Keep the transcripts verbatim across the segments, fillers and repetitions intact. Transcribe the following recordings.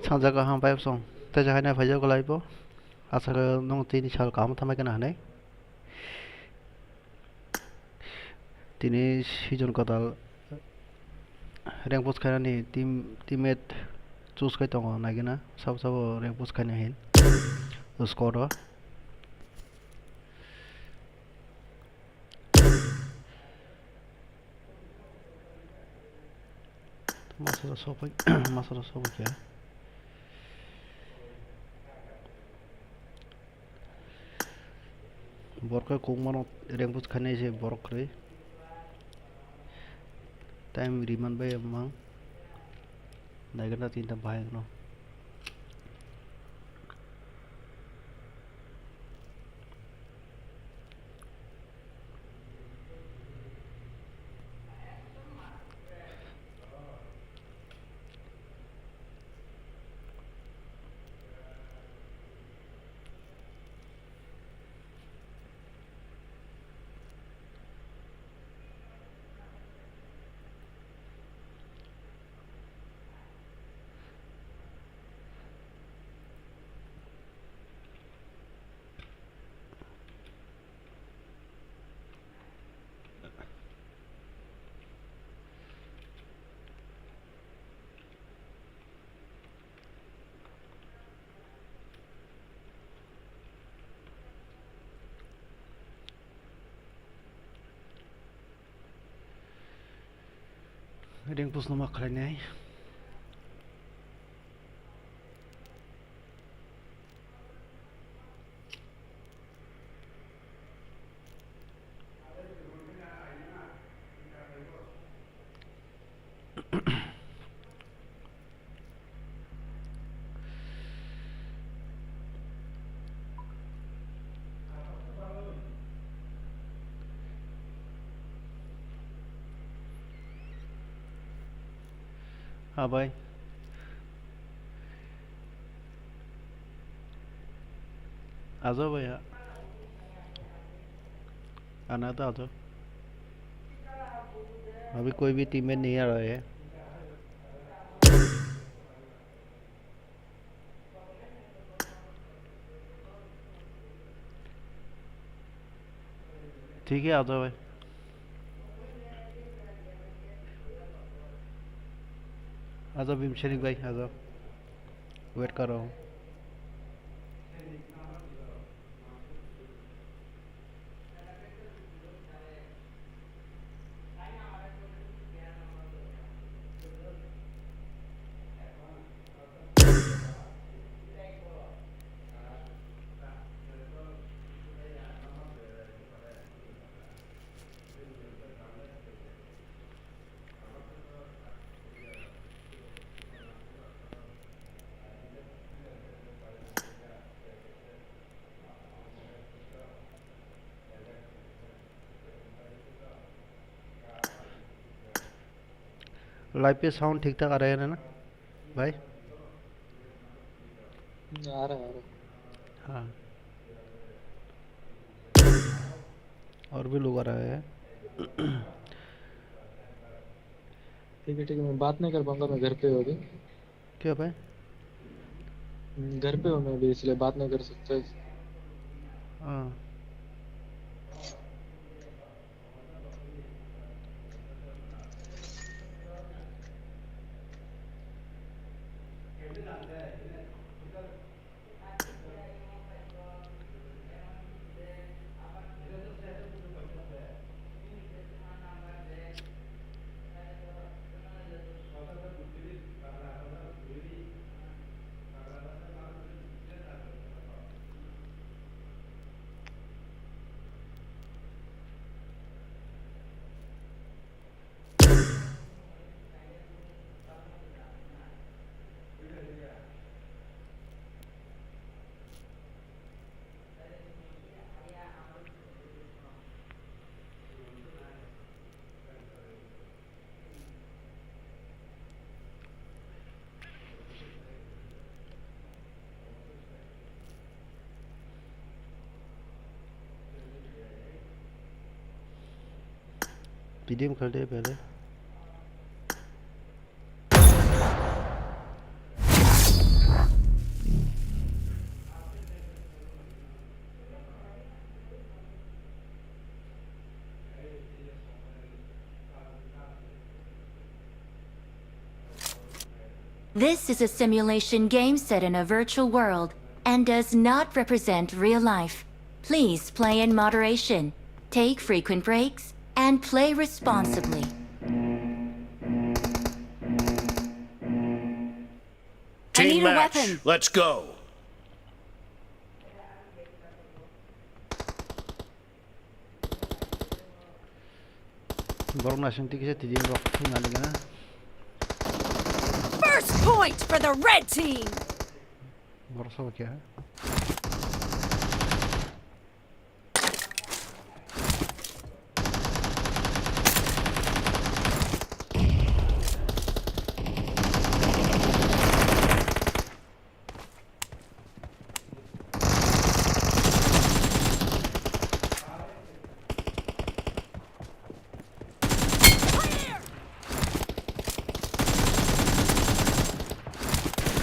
Thangjak kaham bai song. Tei jahaino phaijago laibo. Aswk nwng tini sal kaham tangbai kheno hinwi. Tini season kwtal rank push khainani team, teammate choose khai tongo, naigwna sabo sabo rank push khaina hin squad o. Masala sopai, masala sopai khe. Borok khe kung mano, rank push khainai se borok kwrwi. Time riman bai mang. Naigwna tinta bahai no. Rank push no ma khlainai. Ha bai. Ajo bai ha. Ana to ajo. Abhi koi bhi teammate nahi aa raha hai. ठीक है, आ जाओ भाई। आ जाओ भीम सैनिक भाई, आ जाओ। वेट कर रहा हूँ। Live पे sound ठीक ठाक आ रहा है ना भाई? आ रहा है, आ रहा है। हाँ। और भी लोग आ रहे हैं। ठीक है, ठीक है, मैं बात नहीं कर पाऊंगा, मैं घर पे हूँ अभी। क्या भाई? हम्म, घर पे हूँ मैं अभी, इसलिए बात नहीं कर सकता। हाँ। P D M khalde pele. This is a simulation game set in a virtual world and does not represent real life. Please play in moderation, take frequent breaks, and play responsibly. I need a weapon. Let's go. Borok naising twi kisa tidi borok thwngna nigana. First point for the red team. Borok sabo kya?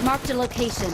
Marked a location.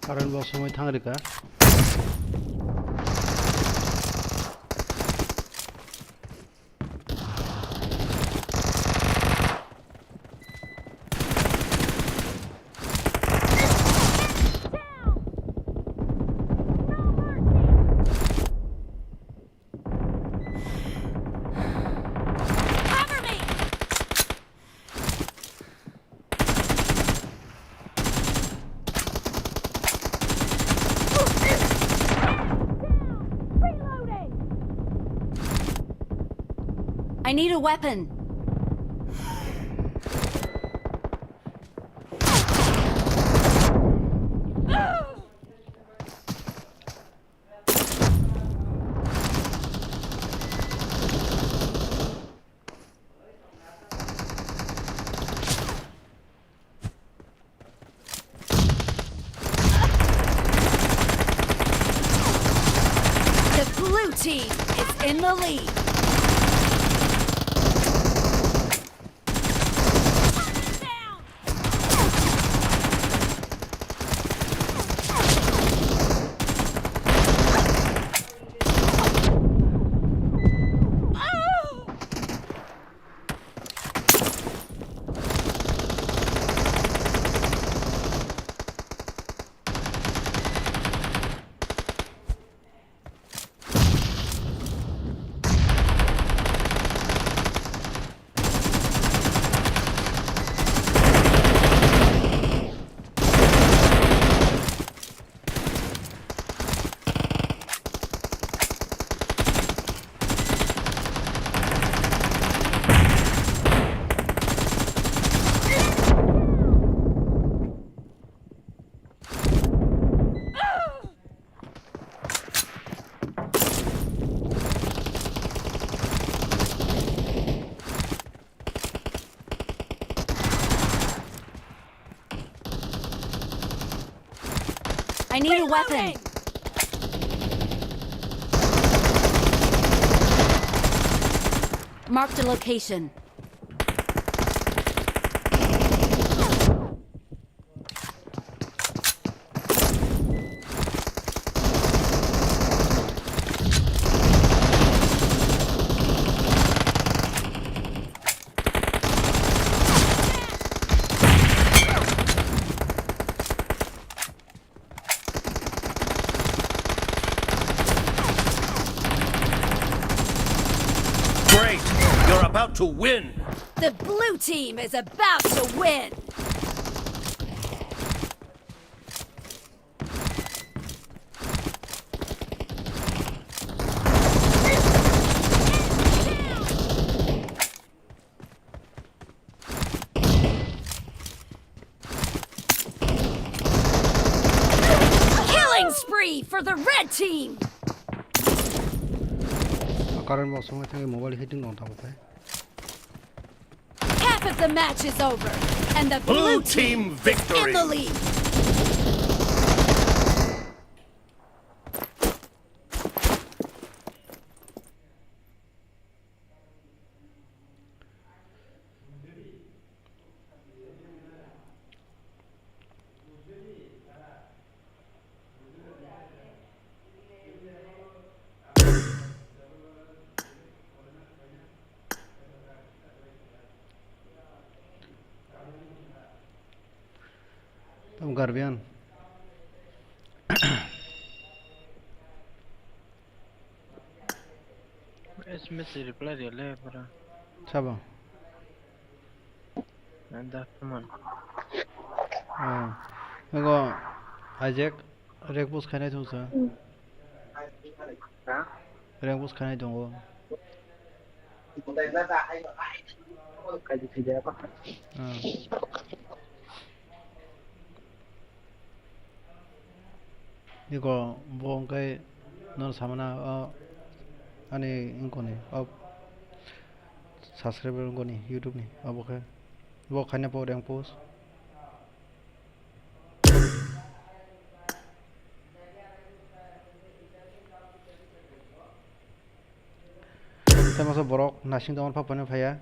Current bo somoi thang rika. I need a weapon. The blue team is in the lead. I need a weapon. Marked a location. Great! You're about to win! The blue team is about to win! Team. Current box wngwi thangwi mobile heating rok tabuk khe. Half of the match is over, and the blue team victory. Blue team is in the lead. Tamo garbiyan. S M S reply riyale, bro. Sabo? Anda, come on. Ah, ego, Isaac, rank push khainai thung sa. Ha? Rank push khainai tongo. Ah. Iko bo wngkhe nono samana o ani wngkoni o subscriber wngkoni YouTube ni obo khe bo khaina po rank push. Tei masa borok nasing tongma phapano phaiya.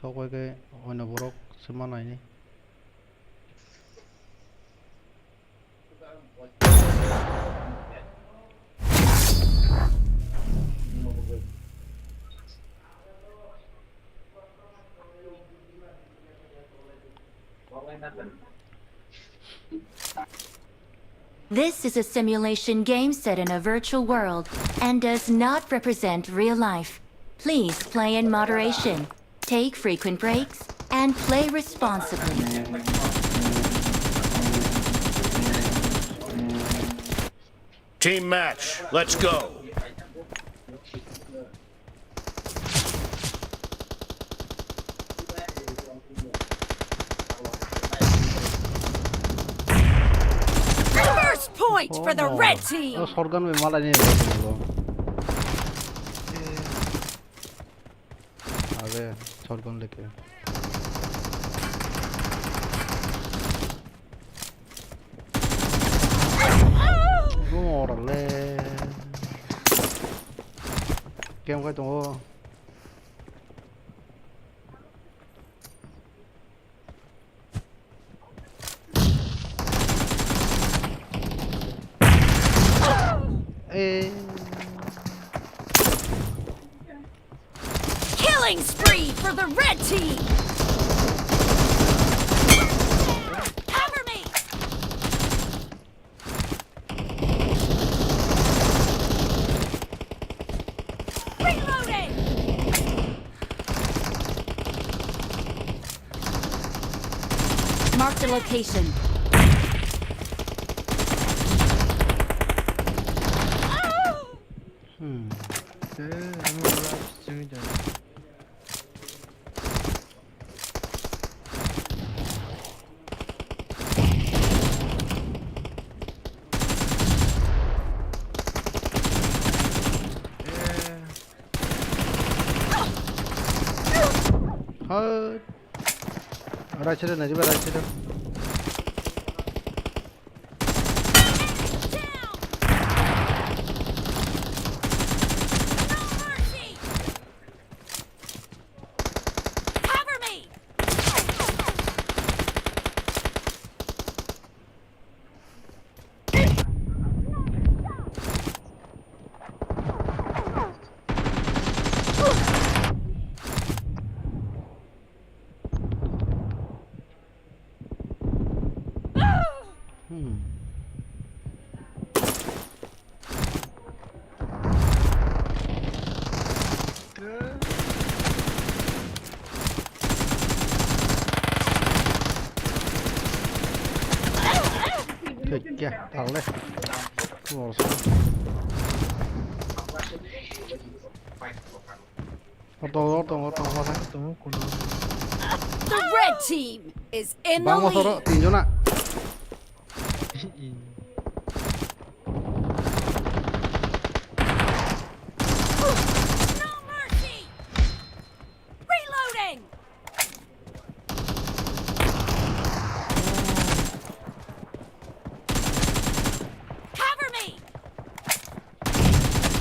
Sok bai khe oino borok se ma naini. This is a simulation game set in a virtual world and does not represent real life. Please play in moderation, take frequent breaks, and play responsibly. Team match, let's go. First point for the red team. Oh, shotgun bai malai ni. Abe, shotgun leke. Morle. Kem kai tongo. Eh. Killing spree for the red team! Cover me! Reloading! Mark the location. Hmm. Hai. Right side, Najib, right side. Cover me! Hmm. Kya, kya, tarle. Morsa. Orto, orto, orto, orto. The red team is in the lead. Bang motor, tinjona. No mercy! Reloading! Cover me!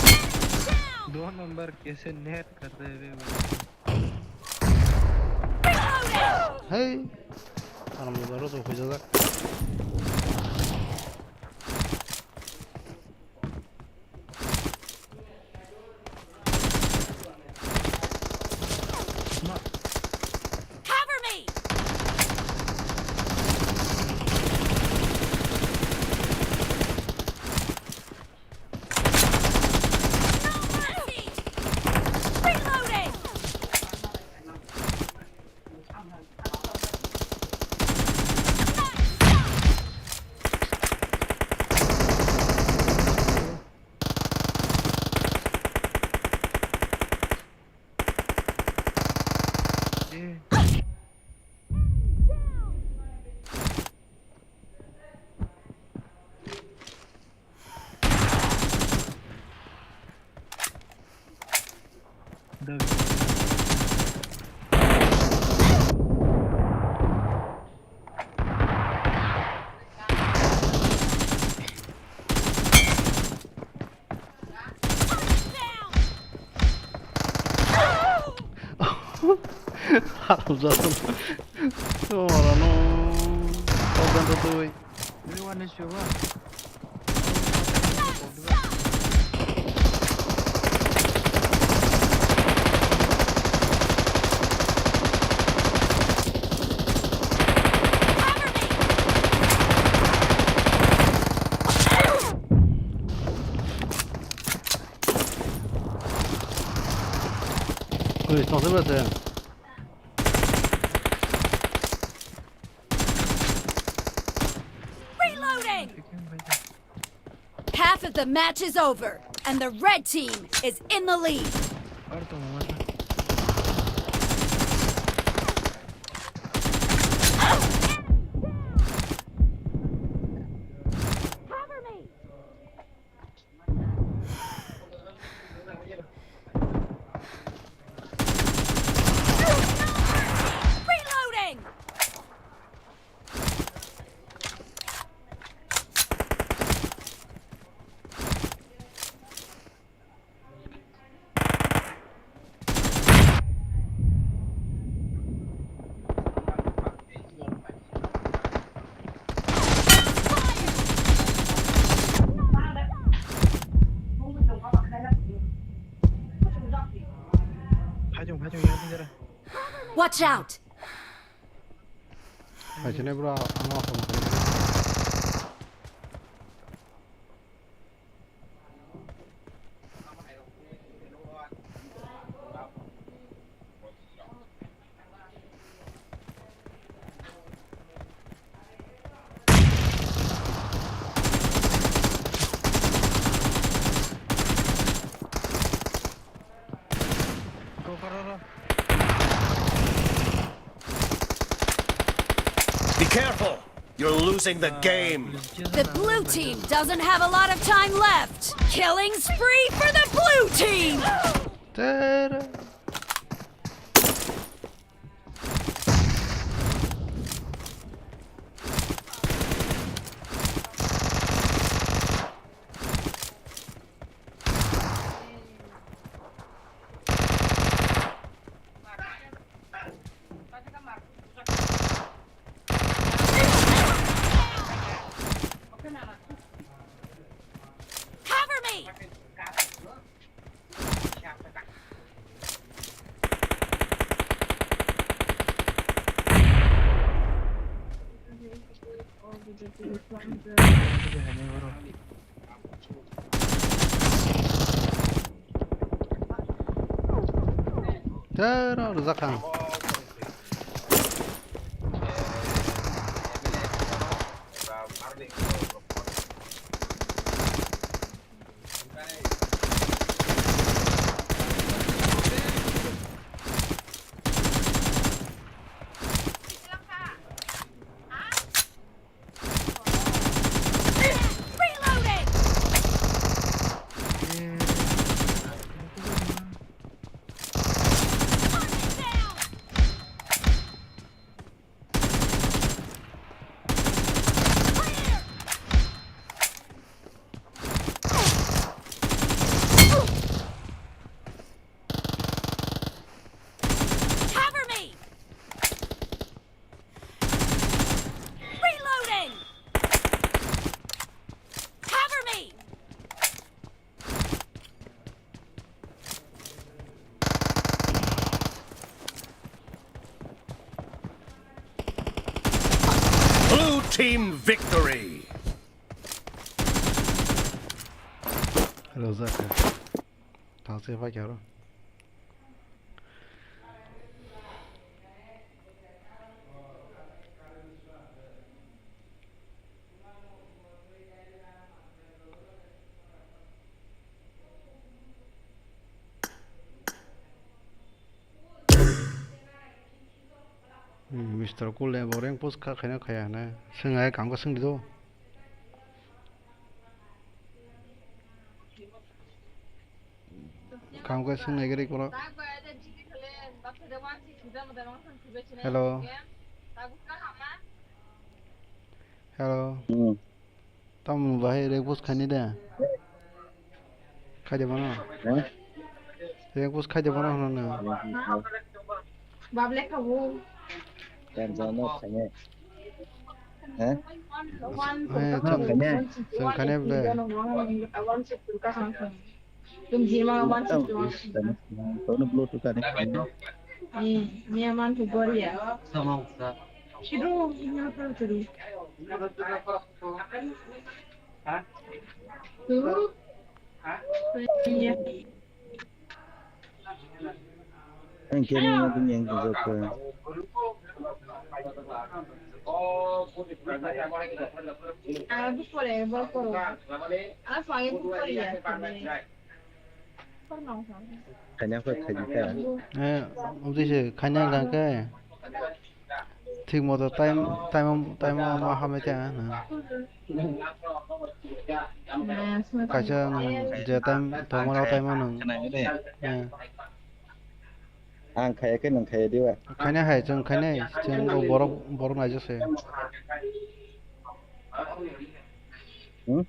Enemy down! दो नंबर कैसे नेट कर रहे रे भाई? Reloading! Hey! Anam jaro to khujajak. Cover me! No mercy! Reloading! Haram jatung. Ora no. Kau ganto tuh. Everyone is your one. Ui, tong sebe se. Reloading! Half of the match is over, and the red team is in the lead. Cover me! Reloading! Watch out! Hai sini bro, ano apa makan? Be careful! You're losing the game! The blue team doesn't have a lot of time left! Killing spree for the blue team! Tada. Cover me! Tero rwjak kha ang. Team victory. Hello, Zaka. Thanks for your. Hmm, Mister Cool le bo rank push kha khaina khaya hwnwi. Swng hai, kam khe swng di do. Kam khe swng nai gari kono. Hello. Hello. Hmm. Tamo bahai rank push khaini de. Khaide mano. Hah? Rank push khaide mano hwnna. Bable khabu. Kan jano khaine. Hah? Heh, chwng khaine. Chwng khaine ble. Tum jima wan. Kono Bluetooth connect khaine. Hmm, mia man tu goria. Sidu, mia man tu. Ang khe nini tini yang tong jok khe. Ang bupore, bupore. Ang pagi bupore ya. Kanya khe khaji kha. Eh, obviously kanya kha khe. Thik moto time, time, time ma hamya khe, na. Kaisa nwng je time tongmano time o nwng. Eh. Ang khaya khe nwng khaya diba? Khaina hai, chwng khainai, chwng o borok, borok naijak se. Hmm?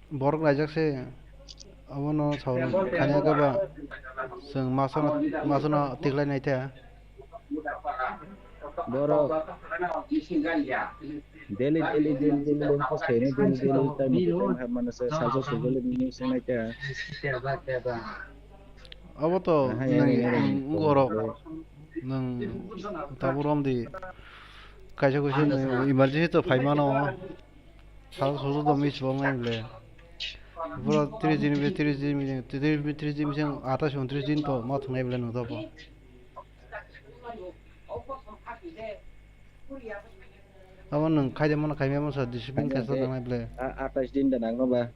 Borok naijak se, abono sao khaina khe ba, chwng masano, masano tiklai nai te. Borok daily, daily, daily, daily, daily, daily, time to time hapmano se, salsa sujole nini swngnai te. Abo to nwng, nwng borok, nwng tabuk romdi, kaisa kuisa nwng emergency to phaimano. Sal susu to miss bo ngai ble. Pura tris din be tris din, tris din be tris din, atais untris din to ma thungnai ble nung to bo. Abo nwng khaide mano khaimya mano sa discipline kaisa nangnai ble. Atais din da nangno ba.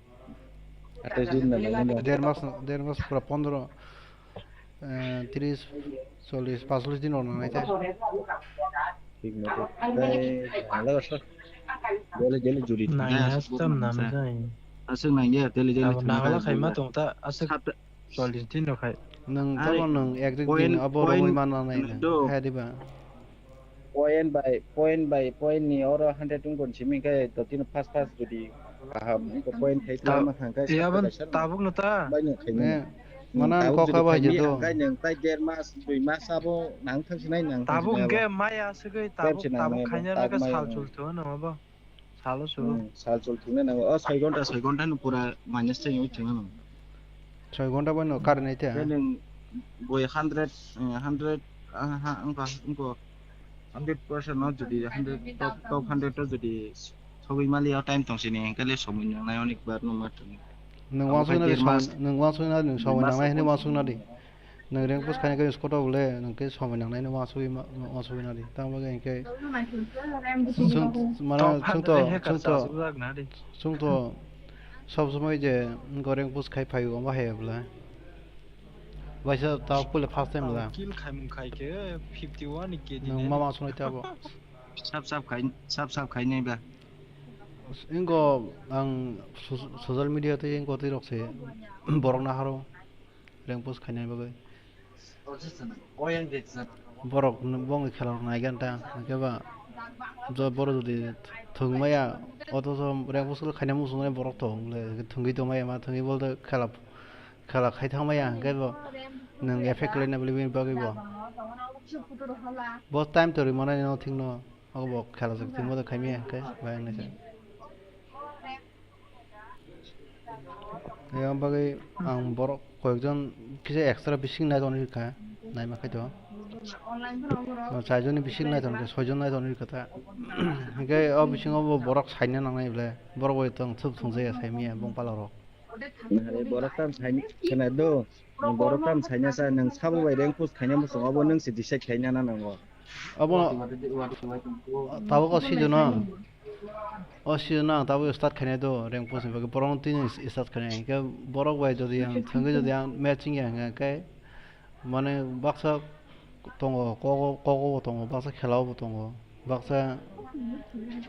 Atais din da nangno ba. Der mas, der mas pura pondro. Eh, tris, chollis, pasolis din rok nangnai te. Thik moto. Tei, ang le aswk. Daily, daily juri. Nai, aswk tam nam jai. Aswk nang ya, daily, daily. Abo nangla khai ma tong ta, aswk chollis din rok khai. Nwng tamo nwng ek din abo rogwi man nangnai nwng. Hai diba? Point by, point by point ni oro hundred wngkon simi khe to tino first, first jodi kaham wngkha point hai ta-, ma thang khe eh, abon tabuk no ta? Bai no khaimani. Eh, hmm, mana tabuk kok jodi kha bai khaimani je do. Hwnkhe nwng tai der mas, dui mas abo nang thang sinai nang thang tabuk sinai hwnkhe abo. Maya swgwi tabuk, tabuk khainai tabuk khainani khe maya sal wng. Chul thung no abo. Salo sugo. Hmm, sal chol thwngna nango. O soi ghonta, soi ghonta no pura minus thang oi thwngna nango. Soi ghonta bai no kar nai te. Tei nwng boi hundred, eh, hundred, ah, ha, wngkha, wngkha. Hundred percent no jodi hundred, top, top hundred o jodi sogwi mali o time tong sini, hwnkhe le somoi nangnai onek bar no ma thwng. Nwng wansuk nadi, nwng wansuk nadi, nwng somoi nangnai hinwi wansuk nadi. Nwng rank push khaina khe squad o bole nwng khe somoi nangnai no uansugwi ma-, uansugwi nadi. Tamo bagwi hinkhe chwng, mane chwng to, chwng to, chwng to sob somoi je wngkha rank push khai phaio, omo hai bwla. Waisa ta puila first time bwla. Kill khaimung khai khe fifty one ni K D nwng ne. Ma uansuknai tei abo. Sab sab khai, sab sab khainai ba. Wngkha ang so-, social media tei wngkha tei rok se borok naharo. Rank push khainai bagwi. Borok bongni khela rok nai gana ta, hwnkhe ba jo borok jodi thwng maya, othocho rank push khaina muchung nai borok thwng le, thwngwi tong maya ma, thwngwi bolte khela, khela khai thang maya, hwnkhe bo nwng effect khlaina bini bagwi bo. Bo time to rwmani no thik no, abo bo khela jak thwngma khaimya hwnkhe bai wngnaisa. Yang bagwi ang borok koyekjon kisa extra bising nai tongni kha, naima khai to. O, chaijon ni bising nai tongkhe, soijon nai tongni kotha. Hingke o bisingo bo borok saina nangnai ble, borok bai tong thwk thwngjaya saimaya bongpala rok. Nahare borok tam saini khna do, borok tam saina sa nang sabo bai rank push khaina muchung abo nang se decide khaina na nango. Abo tabuk o season o, o season o ang tabuk start khainai do rank push ni bagwi borok no tini start khainai hingke borok bai jodi ang thwngwi jodi ang matching ya hingke. Mane baksa tongo, kogo, kogo bo tongo, baksa khelao bo tongo, baksa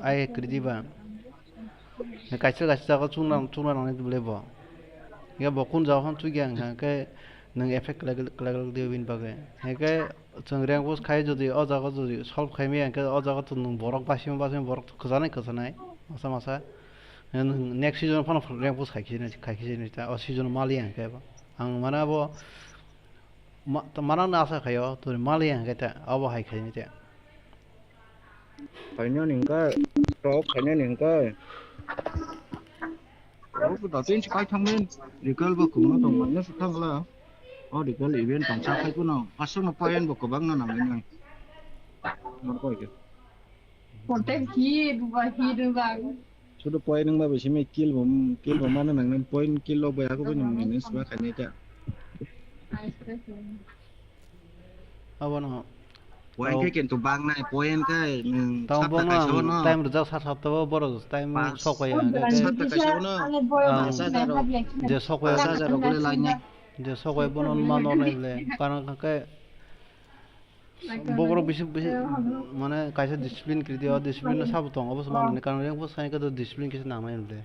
ai kwrwi ba. Kaisa kaisa jaga chukna, chukna nangnai le bo. Ya bo kun jaga phano chukya hwnkha khe nwng effect kwlai, kwlai, kwlai di bini bagwi. Hwnkhe chwng rank push khai jodi o jaga jodi solve khai maya hwnkhe o jaga to nwng borok basima, basima borok to kwchanai, kwchanai, masa, masa. Nwng next season phano rank push khai khe, khai khe ta, o season maliya hwnkhe bo. Ang mane abo Ma-, to manang na asa khaio, to mali ang khe ta, abo hai khai ni ta. Khaina ni hwnkhe, tok khaina ni hwnkhe. Tok da tin chi kai thang min, recall bo kumo tong manya su thang la. O recall event tong sa khai kuno, aswk no point bo kwbang no nang nang. Mar koi ke. Content hit, ba hit bang. Sudu point wngma bai simi kill bo, kill bo mano nang nang point kill rok bai ako bai nang nang sima khainai ta. Abono. Point khe kintu bang nai, point khe nwng tamo satta kaisa no. Time rwjak sat satta bo borok time sok pai ang khe. Satta kaisa no. Ang je sok pai. Pas hajar rok le lainai. Je sok pai bono ma nor nai le. Karon khe Boborok bisi, bisi, mane kaisa discipline kwrwi di, o discipline no sabo tong, obo se manani, karon yang bo sai khe discipline kisa nangnai de.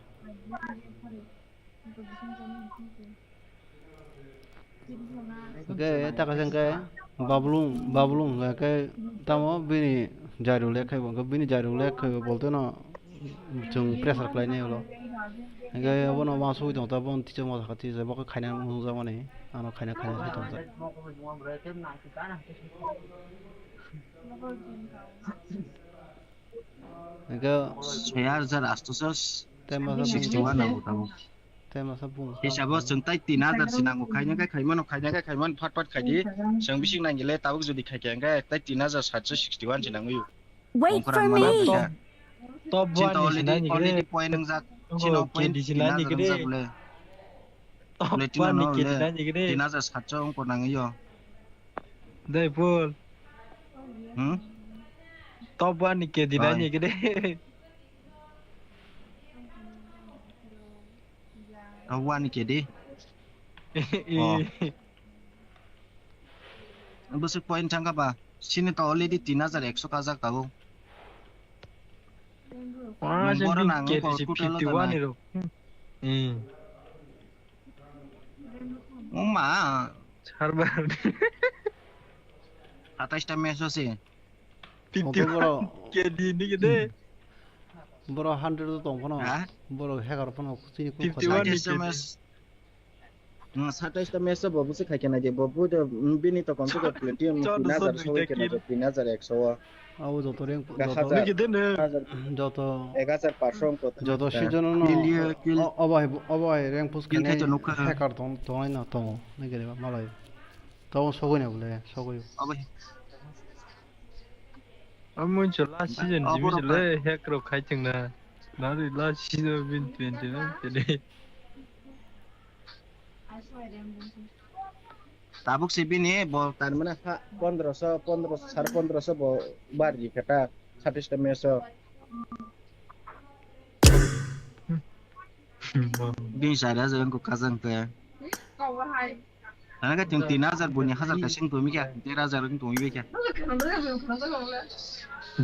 Hwnkhe ta kaisa hwnkhe Bablung, Bablung hwnkhe tamo bini jairu le khai bo, hwnkhe bini jairu le khai bo bolte no. Chwng pressure khlainai ulo. Hingke obono uansugui tongo ta, bono teacher masa kha teacher bo khe khaina nukjakmani, ano khaina, khaina sai tongjak. Hingke sixty one nango tabuk. Tei masa bung. Hisabo chwng tai tin hajar se nango, khaina khe khaimano, khaina khe khaimano, phat phat khaidi. Chwng bising nangile tabuk jodi khaikhe hingke tai tin hajar satso sixty one se nangwi. Wait for me. Top, top one ni sinai ni already point wngjak. Chino point tin hajar wngjak bole. Top one ni ke dinai ni gede. Tin hajar satso ongko nangyo. Dai pul. Hmm? Top one ni ke dinai ni gede. Top one ni ke di. Oh. Bwswk point thangkha ba? Sini to already tin hajar ekso kajak tabuk. Nwng boro nang wngkha total o fifty one ni rok. Hmm. Wngma. Server. Satais ta match o se. Fifty one K D ni gede. Boro hundred o tong phano. Ha? Boro hacker phano chini kung fifty one ni K D. Satais ta match. Hmm, satais ta match bo busi khai kena je, bo bu de, mm, bini to kom se ko platinum tin hajar soi kena je, tin hajar ekso o. Abo joto rank, joto, joto ek hajar paanch sho ko joto season no, obo hai, obo hai rank push kene hacker tong, tongnai no tongo, nai kene malai. Tongo sogoi na bole, sogoi. Abo hai. Amo last season jimi le hack rok khai chwng na. Nari last season bin twenty nine tene. Tabuk se bini bo tar mane ha pondro sho, pondro sho, sare pondro sho bo bar ji khe ta satais ta match o. Bini sare aja ko kajang te. Ana ka tin, tin hajar buni hajar ka sing tumi kya, ter hajar wng tumi kya.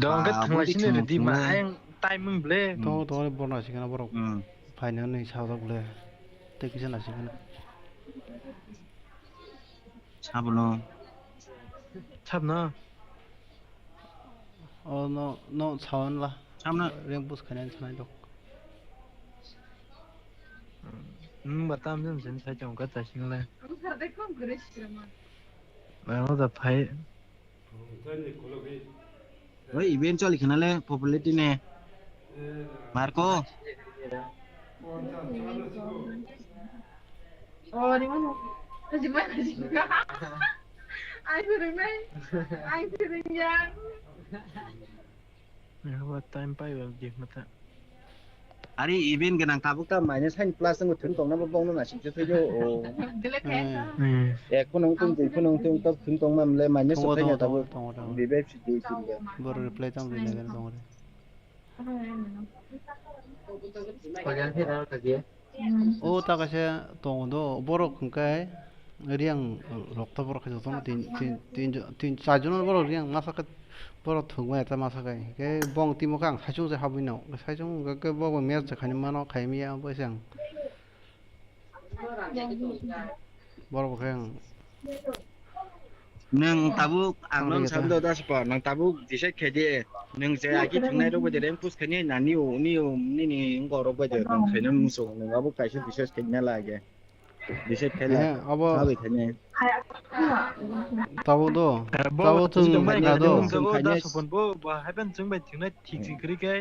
Dong ka thangla sini re di ma ayang timing ble. To, to borna sikana borok. Hmm. Phaina ni sajak ble. Tei kisa na sikana. Sabno. Sabno. O no, no sawan la. Samna. Rank push khainai sanai dok. Hmm, ba tam jam sen sai chong ka chasing le. Ang sa de kom gure sikra ma. Ba o da phai. Oi, event choli khana le popularity ne. Marco. Oh, di mana? Di mana? Ang swrwngnai. Ang swrwngya. Yahweh time pai ba gate mata. Ari event gwnang tabuk ta minus sign plus wngwi thwng tongna bo bongno naisingse thwiyo o. Delete khe sa. Hmm. Ek phunung tong, dui phunung tong, tok thwng tongma mle minus Tongo, thwng tongo, tabuk. Tongo, tongo, tongo. Vibe si dui tin ga. Boro reply tamo rinai gani tongo de. O ta kaisa tongo do, borok hwnkhe Riang rok to borok khe jotono tin, tin, tin, tin, char jon borok Riang masa khe borok thwngmani ta masa khe, hwnkhe bong timo khe ang saichung se habwi no, saichung hwnkhe bo bo match se khaini mano, khaimiya, bo se ang. Borok bo khe ang. Nwng tabuk ang Ang no rega ta. Sando das po, nwng tabuk decide khai di. Nwng je agi thwngnai rok bai de rank push khainai na niu, niu, nini wngkok rok bai de nwng khaina muchung, nwng abo kaisa decide khaina lage. Decide khai la. Eh, abo Sabai khainai. Tabuk do. Eh, bo Tabuk chwng chwng bai khna do. Chwng khainai. Das po bo, bo haiban chwng bai thwngnai thik si kwrwi khe.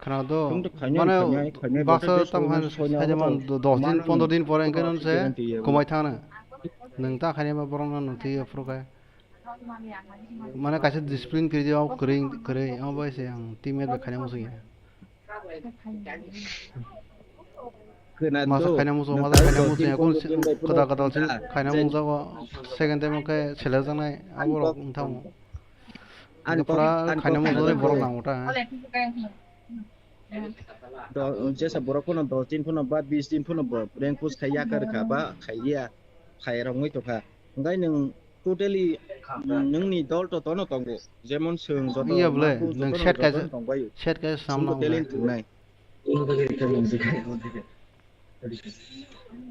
Khna do, Tong to khainai, mane khainai, khainai, baksa bote tam soino han soino saida man do, dos din, mano pondro din pore hwnkhe non se guarantee ya. Kwmai thangna. Nwng ta khainai ma borok no nwng twi phuru khe. Mane kaisa discipline kwrwi di, o kwrwi, kwrwi, o bai se ang teammate bai khainai muchung ya. Khna Masa do, khainai muchung, nwng masa ta khainai dos muchung din, ya, pondro kun din bai phuru kwtal kwtal se khainai je muchung o, second time khe selejanai, abo rok wng thango. Ani Hingke pura kok-, ani khaina kok-, mujungwi borok nango ta. Do-, jesa borok phano dos din phano ba bis din phano bo rank push khai ya kar kha ba khai ya, khai rok wngwi tongkha. Hingke nwng totally nwngni dol to tono tongo. Jemon chwng joto Iya bole, Marcus nwng jotono set kaisa, jotono tongbaio. Set kaisa Chwngbo samna talent wngkha. Tongnai.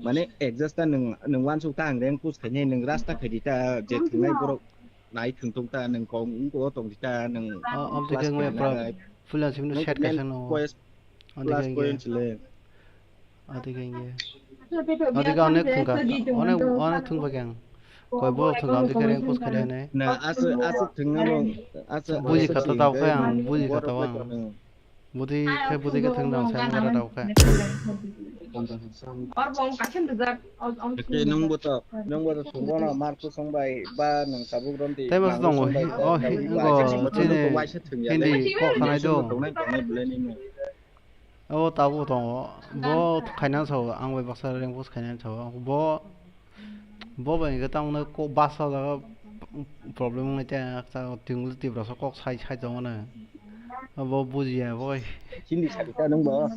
Mane adjust ta nwng, nwng uansuk ta ang rank push khainai, nwng rush ta khaidi ta, je thwngnai borok nai thwng tong ta, nwng kok wngkok o tong di ta, nwng O, o, plus khe wngya point pro-, nai. Full on simi Nwng set main kaisa no. Quest Andi plus khe point wngya. Chile. Andi khe wngya. Andi khe onek thwngkha. Onek, onek thwngba khe ang. Koi borok thwngkha, andi khe rank push khainai. Na, aswk, aswk thwngna bo, aswk, Buji aswk kha ta thwngna tao khe ang, buji kha borok tao ang. Bai tong. Budi khe budi khe thwng dang sai mara rok khe. Oro bo ang kaisa rijak, o, o, Eke nwng bo to, nwng bo to thwngbo no Marcus wng bai ba nwng tabuk romdi Tei mas Mangus tongo, wng bai hi-, ba o hi-, tabuk ngo ba chini waisa thwngya le. Hindi kok sanai do. Tongnai tongnai belai ni no. O tabuk tongo, bo khaina sao, ang bai baksa rank push khaina sao, bo Bo bai hwnkhe tamoni kok basa jaga problem wngwi tei, ah, twngli Tiprasa kok sai, sai tongmani. Abo bujiya bo. Hindi sadi ta nwng bo.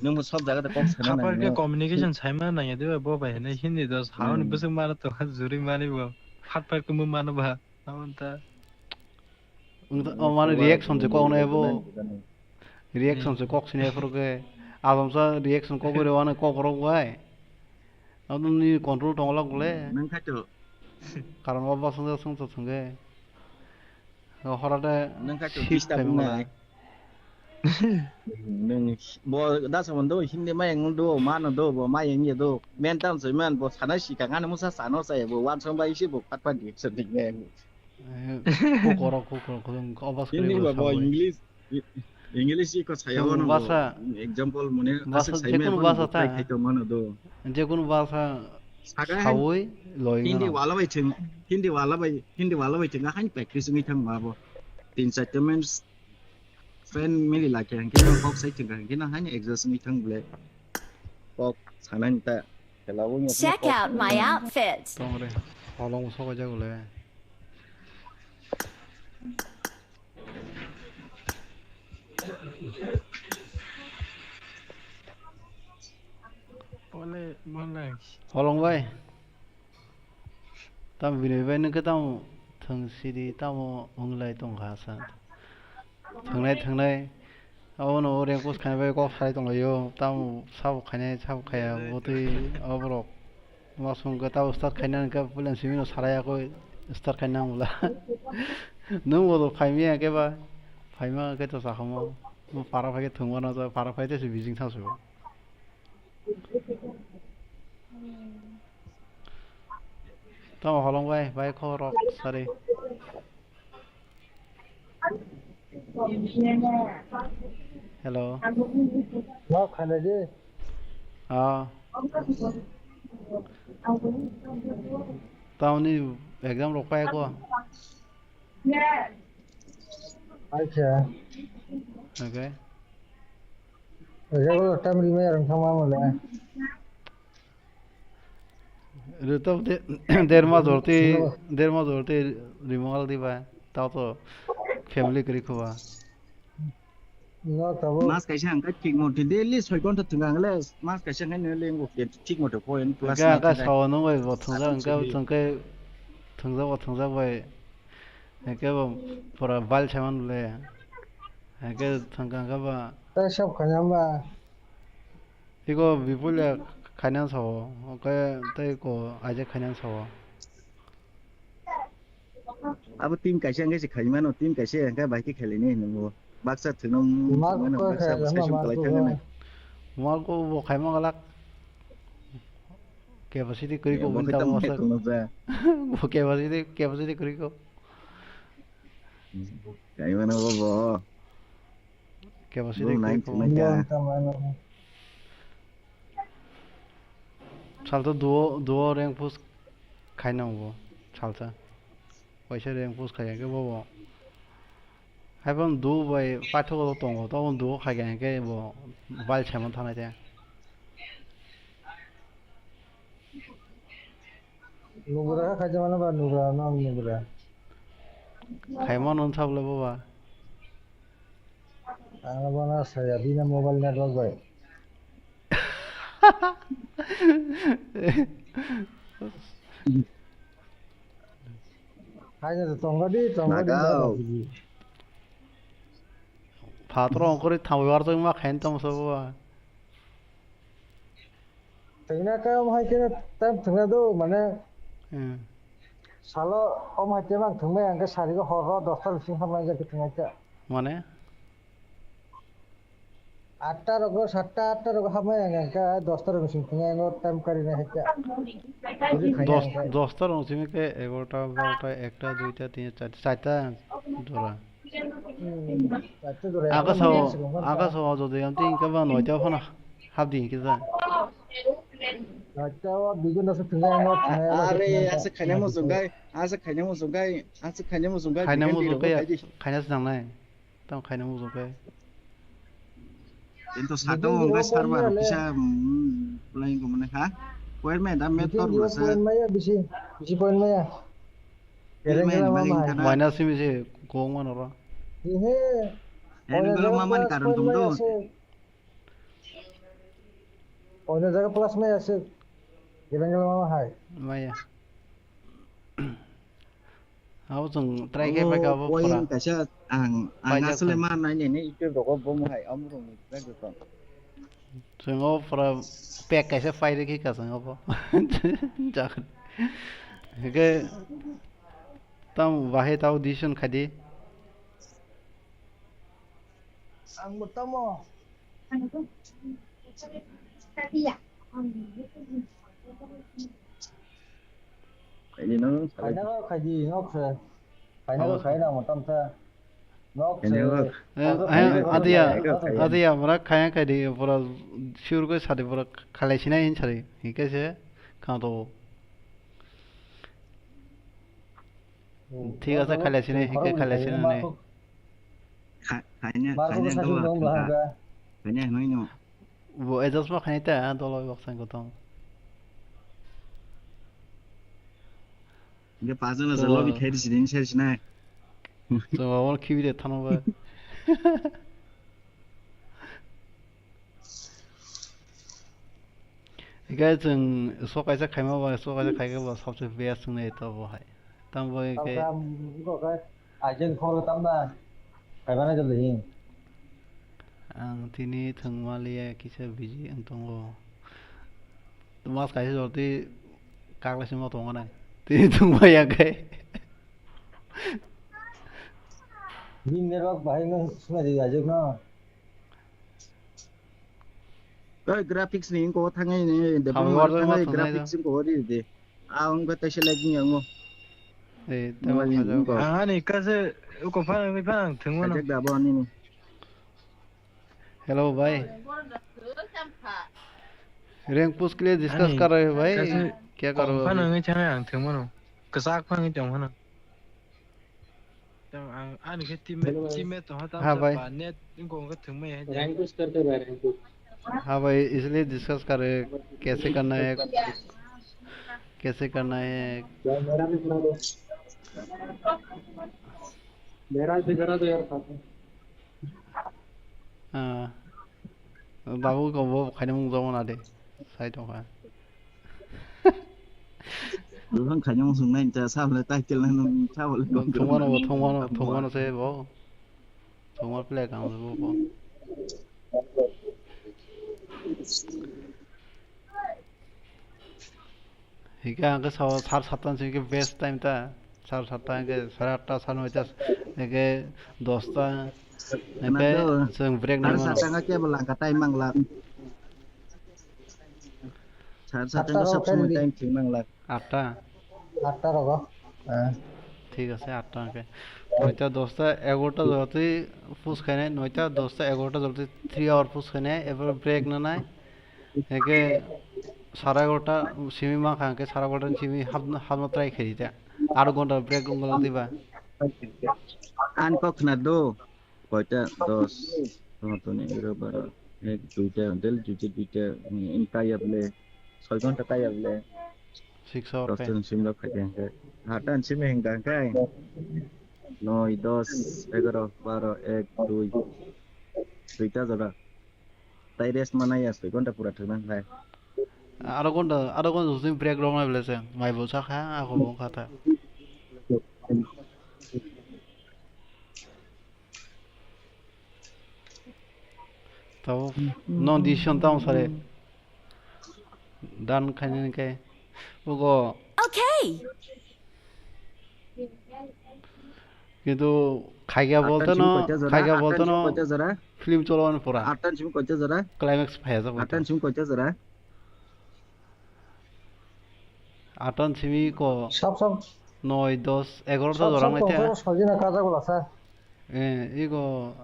Nwng bo sob jaga de kok sana Khapar khe nangya. Communication saima nangya de bo bai hwnwi Hindi do saoni Hmm. bwswk mano tongkha juri mani bo. Phat phat khe mano ba. Abo ta. Wng ta, o mane reaction se kok nai bo. Reaction se kok sini phuru khe. Abamsa reaction kok bai rw ano kok rok bai. Aboni control tong lak le. Nang khaito. Karon o bosong song song song khe. O hora de Nang khaito shift disturb khai mano. Nai. Nung bo da sa do Hindi ma yang do, mano do, bo ma yang ye do. Men tam se man bo sana si ka ngana musa sano sa ye bo wan song ba isi bo pat pat reaction dik ne. Eh, kokoro, kokoro, kokoro, obas Hindi kore ba, bo bo saboi. English, English iko saya Chwng wono bo. Basa, example mone basa aswk sai jekunu mano basa bo, tha. Khai khai to mano do. Jekunu basa Saka hai sawi loi Hindi ngano. Wala bai chwng, Hindi wala bai, Hindi wala bai chwng, hain practice wngwi thang ma bo. Tin charta men friend mili lakhe, hingke no kok sai chwng kha, hingke no hain exhaust wngwi thang ble. Kok sanani ta, khela bo wngya Check out my outfit. Tong re, holong sogo jago le. Ole, mole. Holong bai. Tamo bini bai nokhe tamo thwng sidi tamo wng lai tongkha sa. Thwngnai thwngnai. Abono o rank push khainai bai kok salai tonglaio. Tamo sabo khainai sabo khaiya botwi o borok. Masung khe tabo start khaina hwnkhe puila simi no salai yakui start khaina wngla. Nwng bo phaimya khe ba. Phaima khe to sakamo. Para phai khe thwngmano para phai tei se bijing thangsio. Tamo holong bai, bai kho rok sari. Hello. Wa khana je. Ah. Tamni exam rok pai ko. Acha. Okay. Regular time rimai rang thangma mole. Rito de derma jorti derma jorti rimongal diba. Tao to family kri khuba. No, tabuk. Mas kaisa hwnkhai thik mote daily soi ghonta thwngkha hwnkhai le, mas kaisa hwnkhai nini le wngkha thik mote point plus. Hwnkhai nine hwnkhai thwngkha. Sawa nwng bai bo thwngjak, hwnkhai bo thwngkhe thwngjak bo thwngjak bai. Hwnkhai bo pura bal saiman le. Hwnkhai thwngkha hwnkhai ba. Tei sob khaina ba. Iko Bipul ya khaina sao, hwnkhai tei ko Aijak khaina sao. Abo team kaisa hwnkhai se khaimano, team kaisa hwnkhai bai khe khailini hinwi bo. Baksa thwngno Marco thwngmano, khe baksa khailama, session Marco khlai thangna. Marco bo khaima galak. Capacity kwrwi ko bo win khe ta tamo masa. Thwngno ja. Bo capacity, capacity kwrwi ko. Khaimano bo bo. Capacity kwrwi ko. Bo nine thwngna ja. Salsa duo, duo rank push khaina bo salsa. Waisa rank push khai hwnkhe bobo. Haiphano duo bai paithak tongo, tamo duo khai hwnkhe bo bal saiman thanai de. Nugra kha khaijamano ba nugra no nugra. Khaimano wngkha bwle boba. Ang bono saya bini mobile network bai. Haino to tongo di, tongo di, Nagao. Phatro ongkori thamwi warjak ma khain tamo sabo ba. Thwngna khe omo hai kheno time thwngna do, mane, hmm, salo omo hai time ang thwngmaya hwnkhe sarigo horo dosta ni bising hamlaijak khe thwngnaikha. Mane? Atta rogo, satta, atta rogo hamlai ang kha, dosta rok sing thwngya, ang time kari na kha. Dos, dosta rok simi khe egarota, barota, ekta, duita, tinta, charta, charta jora. Hmm, charta jora. Aga sao, aga sao jodi amti khe ba noita phano hapdi khe ja. Noita o bigin dosa thwngya, ang thwngya. Are, asa khaina mo jongkai, asa khaina mo jongkai, asa khaina mo jongkai, khaina mo jongkai, khaina se nangnai. Tamo khaina mujung khe. Tento saka o hwnkhai server rok kisa, mm, playing ko mane kha. Point maya da met tor masa. Point maya bisi, bisi point maya. Point maya ni bagwi wngkha na. Minus ni bisi kong mano ro. Ehe. Ani balo mama ni karon tong do. Oino jaga plus maya se. Gerang gerang mama hai. Maya. Abo chwng try khe paikha abo pura. Kaisa ang, ang asle ma nai nai YouTube rogo bomo hai, omo rok ni try khe tong. Chwng o pura pack kaisa pai rikhi ka chwng obo. Hwnkhe tamo bahai tamo decision khai di. Ang bo tamo. Khaidi no, khaidi no, khaidi no, khe. Khaidi no, khaidi no, motam khe. No, khaidi no. Eh, adiya, adiya, mura khaya khaidi, pura sure koi sadi, pura khalai sinai hin sadi, hingke se, khang to. Thik ase, khalai sinai, hingke khalai sinai. Kha-, khaina, khaina dolo thangkha. Khaina hwnwi no. Bo adjust ma khaina ta, dolo bok sang kothom. Hingke pajon asa lobby khai risi din ser sinai. To, abo khibi de thano ba. Hingke chwng sok kaisa khaima ba, sok kaisa khaikhe ba sabse best wngnai to bo hai. Tamo bai khe. Tamkha, wngkha khe, agent khoro tamna, khaimani jodi hin. Ang tini thwngma liya kisa busy wng tongo. Mas kaisa jodi kaklaisingma tongo nai. Tini thwngma ya khe. Bini network bahai no swnai di ajak no. Oi, graphics ni wngkha o thangnai ni, development thangnai, graphics wngkha o ri de. A wngkha taisa like ni yango. Eh, tamo khajak. Ani kase uko phana mi phana thwngmano. Kajak da bo ani ni. Hello bhai. Rank push ke liye discuss kar rahe ho bhai. Kya kar rahe ho? Phana ngi chana ang thwngmano. kwchak phangwi tong phano. Tamo ang ani khe teammate, teammate tong kha, tamo Ha bhai. Ba net wngkha wngkha thwngmai hai. Rank push karte bhai, rank push. हाँ भाई, इसलिए डिस्कस कर रहे हैं कैसे करना है, कैसे करना है। यार, मेरा भी करा दो। मेरा भी करा दो यार, साथ में। Ah, babu ko bo khaina mung jabo na de. Sai tong kha. Buphang khaina mung sung nai ta sa le title nai nung sa le. Thongmano bo, thongmano, thongmano se bo. Thongma play account bo bo. Hingke ang khe sao sar satta ni simi khe best time ta. Sar satta hingke sare atta, sar noita, hingke dosta, hingke Nando, chwng break sar nangmano. Satta hingke kebo langka time mangla. Sar satta hingke sob somoi time thwng mangla. Atta. Atta rogo. Eh. Thik ase, atta hingke. Noita, dosta, egarota jotoi push khainai, noita, dosta, egarota jotoi three hour push khainai, ebar break nanai. Eke sara egarota simi mankha, hingke sara egarota simi hap-, hapna try khaidi ta. Aro ghonta break wngkha diba? Ang kok khna do. Koita? Dos. Tongtoni ero baro. Ek, duita, del duita, duita. Em, kaya bole. Soi ghonta kaya bole. Six hour Dos khe. Ton sim rok khaidi hingke. Hatan simi hingka hingke. Noi, dos, egaro, baro, ek, dui. Duita jora. Tai rest manai ya, soi ghonta pura thwknang khlai. Aro ghonta, aro ghonta jodi break rok nai bole se, mai bo sakha, ako bo wngkha ta. Tabo, no decision tamo sare. Dan khainani khe. Ugo. Okay. Kintu khaiga Atan boltano, simi koita jora? Khaiga Atan simi boltano koita jora? Film cholomani pora. Atan simi koita jora? Climax phaiya jabo. Atan simi koita jora? Atan simi ko Sab sab. Noi, dos, egarota Sab jora sab nai te. Tongsa sajina kaja gula sa. Eh, ego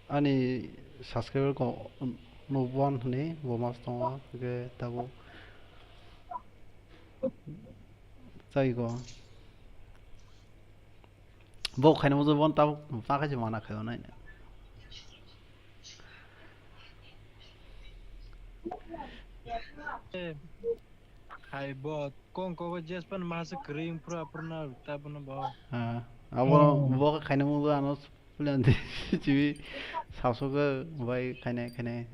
ani subscriber ko no one hwnwi bo mas tongo, hwnkhe tabuk chai go. Bo khaina muchung bo tabuk ta khe se mana khaio nai. Hai bo kong kok jes pan ma se kring pura pura na ta bono bo. Ah, abo Hmm. Bo khaina muchung ano plan de chibi saso ke bai khaina khaina.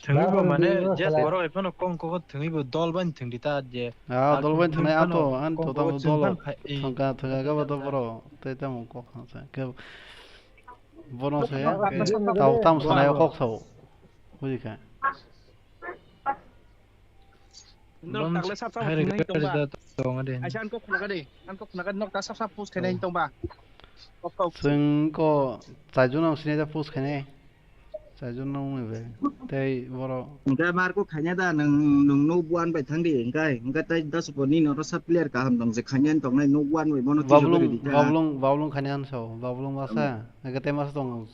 Thwngwi bo mane je borok hai phano kong kok thwngwi bo dol bai thwngdi ta je. Ah, dol bai thwngnai, ang to, ang to tamo dol thwngka, thwngka ga ba to borok tei tamo kok thangsa. Ke bono se tam sanai kok sao. Buji kha. Norok takle sap sap hai thwngwi tongba. Aisa ang kok khna kadi, ang kok khna kadi norok ta sap sap post khainai tongba. Kok kok. Chwng ko chaijon ang sinai da post khainai. Chaijon nang bai. Tei boro. Hingke marko khaina da nang nung no buan bai thangdi hingkai hingke tei da supo ni noro sap player kaham tong je khaina tongnai no buan bai bono twi Bablung, suguri di ta. Bablung, Bablung khaina han sao. Bablung masa. Hingke tei masa tong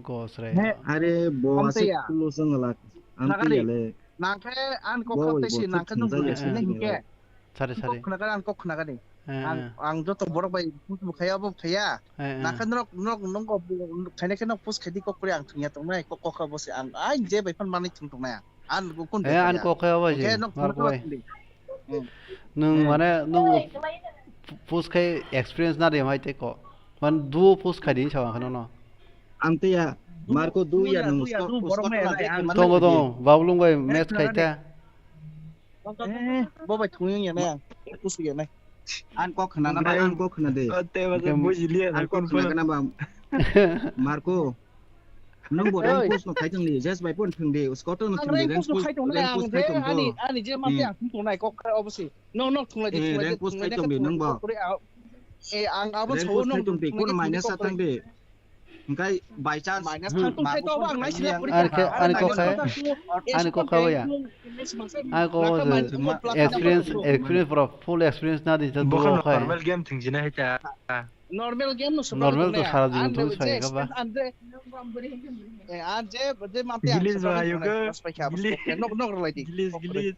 ko sre. Are bo ase kulo sangala. Ang twi ale. Nangkhe ang kok khak tei si nangkhe nung bujai si ne hingke. Sari sari. Kok khna kani ang kok khna kani. Ang ang joto borok bai push bo khaya bo khaya. Nangkhe norok norok nung kok khaina khe nok push khaidi kok kre ang thungya tongnai kok kok bo se ang ai je bai phan manai thung tongnai ang. An kun. An kok khaya bo je. Khe nok thung bai. Nung mane nung push khai experience na de mai te ko. Man duo push khai di sawa khano no. Ang tiya, Marco duya nung duya, Scott, du borok Scott nai na nai, ang Tongo, tongo, Bablung bai match khai ta. Eh, bo bai thung ya nai, kusu ya nai. An kok khna na bai, an kok khna de. Te ba buji liya na. An kok khna kana ba. Marco. Nung bo rank push no khai tong di, Jess bai pon thung di, Scott no thung di, rank push khai tong di, rank push khai tong di. Ani je ma te ang thung nai kok khai obosi. No no thung lai di, rank push khai tong di nung bo. Eh, ang abo so no thung di, kun minus sa thang di. Hingkai by chance. Minus thang tong khai to ang nai sila puri. Ani kok khai, ani kok khai ya. Ani kok khai ya. Ani kok khai experience, experience bro, full experience na di to. Bo khan normal game thing jina hai ta. Normal game no super Normal to maya. Sara jibon Ang thung je sai ka ba. Explain, ang je, eh, ang je, je mate ang Gilis super ba maya, ayuga. Mas paikha, mas Gilis. Paikha. Nok, nok rwlai di. Gilis, Nok rwlai. Gilis.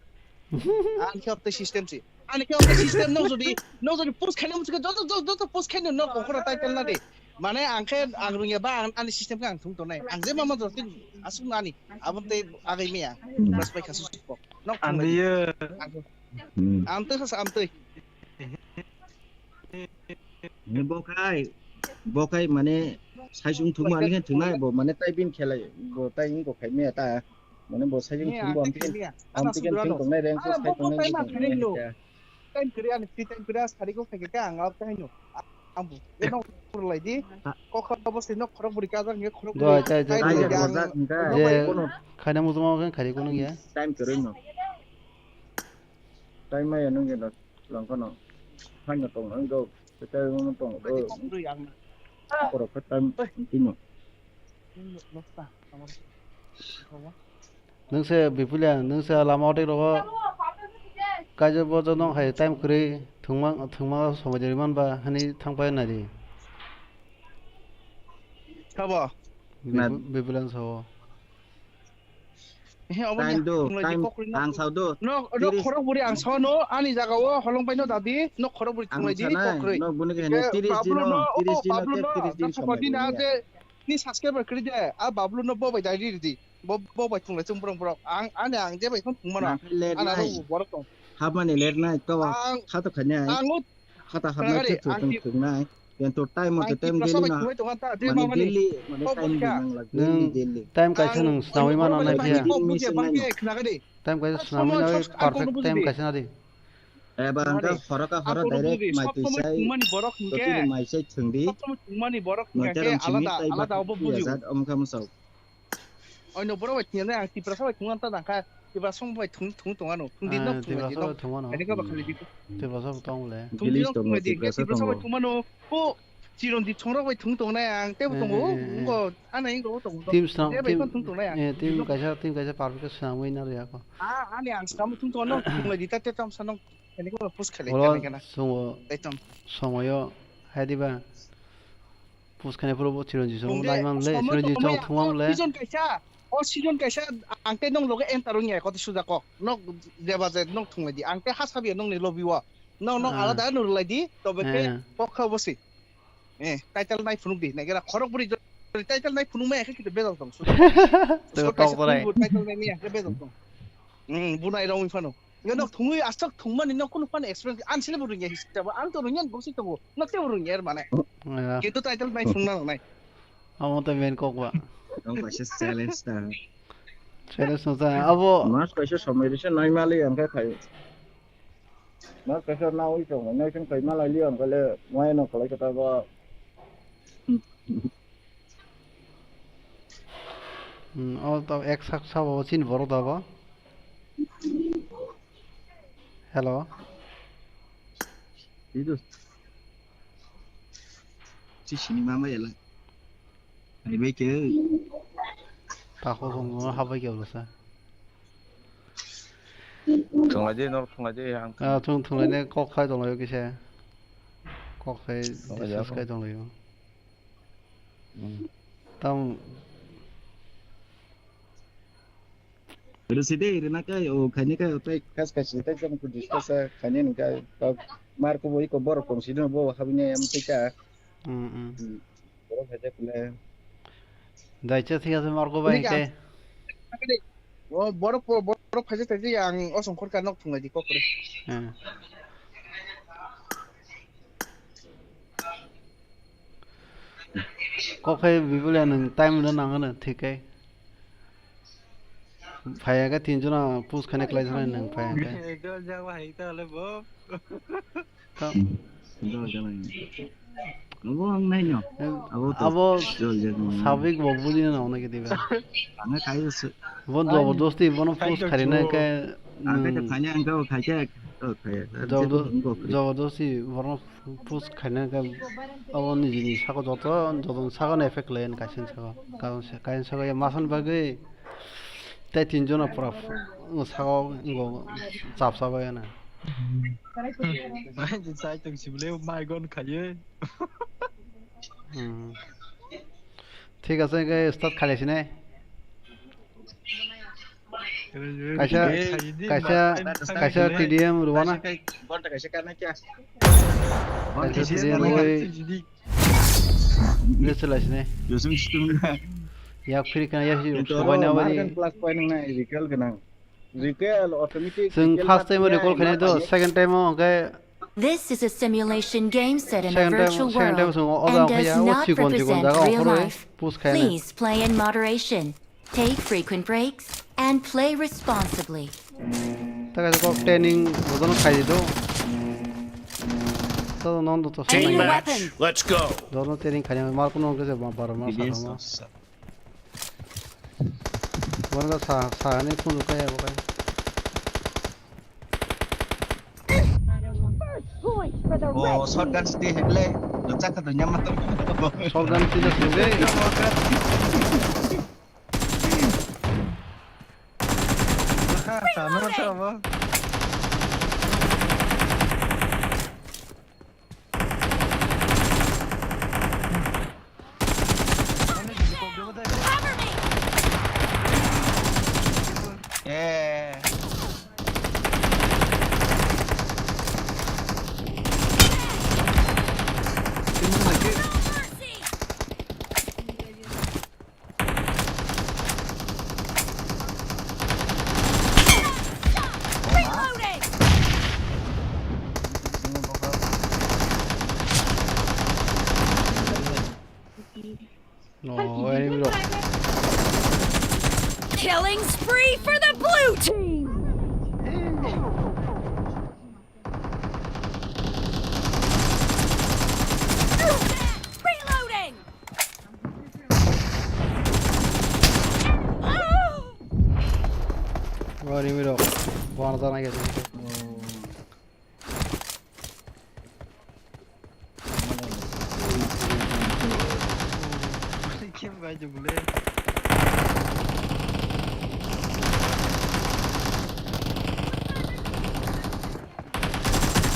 Ang khe opte system si. Ang khe opte system nok jodi, nok jodi post khaina muchika, joto, joto, joto post khaina nok kokora title na di. Mane ang khe ang rungya ba ang ani system khe ang thung tonai. Ang je mama jodi asuk nani. Abon te agai maya. Mas paikha su. Nok thung nai di. Ang je. Ang twi khasa, ang twi. Ni bo khai, bo khai mane saisung thungma ani khe thungnai bo mane tai bin khelai bo tai wngkok khai maya ta. Mane bo saisung thungbo amtwi khe, amtwi khe thung tongnai rank post khai tongnai wngkok khai maya ta. Time kwrwi ani free time kwrwi sari go khai khe ang up khai no. Ang bo. Nok rwlai di. Kokha bo se nok khorok buri kajak ni khorok buri. Doi, doi, doi, doi. Khaina muchungma khe khari kono ya. Time kwrwi no. Time maya nung geno langkano. Haino tong nang go. Tei mo tong go. Korok khe time timo. Nung se Bipulia, nung se lama otek rogo. Kaisa bojo nong hai time kwrwi thwngma, thwngma somoi de man ba hani thangpai nai di. Sabo? Bipu-, Bipulian sabo. He, obo ni Time do, thunglai di time kok kwrwi no. Ang sao do. No, no, tiris. Khorok buri ang sao no, ani jaga o holong pai no dadi, no khorok buri thunglai di kok kwrwi. Ang sanai, no buni khe hini tiris din no, tiris din no, Bablu no, tiris din somoi di na je, ni subscriber kwrwi de, a Bablu no bo bai dai ri di, bo, bo bai thunglai chung borok borok. Ang, ani ang je bai khon thung mano. Nang khe late nai. Ana ro borok tong. Hapmani late nai, to ang, khato khani ai. Ang Khata hapnai khwnakhari, thwk thwk ang thwng ki-, thwknai. Kintu time mote ang time Tiprasa daily bai na. Thwngwi tongkha ta, de Mane mamani. Daily, mane time di nang lak, daily, daily. Nwng time kaisa nwng swnamwi mano nai phiya. Ang bujiya bangkhe khwnakhari. Time kaisa swnamwi nai, perfect time kaisa nadi. Eba hwnkhe horo ka horo direct mai twi sai. Totini mai sai thwngdi. Noite rong simi alada, tai alada bak obo bujiya. Omo khe mwsao. Oino borok bai thwngya nai, ang Tiprasa bai thwngna ta nangkha, Tiprasa bai thwng, thwng tong ano, thwng di nok thwng di nok. Tiprasa bai thwngmano. Ani kha ba khali di. Tiprasa bo tong le. Thwng di nok thwng di, Tiprasa bai thwngmano. O Chiron di chongrok bai thwng tong nai, ang tebo tongo, ngo, ano ingo tongo. Team swnam, team, team kaisa, team kaisa perfect swnamwi na rwya kho. A, ani ang swnam thwng tong no, thwng lai di ta te tam sanong. Ani kha ba push khali kana kana. Sungo. Somoyo, hai diba. Push khainai phuru bo Chironjit chwng nai man le, Chironjit chwng thung man le. Season kaisa, o season kaisa ang tei nong loge enter wngya koti suja kok. Nok jeba je nok thung lai di. Ang tei ha sabi nong ni lobby o. Nong nong alada no rwlai di, tobe khe kok kha bo si. Eh, title nai phunuk di, nai kera khorok buri title nai phunuk mai khe kito bejal tong. Title nai mai khe bejal tong. Hmm, bunai rong phano. Yo nok thungwi aswk thungmani nok kunu phano experience ang sini bo rungya hisab ang to rungya bosi tongo nok tebo rungya er mane. Kintu title nai phungna nai. Amo to main kok ba. Tong kaisa challenge ta. Challenge no ta abo. Mas kaisa somoi bisa nai mali ang khe khai. Mas kaisa nawi tong nai sing khai malai li ang kale mai no khalai kata ba. Hmm, o to ek sak sabo chini borok da bo. Hello. Idu. Si sini mama yala. Ai bai ke. Tako kong habai ke ulo sa. Thunglai di, nor thunglai di, ang. Ah, thung, thunglai ne kok khai tong lai kisa. Kok khai discuss khai tong lai. Tam. Rwside rwna kai o khaini kai o tei kas kas tei jam ku discuss khaini ni kai mar ku boi ko borok tong sino bo habine am tei ka. Hmm, hmm. Borok hai je kule. Daisa thik ase mar ku bai ke. O borok borok phaijak thaijak ang osong khorka nok thunglai di kok re. Hmm. Kok hai bibole nwng time no nangano thik hai. Phaiya khe tin jona push khaina khlai jana nwng phaiya khe. Ekdom jagwa hai ta le bo. Ta. Ekdom jagwa hai. Abo ang nai no. Abo to. Abo sabik bo buli na ona ke diba. Ang khai se. Bon jobordosti bono push khaina khe. Ang khe phani ang khe khai khe. Jobordosti bono push khaina khe abo nijini saka joto, joto saka no effect lai kaisa saka. Kaisa saka ya masan bagwi tei tin jona pura saka ngo chapsa bai na. Mai je chai tong sibole mai gon khaiye. Hmm. Thik ase, hwnkhe start khailai sinai. Kaisa, kaisa, kaisa T D M rwna. Kaisa T D M rwui. Let's last ne. Yak free kana yak sobai na bari. Plus point nang na recall ganang. Recall automatic. Chwng first time recall khainai do, second time o hwnkhe. This is a simulation game set in a virtual world and does not represent real life. Please play in moderation. Take frequent breaks and play responsibly. Taka kok training bodono khai di do. To non do to. Team match. Let's go. Dono training khai mar kono ke ba bar mar sa ma. Bono sa sa ni phone kai bo kai. Oh, shotgun siti heble. Rwchak kha to nyama. Shotgun siti sungde. Reloading. Cover me. Yeah. Reloading! No, enemy rok. Killing spree for the blue team! Reloading! Oh, enemy rok. Buana jana gede. Kim gai jugule.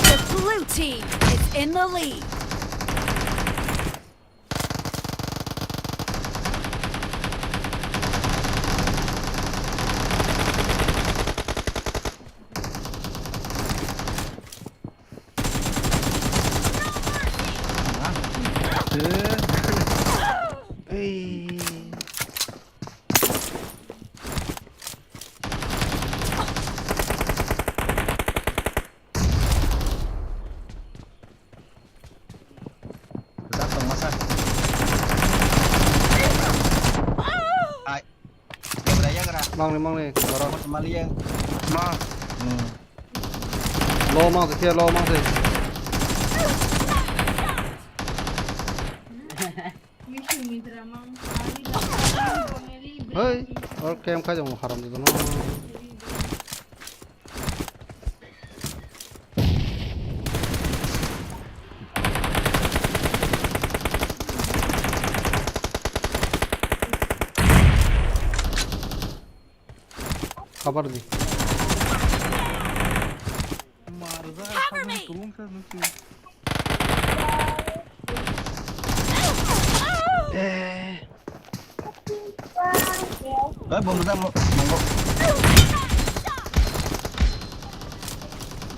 The blue team is in the lead. Dak tong masa. Ai. Yagra, yagra. Mangni, mangni, borok. Mali ya. Ma. Hmm. Lo mang se, lo mang se. Hei, or kem khai jong haram di no. Cover di. Cover me! Eh. Oi, bom rwjak mo-, nanggo.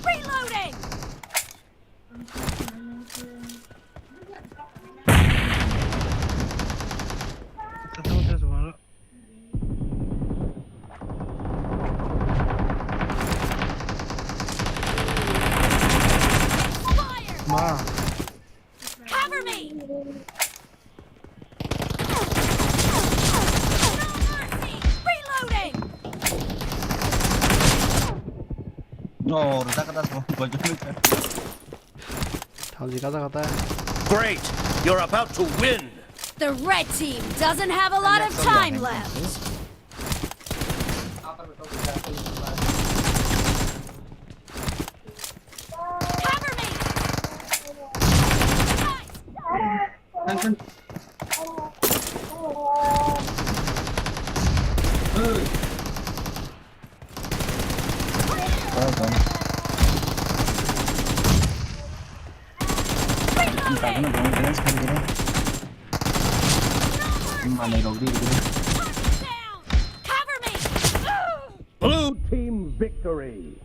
Reloading! Ma. Cover me! No mercy! Reloading! Oh, rwjak kha ta. Thalji kaja kata. Great! You're about to win! The red team doesn't have a lot of time left. Cover me! Reloading! Manai rok di. Cover me! Blue team victory.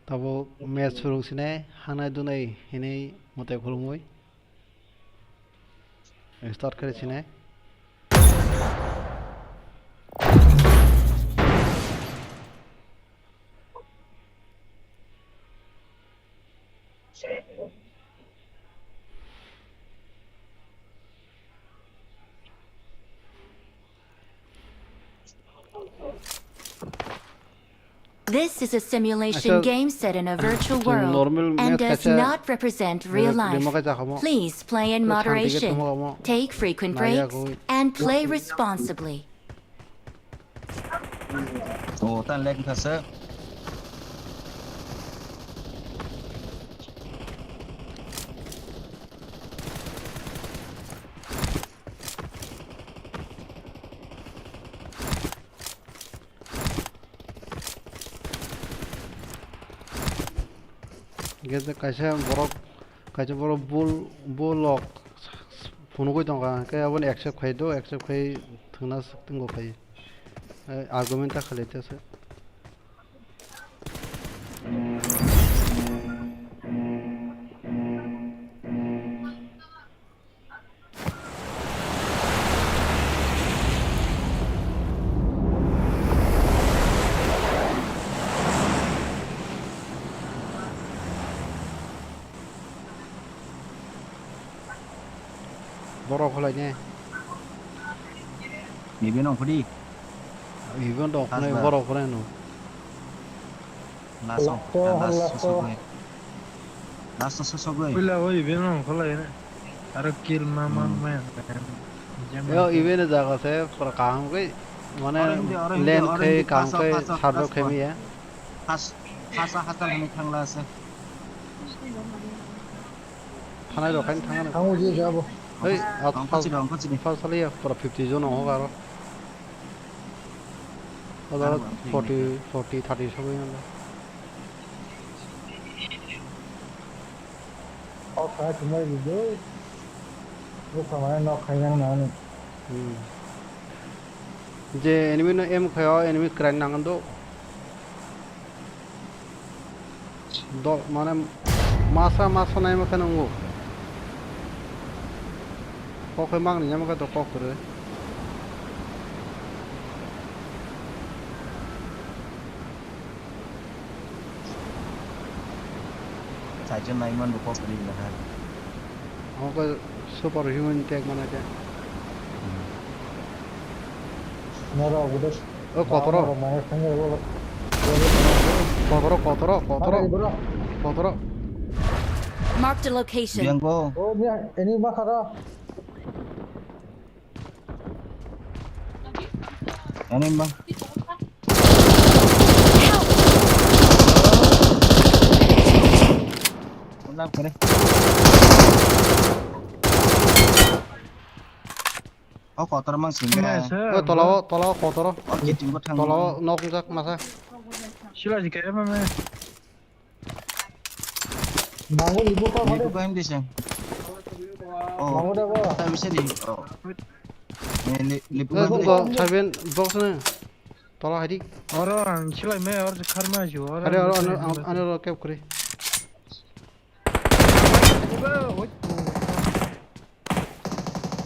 Tabuk match phurung sine hanai dunai hinui mwtai khulumui start khe sine. This is a simulation Acha, game set in a virtual chwng world normal and match does kaisa, not represent eh, real life. Demo kaisa kamo. Please play in Chwng santi ke moderation. Thamo kamo. Take frequent Naya breaks koi. And play responsibly. Oh, tan lag wngkha se. Hingke kaisa borok, kaisa borok bul, bulok phunugui tongkha, hingke aboni accept khai do, accept khai thwngna tongo khai, argument ta khalai tese. Borok holai ne. Ibe nong phudi. Ibe nong phudi borok holai no. Last, last, last, last, last, last, last, last. Puila o event rok kholai ne. Aro kill ma, ma, hmm, ma. Yo, event jaga se pura kaham kai, mane oro hindi, oro hindi, lane oro khai, hindi, kaham khai, pass off, pass off, survive pass off. Khai miya. Pass, pass off, pass off, hwnwi thangla se. Thanai rok khai thangna. Thango je jabo. Hei, at pass, pass off, pass off. Pass off ya, pura fifty jon ong aro. Oro forty, forty, thirty sogwi wngo. O kha thumai rwdi. Bwkha mane nok khainang nani. Hmm. Je enemy no aim khaio, enemy kwrai nang do. Do, mane masa, masa naima khe nungo. Kok khe mang ni yama khe do kok kwrwi. Saijo naiman bo kok kwrwi na ha. Omo khe super human tag mana khe. Hmm. Noro obo de. O kotoro. Noro maya thangwi obo. Kotoro, kotoro, kotoro. Mana ibro? Kotoro. Marked a location. Biang ko. O, ni, ini ma khara. Ani ma. Unang kore. O kotor mang sing. Nice, eh. O tola o, tola o kotor o. O kiting ko thang. Tola o nok jak masa. Sila jike ma me. Bango libo pa. Libo pa hindi siya. Oh. Bango da ba. Tayo siya di. Oh. Eh, li-, libo pa hindi. Ko saben box na. Tola hai di. Oro ang silai me or khar ma ju. Oro ano ano cap kuri.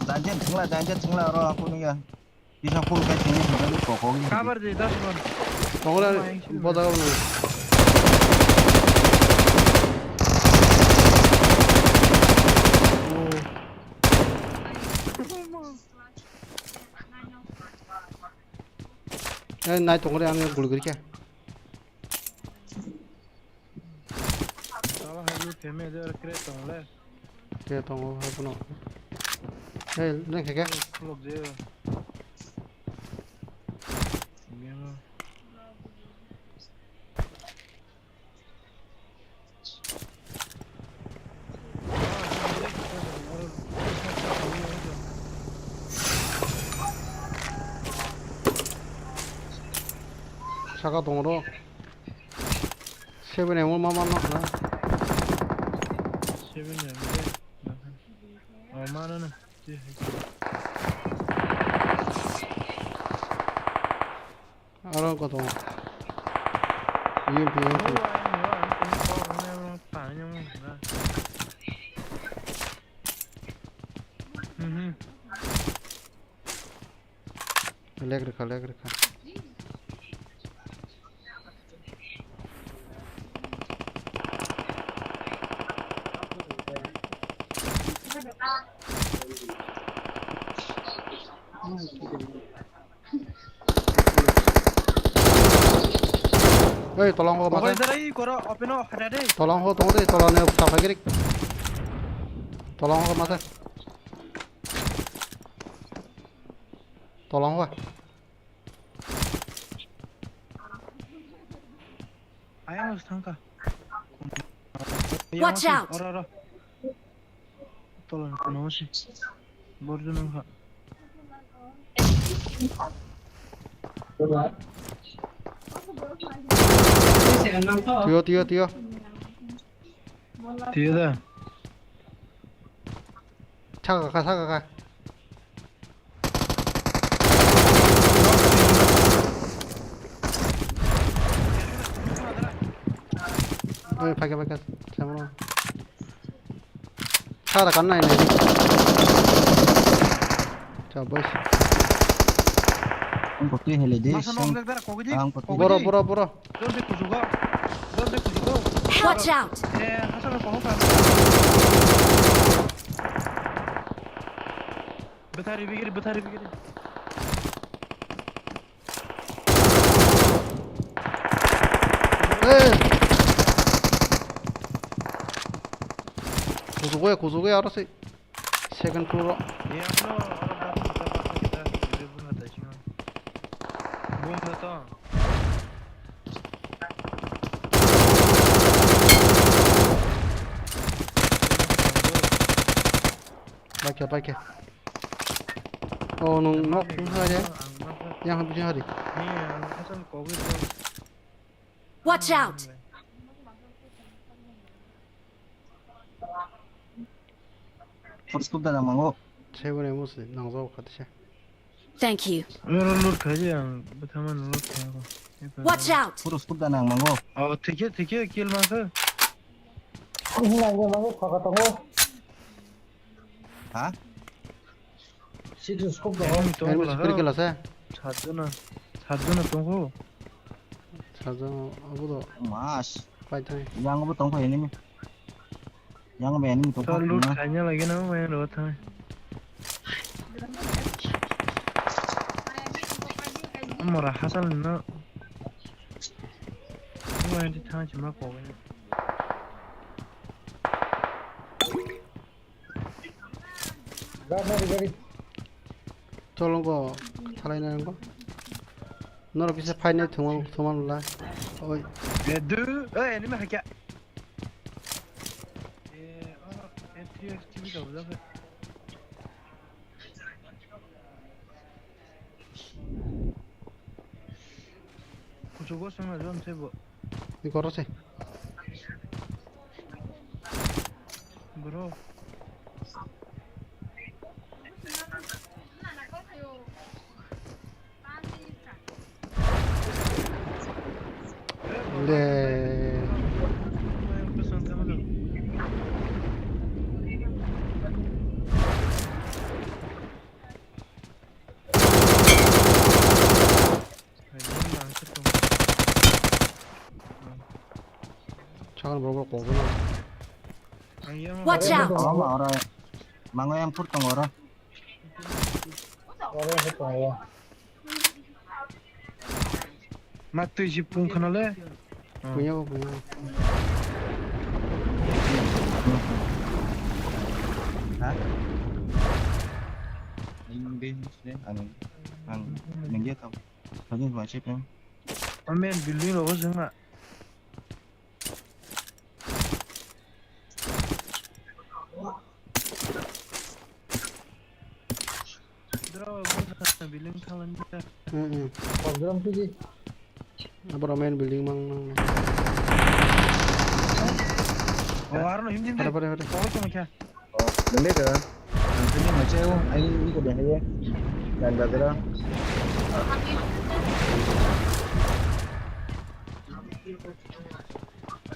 Danger thangla, danger thangla oro aku ni ya. Bisa full kai sini sudah ni kokong ni. Cover di, das mon. Kokong ni boda ko ni. Eh, nai tongre ang gul gul kya. Sala hai lu theme der kre tong le. Kre tong o hai kuno. Hey, nang khe khe. Khulok je. Game. Saka tongo ro. Seven M o ma manna khna. Seven M de. Oh, mano na. Twi hai. Aro ko tongo. U M P, U M P. Oh, ai, no, ai, tini kok hwnwi ano tani nang na. Mhm. Lag rikha, lag rikha. Oi, tolong ho, masa. Pokoi darai koro, open o, hada dei. Tolong ho, tong dei, tolong ne, sapa giri. Tolong ho, masa. Tolong ho. Ayang thangkha. Watch out! Oro, oro. Tolong kono si. Borjun wngkha. Tio, tio, tio. Tio da. Saka kha, saka kha. Oi, phaikha, phaikha, samono. Sara kan nai nai. Cha, boys. Ang kotwi hele de. Masa nok seng. Dak dara kogidi. Ang kotwi. Kogidi. Boro, boro, boro. Jor de kujugo. Jor de kujugo. Watch out! Eh, hasal ko hoka. Bethari bigiri, bethari bigiri. Eh. Kujugo ya, kujugo ya, aro se. Second floor o. Ye, ano, oro bathroom ta, bathroom ta, bathroom ta, sino. Boom da to. Baikha, baikha. Oh, nung nok, nung hari. Yang habis hari. Ni, ang asal covid. Watch out! First scope da nang mango. Sebo ne musi nang zo khatisa. Thank you. Oro loot khaidi ang bwthama loot khago. Watch out! First scope da nang mango. Oh, thikhe, thikhe, kill masa. Nang mango, phaga tongo. Ha? Six scope tongo. Enemy tongo. Enemy la, spirit ha? Kill asa? Satjona, satjona tongo. Satjona, abo do. Mas. Pai thai. Yang abo tongkha enemy. Yang abo enemy tongkha. Loot khaina lagi na, mai ro thai. Amora hasal no. Mai di thang chima ko. Gari, gari. Tolongo thalai na nango. Norok kisa phainai thwngmano, thwngmano la. Oi. Eh, du, eh, enemy hakya. Eh, oh, M three X T V da, da. Kuchugo swngna jon se bo. Ni koro se. Bro. Le. Chakal borok rok kokno. Watch out! Oro ma oro. Mango yang phur tongo oro. Oro phur tongo. Mak twi si pung khana le. Punya bo, punya bo. Ha? Ang, ang, nengge tau. Kajin ma chip em. Amen building rogo jengna. Bro, building thalan. Hmm, hmm. Program tu di. Aboro main building mang mang. Oh, aro no him dim de. Pare, pare, pare. Oh, tong kha. Oh, dende ka. Ang tini ma cheo, ai ni ko de haye. Dan da dra.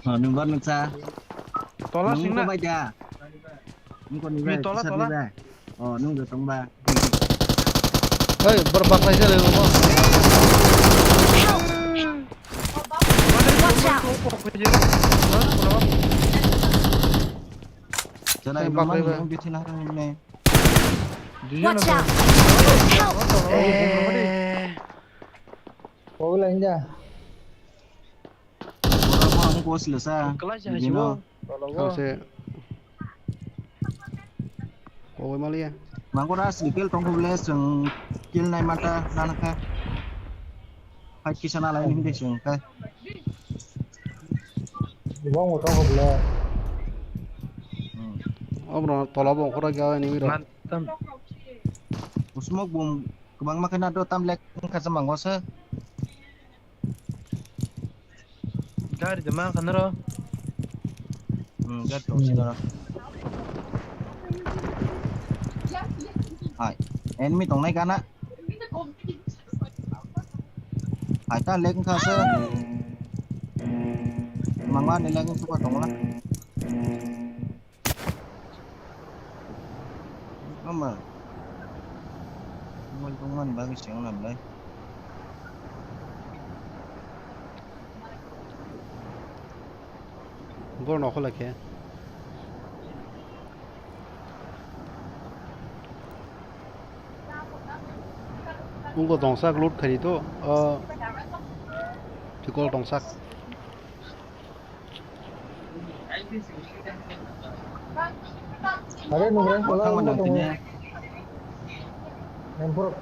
Ha, nung bar nung cha. Tola sing na. Nung ko bai da. Nung ko ni bai. Mi tola, tola. Oh, nung de tong ba. Hei, borok baklai se lego. Watch out! Jana. Hei, baklai ba. Nung bithi na nung ne. Watch out! Eh. Pogla inja. Borok mo ang ko sila sa. Kelas ya, bino. Kau se. Kau maliya. Mangko ras kill tong ko ble seng kill nai mata nana kha. Fight kisa na lai ni hinde seng kha. Bong ko tong ko ble. Hmm. Obro tola bong khora gya ni miro. Tam. Smoke bom kwbangma khe na do tam lek wngkha se mango se. Gari de ma khanaro. Hmm, gari tong si doro. Hai, enemy tongnai gana. Hai, ta lek wngkha se. Mangma ni lek wngkha tongla. Ama. Mol tongmani bagwi se wngna belai. Gor nokho lai khe. Wngkha tongsak loot khaidi to, ah, chikol tongsak. Are nung rang kola. Thang nang tini. Empur.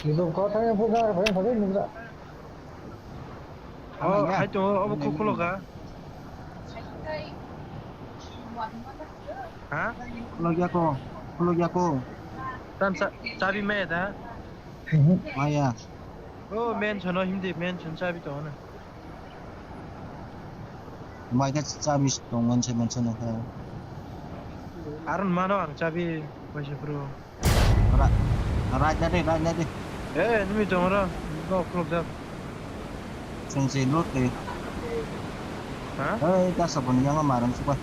Itu kau thang empur ka, apa yang kau nung rang? Oh, hai to, abo khulo ka. Ha? Khulok ya ko, khulok ya ko. Tam sa, chabi me da. Maya. Oh, mention no hindi, mention chabi to na. Mai khe chabi tongmani se mansa nokha. Aron mano ang chabi paisa phuru. Ra-, right na de, right na de. Eh, enemy tong ro. Go, close up. Seng se loot de. Ha? Eh, ta sabon yang marang suka.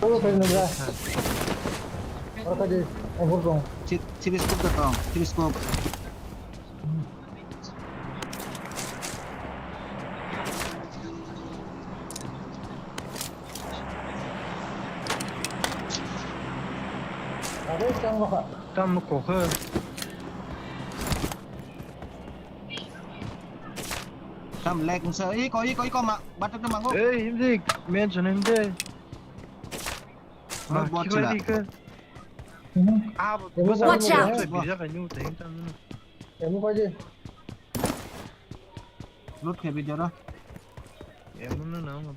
Lo lo kai nang ra. Ora ka de, eh, bor dong. Chip, chip scope da tong, chip scope. Tam kok khe. Tam lag wngsa. Iko, iko, iko, ma, batok de mango. Ei, himdi, mention himdi. Oh, bot sila. Ah, watch out. Bijak kaini utai tam. Emu kaje. Loot khe video ro. Emu no na mo.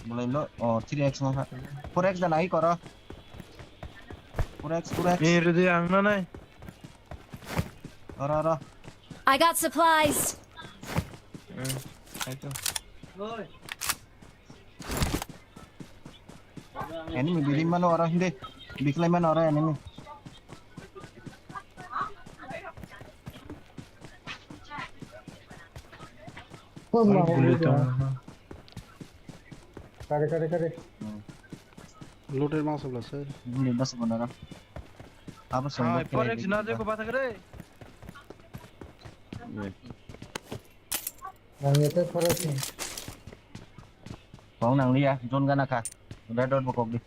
Bolai lo, oh, three X no ha. Four X da nai koro. Four X, four X. Ni rudi ang na nai. Oro, oro. I got supplies. Hmm, aito. Enemy bidi mano oro hindi. Biklai mano oro enemy. Kare, kare, kare. Looter mangsa bla sir. Hindi bas bonara. Apa song? Hai, four X na je ko bata kare. Nang yate four X ni. Kong nang liya, zone gana kha. Red dot bokok di.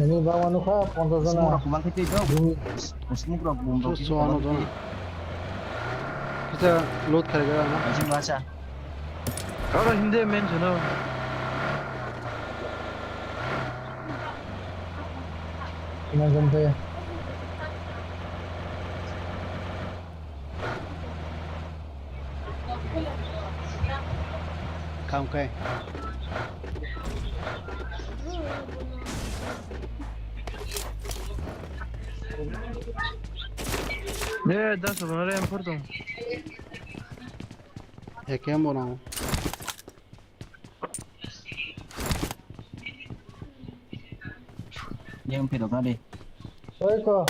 Nini bangma nukha ponchash jona. Smoke rok kubang khe twi do. Smoke rok bum rok. Smoke rok. Kita loot khai ga na. Ajin bacha. Oro hindi men jeno. Nang jom khe. Kam kai. Ne, das ko na re M four tong. Ekem bono. Yang pi dok na de. Oi ko.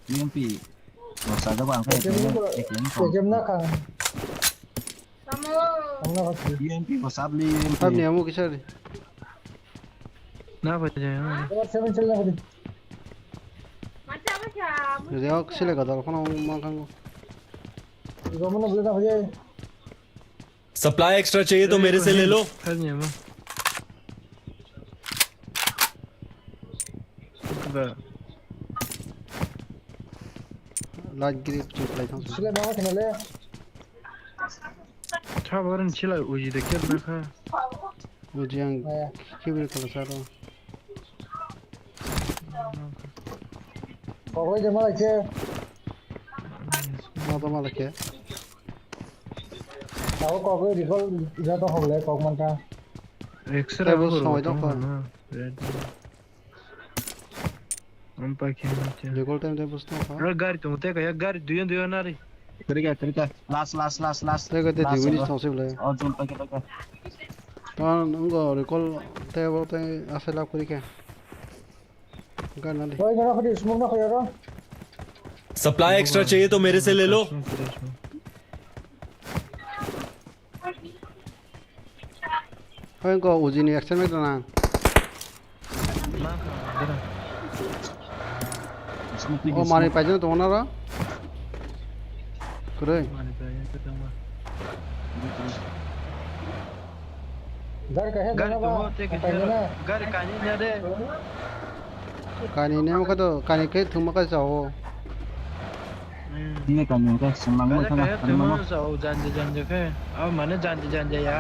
Yang pi. Wasa da bang kai. Ekem ko. Ekem ko. Ekem na kha. Ang na kha. Yang pi ko sab li yang pi. Sab ni amu kisar. Na pa jai na. Seven chal na kha. Reo sile gadal kono mangkang. Gomno bela na kha. Supply extra चाहिए तो मेरे से ले लो। Light grip chip lai thang. Sile mama kena le. Tha barin sila uji de ker na kha. Uji ang kibir kala saro. Kogoi de malai khe. Moto malai khe. Abo kogoi recall jato hogle kok manka. Extra tebo soi dok. Am pa khe na khe. Recall time tebo stok ha. Ro gari tung te ka ya gari duyan duyan nari. Kiri ka, kiri ka. Last, last, last, last. Te ka te dui minute thong se bole. Oh, jump pa khe, pa khe. Tan ngo recall tebo te asai lap kiri khe. Gana de. Oi, gana khadi, smoke na khaya ro. Supply extra चाहिए तो मेरे से ले लो। Hoi ko uji ni extend dana. O mani paijak tong na ro. Kwrwi. Gari kaisa gari jana ba, tongo, tei kaisa kaisa jana. Gari kani nya de. Kani ne mo khato, kani khe thwngma khe chao. Hmm. Tini kani khe swmang mo thangma, kaisa thangma mo. Thwngma chao, janja janja khe. Abo mane janja janja ya.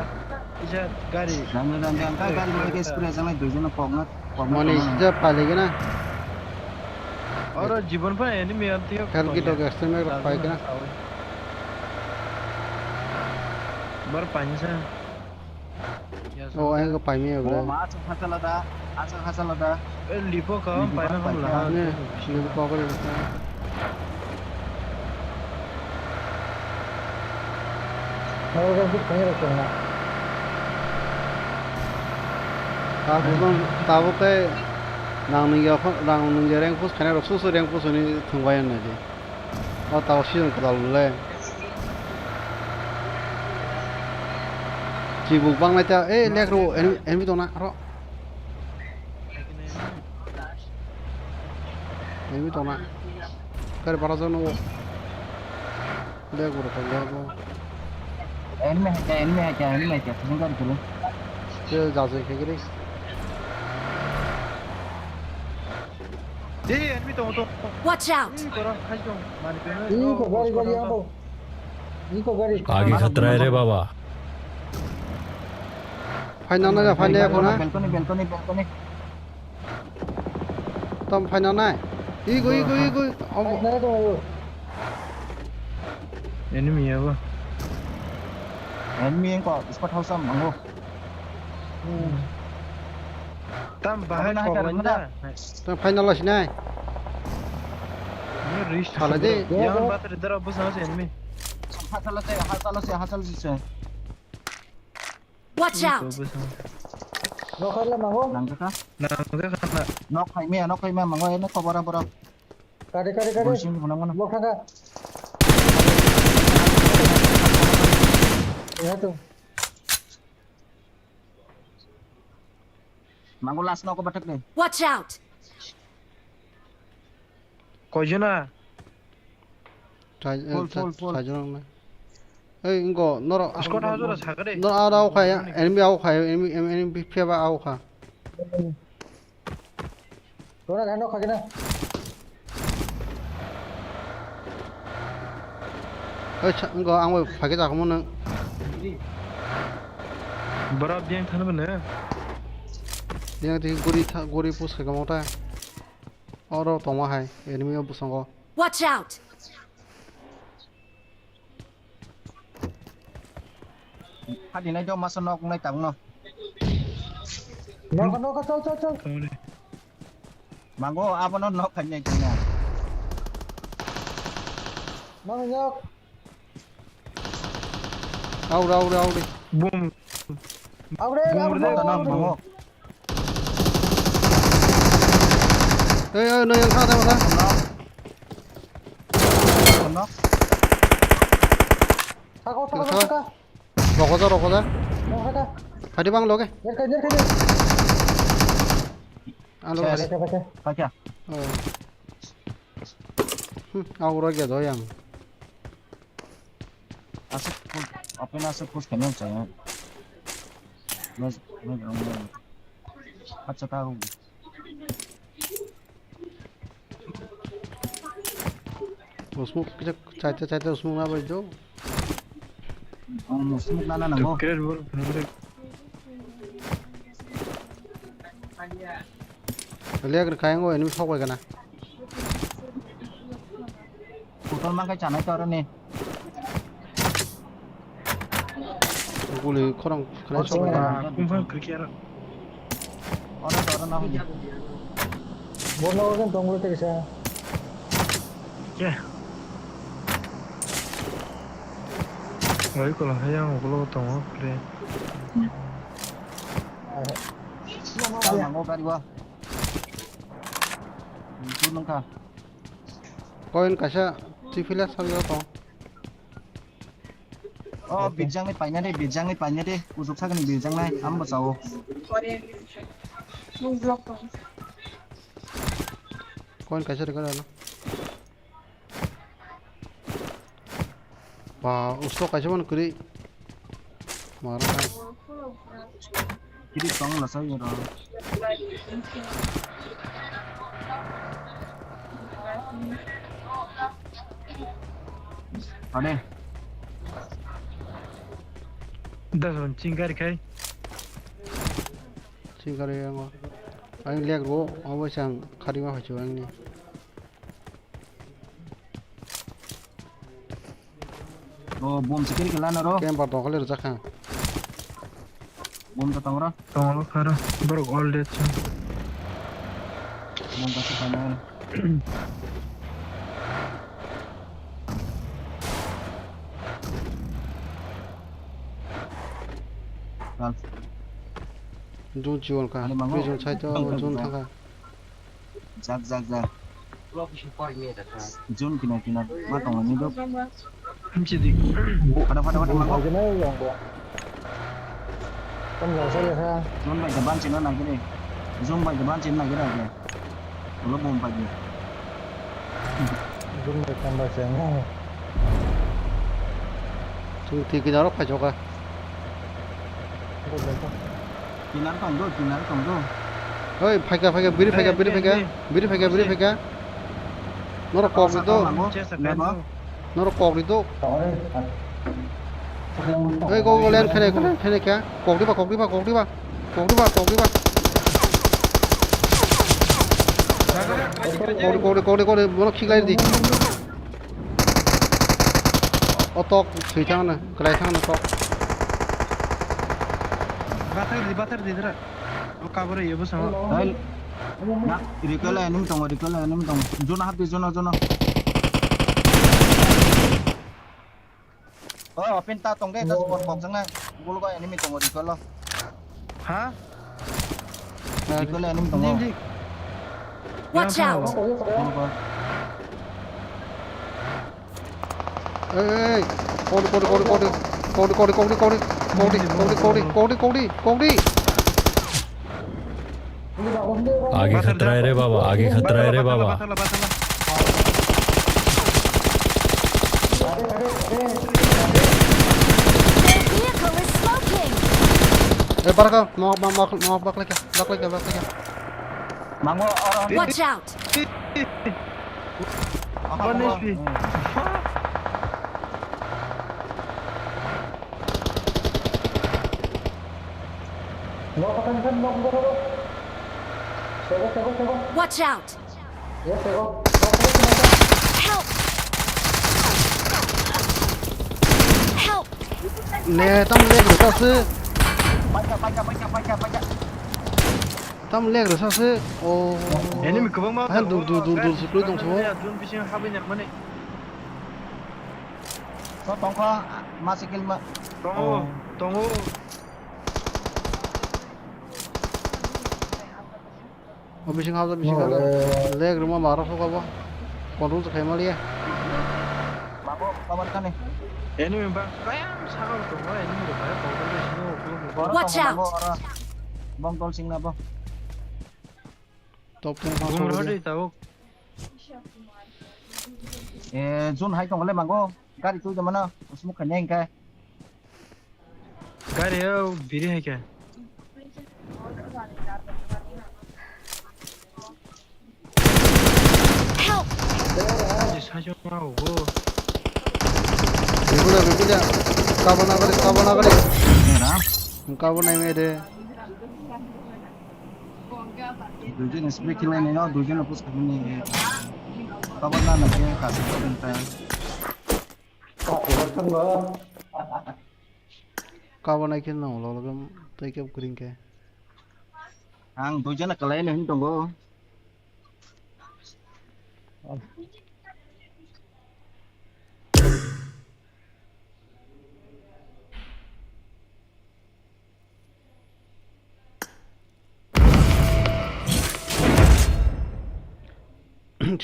Kisa gari. Janja janja khe gari khe spray janai dui jona kokna. Moni sija paligena. Oro jibon pha enemy amtio. Helgi dog extend rok paigena. Bar painsa. O, ang ko paimi ya, bro. Ma, aswk hachala da, aswk hachala da. E, lipo ka, paina hamla. Ne, lipo ka, bro. Oro khe bwkhani rok tongma. Tabuk, tabuk khe rang nungya, rang nungya rank push khainai rok su su rank push hwnwi thwngbai wng nai di. O tabuk season kwtal le. Chibuk bangnai ta, eh, lek rw, enemy, enemy tongna, aro. Enemy tongna. Kari bara jano. Bag bura thang jago. Enemy hai kya, enemy hai kya, enemy hai kya, kusung kari kulu. Ke jaje ke giri. Hey, enemy tong, tong. Watch out! Ih, korang, hai tong. Mani kena. Ih, ko gari, gari, yang ko. Ih, ko gari. आगे खतरा है रे बाबा। Final na, final ya, kona? Balcony, balcony, balcony. Tom final nai. Igo, igo, igo. Obo. Final to ayo. Enemy ya ba. Enemy ko spot house am mango. Hmm. Tam bahai ko mana? Tam final lo sinai. Ni risk. Khala de. Yang batar dara bus house enemy. Hasal se, hasal se, hasal se. Watch out! Nok khaila mango? Nangkha? Nangkha na. Nok khaimya, nok khaimya mango, ene khobor aboro. Kare, kare, kare. Bonsing hwnang mano. Nok thangkha. Ya to. Mango last nok bathak de. Watch out! Koijona? Full, full, full. Ei, ingo, noro. Squad house ora sakare. Noro ara au kha ya, enemy au kha, enemy, enemy, enemy phe ba au kha. Rona gano kha kena. Ei, ingo, ang bai phage jakhamo nang. Bora biang thana bana. Biang ti guri tha, guri push kha kamo ta. Oro tongma hai, enemy o bwskango. Watch out! Hadi nai do masa nok nai tang no. Nok, nok, chal, chal, chal. Mango, abono nok khainai khaina. Mang yok. Aure, aure, aure. Boom. Aure, boom aure, rwjak, aure, boom, aure. Boom. Ei, ei, noi, thang, thang, thang. Thang, thang. Thang, thang, thang. Rokoja, rokoja. Rokoja. Phadi bang loge. Nerka, nerka, nerka. Alo, phadi. Phadi, phadi. Phadi. Oh. Hmm, auro gya do yang. Aswk push, open aswk push khaina chaya. Mas, mas, mas. Acha ta. Usmuk kisa chaita chaita usmuk na bai do. Ang usmuk na na nango. Crash ball, crash. Liak ni kayang o enemy sok bai kana. Putol mangkai chanai to aroni. Guli khorang khorang sok bai kana. Kumphang cricket. Oro to oro na hudi. Bono oro tong bolo tei kisa. Ke. Oi kola hayang ulo tongo kre. Nango gari wa. Itu nungkha. Koin kaisa triphilas samjak tong. Oh, birjangni paina de, birjangni paina de. Ujuksa gini birjangnai, ambo sao. Koin kaisa rikha dano. Ba, usto kaisa mano kwrwi. Mara kai. Kiri tong la sai ro. Ane. Das ron chingari kai. Chingari yango. Ang liak ro, abo sang khari ma phachu ang ni. O bom se kiri kela na ro. Camper tong khali rwjak kha. Bom ta tong ro. Tong ro kha ro. Borok all dead chwng. Bom ta se kha na. Chal. Jun chiwon kha. Ani mango. Prison side o jun thang kha. Jak, jak, jak. Jun kina, kina. Ma tongo ni dok. Hamchi di. Fada, fada, fada, mango. Jun bai da ban china na gini. Jun bai da ban china na gini. Ulo bom bai di. Jun bai tamba china. Jun ti kina rok phai choka. Kinar tong do, kinar tong do. Oi, phaika, phaika, biri phaika, biri phaika, biri phaika, biri phaika. Norok kok ri do. Norok kok ri do. Oi, go, go, len phene, go, len phene kya? Kok ri ba, kok ri ba, kok ri ba. Kok ri ba, kok ri ba. Kok ri, kok ri, kok ri, kok ri, bono khiklai di. O tok, sui thang na, kwlai thang na tok. Bathar di, bathar di, dra. O kabur ye, bo sama. Hai. Na, recoil enemy tongo, recoil enemy tongo. Jona happy, jona, jona. O, open ta tong de, ta support box jang na. Gul go enemy tongo, recoil lo. Ha? Recoil enemy tongo. Dim, dim. Watch out! Ei, ei, ei. Kok di, kok di, kok di, kok di. Kok di, kok di, kok di, kok di. Kok di, kok di, kok di, kok di, kok di. आगे खतरा है रे बाबा, आगे खतरा है रे बाबा। Their vehicle is smoking! Eh, baraka, mau, mau, mau, mau, baklai ka, baklai ka, baklai ka. Mango, orang. Watch out! One H P. Nok akan kan, nok, nok, nok. Sego, sego, sego. Watch out! Ya, sego. Nok, nok, nok. Help! Help! Le, tam le, rwsa se. Paika, paika, paika, paika, paika. Tam le, rwsa se. Oh. Enemy kwbangma. Hai, dur, dur, dur, dur, sukli dong, sukli. Jun bising habwi nangmani. To tongkho, ma sikil ma. Tongo, Oh. tongo. O bising habjak bising habjak. Leg ruma maro soka bo. Control se khaima liya. Mabo, kabar kani. Enemy bang, kayang sakal tongo, enemy rok kaya, kau kau sini, kau kau. Oro Watch tongo, out! Oro. Bong tol sing na bo. Top ten Bung rodi tabuk. Eh, zone hai tongole mango. Gari tui jamana. Usmuk khanya ingka. Gari o biri hai khe. Help! Ni sa jong ma o go. Bikuda, bikuda. Kabana gari, kabana gari. Kabana mede. Duijon spray khe lainai no, duijon push khamani. Tabok na na khe kaisa khe ta. Kabo nai khe no, lo lo tei khe green khe. Ang duijon kalai no hin tongo.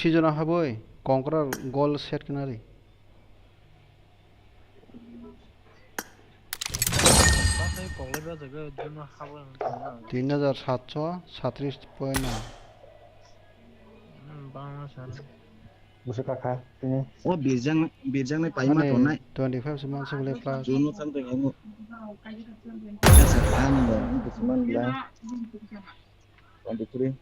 Sijona haboi kongkra gol set khnari. Tin hajar satso satris point no. Bangma sana. Busu kakha, tini. O birjang, birjang ni paima tongnai. Twenty five se manse bole plus. Juno thang tong emo. Yes, sir. Ang bo, ang bo seman bilang. Twenty three.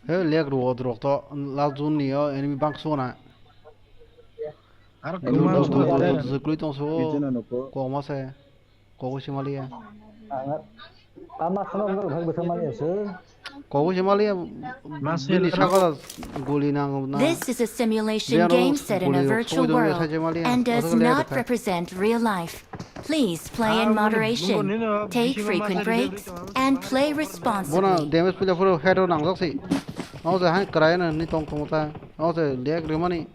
He, leg ro, rok to last zone ni o enemy bangso na. Aro enemy kuma bangso to, to, to, to, zikli tong so. Koma se. Kogo simaliya. Ama sono bwrok bhai bwsa mani ase. Kogo simaliya. Bini sakala guli nang na. This is a simulation game set in a virtual world and does not represent real life. Please play in moderation, take frequent breaks, and play responsibly. Bona damage pila phuru head o nangjak si. O je hai krai na ni tong tong ta. O je leg rimani.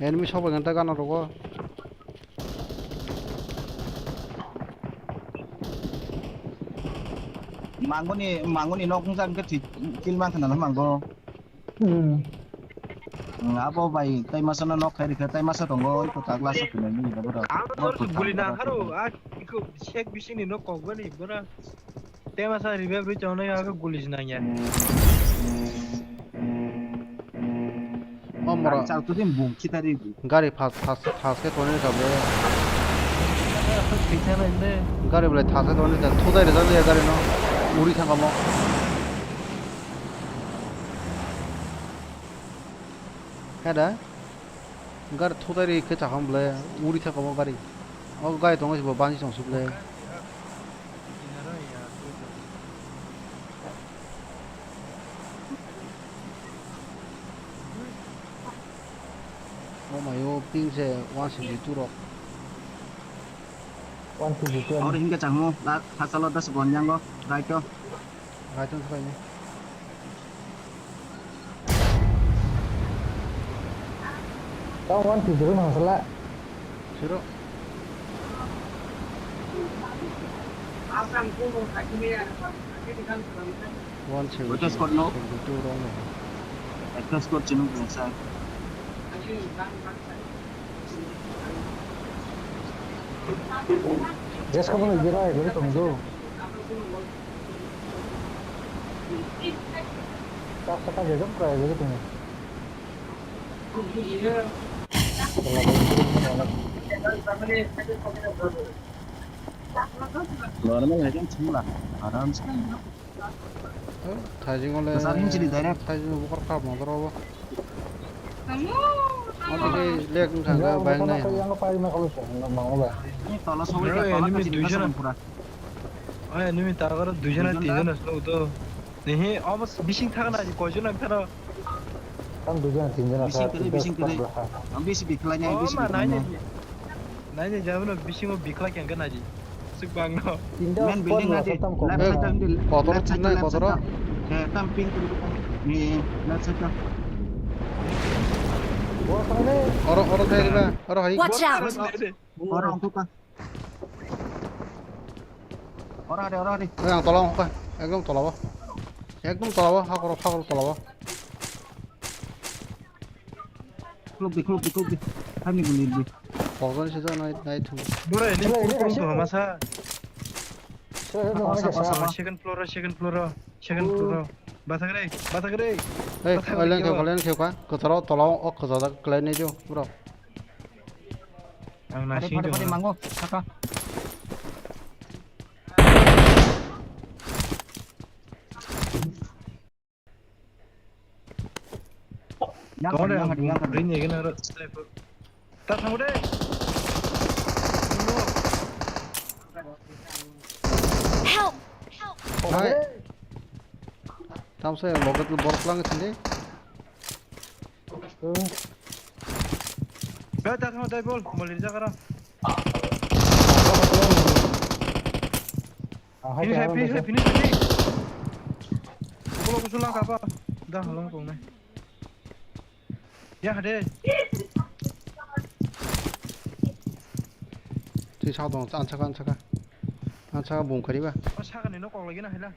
Enemy sok bai ganta gana rogo. Mangoni, mangoni nok hwnjak hwnkhe thik kill mankha nang mango. Hmm. Hmm, abo bai tai masa no nok khai rikha, tai masa tongo, oi ko tagla sa kene ni da bora. Ang bor guli na haro, a iko sek bising ni nok kok bani bora. Tema sa revive rwi chongnai aga guli sinangya. O mora. Chal tu din bung khitari. Gari phas phas phas khe tonwi rwkha ble. Gari belai thas khe tonwi rwkha. Thudai rwjak le gari no. Uri thangkha mo. He da. Gari thudai ri khe chaham ble. Uri thangkha mo gari. O gari tongo se bo bansi tong suk le. O mayo ping se one sixty two rok. One sixty two. Oro hingke changmo, la, hachalo das bonyango, right o. Right o, right o. Tao one fifty rok nang sala. Siro. One seventy, seventy two rok no. Ekta squad chino bwsa. Gas ka bwlai bera ai bwlai tong do. Gas ka bwlai jom krai bwlai tong. Normal hai kan chumla. Aram se. Thaijing ole. Sar hin chili direct. Thaijing bokor kha motor obo. Obo ke lek wngkha hwnkhe bayang nai. Yang pai ma kalu se, ma obo. Ni tola sogwi ka tola enemy kachi duijon. Pura. Oi, enemy target duijon, tinjon asno udo. Nehe, obo bising thangna ji koijon ang tharo. Tam duijon, tinjon asno. Bising kele, bising kele. Ang bisi bikhlai nai, bisi bikhlai nai. Naini jabano bisingo bikla kengkha naidi. Swk bangno. Main building naidi. Left side o hindi, kotor left side o, left side o. Eh, tam ping ping ping. Ni, left side ka. Oro, oro thai riba, oro hai. Watch out! Oro ang tuka. Oro hari, oro hari. Oi, ang tola ka. Ekdom tola o. Ekdom tola o, hakor, hakor tola o. Khuluk di, khuluk di, khuluk di. Kami guli di. Pokon sejak nai, nai thung. Bura ini. Hello, ini kurung kaisa. Tuh masa. Sir, no, Masa, kaisa. Masa, masa. Second floor, second floor, second floor. Bathagre, bathagre. Hei, bathagre, oilen kyo. Khe, oilen khe ka. Kotoro tola o, o kotoro klai nai jo, bro. Ang nasing jo. Pare, pare, mango, saka. Yang tadi, yang tadi, yang tadi. Ring ya kan harus sniper. Tak sama deh. Help! Hai. Tam saya logat lu borok lang sini. Dah tak sama dai bol, mau lihat sekarang. Finish, finish, finish, finish. Kulo kusulang kapa. Dah, long kong nai. Ya, hade. Twi sak dong, ansaka, ansaka. Ansaka bum kariba. O sakani no kok lagi na hela.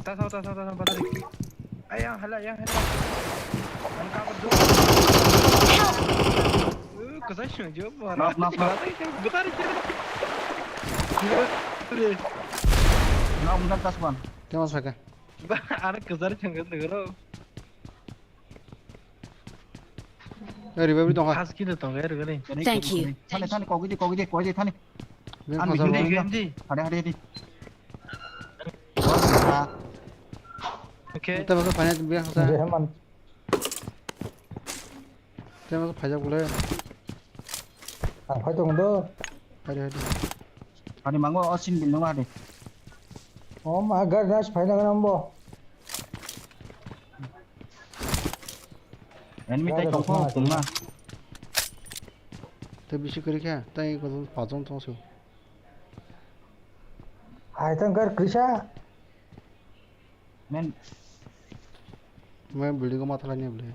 Ta sao, ta sao, ta sao, batari. Ay, yang hala, yang hala. Ang kapat do. Help! Eh, kasai sung jo, mara. Knock, knock, knock. Batari, batari. Knock, knock, last one. Tengok saka. Ba, anak kasar chang kan dengro. Eh, revive tong kha. Khas kino tong, eh, rwgani. Thank you. Thani, thani, kogwi di, kogwi di, kogwi di, thani. Bini Ani phasal bini bini. Hadi, hadi, hadi. Okay. Ita basa phanya biya khasa. Jeheman. Ita basa phajak bole. Ang phai tong do. Hadi, hadi. Hadi mango, o sin bil nung hadi. O ma, gar gas phai nang nang bo. Enemy tai tongkho tongma. Tei bisi kwrwi khe, tei kotor pajon tong se. Hai tong kar krisa. Men. Men building ko mathalai ni bole.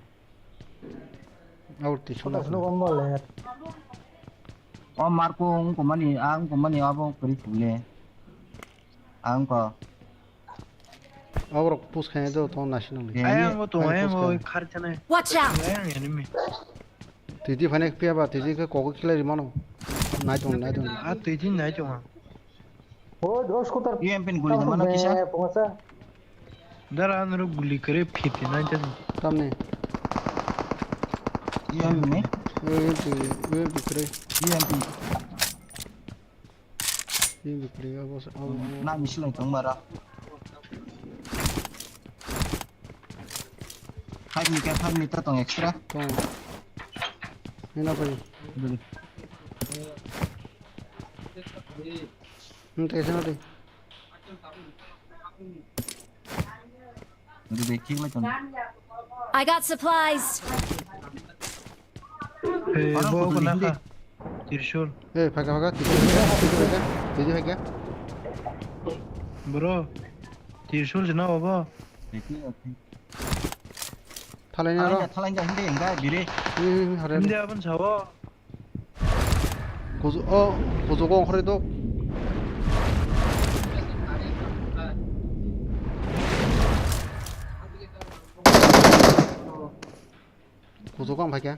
Aur tisho na. Silo kombo le. O Marco, ang komani, ang komani abo kwrwi phule. Ang ko. Aborok push khaina do tong nasi nang. Ayang bo tong, ayang bo khar chana. Watch out! Ayang enemy. Titi phane phiya ba, titi khe kok khilai rimano. Nai tong, nai tong. Ah, titi nai tong. O, o scooter. U M P ni guli mano kisa. Pungasa. Dara anro guli kare phiti nai tong. Tamni. U M P ni? U M P, U M P kare. U M P. Ini bikri abo, abo, abo. Nang isi lai tong mara. Five meter, five meter tong extra. Tong. Ini apa ini? Dulu. Hmm, tengah sana deh. Dulu deh, kiri lai tong. I got supplies. Eh, bo ko naka. Tirshul. Eh, phaga, phaga, Tirshul phaga, Tirshul phaga, Tirshul phaga. Bro, Tirshul jina obo. Thalai ni aro. Thalai ni hindi engga biri. Hmm, hmm, hare. Hindi abon sawo. Kuzu, oh, kuzu ko khore dok. Kuzu ko ang phaikha.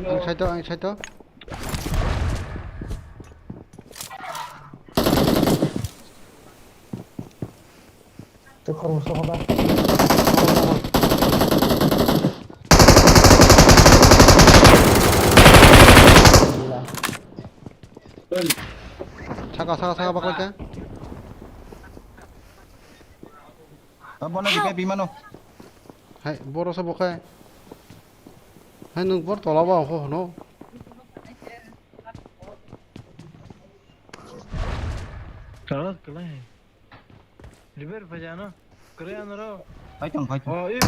Ang saito, ang saito. Tei khoroksa khoda. Saka, saka, saka, baklai kha. Bono revive bimano. Hai, boro se bo khai. Hai, nwng bor tola ba ho hono. Tola kelai. Revive phai jano. Kre ano ro. Phai tong, phai tong. Oh, i.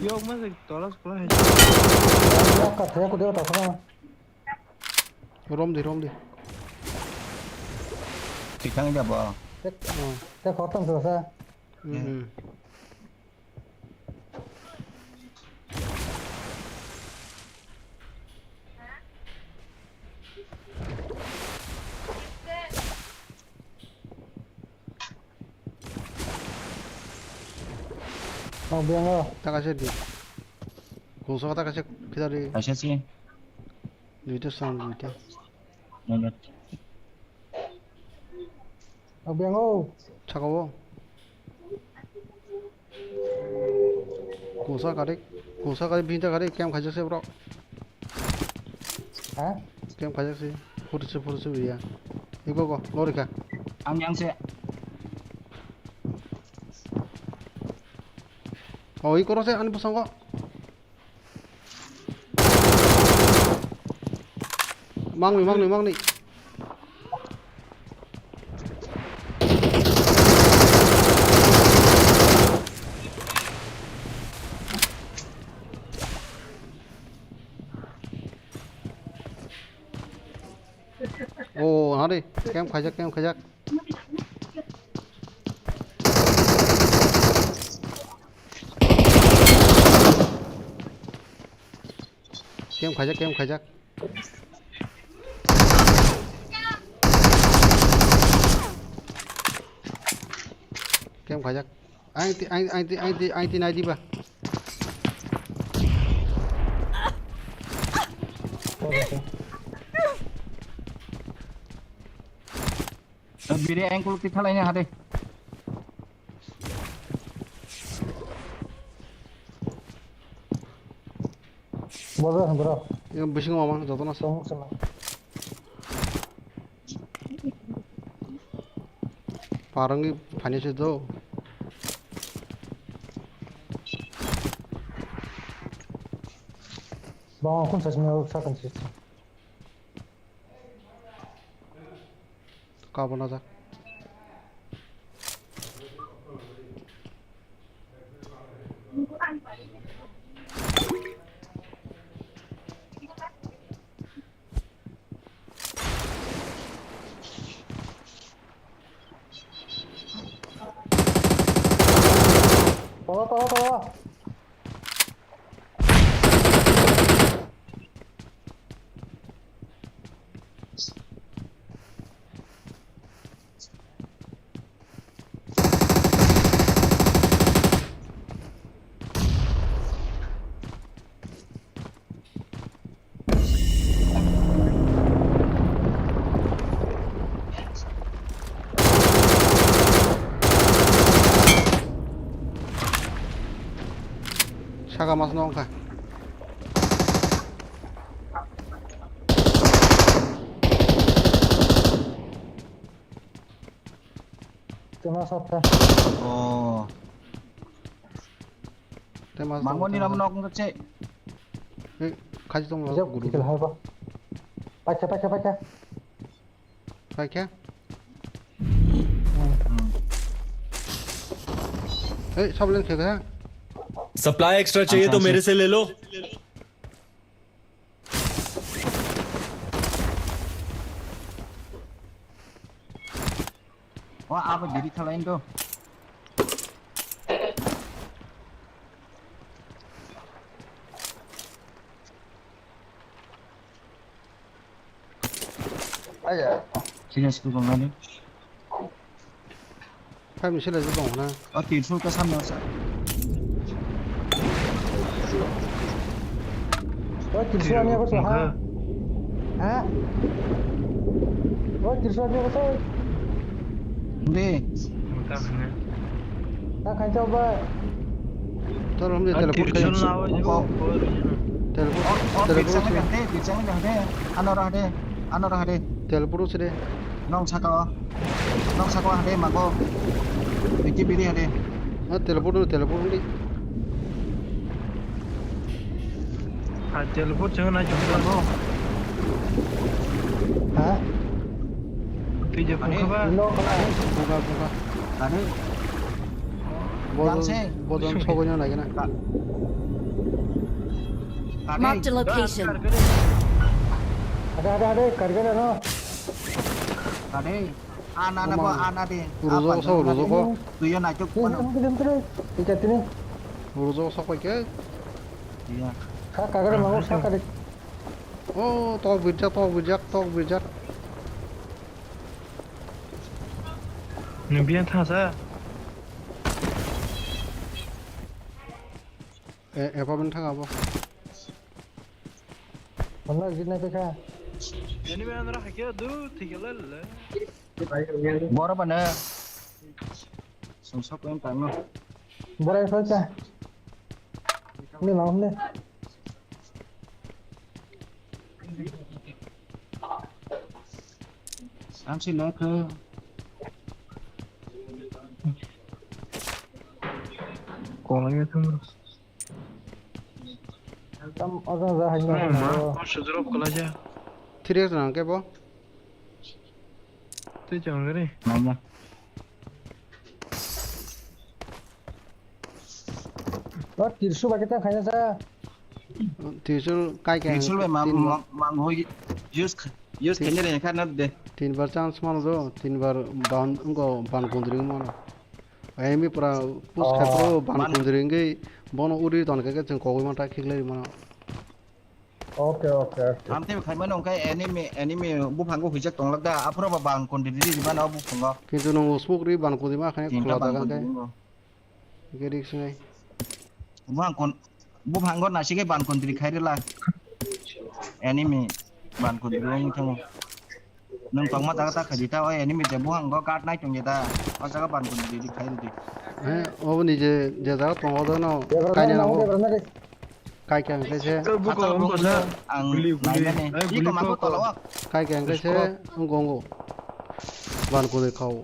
Yok ma se tola sukla hai. Yak ka thaya kude ta khana. Rom di, rom di. Thik thang ja ba. Tek, oh, tek khortam sa sa. Hmm. Ang biang o. Taka se di. Kungsa taka se kita di. Kaisa si. Duita sang duita. Mana? Ang biang o. Saka o. Kungsa kari, kungsa kari binta kari kem khaijak se bro. Ha? Kem khaijak se, photo se, photo se ya. Iko ko, lori kha. Ang yang se. Oh, iko ro se ani bosong ko. Mangni, mangni, mangni. Oh, hari, kem khaijak, kem khaijak. Kem khaijak, kem khaijak. Kem khaijak. Aing ti, aing, aing ti, aing ti, aing ti nai di ba. Biri aing kuluk ti thalai ni hade. Bodo bro. Yang bising mamang joto na. Tong sana. Parang i phani se do. Bang akun sasnya sakon sih. Kabana jak. Tolo, tolo, tolo. Saka mas no wngkha. Tei mas wngkha. Oh. Tei mas wngkha. Mangoni ram nok wngkha che. Hei, khaji tong. Jok, guru. Kikel hai ba. Paikha, paikha, paikha. Paikha. Hmm. Hei, sab len khe kha. Supply extra चाहिए तो मेरे से ले लो। O abo diri khalai do. Aya. Serious ko bang ani. Five ni sila jibong na. O tirsul ka samno sa. O tirsul ani ako sa ha. Ha? O tirsul ani ako sa. Hindi. Mata hanya. Ta khancha ba. Tor hum de teleport khancha. Teleport. O, o, teleport. Ano rade. Ano rade. Teleport sire. Nong saka o. Nong saka o hade mago. Biki biri hade. Ah, teleport no, teleport no. Ah, teleport jangan aja. Mago. Ha? Tui je phone kha ba? Buka, buka. Ani. Bodon, bodon sogoi na lagi na. Marked a location. Ada, ada, ada, karga ada no. Kade. Ana na bo ana de. Rujo ko sabo, rujo ko. Tuyo na chuk kono. Ika tini. Rujo ko sok pai ke. Iya. Ka karga mango sa kade. Oh, tok bijak, tok bijak, tok bijak. Nwng biya thasa. Eh, apartment thang abo. Hwnna gitna khe kha. Enemy anra hakhe du thikela le. Boro bana. Sumsok yang tangno. Boro yang socha. Ini mau ne. Ang si lekha. Kono ya thang. Tam oja ja hai na. Ma, ma, sujurop kala ja. Three X nang ke bo? Tei chang gari. Mama. Ba tirsu ba kita khaina sa. Tirsu kai kai. Tirsu ba ma, ma, ma, use, use khaina re kha na de. Tin bar chance mano do, tin bar ban, ngo ban kundri mano. Enemy pura push kha pro ban kundri wngwi bono uri ton khe chwng kogwi mantha khiklai mano. Okay, okay, okay. Amtwi khaimano wngkhe enemy, enemy buphango huijak tonglak da, aphuru ba ban kundri ri mano buphango. Kintu nwng smoke ri ban kundri ma khe khwla daga khe. Hwnkhe risk nai. Buphango, buphango nasikhe ban kundri khairila. Enemy ban kundri wng thango. Nwng tongma jaga ta khaidi ta, o enemy je buhango guard nai tongya ta, o jaga ban kundri di khai di. He, obo ni je, je jaga tongo, obo no kaina nango. Kai khe hwnkhe se. Buko, buko, sa. Ang naimani. Iko mangko tolo o. Kai khe hwnkhe se, wngko, wngko. Ban kundri khao.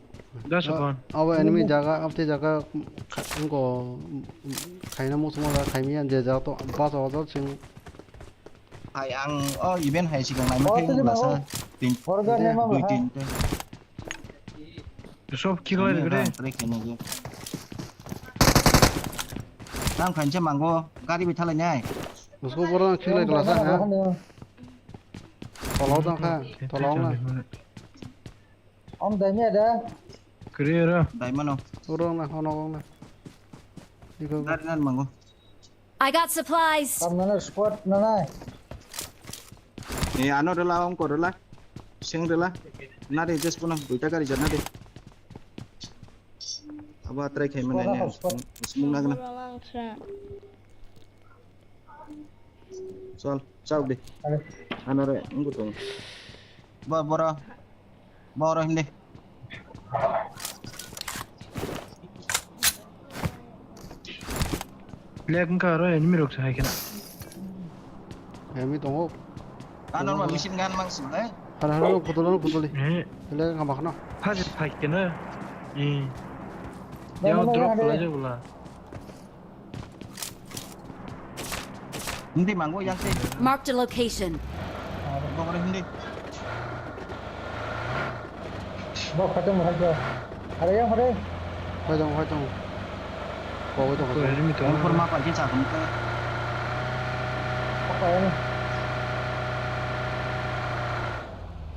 Abo enemy jaga, abte jaga, wngko, khaina muchungma jaga khaimya, je jaga to, basa o jaga sing. Hai ang o event hai sikang naima khe wngla sa tin, dui tin te. Sob kiklai rwgwi de. Tang khainsa mango gari bi thalai nai. Musko boro kiklai rwla sa ha. Tolao tang kha, tolao na. Om daimya da. Kiri ro. Daimano. Oro na hono na. Iko. Gari nan mango. I got supplies. Tam nana squad nana. Ni ano rela ongko rela. Sing rela. Nari just puno duita gari jana de. Abo try khai mane ne. Smoke nagna. Chal, chal de. Ano re, ngu tong. Ba bora. Boro hindi. Lek wngkha aro enemy rok se hai kheno. Enemy tongo. Ano ma machine gun mang sile. Hara hara putol ano putol di. Eh. Lek ngam khano. Phai phai kheno. Eh. Yao drop kala je bula. Hindi mango yang te. Marked a location. Bokre hindi. Bok khatung hai jo. Are yang hore. Hai dong, hai dong. Kok hai dong. Kok hai dong. Yang forma pa je sa tum te. Apa ya ni?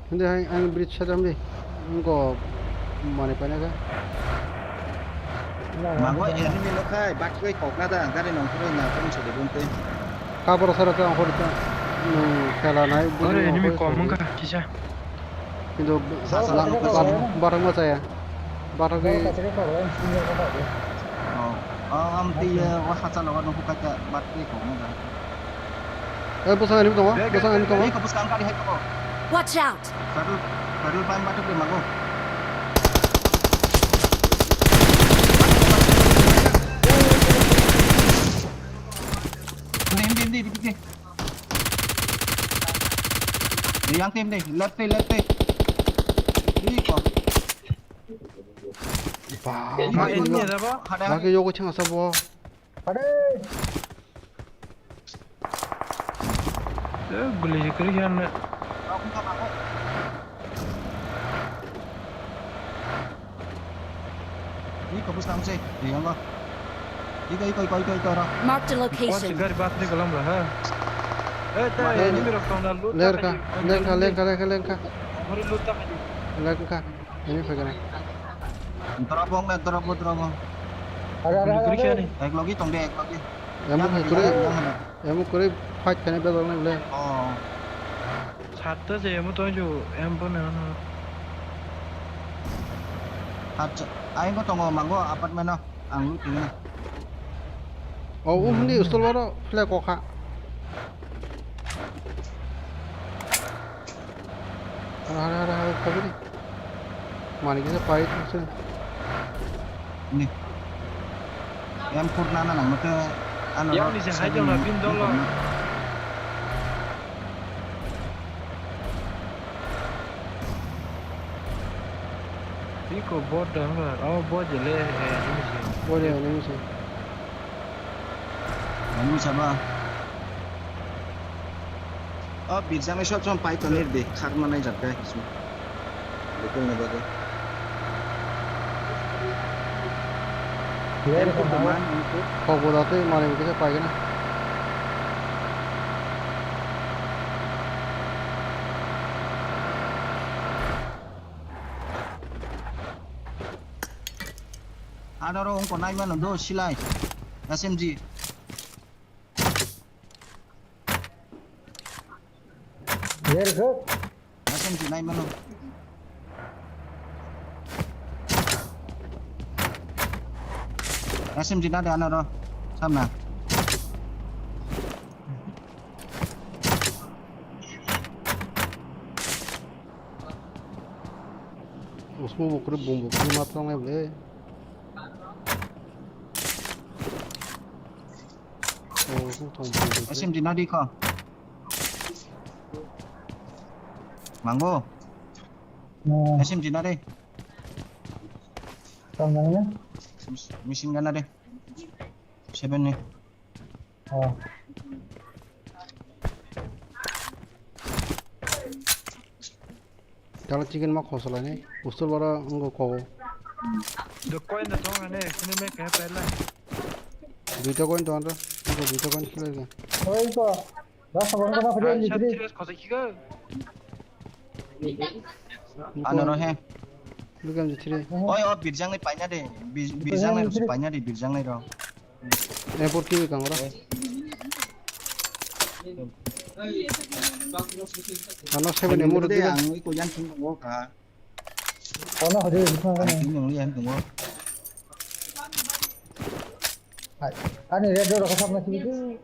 Hindi hai, ang bridge sa dam di. Engko mani paina ka. Mango enemy lo khai, bak bai kok na da, gari nong khoro na, kami sede bung te. Ka boro sara ta, ang khoro ta. Nung khela nai, buri. Ore enemy kom wngkha kisa. Kintu bathang ma chaya. Bathang ke. Oh, oh, am ti ya, wa hacha lo, nung ka ta, bak bai kok na da. Eh, bosong ani tongo, bosong ani tongo. Watch out! Pedal, pedal pump batuk de mago. Hindi, hindi, hindi, hindi. Yang tim deh, left deh, left deh. Ini kok. Ba, ini ada apa? Ada. Lagi yogo chang asa bo. Are! Eh, guli kiri kiri na. Iko bus tamse, yang ba. Iko, iko, iko, iko, iko, ro. Marked a location. Gari bat ni kalam lah, ha. Eh, ta, eh, enemy rok tong na, loot ta lengkha, khai di. Lengkha, lengkha, lengkha, lengkha. Hori loot ta khai di. Lengkha, enemy phaikha na. Drop wng na, drop wng, drop wng. Are, are, are, are. Ek logi tong de, ek logi. Emo yang hai di, kore, yang di. Emo kore fight khaina bejak nai le. Oh. Satta je emo tong ju, em bo na, na. Acha, ai bo tongo, mango apartment o. Ang lutini. Oh, uh, hindi, ustul baro, flag kokha. Hara, hara, hara, hara, khabi ni. Mani kisa pai, kisa. Ni. Yang pur nana nang mate, ano, yang ni se hai jong na bin dolo. Iko bot da hwnba, abo bot je le, eh, ini se. Bot ya, ini se. Ani saba. O birjang ni sob sob pai tonir de, khak manai jat kai hisu. Betul na bade. Yer ko man, kok boda te mari kisa pai gana. Adaro ongko nai mano do silai. S M G. Yer ko. S M G nai mano. S M G na de anaro. Samna. Usmo bukre bum bukre matang le. Oh, usmo thong bum bukre. S M G na di kho. Mango. Hmm. S M G na de. Tong nang ya? Machine gun na de. Seven ni. Oh. Tala chicken ma khosolai ni. Ustul bara wngkha kogo. The coin da tong ane, sini me kaya pela. Duita coin tong anda. Wngkha duita coin khilai ga. Oi ko. Rasa bang kena pede ni tri. Ano no he. Look at the three. Oi, o birjang ni paina de. Bir-, birjang ni rok paina de, birjang ni rok. Airport kiwi kang oro. Ano seven ni murut de, diba? Ang iko yan thung tongo ka. Ano hadi bisma. Ang thung tongo yan tongo. Hai, ani red door ko sapna kiwi.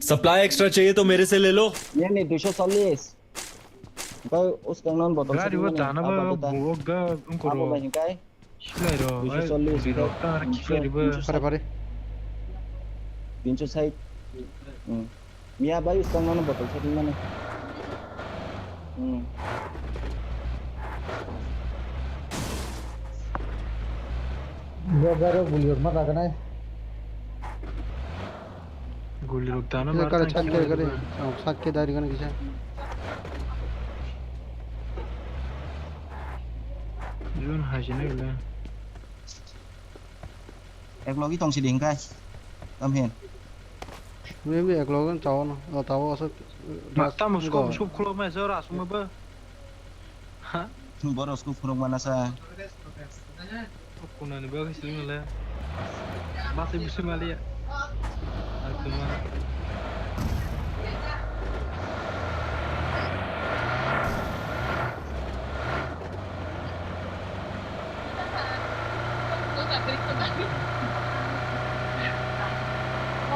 Supply extra chahiye to mere se le lo. Ye ni duisho challis. Bai uskang non botol. Gari o dana ba buwak da ungkoro. Abo bai kai. Silai ro, duisho challis. Ai, rok ta ar kiklai riba. Pare, pare. Tinsho sait. Hmm. Miya bai uskang non botol sait mane. Hmm. Bo gari o guli rok ma jaganai. Guli rok dana. Kisa mar kare tang chat khe kare kare. Ba. Oh, chat khe dari gana kisa. Jun hai sini gula. Ek logi tong sidi hingkai. Tam hin. Maybe ek logi tao no. Oh, tao asok. Mata musko musko khulok mai so rasuma ba. Ha? Borok school phwrwngma nasa. Kunani bagwi swimale. Masa bising maliya. Akuma.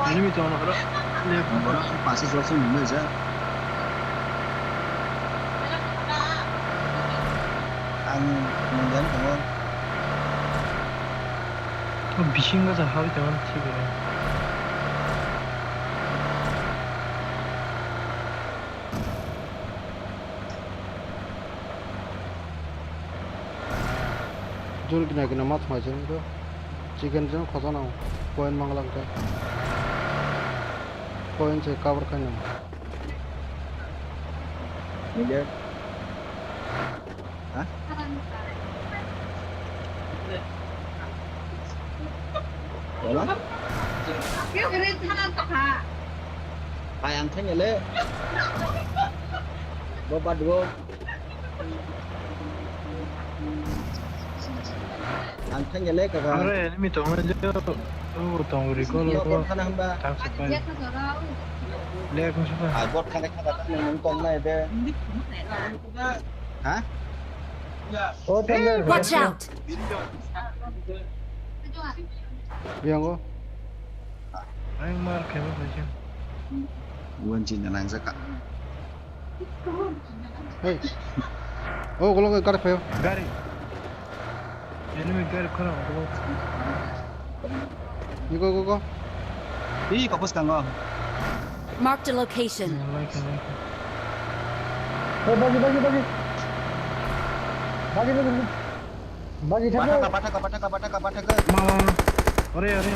Enemy to ono oro. Left. Borok ang pasa jok se nungmai ja. Ang nungyan tongo. O bisingo ja hawi tongo thik oro. Jun kina kina ma thwngmai se nung to. Chicken jun khoto nang. Coin manglang khe. Coin se cover khai nang. Nile. Ha? Wala? Hai ang thanya le. Bo bad wo. Ang thanya le kaka. Are enemy tong le jo. O tong ri ko lo. Bo thana hamba. Thang sa pa. Le ko sa pa. Ai bot khana khana nang tong na de. Ha? Watch out! Biango. Ang mar khe ba khe. Wan chin na nang saka. Hey. Oh, golo gari phayo. Gari. Enemy gari khara golo. Go, go, go. Ih, kapus kango. Marked a location. Like, like. Oh, bagi, bagi, bagi. Bagi, bagi, bagi. Bagi, thang. Bataka, bataka, bataka, bataka, bataka. Ma, ma, ma. Ore, ore.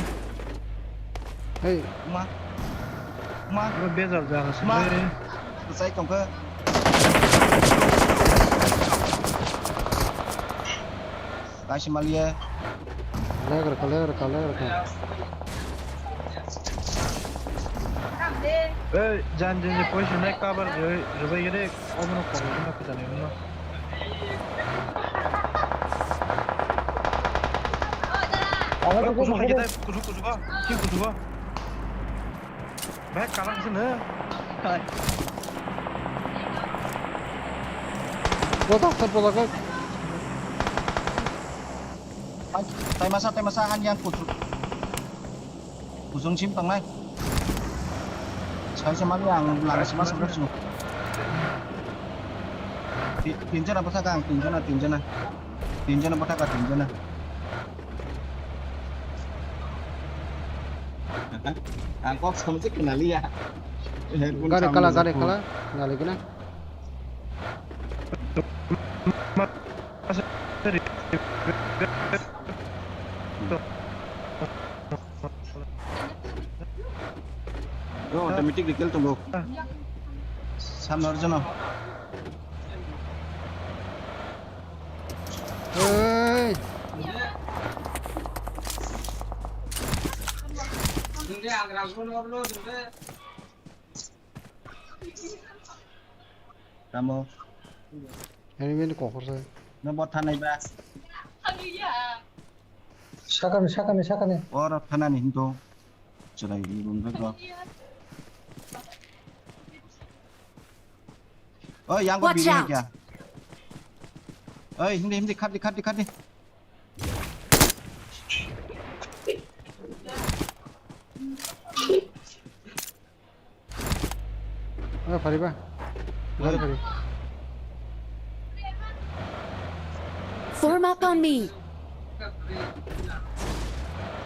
Hey. Ma. Ma. Ore, bezar jaga se. Ma. Ore. Sai tongkha. Kaisa maliya. Leg rwkha, leg rwkha, leg rwkha. Ei, jan, jan, jan, poison nai cover rwbai, rwbai gede, omono cover rwna kwchani wngno. Oi, kuchuk hai khe dai, kuchuk, kuchuk o, sing kuchuk o. Bhai, kalang sini. Botak, sir, botak. Ai, tai masa, tai masa, han yang kuchuk. Kuchung sim tangnai. Sai se mani ang lang sima sima sung. Ti-, tinjana bwsaka ang, tinjana, tinjana. Tinjana bwsaka, tinjana. Ang kok samsik kenaliya. Gari kala, gari kala, ngali kena. Yo, automatic recall tongo. Samno arjano. Hey. Tamo. Enemy ni kokor sai. No bot thanai ba. Sakani, sakani, sakani. Oro thanani hinto. Chwrai ni room rego. Oi, yang ko Watch bini out. Kya? Oi, hindi, hindi, khati, khati, khati. Oi, phari ba. Oi. Phari. Form up on me.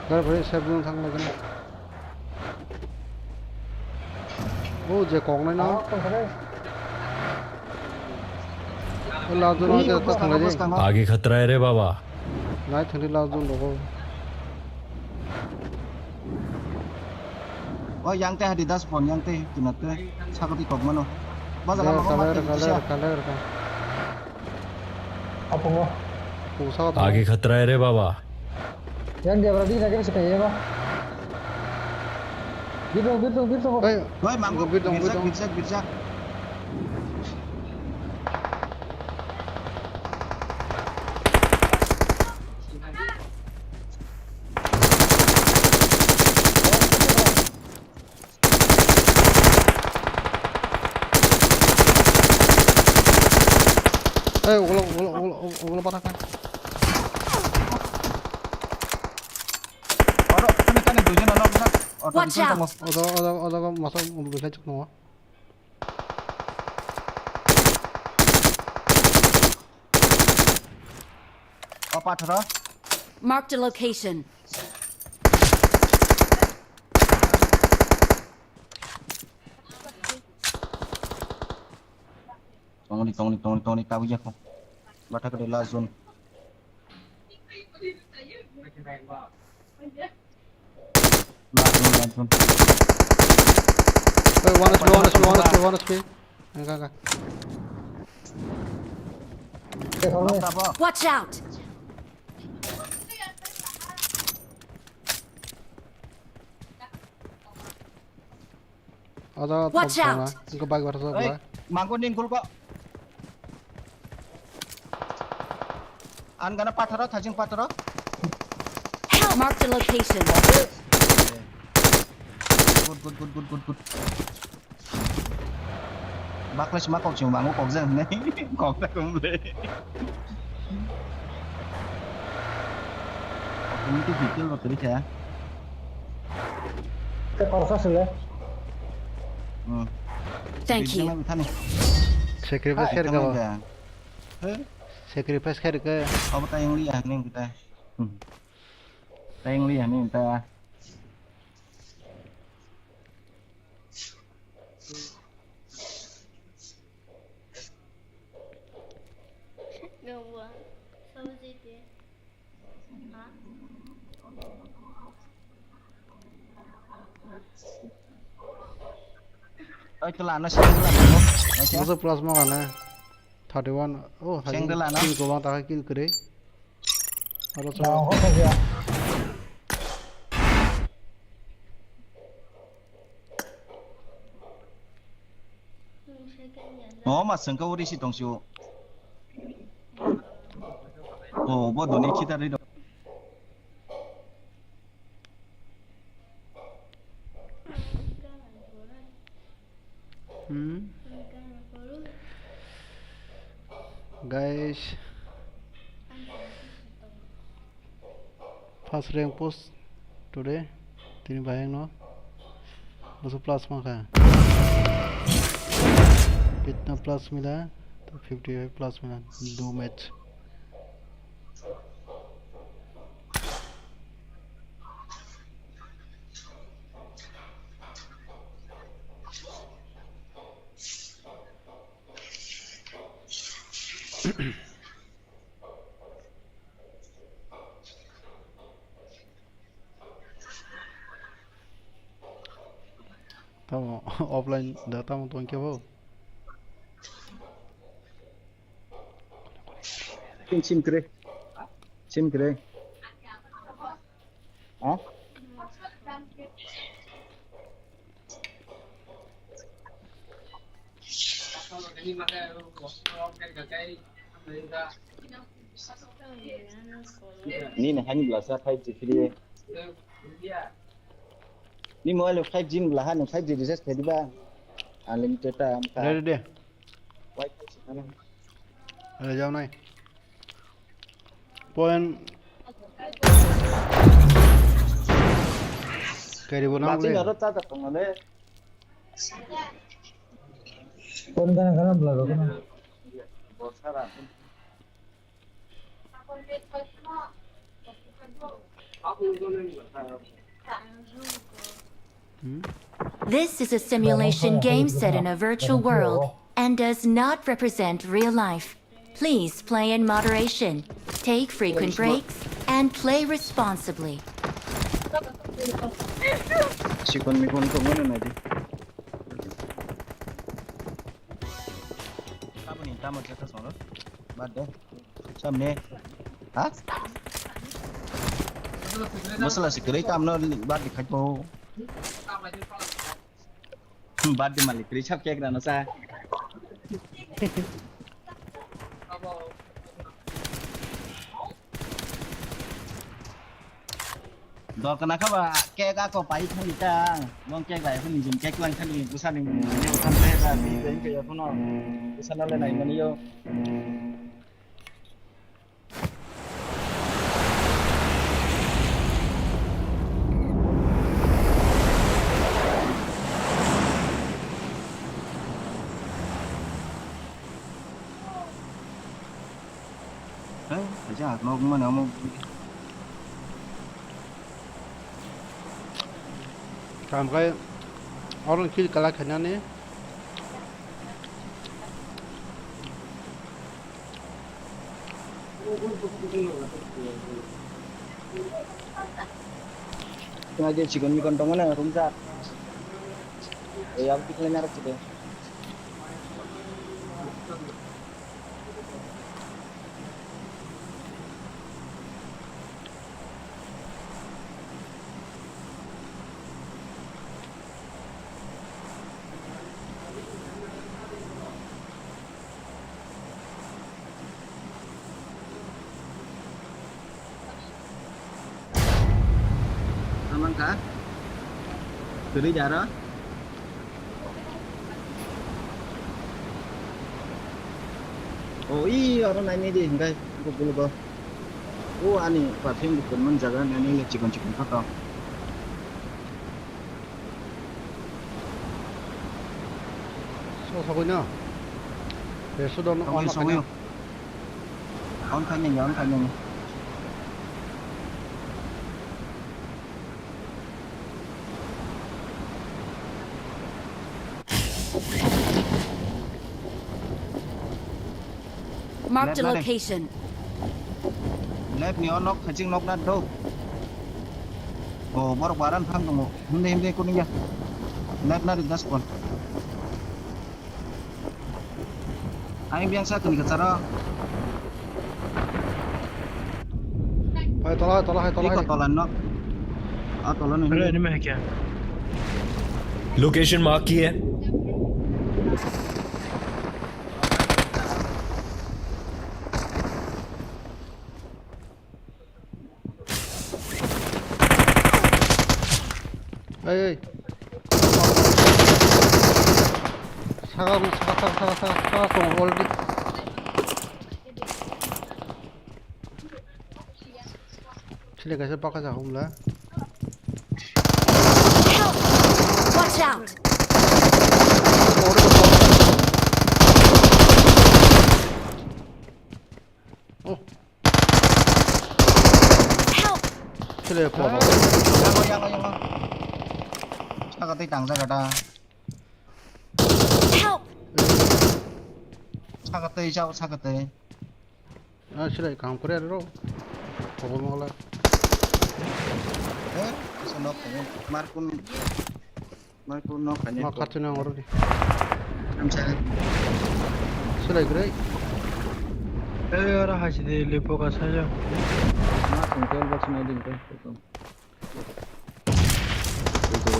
Gari phari, sep room thang lagi na. O je kok nai na. O last zone o je ta thang lai di. आगे खतरा है रे बाबा। Nai thang di last zone rogo. O yang te hadi das pon yang te tunat te sakati kok mano. Baza lama kok mate kaler, kaler, kaler. Apungo. Pusa. आगे खतरा है रे बाबा। Yang dia berarti nak kena sekai ya, Bang? Gitu, gitu, gitu. Hey, Woi, mangkuk, gitu, birjak, gitu. Birjak, birjak. Eh, ulo, ulo, ulo, ulo, ulo patah kan. Oro, kene, kene, duijon ono, bwsa. Auto Watch duijon out. Tongo. Odo, odo, odo, masa, ulo, bwsa chuk tongo. O pathoro. Marked a location. Tongni, tongni, tongni, tongni, kabui jakho. Bathakhe de last zone. Last zone, last zone. Hey, one H P, one H P, one H P, one H P. Enggak, enggak. Knock tabo. Watch out! Watch out! Engko bike bar sa. Oi, bla. Mangko ning kulko. An gana pataro, thajing pataro. Help! Marked a location. Good, good, good, good, good, good. Bakle sima kok chwng bango kok jang nai. Kok ta kum le. Kok kum tu detail ro teri kha. Te korsa sile. Hmm. Thank you. Sacrifice khair ka. Sacrifice khair ka. Abo ta yang liya ning kita. Hmm. Ta yang liya ning ta. Oi, tela na sing tela na. Masa plus mo kana. Thirty one. Oh, thirty one. Sing tela na. Kill ko bang ta kill kre. Aro so. Oh, ma sengka uri si tong si o. Oh, bo doni kita ri do. Hmm. Guys. First rank post today, tini bahai no. Boso plus mangkha. Kitna plus mila? To fifty five plus mila. Do match. Tamo offline da tamo tongkhe bo. Sim kre. Sim kre. Ha? Nini hani blasa five G free. Ni mobile five G ni blaha nung five G recharge khe diba? Unlimited ta amkha. Ready de. Wi-Fi se ano. Ready jao nai. Point. Kari bo nang le. Aro ta ta tong le. Kon gana gana bla ro gana. Hmm? This is a simulation game set in a virtual world and does not represent real life. Please play in moderation, take frequent breaks, and play responsibly. Sikon mikon ko mana nadi. Apa ni, tamo jaka sono? Bad de. Samne. Ha? Masala si kiri kam no bad de khai po. Hmm, birthday malik, ri chap cake rano sa. Dor kana khaba cake ako pai thani ta. Mong cake bai phani jin cake lang thani busa ni. Busa na le nai mani yo. Hei, kaisa nok mano omo. Kam khai, oro kill kala khainani. Tengah je chikon mikon tongmani rumjak. Eh, yang pikir nyarap sih deh. Wngkha. Kwrwi da aro. O, i oro nainai di, hingke bukulugo. O, ani perfume bo kwrwngmani jaga nainai le chikon chikon kha to. So, sogwi no? Reso don Sogwi, on sogwi. On khainai, on khainai. Marked a Left, left. Location. Left ni o nok, khaching nok na do. O, borok baran phang tongo. Himde, himde, kuning ya. Left na ri das kon. Ani biang sa kuni kacharo. Hai tola, hai tola, hai tola, Iko hai. Tola nok. A tola ni. Location mark किया है। Ei, ei. Saka, saka, saka, saka, saka, saka, saka, already. Sini kaisa baka ja humla. Help! Watch out! Oh. Help! Sila ya kuat. Yango, yango, yango. Saka tei tang jaga da. Help! Saka tei jao, saka tei. Ah, sila ya kam kore ro. Kobo mola. Eh, asa nok, eh, Markun. Marco no kanya. Ma khatuna ngordi. Amsa. Sulai grai. Eh, ora haji de lepo ka saya. Ma sengkel ba sina din ko.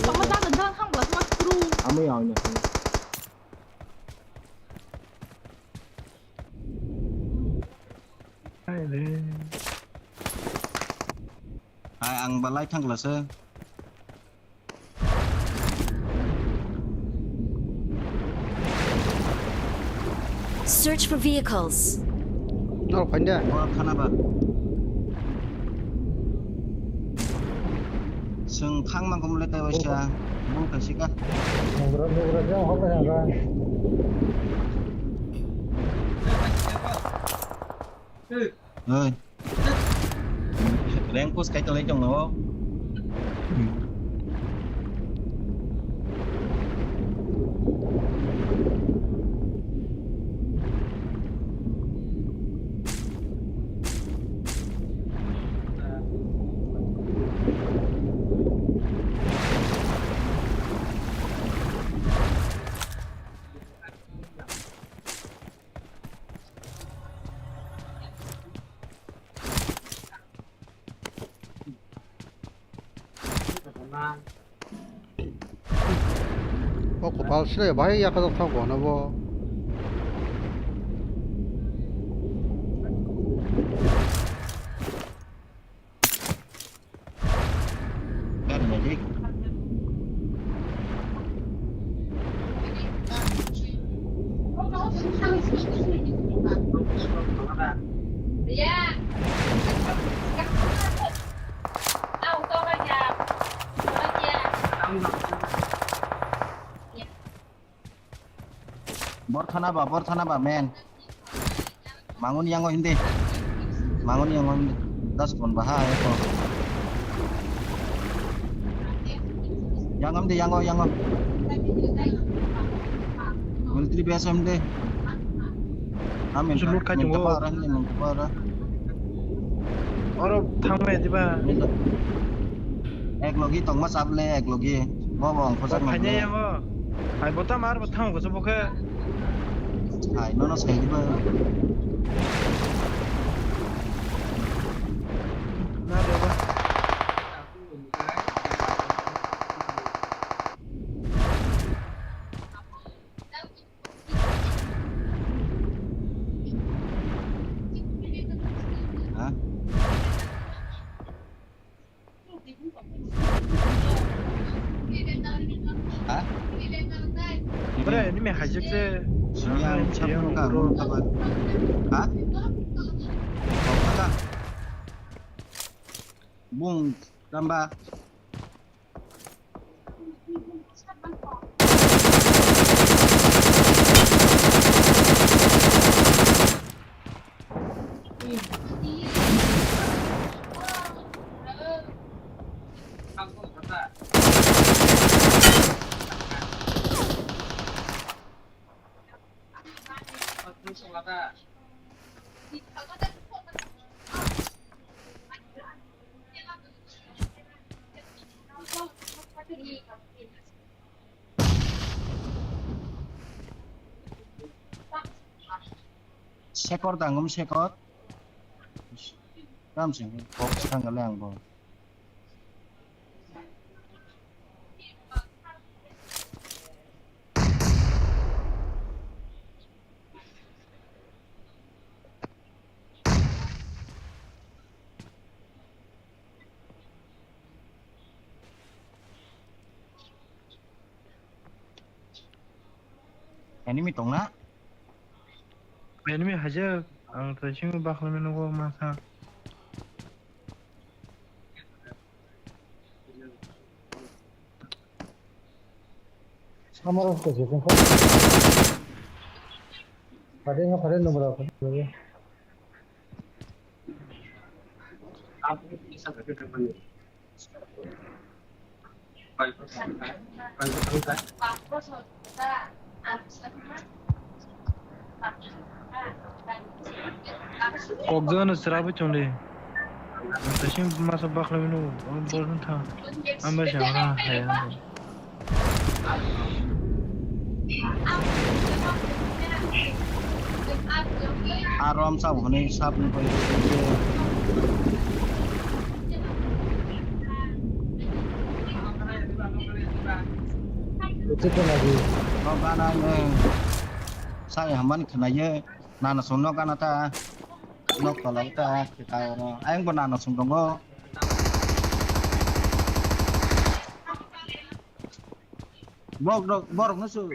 Tama da da hang la ma kru. Amu ya nya. Hai de. Hai ang balai thang lasa. Search for vehicles. No, panda. Borok khana ba. Seng khang mang kumle tai waisa. Bul kasika. Oi. Rank push kai tongwi tongno. O kopal sile bahai yakajak thang bo hwnwi bo. Bor thana ba, bor thana ba, men. Mangun yango hindi. Mangun yango hindi. Das kon baha ayo ko. Yangam di, yango, yango. Military base am di. Amin. Sulur ka jungo. Para hindi, para. Oro thangmaya diba? Ek logi tongma chable, ek logi. Bo bo ang khojak nang. Khainai yango. Hai bo tamo ar bo thang ko se bo khe. Hai, nono sai diba. Na de ba. Ha? Bre, enemy hijack se. Sini ang siya siya ang ka bro. Ang ka ba. Ha? Kok ka. Bung tamba. Sekor tangum sekor. Kam sing kok sang le ang bo. Enemy tongna? Enemy haja, ang thaising bakhlai mano go masa. Samar ko je ko. Pade nga pade nomor ko. Kokjagano chwrapwi chongdi. Thaising masa bakhlai mano, o borok wngkha. Ang bai se ora hai ang. Aro amsa hwnwi sap ni pai. Uchi khwnadi. No gana ang. Sai hamani khwnaye. Nana song no gana ta. Nok tola ta. Kita oro. Ayang bo nana song tongo. Bok dok, borok no su.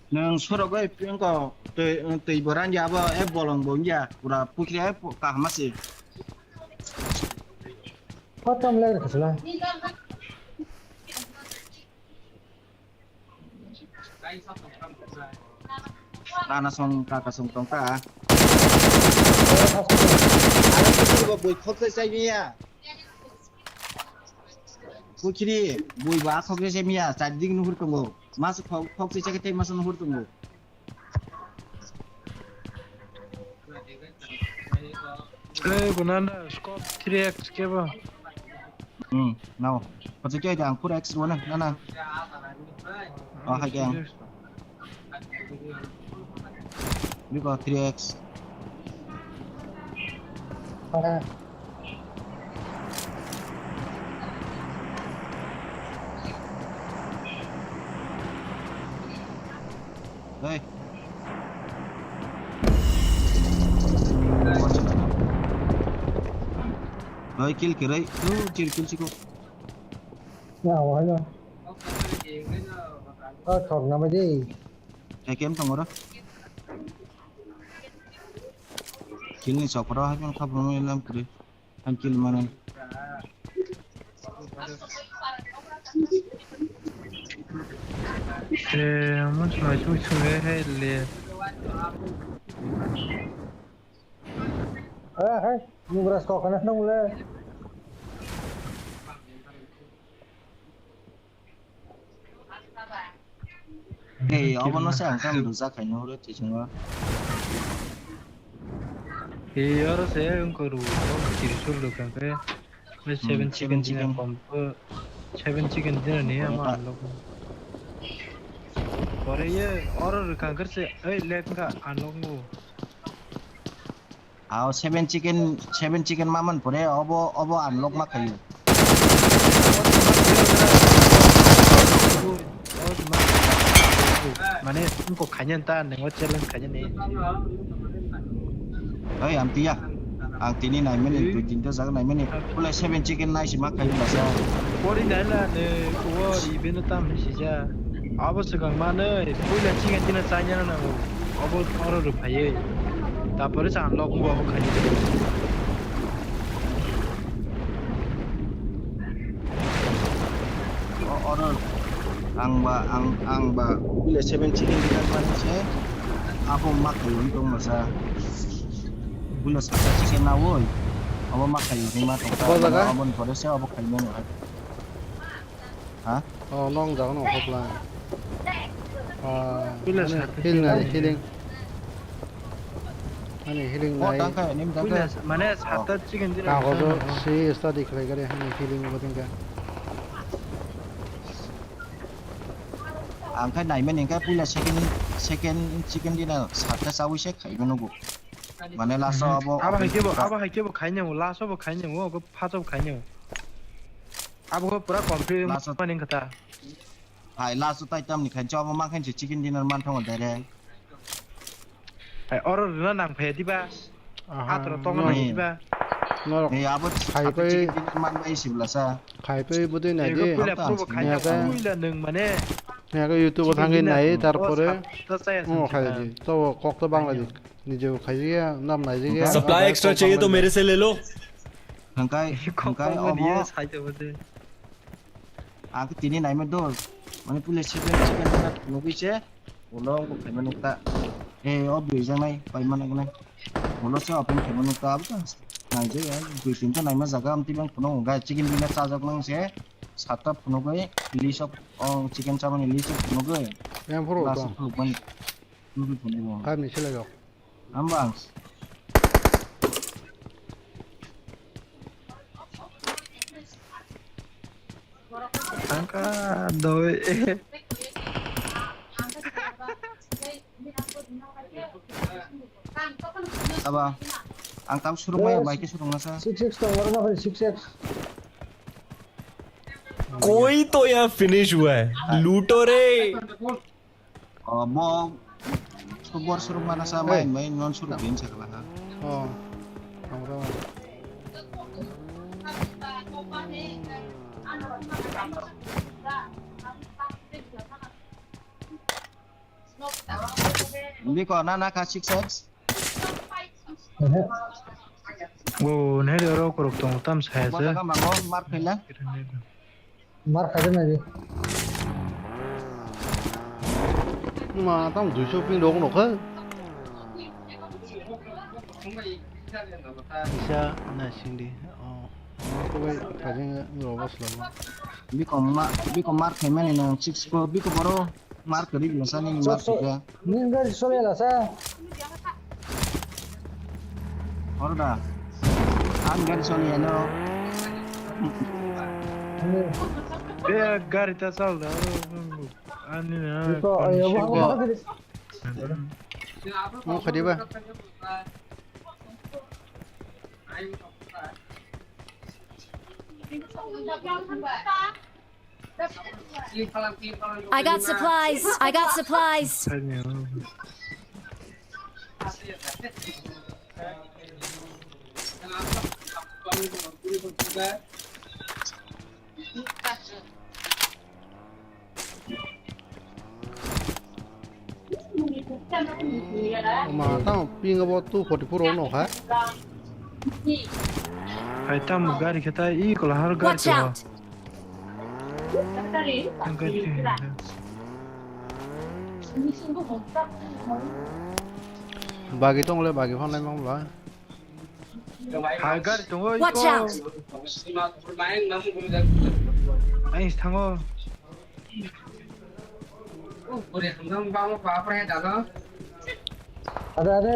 Nwng surok bai piyong ko twi, twi bo rang ya bo, e bolong bo ya, pura pukhri e kaham se. Kotom le khasla. Nana song kaka song tong ka. Aro kuchuk bo bui khok sai sai miya. Kuchiri bui ba khok sai sai miya. Char dik nuhur tongo. Mas khok, khok sai sai tei mas nuhur tongo. Ei, bo nanda, scope three X kebo. Hmm, nao. Pacha kya ang four X wana, nana. Oh, hai kya. Biko three X. Hey. Hey, kill kirai. Tu, kill, kill siko. Ya, wah, ya. Ah, thok nama je. Hai kem tong ora. Kill ni chokro hai kem khap rumai lam kri. Ang kill mana. Eh, mas mai tu sungai hai le. Eh, hai, ni beras kok kana nang le. Ei, obo no se ang tamo rwjak hai no horo twi chwngno. Ei, oro se wngkha rw, o tirsul rwkha khe. Bai seven chicken chicken kom, seven chicken dinani ama unlock. Pore ye, oro rwkha khe se, ei, lek wngkha unlock mo. Ao seven chicken, seven chicken maman pore obo, obo unlock ma khayu. Mane, wngkok khaina ta, nang o challenge khaina ni. Oi, ang tiya. Ang tini naimani, dui tinta jaga naimani. Pula seven chicken nai si ma khai basa. Pori naila ne, wo ri beno tam ni sija. Abo swkang mane, puila chicken tina chaina na nango. Abo oro rw phaiwi. Tapore sa unlock bo abo khai. O, oro ang ba, ang, ang ba, bile seven chicken dinner mani se, abo ma khai wi tong masa. Bile sata chicken na woi, abo ma khai wi ma tong ta. Bo jaga? Abo ni pore se abo khai mano. Ha? Oh, long jaga no hokla. Ah, bile sata healing chicken na na healing. Ani healing nai. Tangkha, nim tangkha. Mane sata chicken dinner. Kagojo si study khlai gari hani healing bo tangkha. Ang khai naimani khe puila second, second chicken dinner sata chawi se khaibo nugo. Mane last o abo abo hai kebo, abo hai kebo khainai, last o bo khainai, ogo first o bo khainai. Abo pura complete mani kata. Hai last o tai tamni khainai, abo ma khainai chicken dinner man thongo direct. Hai, oro rwna nang phai diba? Aha, hatro tongo no. Nang diba? Norok. Ei, abo khai sata pai, chicken dinner man bai si bwlasa. Khai pai budui nai di. Puila purbo khai nang, puila nang mane. Nang YouTube thangwi nai, tarpore. Oh, khai di. To kok to bangla di. Nije khai ya, nam nai ya. Supply extra chahiye to mere se le lo. Hangkai, hangkai omo. Ang tini naima dos. Mane puila seven chicken dinner nugui se. Ulo wngkha khaima nukta. Eh, o bwrwi jang nai, paima nang nai. Ulo se open khaima nukta, abo ta naijak ya, dui tinta naima jaga, amtwi bang phunuk, gai chicken dinner chajak nang se, satta phunugwi, list of, oh, chicken chamani list of phunugwi. Yang phuru last to. Phunukmani. Phunugwi phunugo. Five minutes lego. Ambang. Tangka doi. Aba, ang tam surung maya, bai ke surung nasa. Six X to, oro na six X. कोई तो यहाँ फिनिश हुआ है, लूटो रे। Oh, bo subor surung mana sa mai, mai non surung din sa kala ha. Oh. Tamo tamo. Biko na na ka six X. Wo, nere oro korok tong tam saya se. Mata ka mango, mar khaila. Mar khaide nai di. Ma, tamo duiso ping rok no kha. Kisa na sing di. Oh. Ko bai kajing rok bas lama. Biko ma, biko mar khaimani nang six ko, biko boro. Mar kwrwi bwsani mar kwrwi. Nini gari sole la sa. Horo da. Ang gari sole ano. Be gari ta sal da. Ani na. Mo khadi ba. I got supplies. I got supplies. Ma tamo ping abo two forty four ono ha. Hai tamo gari khe ta i kola har gari. Watch to. Out. Bagi tong le, bagi phone lai mang ba. Hai gari tongo. Watch out. Ai thango. Ada ada.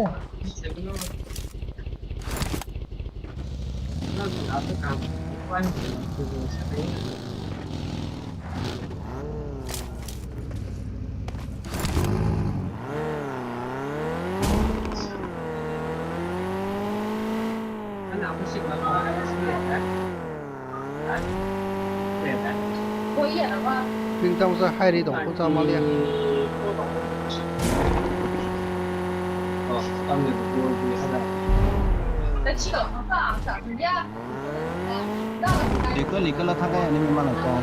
Ping tamo sa hai ri tong, ko sa maliya. Dikol, dikol lo thakai ani mimang ko.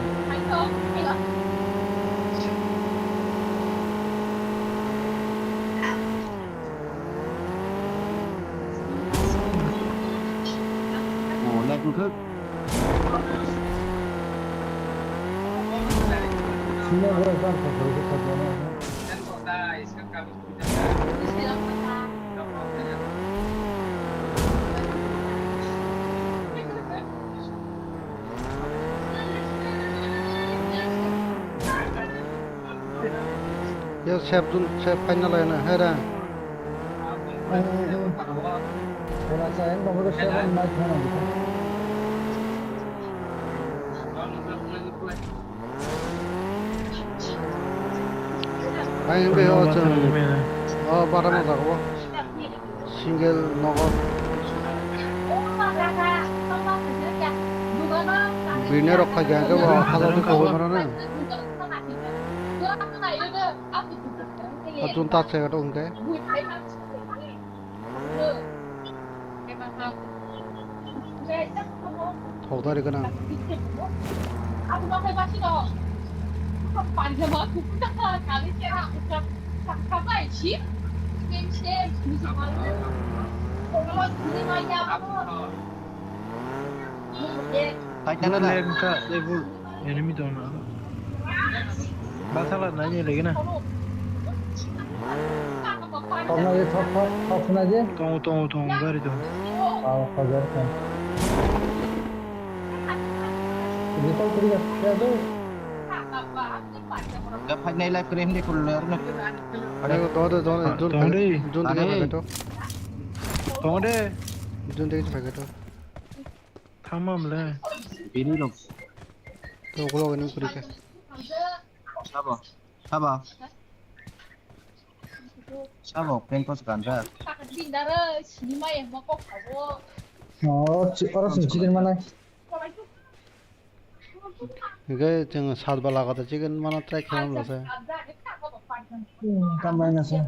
Oh, lek wngkha. Yo sep dun, sep final line na, hai ra. Wala sa yang nomor seven match mana gitu. Hai, hingke o chwng o bara mo jago. Single nogo. Bini rok phai kha khe bo hajak ni koboi mano na. Atun ta se gato hingke. Thok dari gana. Fight na na. Enemy dong na. Basala na ni lagi na. Thok na je, thok, thok, thok na je. Tongo, tongo, tongo, gari tongo. Oh, hajar kan. Recall kuri ya, ya do. Ya, fight na live kore hindi kul ler na. Ayo, tongo de, tongo de, ah, jun tongo de. Jun de. Tongo de. Jun de phai to. Thamam le. Bini rok. To ukulok ini kuri khe. Sabo. Sabo. Sabo, prank kos ganjak. Oh, chi-, oro sini chicken manai. Hingke chwng sat bala kata chicken mana try khe mano se. Hmm, tamai na se.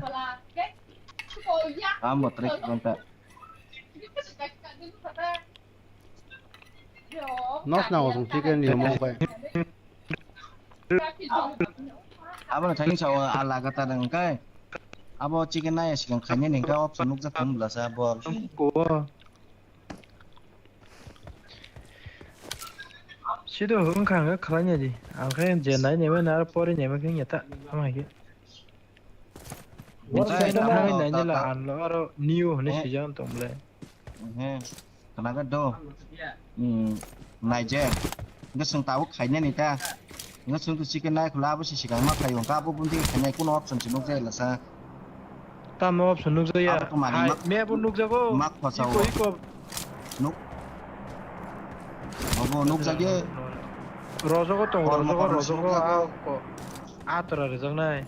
Amo try khe mano. Nos na osong chicken ni mo pai. Abo na thani sao a laga ta dang kai. Abo chicken na ya sikang khanya ning ka option nuk jak thum bla sa bol. Sido hung khang khlai nya di. Ang khe je nai ne na pori ne ma khe nya ta. Ama khe. Nai na nai ne la an lo aro new hone sijang tong le. He, khnaga do. Hmm, naijak. Hwnkhe chwng tabuk khainani ta. Hwnkhe chwng to chicken nai khwla abo se swkang ma khaio. Hwnkhe abo bundi khainai kuno option se nukjai lasa. Tamo option nukjaya. Abo to mani hai, mak-, me abo nukjago. Mak khosao. Iko, iko. Nuk-, obo nukjagya. Rojogo tongo, kormo, rojogo, kormo rojogo, nukjago. Ah, ko-, atra rijaknai.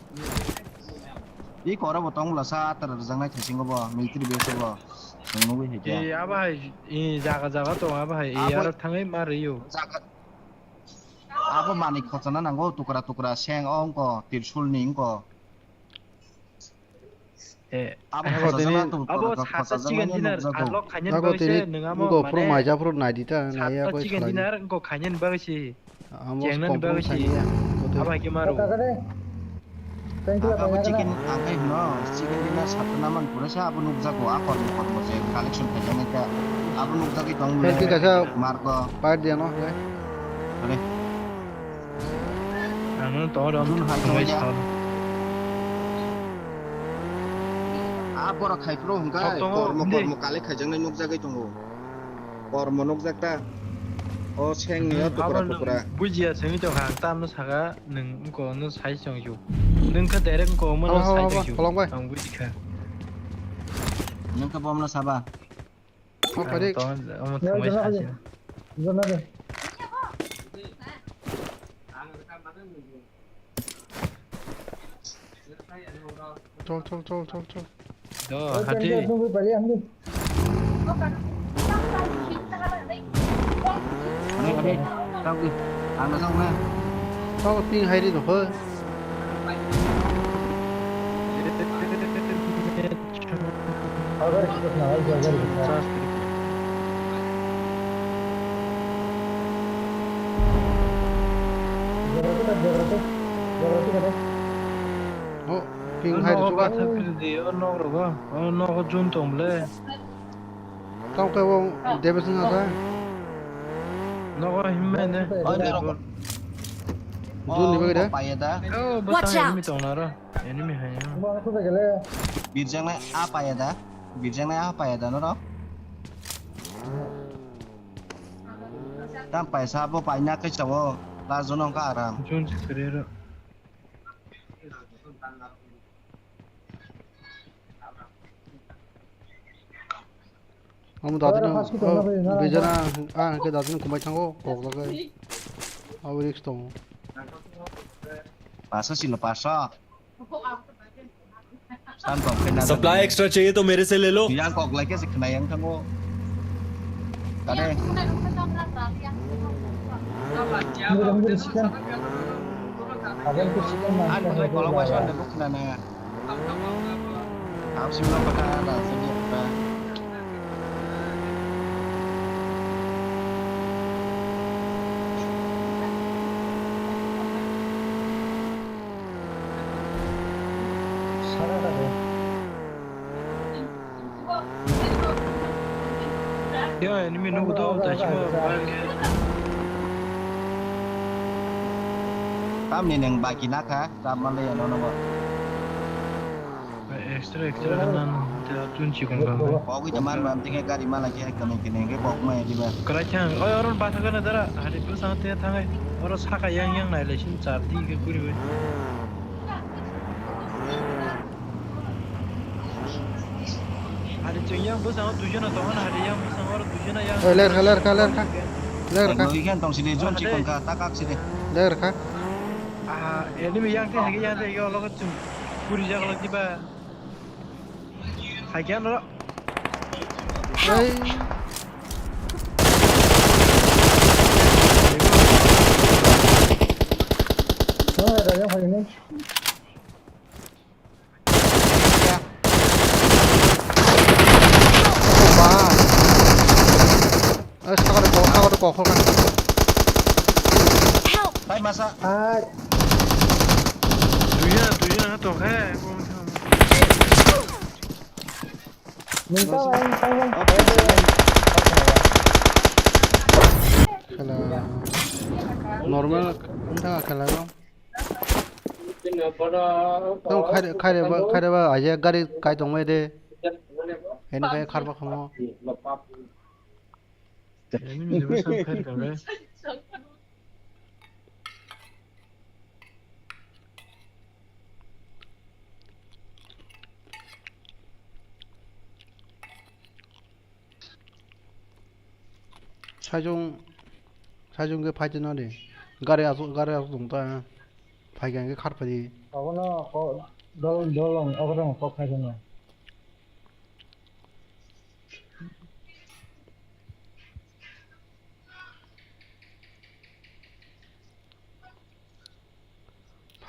I kora bo tong bwla sa atra rwjaknai thaisingo bo military base o bo. Chwng nugwi hai khe. E, abo hai, e, jaga jaga tong abo hai, e, abo aro thangwi ma rwio. Jaga, abo manwi khochana nango tukra tukra seng o wngkho tirsul ni wngkho. E, abo abo khochajak tini na tukra abo tukra sat khochajak chicken na dinner nukjago. Unlock khainani bagwi se nwng amo mane phuru maija phuru naidi ta naiya koi chicken khlai. Dinner wngkho khainani bagwi se. Amo jengnani bagwi si. Abo hai khe maro. Thank you, abo thank you. Chicken ang khai hino, chicken dinner satna man pore sa abo nukjago, a kormo kormo je collection khaijaknai kha. Abo nukjagwi tong le. Thank you, kaisa marko. Pai dia no, le. Are. Ang no to ro. Jun hai thangwi tong ya. Sa. A borok khai phuru hwnkha, kormo kormo collect khaijaknai nukjagwi tongo. Kormo nukjak ta? O seng ni o tukra tukra. Bujiya sengwi tongkha ang tamno saka nwng wngko no sai chongju. Nwng khe direct wngko omo no sai chongju. Ang bujikha. Nwng khe bomno saba. Omo thangbai sasi. Chol, chol, chol, chol, chol. Do, hati. Ani, ani, tau ki, ang na tau na. Tamo ping hai ri nokho. Oh, ping hai ri suka. Oh, nogo jun tong le. Tamo khe bo damage wngkha. Nogo himmai ne. Oh, nogo. Jun ni bagwi da? Paya da. Oh, watch out! Enemy tong na ro. Enemy hai. Birjang na a paya da. Birjang na a paya da no ro. Tam paisa bo paina khe chawo. Last jono ka aram. Jun si kare ro. Omo dati no, bijana, ah, ke dati no kumbai thango, kok jagai. Abo risk tongo. Paso silo, paso. Supply extra chahiye to mere se le lo. Yang kok lai ke se khna yang thango. Kade. Ang ni kolok bai son de bukna na. Ang sing no baka da se de ba. Ya, enemy nugo to, tachima. Tamni neng baki nakha, tap malai ano nogo. Extra, extra kanan, ta tun chikon kan. Pogwi ta man man tinge gari mala ke ekdom ekdom ke pok mai diba. Krai thang, oi oron basa kana dara, hari tu sang te thangai. Oro saka yang yang nai le sin char di ke kuri bai. Hari chwng yang bwskango duijono tongo na, hari yang bwskango oro duijono yang. Oi, ler kha, ler kha, ler kha. Ler kha. Oi, ikan tong sini, jun chikon ka, takak sini. Ler kha. Ah, enemy yang te hagi yang te hagi olo chwng kuri jak lagi ba. Hagi ano. Oi. Oh, ada yang paling ni. Help! Hai masa. Hai. Duiya, duiya na to hai. Minta lain, lain. Khela. Normal wngkha khela no. Tong khaire, khaire ba, khaire ba, aje gari kai tongmai de. Hini kai kharba khamo. Enemy ni bwsang khair ka le. Sajung, sajung ke phai tino de. Gari asuk, gari asuk tong ta. Phai khe ang khe khar phai di. Obono ko dol, dol long, obono kok phai khe no.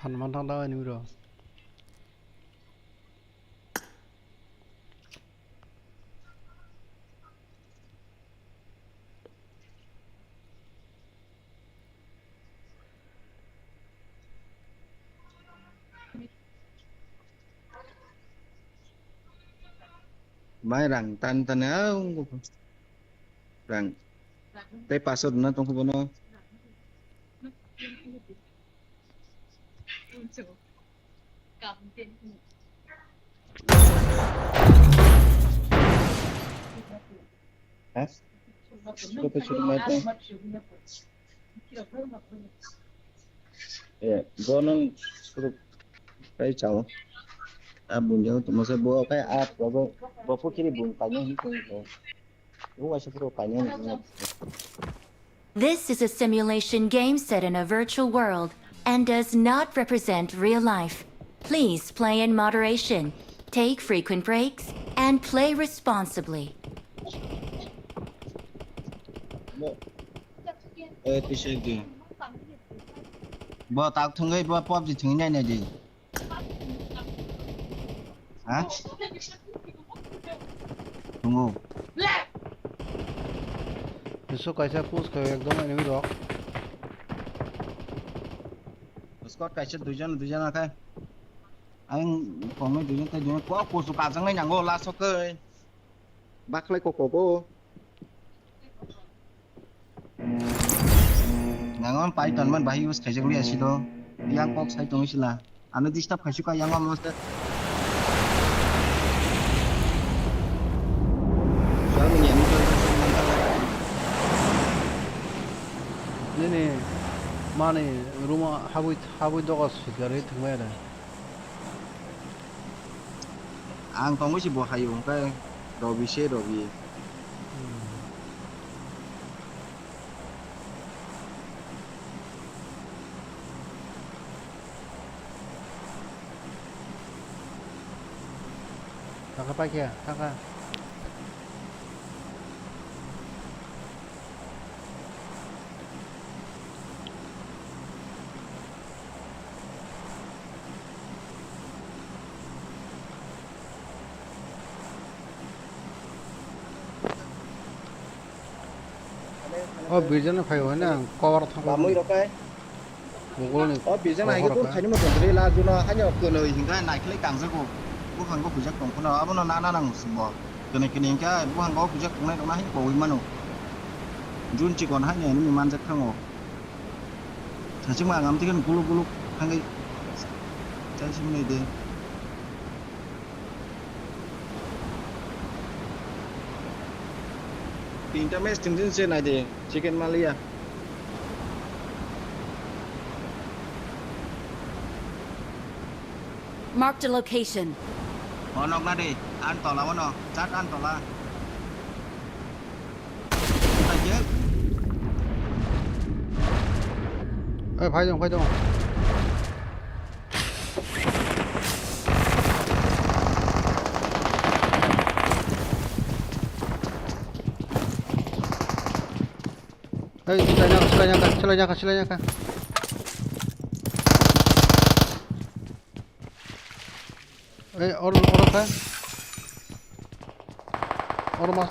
Phan man thang da ani bro. Mai rang tan tan au. Rang. Tei password na tong bono. Ha? Suka pa suka mata. Eh, bo nang suka kai chao. A bung jao tuma se bo kai a bo bo bo pu kiri bung kai nang ko. Bo wa se pro kai nang. This is a simulation game set in a virtual world and does not represent real life. Please play in moderation, take frequent breaks, and play responsibly. Eh, ti se di. Bo tak thwngwi bo PUBG thwngwi nai nai di. Ha? Thwngo. Bisu kaisa push khe ekdom enemy rok. Squad kaisa duijon, duijon khe. Ang kongwi duijon tei duijon kok kusu kajangwi nango last o khe. Bakhlai kok kogo. Nango pai tonman bahai use khaijak liya silo. Yang kok sai tongwi sila. Ano disturb khaisuk ka yang master. Nini mani room o habwi, habwi dogo sikari thwngmai ada. Ang tongwi si bo hayo hwnkhe Robi se Robi. Thangkha paikha, thangkha. O birjana phai hwnwi ang cover thangwi. Bamwi rok kai. Mungkol ni. O birjana hai khe cover phai. Phai ni mo tongri la juno haino kwnwi hingkha naikhwlai tangjago. Buphang bo kujak tong phano abono nana nang sumbo. Kwnwi kwnwi hingkha buphang bo kujak tongnai rok na hai kowi mano. Jun chikon haino enemy manjak thango. Sachima ang amtwi khe guluk guluk thangwi chai sumnai de. Tinta match tintin se nai de, chicken malia. Marked a location. O nok na de, an tola wano, chat an tola. Oi, phai dong, phai dong. Oi, silai naka, silai naka, silai naka, silai naka. Ei, oro, oro kha. Oro mas.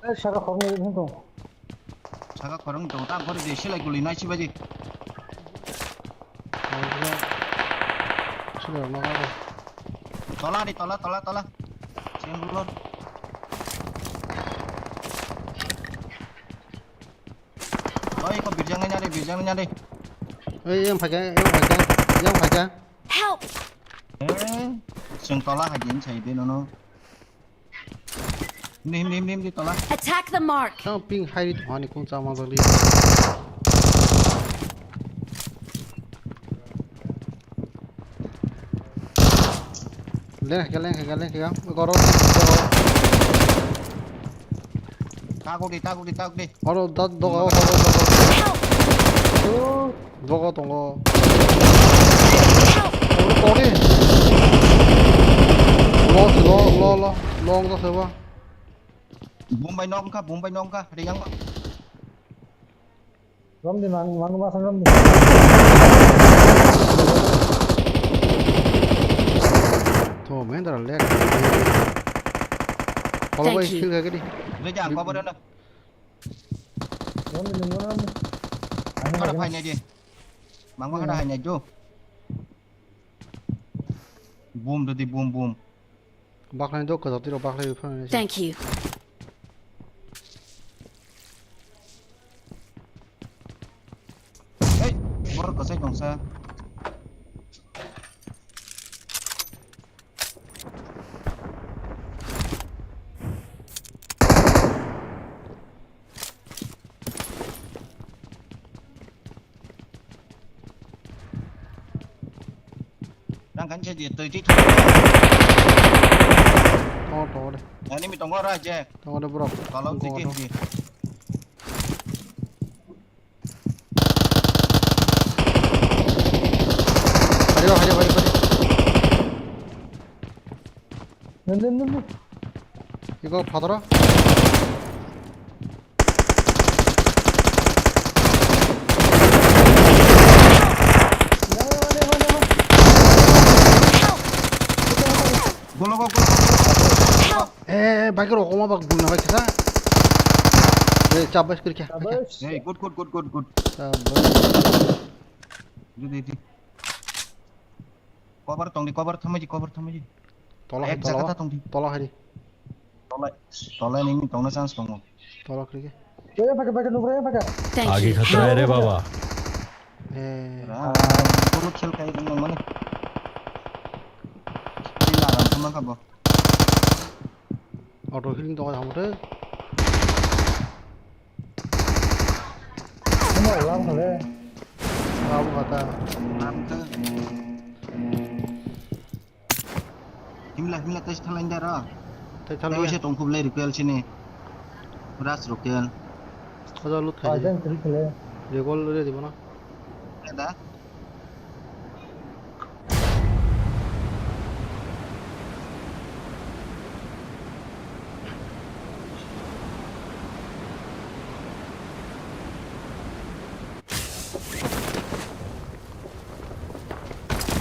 Ei, saka khoroknwi wng tong. Saka khoroknwi tong, tam khoroknwi silai guli nai sibaji. Silai ma. Tola di, tola, tola, tola. Sian bulon. Oi, ko birjang nanya de, birjang nanya de. Ei, yang phaikha, yang phaikha, yang phaikha. Help! Eh, seng tola hajin sai de nono. Nim, nim, nim di tola. Attack the mark. Tang ping hai di thani kung chama jali. Leng khe, leng khe, leng khe, goro. Takuk di, takuk di, takuk di. Oro da, dogo, dogo, dogo. Help! Dogo tongo. Help! Oro kori. Lo, lo, lo, lo, lo, lo, lo. Bombai nok kha, bombai nok kha, riyang. Romdi mang, mang masang romdi. To, main dara lag. Follow by skill kagedi. Reja, cover na. Romdi nunggu romdi. Kada phai nai di. Mang kada hai nai do. Boom do di, boom, boom. Baklai do, kada tiro baklai phai nai. Thank you. Hey, borok kwchai tongsa. Nang kan je je tei ti. Tongo, tongo de. Ani mi tongo ra je. Tongo de, borok. Kalau ti ti. Hari, hari, hari, hari. Nung, nung, nung, nung. Iko phataro. Golo, go, golo, go, golo. Eh, eh, bike rok oma bak buna bai kisa. Eh, chap bai skri kya. Hey, good, good, good, good, good. Chap bai. Di, di, di. Cover tong di, cover thamai di, cover thamai di. Tola hai, ek jaga tola, ta tong di. Tola hai di. Tola, tola nini tongna chance tongo. Tola kri kya. Oya, pakai, pakai, nukra, pakai. Thank you. Agi khatra hai re baba. Eh. Ra, bolo khel kai nang mani. Ila ram sama ka bo. Auto healing tongo tamo tei. Omo lam khale. Lam khata. Lam khe. Himla, himla tei thalai da ra. Tei thalai. Tei se tongkhup lai rikal sini. Ras rokyan. Khoja lut khai. Ajan kri khale. Recall re di bono. Da.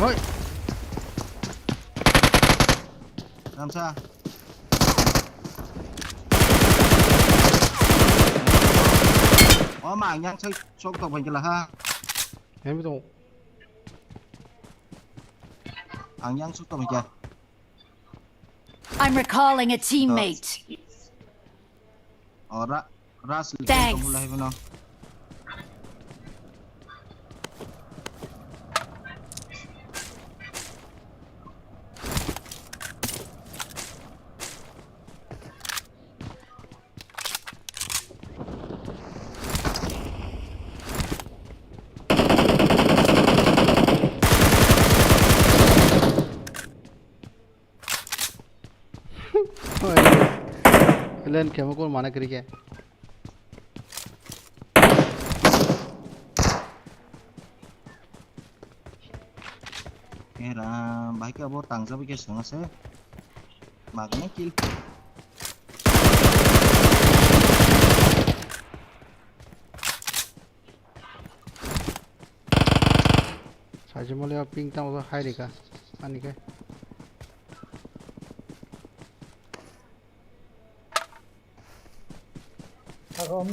Hoi. Ramsa. O ma, yang sok, sok tok bai kela ha. Yang betul. Ang yang sok tok bai kela. I'm recalling a teammate. Ora, ras. Thanks. Mulai bono. Len kemo kon mana kiri ke. Era, bahai ke abo tangjabai ke swnga se. Magna kill. Saji mole ping tang hai rika. Ani ke. Agam.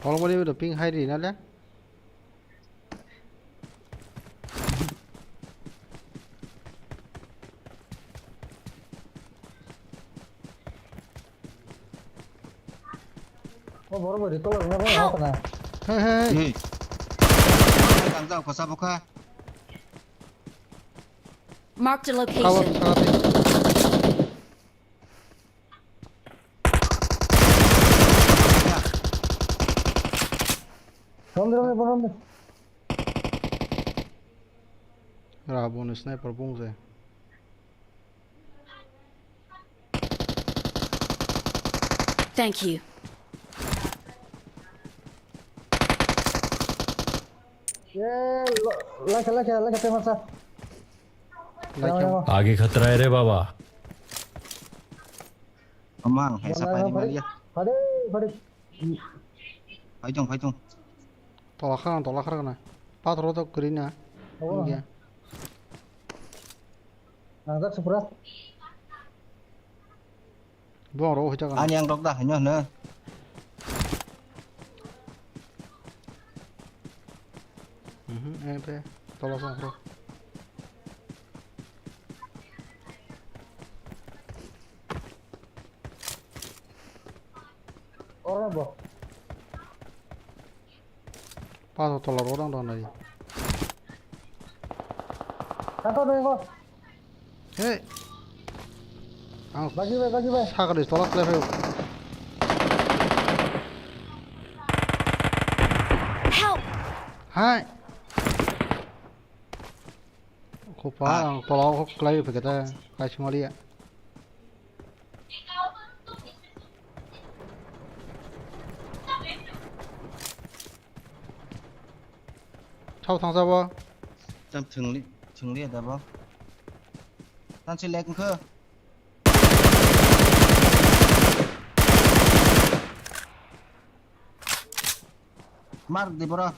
Tolmoni bedo ping hai ri na le? O borok bai recall rwna bai. Help! Hokna. Hey, hey, hey. Hey. Tang jao, kosa bokha. Marked a location. Cover, cover. Rom de, rom de, rom de. Ra, bo ni sniper bung se. Thank you. Ye, lo, laka, laka, laka, te masa. Laka. Laka. Aage khatara hai re baba. Amang, hai sapa ni malia. Phade, phade. Phai tong, phai tong. Tola khana, tola khana. Pathor to kwrwi na. Obo. India. Nangjak supra. Bo oro hoi jaga. Ani ang rok da hino hino. Mhm, ente tola song pro. Oro bo. Paso tola ro dang dong nai. Kato dong ko. Hey. Ang bagi bai, bagi bai. Sakali tola kle phayo. Help! Hai. Ko pa, ah, ang tola ko klai phaikata, kai sumaliya. Thao thang jabo. Cham thwngli, thwngli da bo. Tansi lag wngkha. Mar di boro.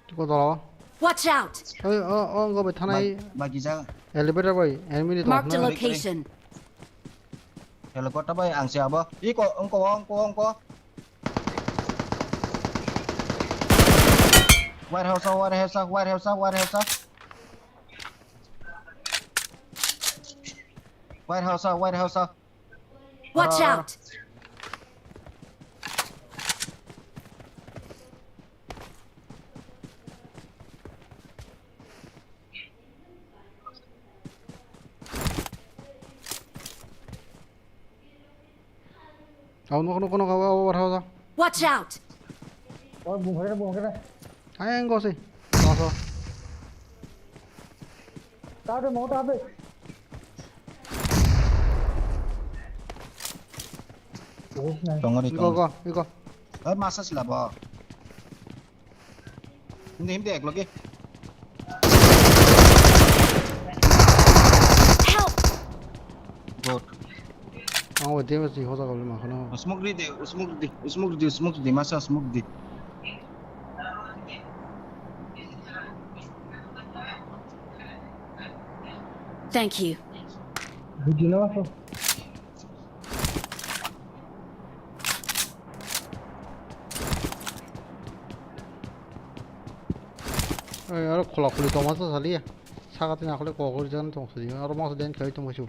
Tiko dolo. Watch out! Oi, o, o, go bai thanai. Ba-, bagi jaga. Elevator bai, enemy ni tong. Marked a location. Helicopter bai ang se abo. Iko, ongko, ongko, ongko. Warehouse, warehouse, warehouse, warehouse. Warehouse, warehouse. Watch out! Au, nokho, nokho, nokho, au, au, au, au. Watch out! Oi, bung khe, bung khe. Ayang ko si. Nokho. Ta de, mo ta de. Tongo de, iko, tongo. Iko, iko. Oi, masa sila bo. Hindi, hindi, ek logi. Help! Good. Ang bo damage ni hoja gabli ma khano. Smoke ridi, smoke ridi, smoke ridi, smoke ridi, masa smoke ridi. Thank you. Bujino. Oi, aro khola khuli tongma sa saliya. Saka tin akhole kok gori jan tong sidi. Aro masa den khai tong su.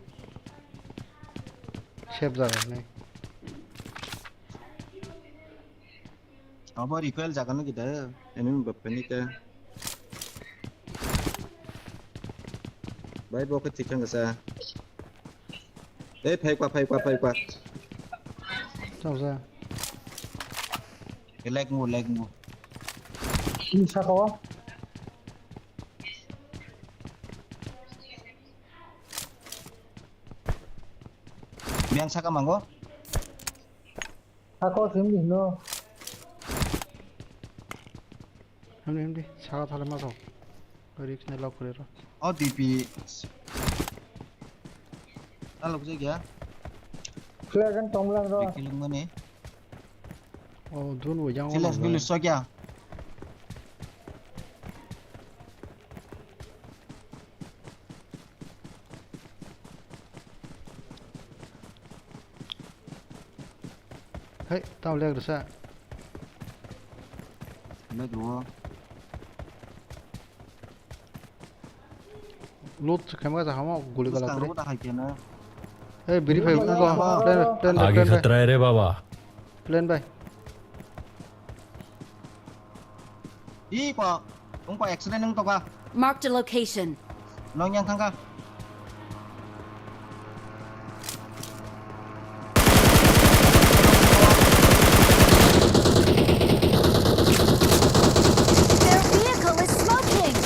Sep jaga nai. Abo recoil jaga no kita. Enemy bapani ka. Bai bo khe thik thang kasa. Ei, phai kwa, phai kwa, phai kwa. Chao sa. Lag mo, lag mo. Saka o. Biang saka mango. Ako simi no. Hamni, hamni, saka thale ma thok. Risk nai lok kore ro. O D P. Talok je gya. Flag and tonglang ro. Kilung mane. O drone bo yang. Silas bilu sokya. Hei, tamo leg rwsa. Leg rwo. Loot se khaima ja hamo guli gala kare. Buskang rwo da hai kena. Hei, biri phai ugo. Plane, plane, plane. Aage khatrai re baba. Plane bai. Ih, pa. Wng pa accident wng tongkha. Marked a location. Nong yang thangkha. Their vehicle is smoking.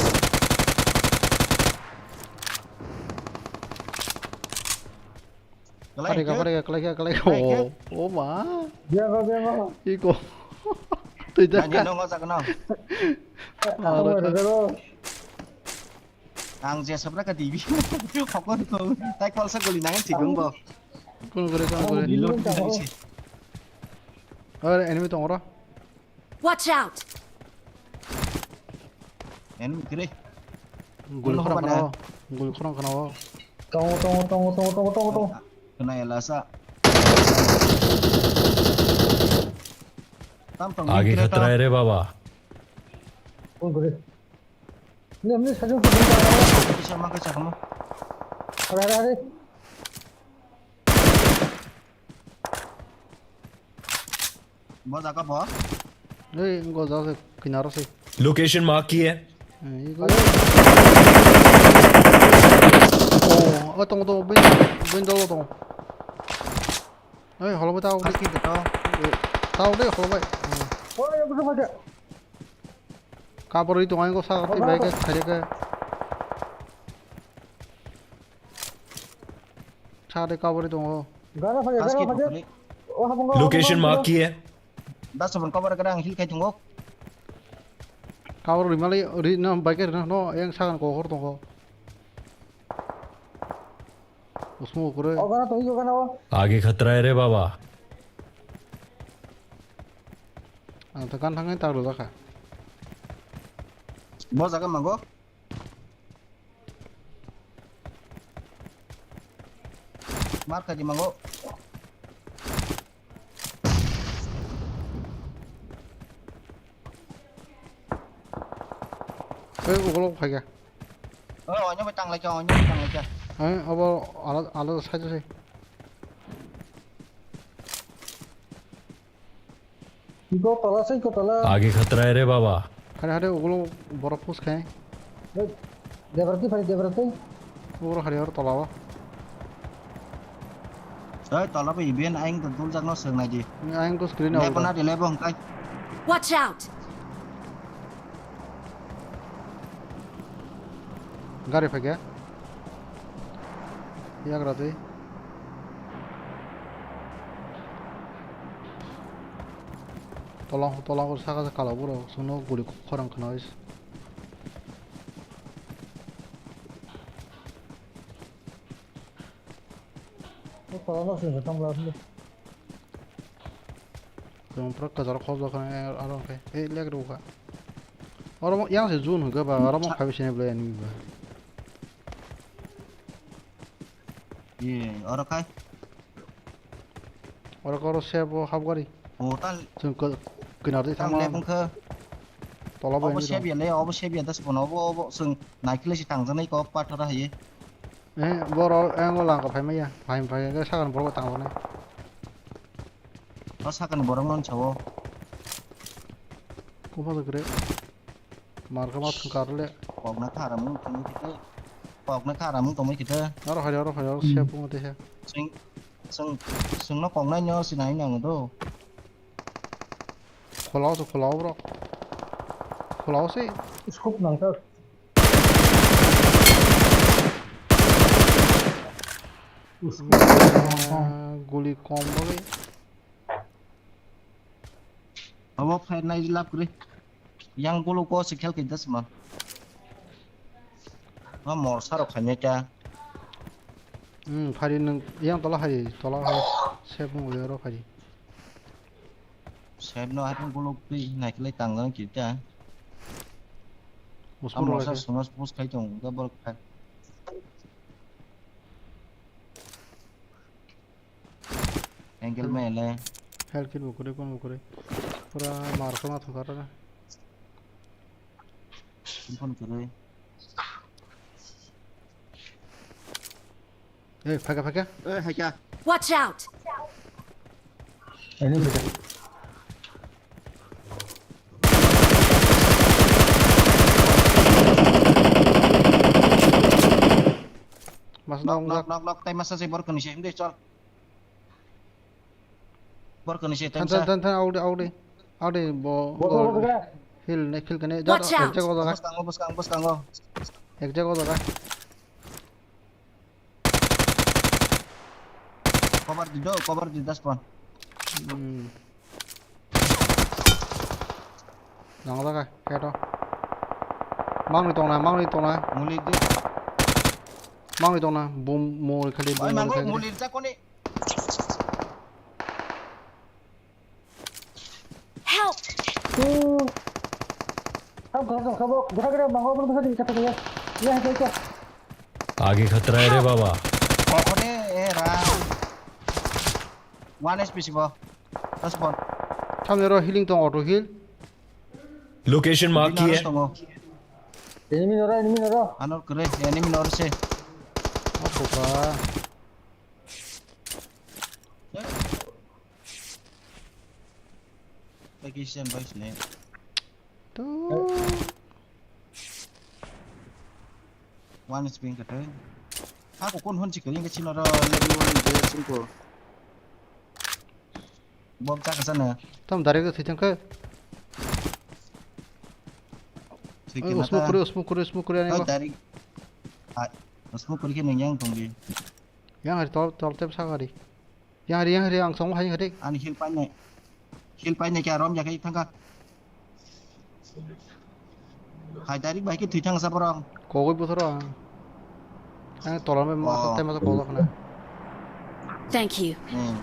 Kalai kha, kalai kha, kalai kha, kalai kha. Oh, oh ma. Biang kha, biang kha. Iko. Tui da. Nani nongo sakno. Ang je sabra ka dibi. Hokor ko. Tai kolsa goli nang thik wng bo. Kono gore, kono gore. Reload ka isi. Ore enemy tong oro. Watch out! Enemy kiri. Guli khorang khana o. Guli khorang khana o. Tongo, tongo, tongo. Kena ya lasa. Tam tong. Aage khatrai re baba. Phone kore. Ini, ini saja phone kore. Bisa makai cakmo. Hari, hari, hari. Bo jaga bo? Ei, go jaga se kinaro se. Location mark kiya hai? Ei, go. Oh, o tong, tong, bin, bin do tong. Ei, holo bai tao. Aski de to. Tao de holo bai. Oh, ya, bujo bai. Kabor ri tong ai go sa ti bai ke khai ke. Sa de kabor ri tong o. Gara phai, gara phai. Location mark kiya? Dasabon cover kada ang hil khai tongo. Cover ri malai ri na bike ri na no yang sagan ko hor tongo. Usmo ukure. O gana to, o gana o. Age khatra hai re baba. Ang to kan thangai taglo dakha. Bo jaga mango. Mar kha di mango. Ei, ukolok phai kha. O, oino bai tang lai kha, oino bai tang lai kha. Ei, abo alada, alada side se. Iko tola se, iko tola. Age khatra hai re baba. Hare, hare, ukolok borok push khai. Ei, Debrati phai, Debrati. Uro hari aro tola o. Ei, tola bai iben aing to dul jak no seng nai di. Aing to screen out. Lebo na di, lebo hongkai. Watch out! Gari phai khe. Yagra twi. Tola, tola o saka se kala buro, suno guli khorang khna. O tola no sing tong la. Tong pura kajar khobjak kha, eh, aro khe, eh, lek rw kha. Oro mo, yang se zone hwnkhe ba, oro mo phaibai sini bwlai ani ba. Ye, oro khai. Oro koro sebo hap gari. O, tal. Chwng kw-, kwnar di tang thangma. Lep wngkha. Tola bai obo ani sep rw. Ya le, obo sep ya das bono, obo, obo chwng naikhle se tangjaknai kok pathor hai. Eh, boro, eh, ngo langka phai maya. Phai, phai, phai, sakani borok tang rwnai. O sakani borok no sawo. Kupha kwrwi. Mar khe ma thwng kar le. Kokna kharam wng tongwi khe. Kokna kharam wng tongwi khe. Aro hai, aro hai, aro sep wng tei he. Sing, sing, singno koknai no sinai nang do. Khulao se, khulao bro. Khulao se. Scope nang tak. Ah, guli kom bagwi. Abo fire nai lap kwrwi. Yang gulu ko se khel khe das ma. Ma mor saro khanya kya. Hmm, phari nung yang tola hari, tola hari. Sep mung ro phari. Sep no hari gulu twi nai khlai tang jang kita. Usmur ro sa suma pus khai tong ga bor khai. Angle mele. Health kit bo kwrwi, kon bo kwrwi. Pura mar khe ma thung kar na. Phone kwrwi. Eh, phaka, phaka. Eh, hai kya? Watch out! Ini phaka. Mas knock, knock, knock, knock. Tai masa se bor kani se. Hinde chal. Bor kani se, than, than, than, than, audi, audi. Audi, bo, bo, bo, bo, bo. Heal, ne, heal kani. Watch out. Ek jaga jaga. Bos kango, bos kango, bos kango. Ek jaga jaga. Cover di do, cover di das pon. Hmm. Nang jaga, keto. Mangni tongna, mangni tongna. Muli di. Mangni tongna, bum, muli khali, bum, muli khali. Muli rijak koni. Help! Tam khorok tong khabo, gura gura mango bro bwsa di kata ya. Ya hai kya. Age khatra hai re baba. Kokone era. One H P sibo. Respond. Thamni ro healing tong auto heal. Location mark kiya hai. Enemy noro, enemy noro. Anor kre, enemy noro se. Apo ka. Tagi siyan bai sini. Tu. One spin kata. Aku kon hon chikari nggak sih noro level one dia singko. Bom chakha sana. Tam direct thwi thangkhe. Thwi khe usmu kuri, usmu kuri, usmu kuri ani. Direct. Usmu kuri khe nang yang tongdi. Yang hari tol, tol tep sa gari. Yang hari, yang hari ang song hai hari. Ani heal painai. Heal painai kya rom jakai thangkha. Hai direct bai khe thwi thangsa borok. Kogwi buthoro ang. Ang tola mai ma tem ma kogwi khna. Thank you. Hmm.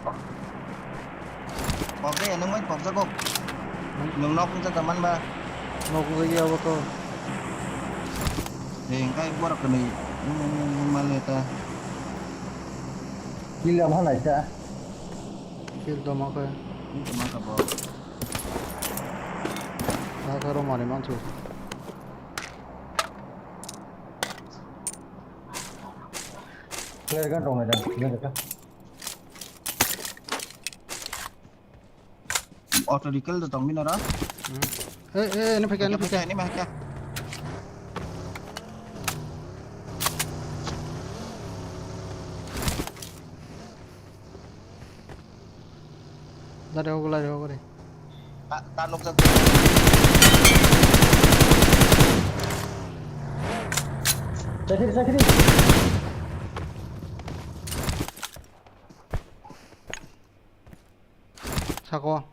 Pok de, nung mai pok jago. Nung nok wng jaga man ba. Nok wng jaga abo to. Deng kai borok kwnwi. Nung, nung, nung, nung mal ta. Kill lam halai ta. Kill to ma khe. Kill to ma khe bo. Ta karo mari manchu. Flare gun tongnai jang, flare gun. Auto recall da tong bini oro. Hmm. Eh, eh, ini pakai, ini pakai. Ini pakai. Lari hogo, lari hogo re. Ta, ta nukjak. Sakiri, sakiri. Sako.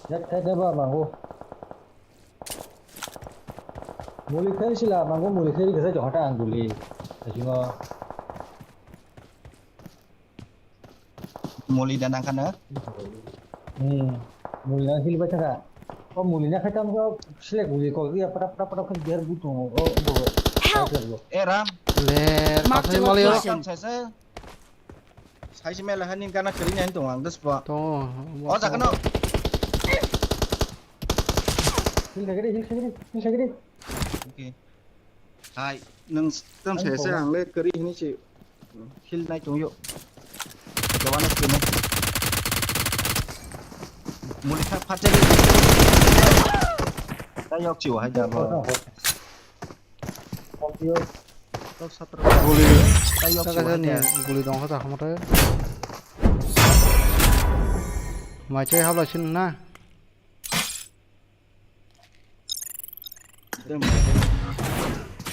Yak khe khe ba mango. Muli khe sila mango, muli khe rikhe se jokha ta ang guli. Sasimo. Muli da nang khana? Hmm. Muli na hil bai thaka. O muli na khai tam go select muli ko ya pata pata pata khe ger bu tongo. O, o, o. Help! Eh, Ram. Le, Mark the kasai mali o. Location. Tam sai sai. Sai se mela hani gana kiri nai tong ang das po. Tongo. O jaga no. Hil thagiri, hil thagiri, hil thagiri. Okay. Hai, nung tam sai sai ang le kiri hini si. Hil nai tong yo. Jawan kiri nai. Muli kha phacha ni. Ta yok chiwa hai jabo. Guli. Tayok ta kaisa ni guli dong kha jakha mwtai. Mai chai habla sin na.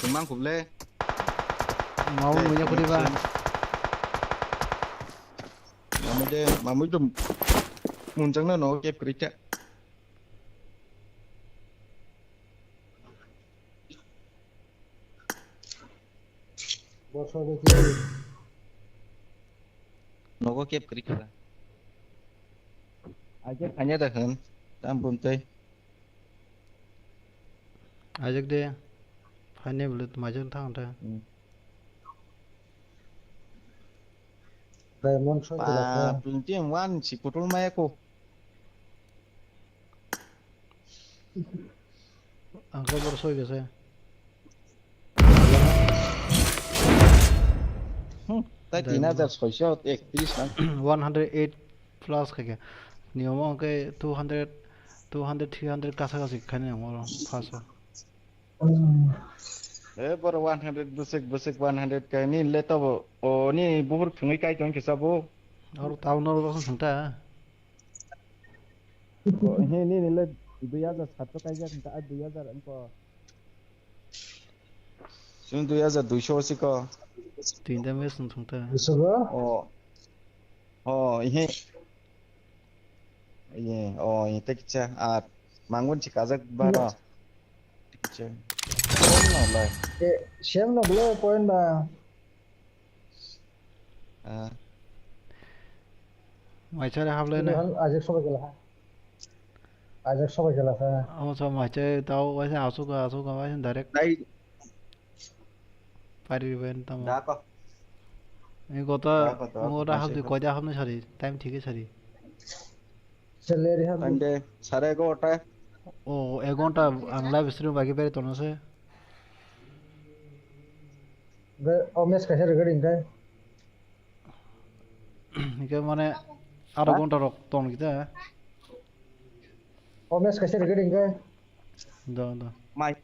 Tengmang khuble. Mau munya khudi ba. Mamui de, mamui dum. Munjang na no kep krikya. Nogo kep kri kha. Aje khanya da khan. Tam bum tei. Ajak de. Phane bole majang thang ta. Hmm. Diamond soi kela kha. Twenty one si putol maya ko. Ang khe bor soi khe se. Hmm, tai tin hajar soiso ektrish nang. One hundred eight plus khe khe. Niyom o khe two hundred, two hundred, three hundred kasa kasi khaini ang oro first o. E boro one hundred bwswk bwswk one hundred khaini le tobo o ni buhur thwngwi kai tong khe sabo. Oro town oro bwswk thwng ta. He, nini le dui hajar sato kaijak wngkha, ah, dui hajar wngkha. Chwng dui hajar duiso si ko. Tinta mes wng thwngta. Bisogo? O. O, ihe. Iye, o, ihe te kicha. Ar mangun si kajak baro. Kicha. Sem no lai. E, sem no bole point ba. Ah. Maisare hablai na. Ajak sobai kela ha. Ajak sobai kela ha. Amo so maisai tao waisa asuk asuk waisa direct. Dai. Pari ben tamo. Da ko. Ni gota. Da ko, da ko, mo da maisai habdi ko. Koida habna sari, time thike sari. Salary habdi. Time de sare egarota. O, ek ghonta ang live stream bagi beri tono se. Be, o match kaisa rwgwi ring khe. Hingke mane aro ghonta rok ton kita. O match kaisa rwgwi ring khe. Do, do. Mai.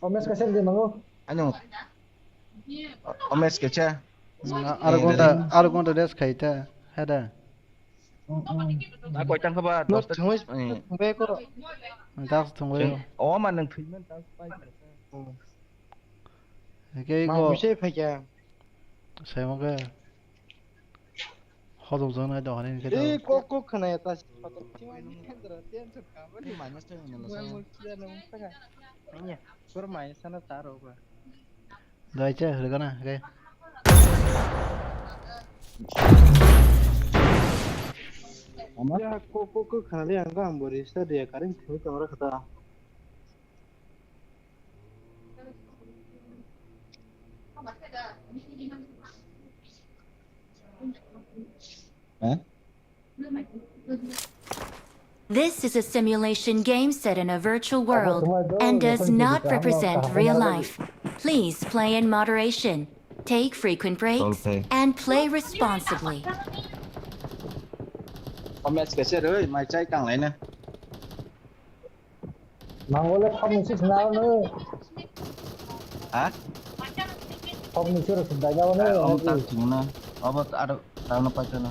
O match kaisa rwgwi mango. Ano. O match kaisa. Aro ghonta, aro ghonta rest khai ta. Heda. Ta koi tang kha ba? Dos ta thungwi, eh, thungwi koro. Ang tak thungwi. O ma nang thwi man ta pai. Ke ma ko bise phai kya? Sai mo ke. Hodok jang nai do hani ke. Eh, kok kok khna ya ta. Ni ma nang thwi man la sa. Ni ya, sur ma ya sana ta ro ba. Dai che, rwgana, okay. Ya, kok, kok, kok, khana le ang ang bo register de, karing thwi tong ra kata. Eh? This is a simulation game set in a virtual world and does not represent real life. Please play in moderation, take frequent breaks, and play responsibly. Match kaisa roi, mai chai tang lai na. Mangole thok ni six na no. Ha? Thok ni six dai na no. Om tak ching na. Obo aro tang na paito na.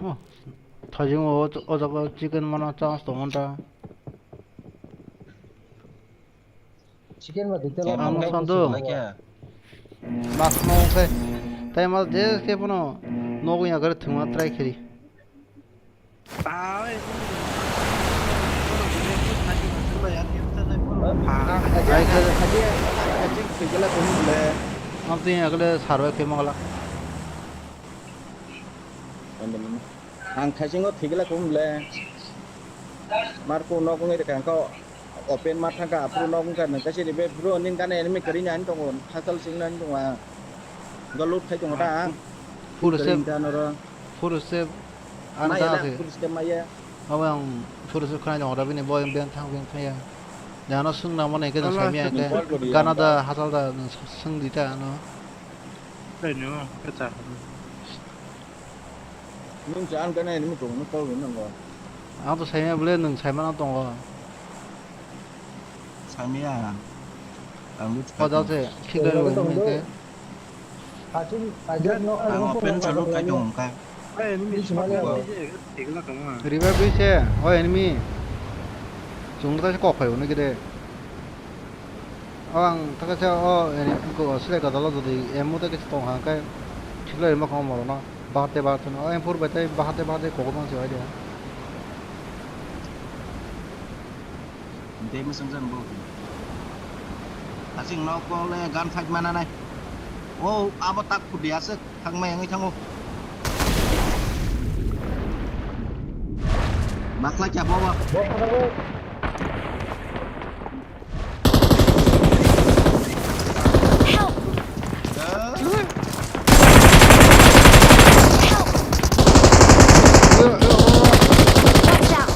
Oh, thajing o, o jaga chicken mana chance tongo ta. Chicken ba detail. Ang sandu. Mas mo khe. Tai mas je khe bono nogo ya gare thuma try khiri. Ai khe. Ang twi ya gale sarwai khe magala. Ang thaisingo thigla kum le. Marko nok ngi rikha ko open ma thangka apro nok ngi kan kasi ribe bro nin kan enemy kari nani tongo hasal sing nani tongo. Galut khai tongo ta. Full save. Full save. Ang maya ta da se. Full save maya. Abo ang full save khai tongo da bini boy ben thang ben thang ya. Jano sung na mane ke sami ya ke. Gana da hasal da sung di ta no. Nwng se ang khe nai nini tongo, nung kok rwna nango. Ang to saimaya bwle, nwng saimano tongo. Saimaya. Ang bwtwi. O jao se, khiklai rw hwnwi khe. Ang open salo khai tongo kha. Revive rwi se, o enemy. Chwng ta se kok phai hwnwi khe de. O ang taka cha o, eni, go, select godolo jodi M O tei kisa tong kha, hwnkhe khiklai rima kha o morono. Bahate, bahate no, o M four bai tei bahate, bahate kok tong se bai de. Tei mwsang jan bo. Asing nok kole gun fight mana nai. O, abo tak khudi aswk. Thangmai wngwi thango. Bakla kya bobo? Help! Help! Watch out!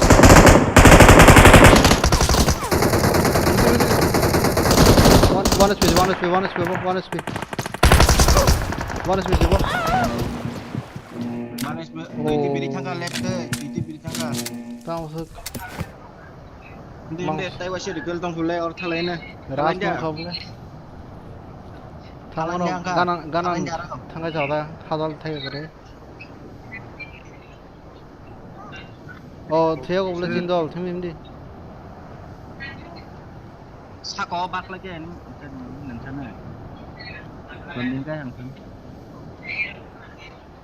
One, one H P, one H P, one H P, one H P. One H P, one. Manis, oh. Duiti biri thangka left te, duiti biri thangka. Tamo se. Hindi, hindi, tai wasi recall tong pulai or thalai na. Ras tong kha pulai. Thalai na angka. Gana, gana thalai na. Thangai jada, hadal thai kare. Oh, theo ko pulai jindol, thim hindi. Sako bakla ke ni, nang sana. Banding kai ang sana.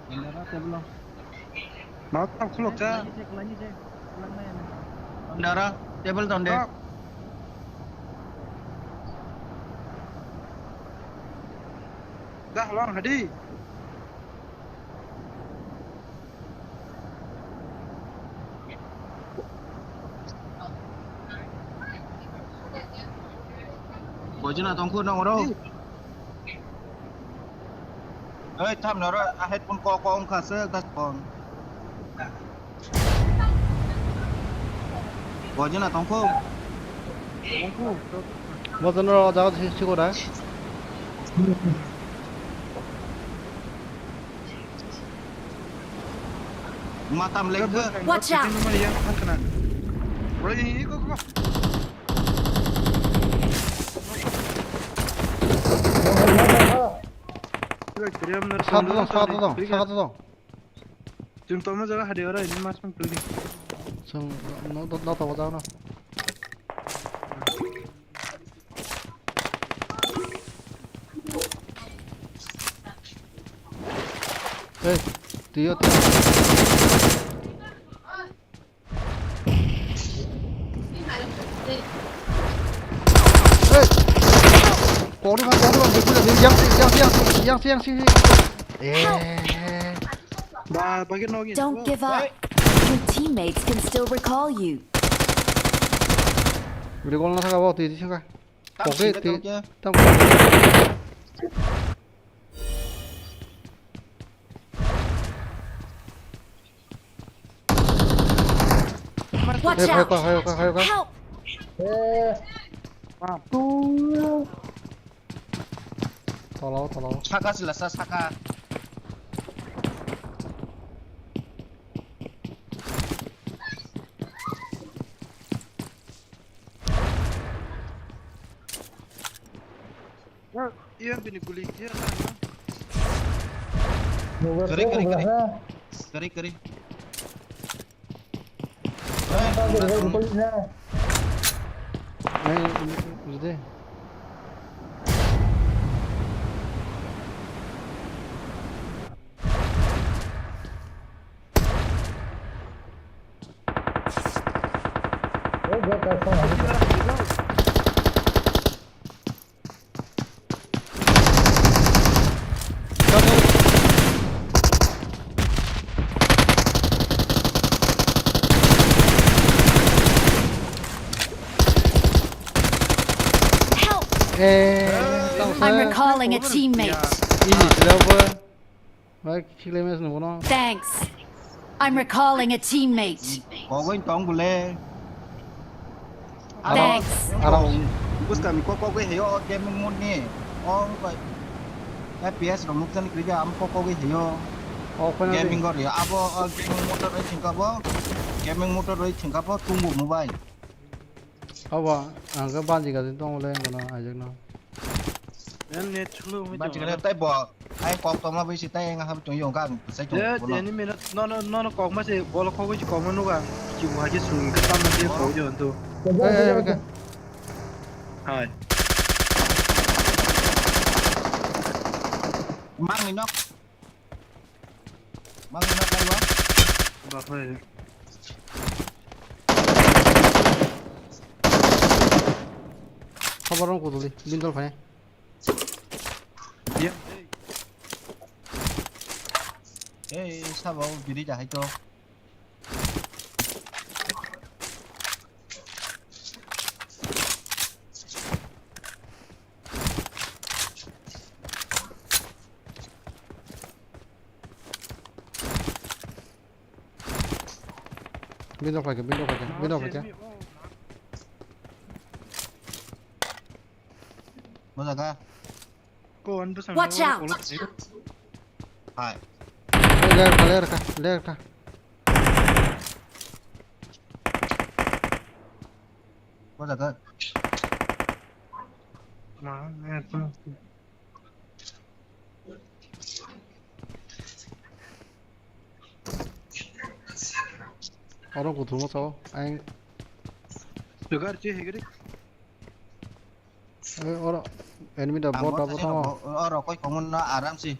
Bandara table. Mau tak khulok cha. Bandara table tonde. Dah long hadi. Bojina tongkhu nang oro. Oi, tham noro, a headphone ko, ko wngkha se, gas phone. Bojina tongkhu. Bojina ro jaga si, si kora. Matam lengkhe. Watch out. Satu dong, satu dong, satu dong. Chwng tongma jaga hadi oro ini mas pang pergi. Chwng no, no, no, no, no. Hey, tuyo, tuyo. Body bag, body bag, body bag, yang sing, yang sing, yang sing, yang sing, yang sing. Eh. Ba, bagi nogi. Don't give up. Your teammates can still recall you. Bili gol na thaka bo, twi twi saka. Tam Pokri sida twi, tau kya? Tam. Watch Eh, out! Hayo ka, hayo ka, hayo ka. Help! Eh. Ah. Tolao, tolao. Saka sila sa, saka. Iya, bini guli, iya, iya. Kari, kari, kari. Kari, kari. Eh, Kari, kari, kari. Eh, ini, ini, ini. Help! Eh, I'm recalling a teammate. Ini, sila apa? Bai, kichik lai mes nungguno. Thanks. I'm recalling a teammate. Kogwi tong bole. Thanks. Aram. Buskang ni kok kogwi heyo gaming mode ni. Oh, bai. F P S rok nukjani kwrwi khe, am kok kogwi heyo. Oh, khwna gaming di. Gor ya. Abo, oh, gaming mode rwi thengkha bo. Gaming mode rwi thengkha bo, tumbu mobile. Abo, ang khe banji gajin tong bole, ang kono ajak no. Yan net chuklo umi. Banji gajin tai bo. Ai kok tongma bai si tai ang hap tong yong kang sai tong. Ya, bono. Enemy no, no, no, no, no, kok ma se, bol kok bai si kok ma nuga. Ki wa ki sung ka tam ma se kok yo tu. Eh, eh, eh, eh. Hai. Mang ni nok. Mang ni nok lai wa. Ba hai. Khabar rong kuduli, bindol phai. Hey, sabo biri jahai to. Bino khaikhe, bino khaikhe, bino khaikhe. Watch out! Hai. Ler kha, ler kha, ler kha. Ko jaga. Ma, eh, Oro kuthuma sao, ang. Sugar chi hegri. Eh, oro enemy da bot da bot tamo. Oro koi komun na aram si.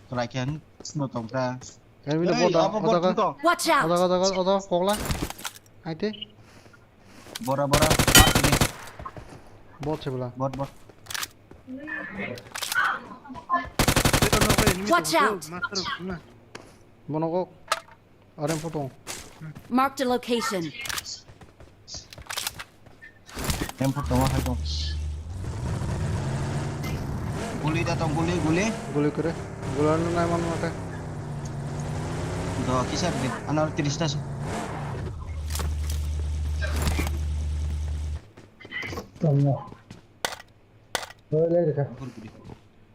Try khen sino tong ta. Enemy da bot da. Watch out. Oda oda oda kokla. Aite. Bora bora. Bot se bela. Bot bot. Watch out. Bono kok. Are photo. Marked a location. Em photo wa hai tong. Guli da tong guli guli. Guli kere. Gula no nai man mate. Do kisar de. Anar tiris ta. Tong. Oi, lai rikha.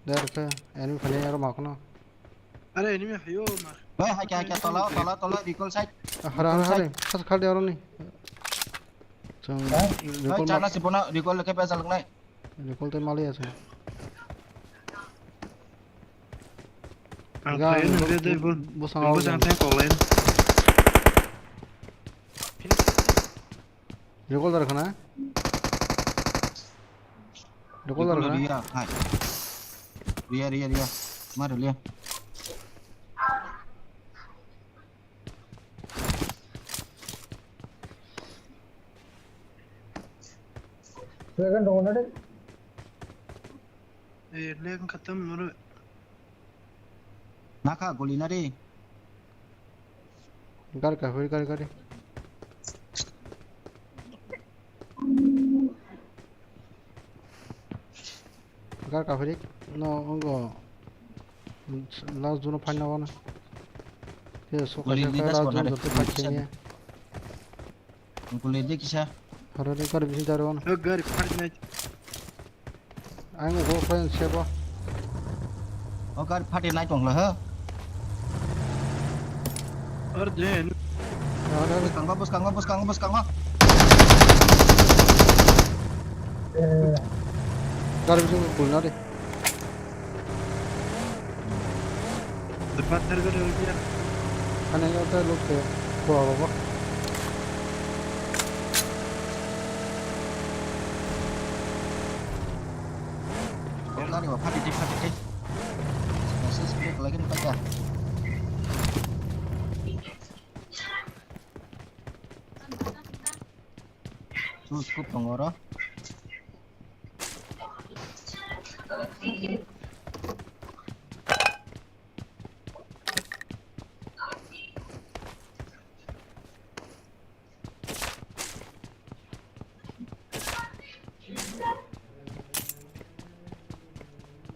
Lai rikha, enemy phani aro ma kheno. Are enemy hayo ma. Bai, hai kya, kya, tola, tola, tola, recall side. Ah, hara, hara, hara. Khas khal de aro ni. Chang, ha? Recall ma. Chana si bona, recall ke pesa lagnai. Recall te mali ase. Ang ga, thayo nang de, de, bu, bu sang bu au sang jang. Thayo kok lain. Recall dar khana. Recall dar khana. Ria, hai. Ria, ria, ria. Mar ria. Second round ada. Eh, leng khatam noro. Naka goli na re. Gari ka hoi, gari, gari. Gari ka hoi, no, ongo. Last zone find na wana. Ke so ka last zone to find khe. Kulai de kisa. Haro de kar bisi daro na. O gari phat nai. Ang go khayan sebo. O gari phat nai tong la ha. Ar de. Haro de. Bus kangba, bus kangba, bus kangba, bus kangba. Gari bisi kulna de. Depan tergol dia. Kana yo ta lok te ko abo. Ko gari wa phati di phati di. Message klik lagi ni pakai. Sus kup tongoro.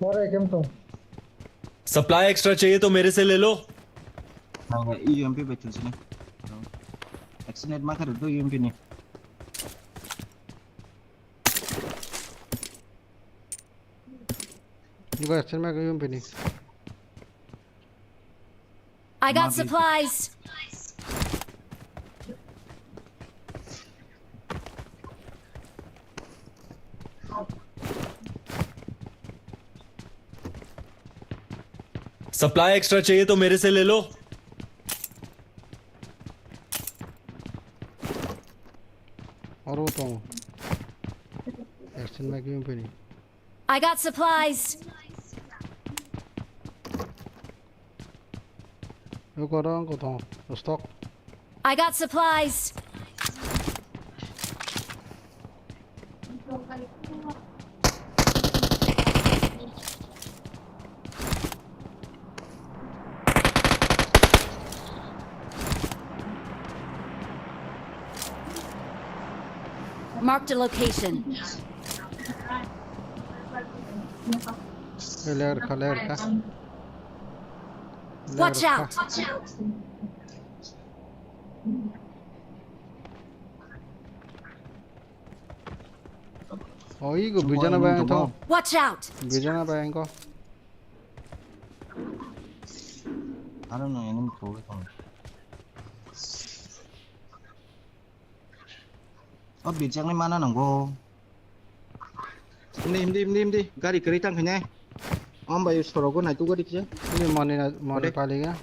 More kem tong. Supply extra चाहिए तो मेरे से ले लो। Nang E U M P bai thun sini. Accident ma kharu do U M P ni. Iba action ma U M P ni. I got supplies. Supply extra चाहिए तो मेरे से ले लो। Oro tongo. Action ma U M P ni. I got supplies. Yo koro ang kotong stock. I got supplies. Marked a location. Ler kha, ler kha. Watch out! Oh, igo bijana bai ang tong. Watch out! Bijana bai ang ko. Ano no enemy ko ko. O bijak ni mana nanggo. Hindi, hindi, hindi, hindi. Gari kwrwi tang khainai. Om bai sorogo nai tu gari kisa. Hindi mani na, mani paliga.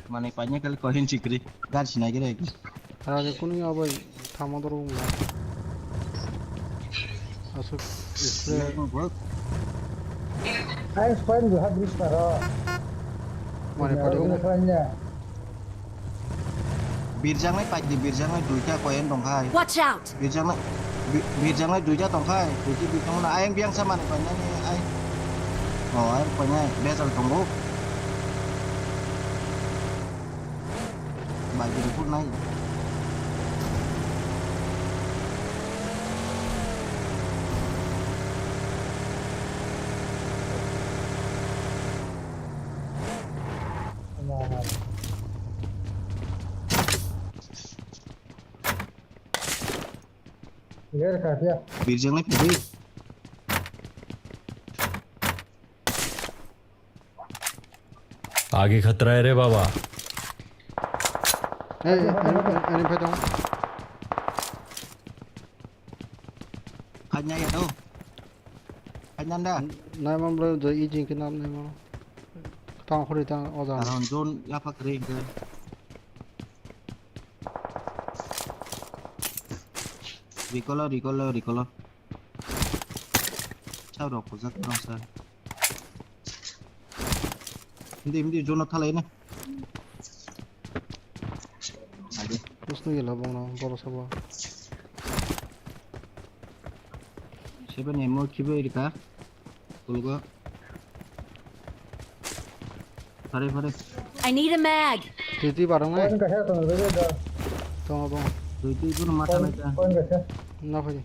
Mani paine kali kohin chikri. Gari sinai gire. Raja kunu ya bai. Tamo doro wngla. Aswk spray. Ai, spray ni ha bridge paro. Mane pari wngla. Birjaknai paidi, birjaknai duita koyen tongkhai. Watch out! Birjaknai, bi-, birjaknai duita tongkhai. Duita duita mano ayang biang sa mane painani ai. Oh, ai painai bezal tongo. Bai, gini pun naik. Birjaknai pidi. आगे खतरा है रे बाबा। Hey, enemy, enemy, enemy phe tongo. Khaina ya do. Khaina da. Nai mam bro, do i jing ke nam nai mam. Tang khori tang o jang. Aron zone ya pak re ke. Recall, recall, recall. Chao rok kujak tong sa. Hindi, hindi, jono thalai na. Ade. Pusnu gila bongno, boro sabo. Seven ammo khibi rika. Kulgo. Phare, phare. I need a mag. Titi barang nai. Point kaisa tong rega da. Tongo, tongo. Tui tui pun mata nai ta. Point kaisa. Na phai.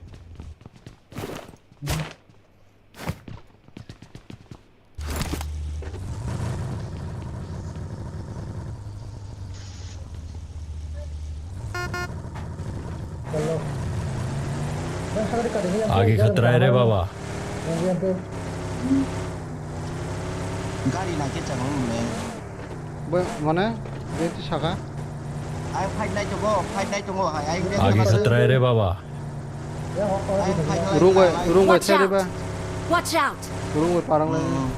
Agi khatrai re baba. Gari na ke chang le. Bo mane, je tu saka. Ai fight nai tongo, fight nai tongo, hai, ai. Agi khatrai re baba. Rungwe, rungwe. Watch out! Watch out! Rungwe parang lai. Hmm.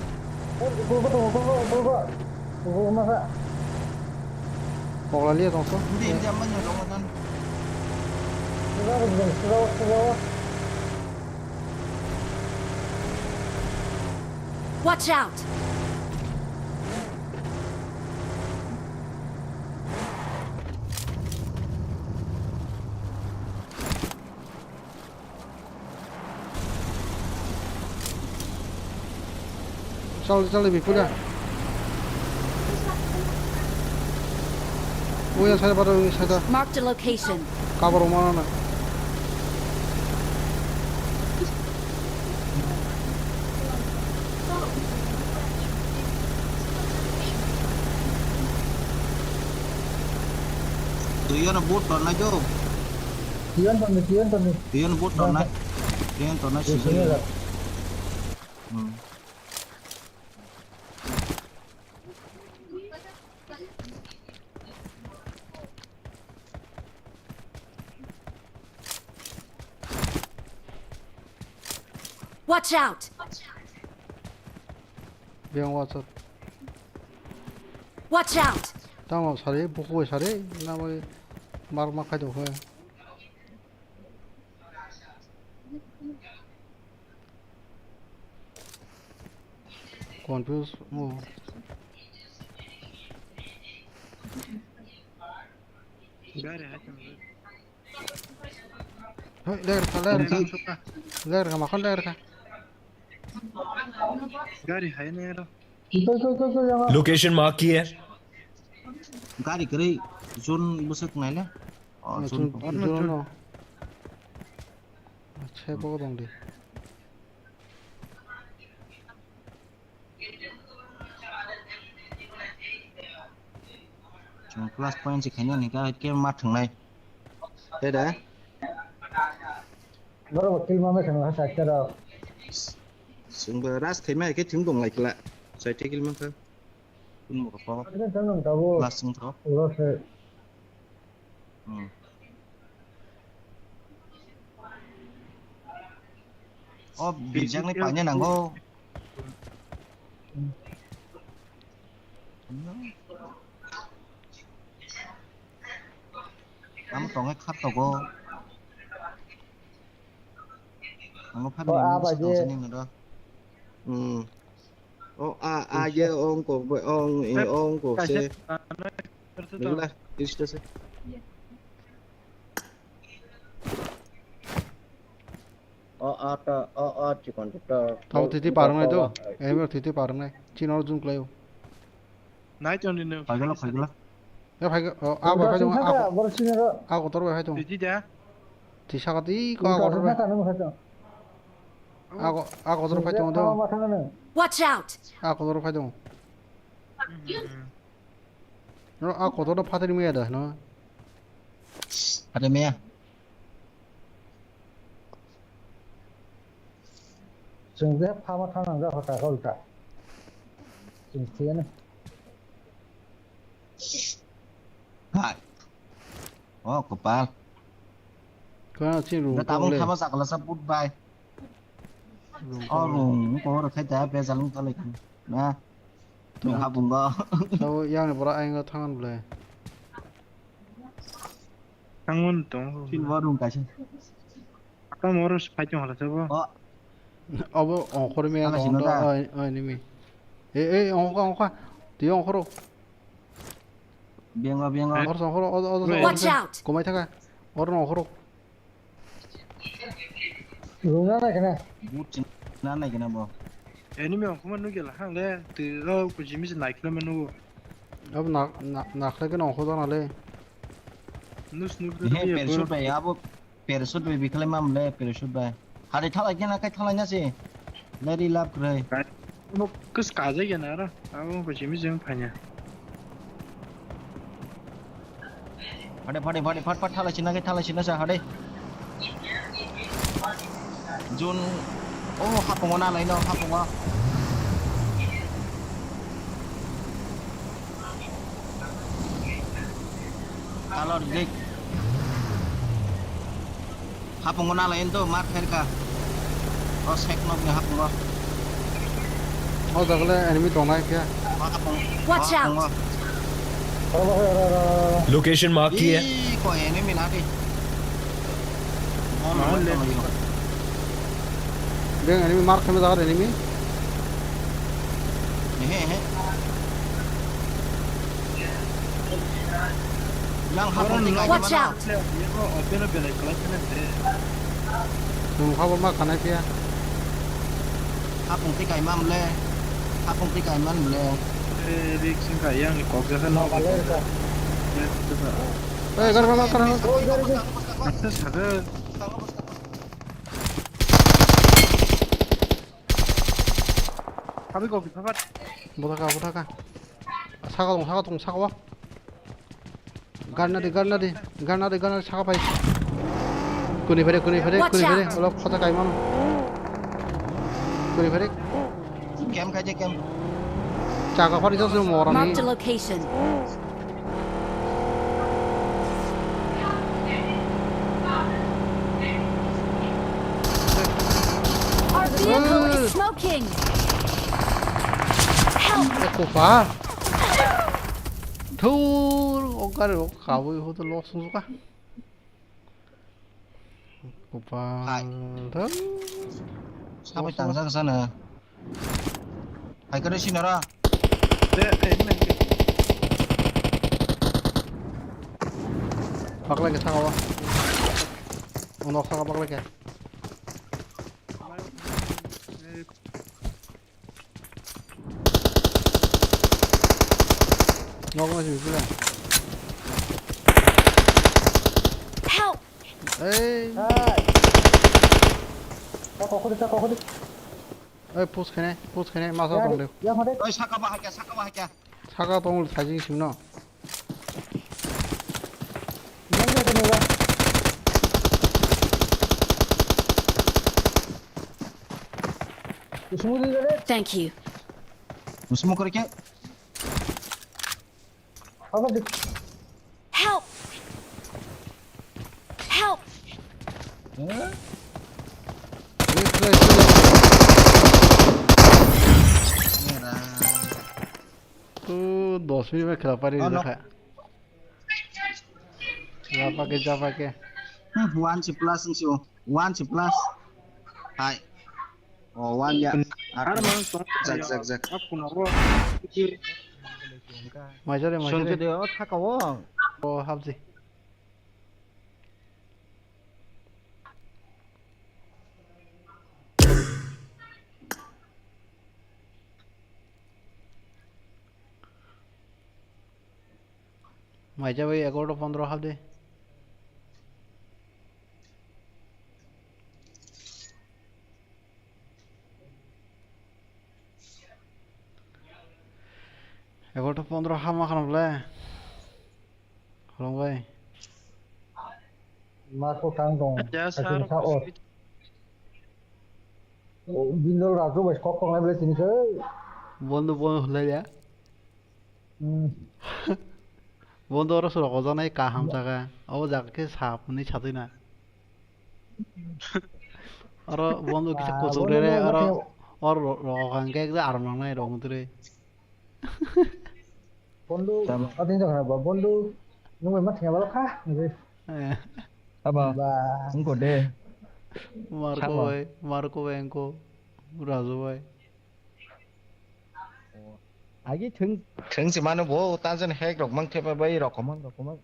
Pokla liya tongso. Hindi, hindi, aman yung tongo tan. Watch out! Chal, chal, bipura. Uya, side bar, uya, side. Marked a location. Cover mana na. Tuiyo na boot tongnai jo. Tuiyo tongnai, tuiyo tongnai. Tuiyo na boot tongnai. Tuiyo tongnai sini. Hmm. Watch out! Biyang watch out. Watch out! Tamo sari, buku sari, namai mar makai do khe. Confuse mo. Gari hai tong. Hoi, ler ka, ler ka. Tong tong. Ler ka, makon ler ka. Gari hai ne ro. Location mark kiya hai. Gari kwrwi zone bwswk naina. Oh, zone. Zone, zone no. Acha, bogo dong di. Chwng plus point se khaina ni ka ke ma thwngnai. Te da. Boro bo kill ma me thang ha sa ta ro. Chwng bo rush khaima ke thwng dong lai kla. Sai te kill ma kha. Kun mo ko. Thang nang ta bo. Plus chwng thro. Uro se. Hmm. O bijak ni paina nango. Amo tonge khat togo. Amo phan. O, ni a bai je. Hmm. O, a, a, ye, ong, kok, bai, ong, i, ong, kok, se. Nila, isto se. O, a, ta, o, a, chikon, ta. Tamo titi parung nai to. Emo titi parung nai. Chino jun klayo. Nai chon ni no. Pagala, pagala. Ya, phai, o, a, bai, phai, a, a, kotor bai, phai, tong. Tiji da. Tisa ka ti, ko, a, kotor bai. A, ko, a, kotor, phai, tong, tong. Watch out! A, kotor, phai, tong. No, a, kotor, phatri, me, da, no. Ada, me, ya. Chwng je phama thang nang jak kha ulta. Chwng thiyano. Hai. O kopal. Kano chini room. Na tabung thama sakla sa put bai. O room ko ro khai ta pe jalung ta lai. Na. Tu ha bunga. Tabo yang ni bora aingo thangan bole. Thangon tong. Chini bo room kaisa. Akam oro phai tong hala sabo. O. Abo ongkhor me ala sino da. Oi, oi, nimi. E, e, ongkha, ongkha. Tiyo ongkhoro. Biango, biango. Ongkhor, ongkhor, odo, odo. Watch out. Komai thaka. Oro ongkhoro. Runa na kena. But china na kena bo. Enemy ongkhuma nugela hang le, twi rok jimi se naikhlai manu. Abo na, na, naikhlai khe nongkho jana le. Nus nuk. He, parachute bai, abo parachute bai bikhlai mam le, parachute bai. Hari thalai khe na kai thalai na se. Lari lab krai. Bo kis kajai gana aro. Abo ko jimi jeng phanya. Phade, phade, phade, phat, phat, thalai sina khe, thalai sina sa, phade. Jun, oh, hapungo na lai no, hapungo. Color dik. Hapungo na lai ento, mar khair ka. O sek nok ni hapungo. O jaga le enemy tongnai khe. Watch out! Location mark kiya hai. Ih, ko enemy na de. Bom. Beng enemy mark khe jaga enemy. Ehe, ehe. Yang hapung twi kaima. Watch out! Nwng kha bo ma khanai phiya. Hapung twi kaima mle. Hapung twi kaima mle. Rik sing kha yang kok jakha no. Ei, gar, gar, gar, gar. Sakhe. Sabi kok, sabat. Botaka, botaka. Saka tong, saka tong, saka wa. Garna di, garna di, garna di, garna di, saka pai. Kuni fere, kuni fere, kuni fere. Watch out! Olo khota kai mano. Kuni fere. Camp khai je, camp. Chaka fari jas mo rani. Marked a location. Our vehicle is smoking. Help! Kopa. Thur, o gari o kawi ho to lok sung ka. Kopa. Hai. Thur. Sabai tangjak sana. Hai kare sinara. Baklai ke saka wa. Unok saka baklai ke. Nok na sini sila. Help! Ei. Hai. Ta kokori, ta kokori. Ei, push khainai, push khainai, masa tong de. Ya, hade. Oi, saka ba hakya, saka ba hakya. Saka tong sajing singno. Thank you. Usmo kore kya? Help! Help! Tu dos minit mai khela pari. Oh, no. Japa ke, japa ke. Hmm, one si plus si, one si plus. Hai. Oh, one ya. Ar man song. Zak, zak, zak. Ap kuna wo. Maijare, maijare. Song de o thaka wo. O habji. Maija bai egaroh pondro habdi. Egaroh pondro hama khana bole. Khulumbai. Ma ko kang dong. Ya, sir. Bindol Raju bai kok kok nai bole tini khe. Bondo, bondo hulai ya. Hmm. Bondo oro surok ojanai kaham jaga. Abo jaga khe sap hwnwi satwi na. Oro bondo kisa kuchuk rere, oro, oro ro-, rok hwnkhe ekdam aram nangnai rok mutri. Bondo, tamo. Adin jaga ba bondo, nung bai ma thengya balo kha, nungwi. Eh. Aba, ba. Wngkho de. Marko bai, Marko bai wngkho, Raju bai. Agi thwng, thwng se mano bo, ta jon hack rok mang thep bai, rok mang, rok mang.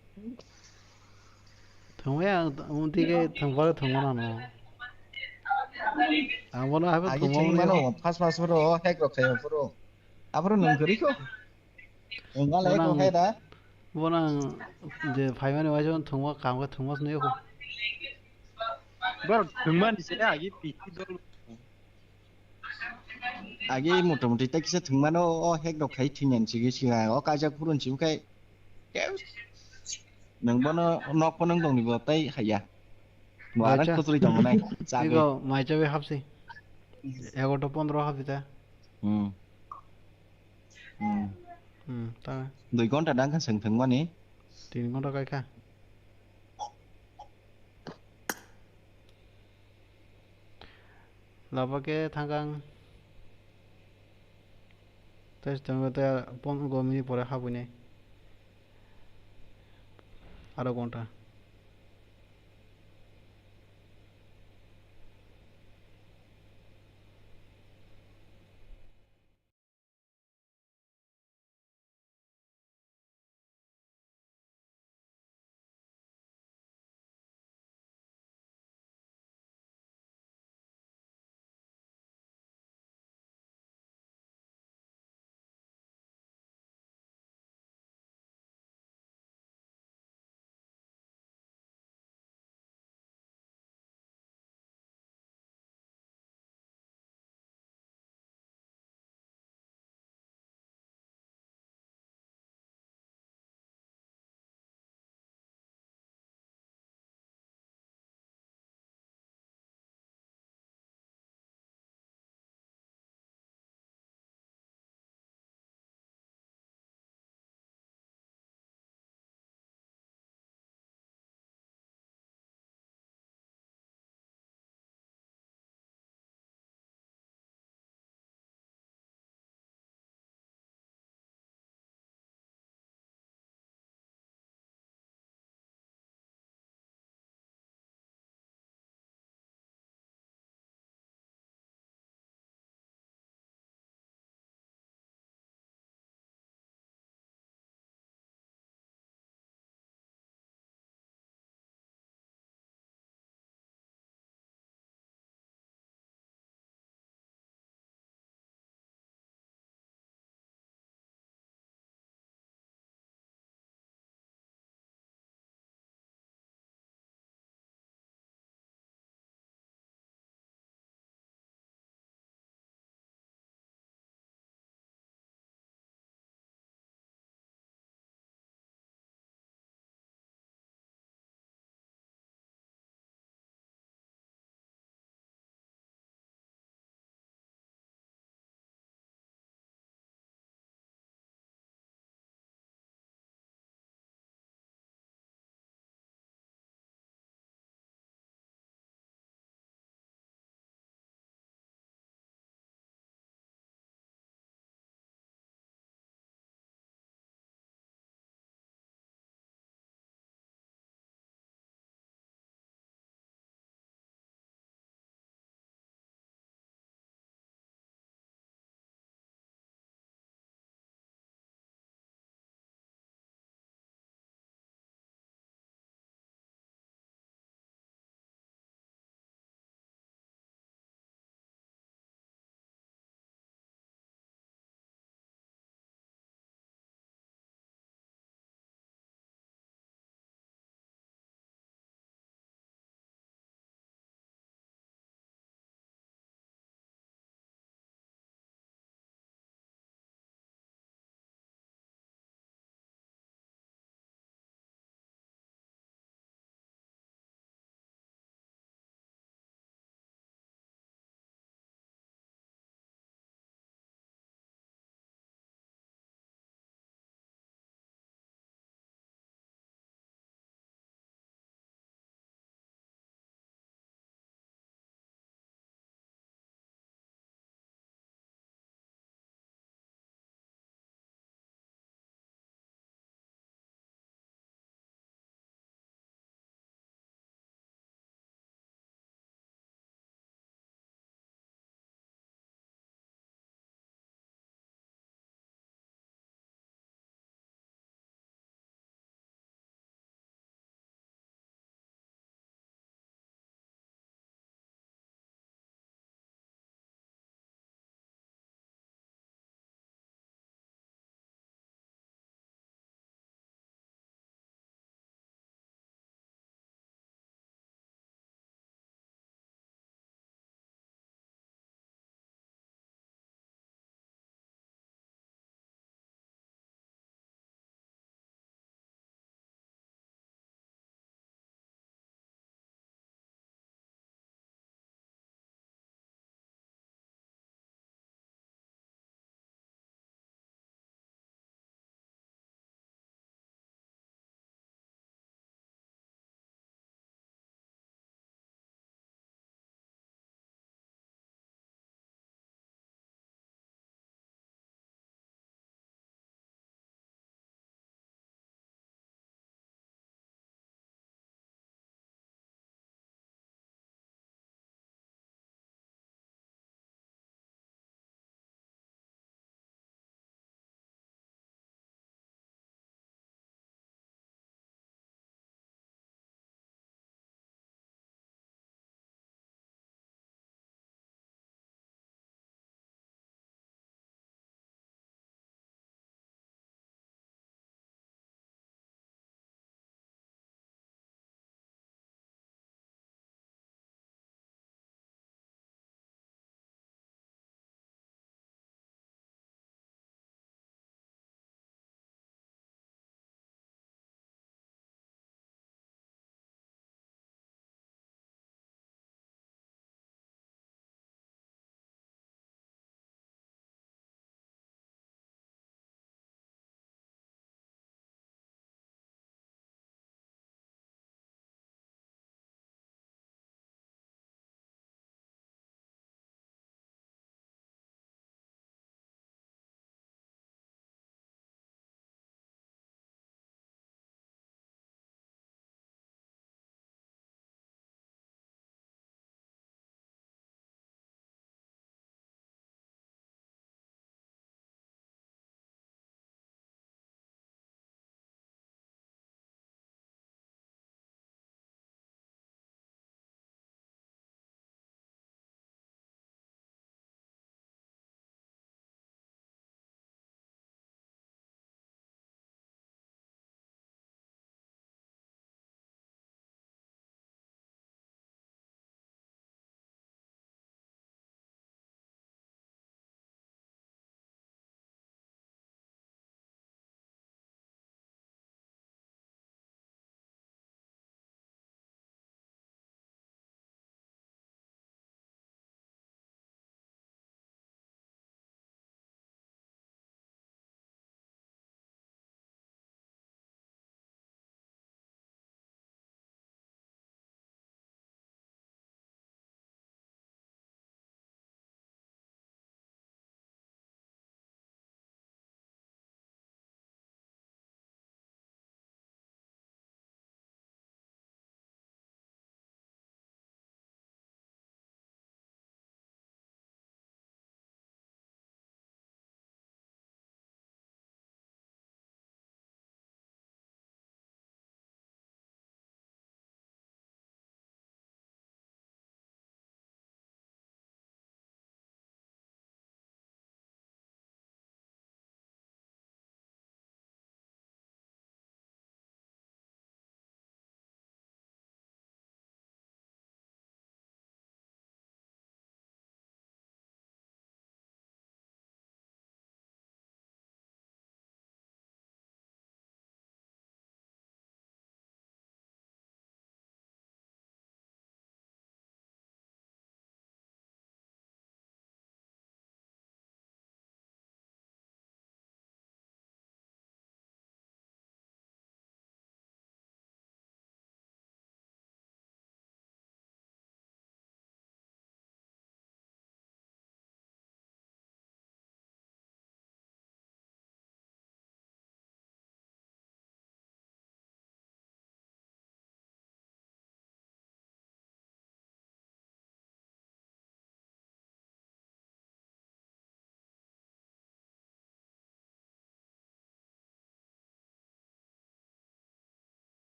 Thwngwi ang, ang tike thwngpharo thwngmano ano. Ang bono haibo Agi thwngmani chini mano, phas phas phoro, hack rok khayo phoro. Aphoro nung kwrwi kho. Wngma lai Bono kho ang, hai da. Bono ang je phaimani waisa thwngma, kam khe thwngma se nukya kho. Bor thwngmani se agi P C dol. Agi motamuti tei kisa thwngmano, o hack rok khai thwngyan sigi siga, o kaijak phurun sim khai. Nung bono nok phano wng tongni bo tei haiya. Bo arang Maicha. Khutuli tongo nai. Chagwi. Ego maicha bai hapsi. Egarota pondro hapsi ta. Hmm. Hmm. Hmm, ta. Dui ghonta dang kha swng thwngmani. Tin ghonta kai kha. Laba khe thangkang. Tei se tongo tei pon-, go minute pore habwinai. Aro ghonta.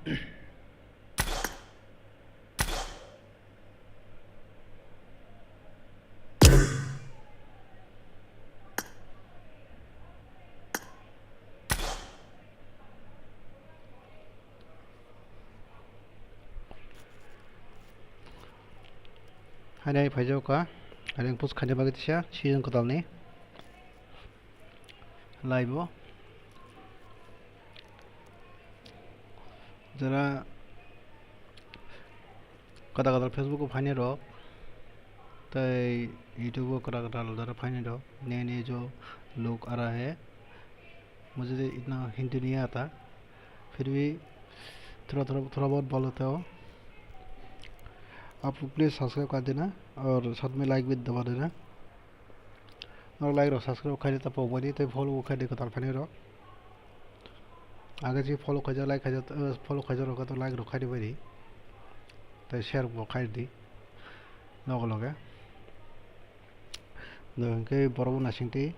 Hainai phaijao kha, hainai post khaina bagwi tisa season kwtalni live o. Jara kwtal kwtal Facebook o phainai rok tei YouTube o kwtal kwtal jara phainai rok, "Nai nai jo log aa raha hai, mujhe itna Hindi nahi aata, phir bhi thoda thoda thoda bahut bol leta hu. Aap log please subscribe kar dena aur saath mein like bhi daba dena." Norok like rok subscribe khai di, ta pok bai di, tei follow khai di kwtal phainai rok. Age si follow khaijak, like khaijak, eh, follow khaijak rok to like rok khai di bai di. Tei share bo khai di. Loge loge. Do hwnkhe borok bo naising twi.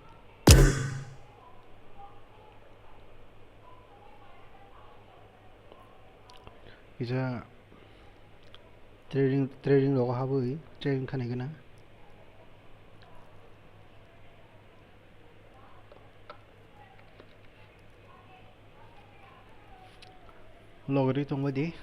Kisa trading, trading rogo habwi trading khanai gana. Logri tongbai di.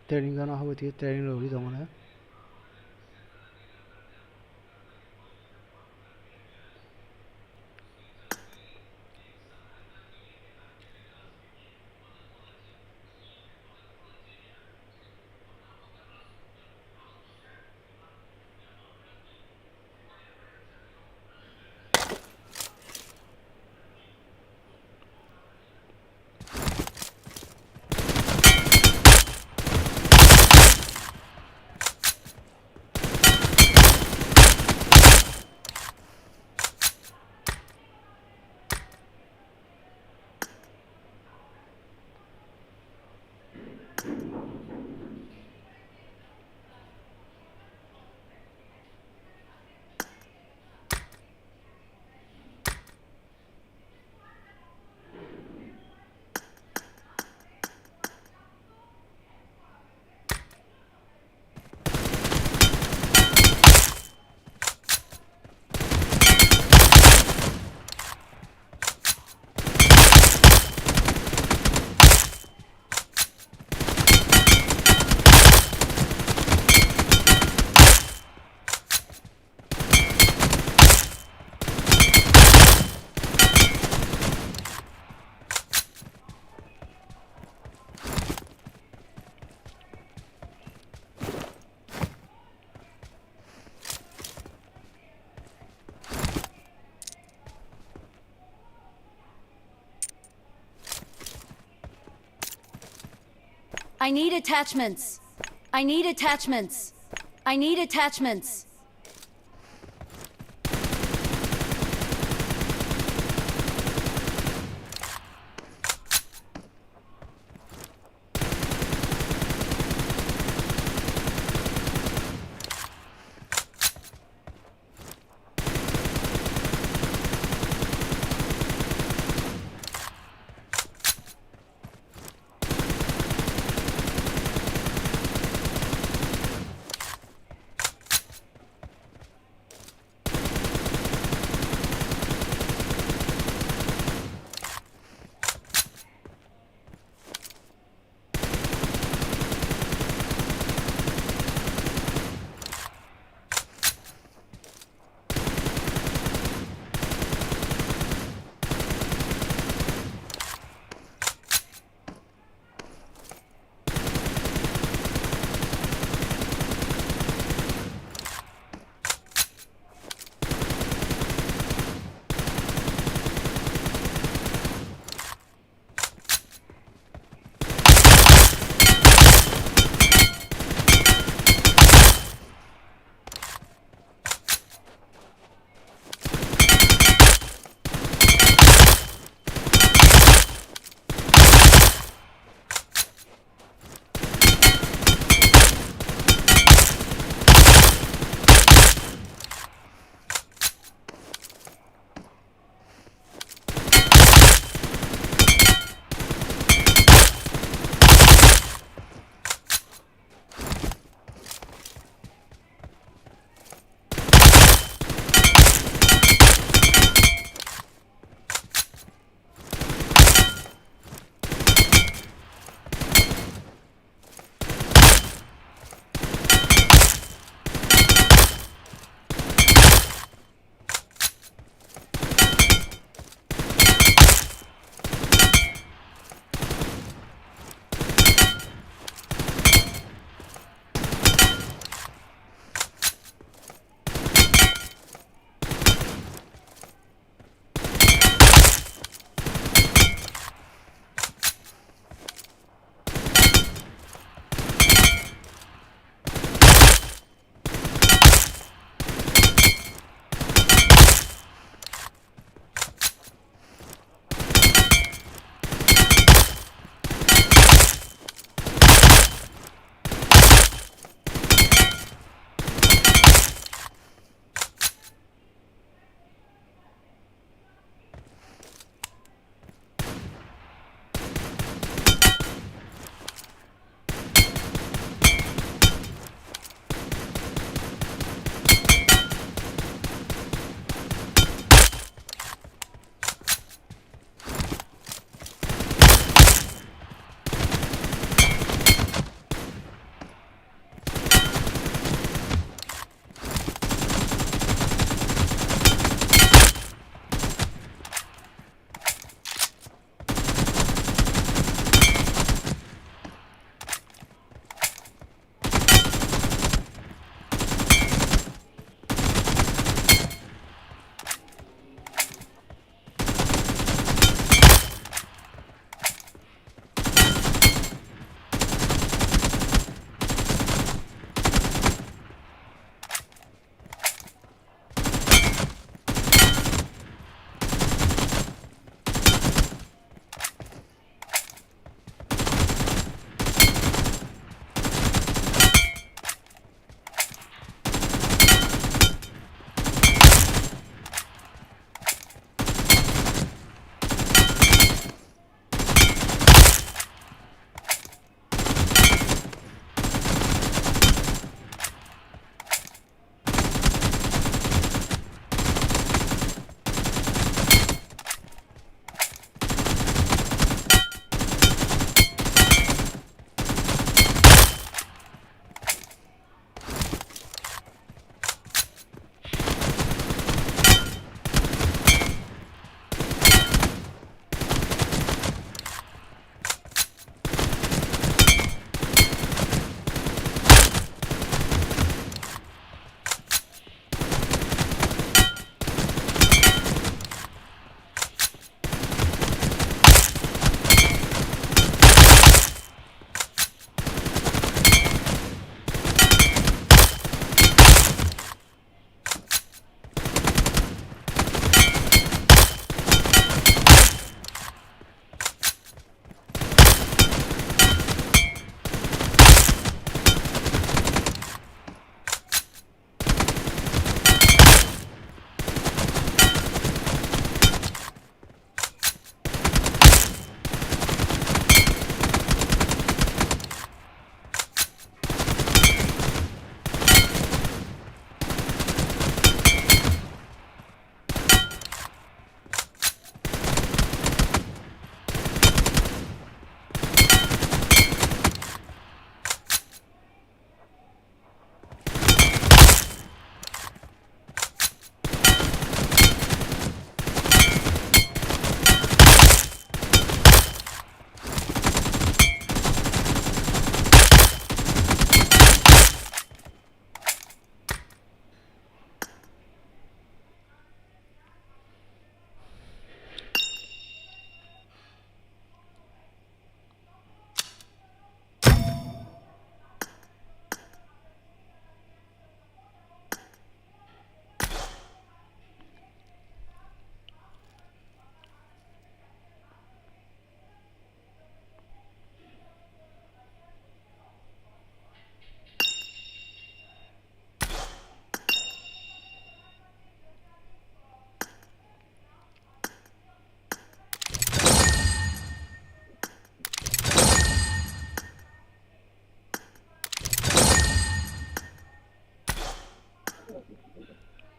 Training jana habwi twi training rwgwi tongmani. I need attachments. I need attachments. I need attachments.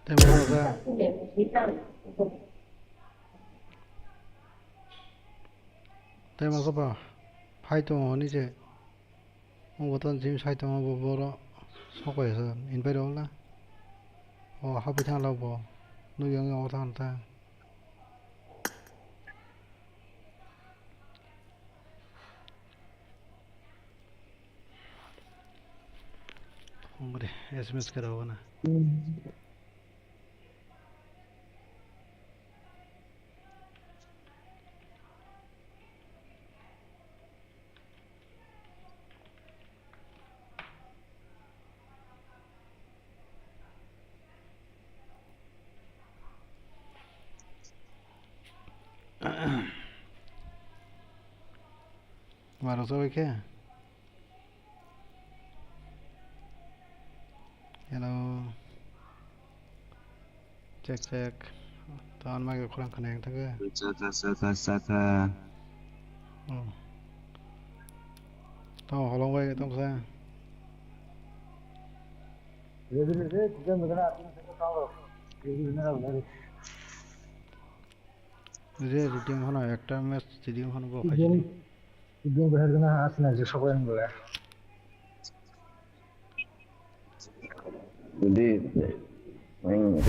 Tei masa ba. Tei masa ba. Phai tongo hwnwi se. Obo to gym side tongo bo boro sok bai sa invite rw la. O habwi thang la bo. Nugwi wngwi obo thang thang. Hongre S M S khe rw na. Maro sa bai khe? Hello. Check, check. Tan mai khorang khana yang thangkhe. Saka, saka, saka. Oh. Tamo holong bai tamo sa. Re, redeem hono ekta match redeem hono bo khai. Game, game bahar gana asna je sokoyan bole. Di, main.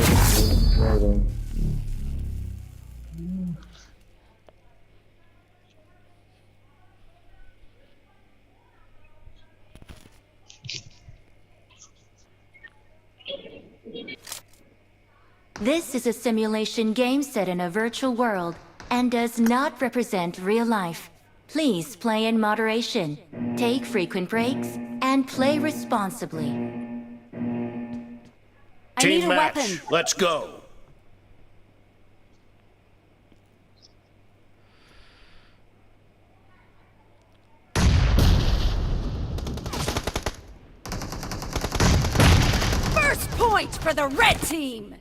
This is a simulation game set in a virtual world and does not represent real life. Please play in moderation, take frequent breaks, and play responsibly. I need a weapon. Let's go. First point for the red team.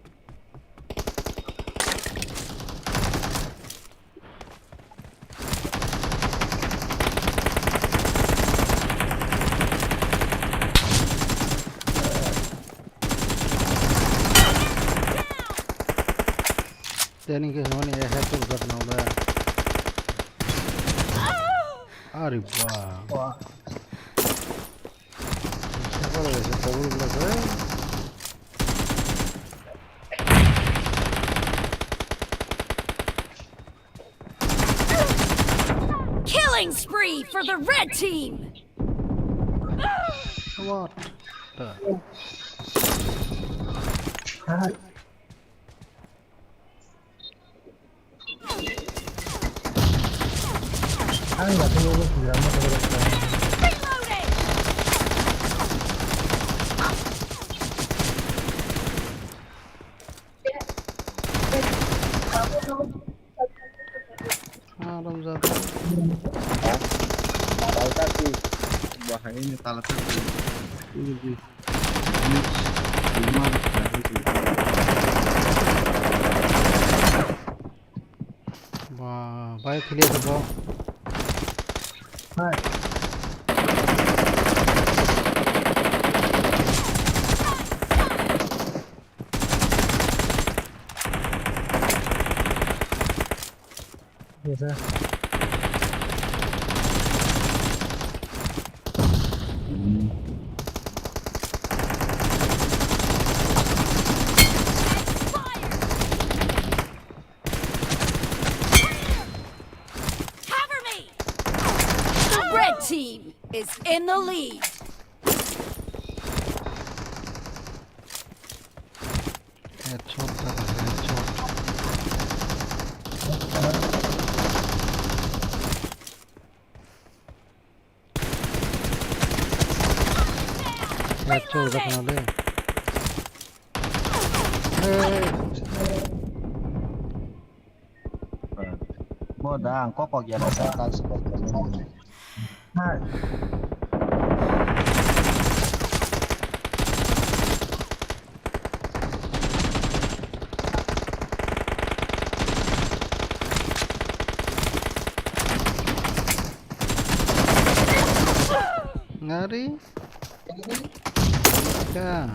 Training ke hwnwi ya head to gat nang ba. Ari ba. Wah. Siapa lagi sih? Kabur belakang. Killing spree for the red team. What the? Ah, Ramzan. Bahai ini tala. Ba, bai clear bo. Hai. Yes, sir. Cover me! The red team is in the lead. Headshot, headshot. Headshot, headshot. Hey. Bo da ang kok kok ya rasa kal sebab kami. Ngari. Ka.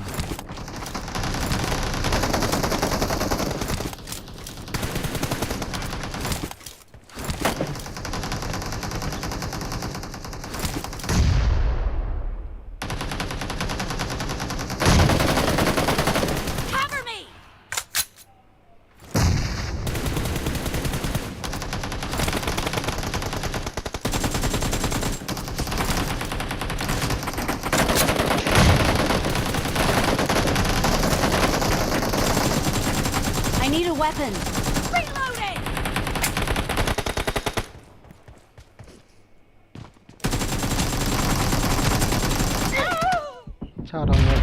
Weapons. Reloading! Sa rang ya,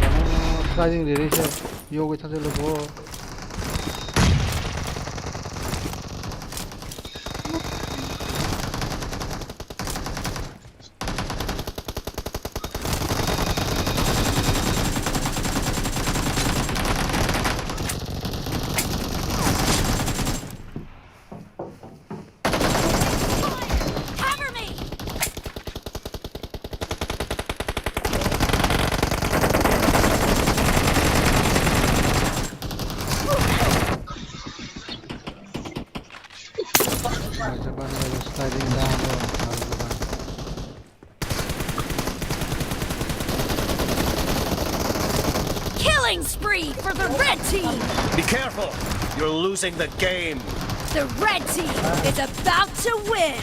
sliding riri se, yogwi thangse logo. Cover me! Sliding down, oh, Killing spree for the red team! Be careful! You're losing the game! The red team is about to win!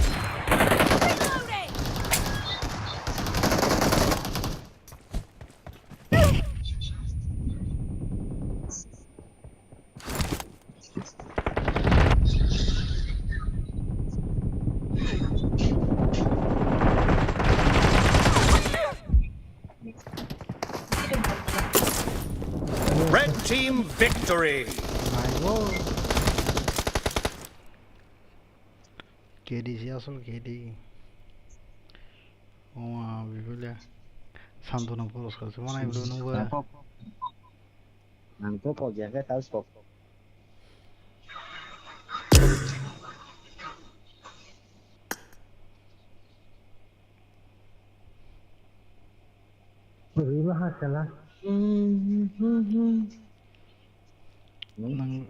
Reloading! Red team victory! K D si asol K D. Oma bibile Santona Puroskar se manai bro nungba. Nang kok ya ke taus kok. Rima ha kala. Nang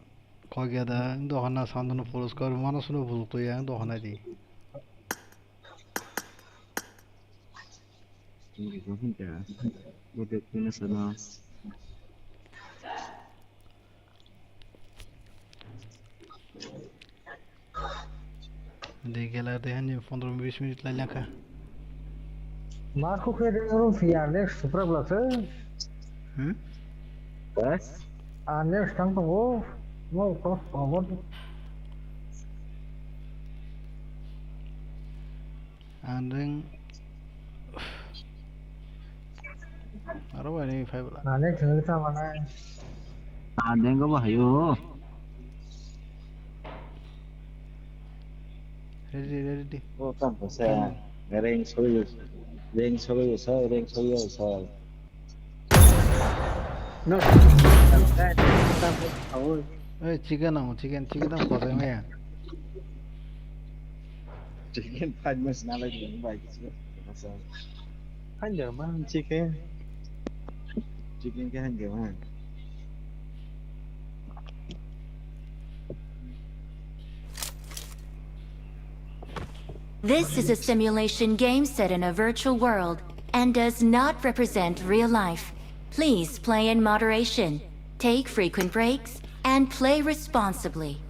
kok ya da, dohana Santona Puroskar mano suno buluk to ya, dohana di. De gela de hani pondro bis minute lai laka. Ma khu khe de ro fiya next supra bla se. Hmm? Bas? A next tang tongo. No ko ko. Ang deng. Aro bai ni five la. Ang deng thwngwi tamo nai. Ang deng go bo hayo. Ready, ready. O tamo sa. Ring soi, ring soi sa, ring soi sa. No. Oi, chicken ang, chicken, chicken ang kosai maya. Chicken five mas na lagi ni bai. Hanja man chicken. Chicken ke hanja man. This is a simulation game set in a virtual world and does not represent real life. Please play in moderation, take frequent breaks, and play responsibly.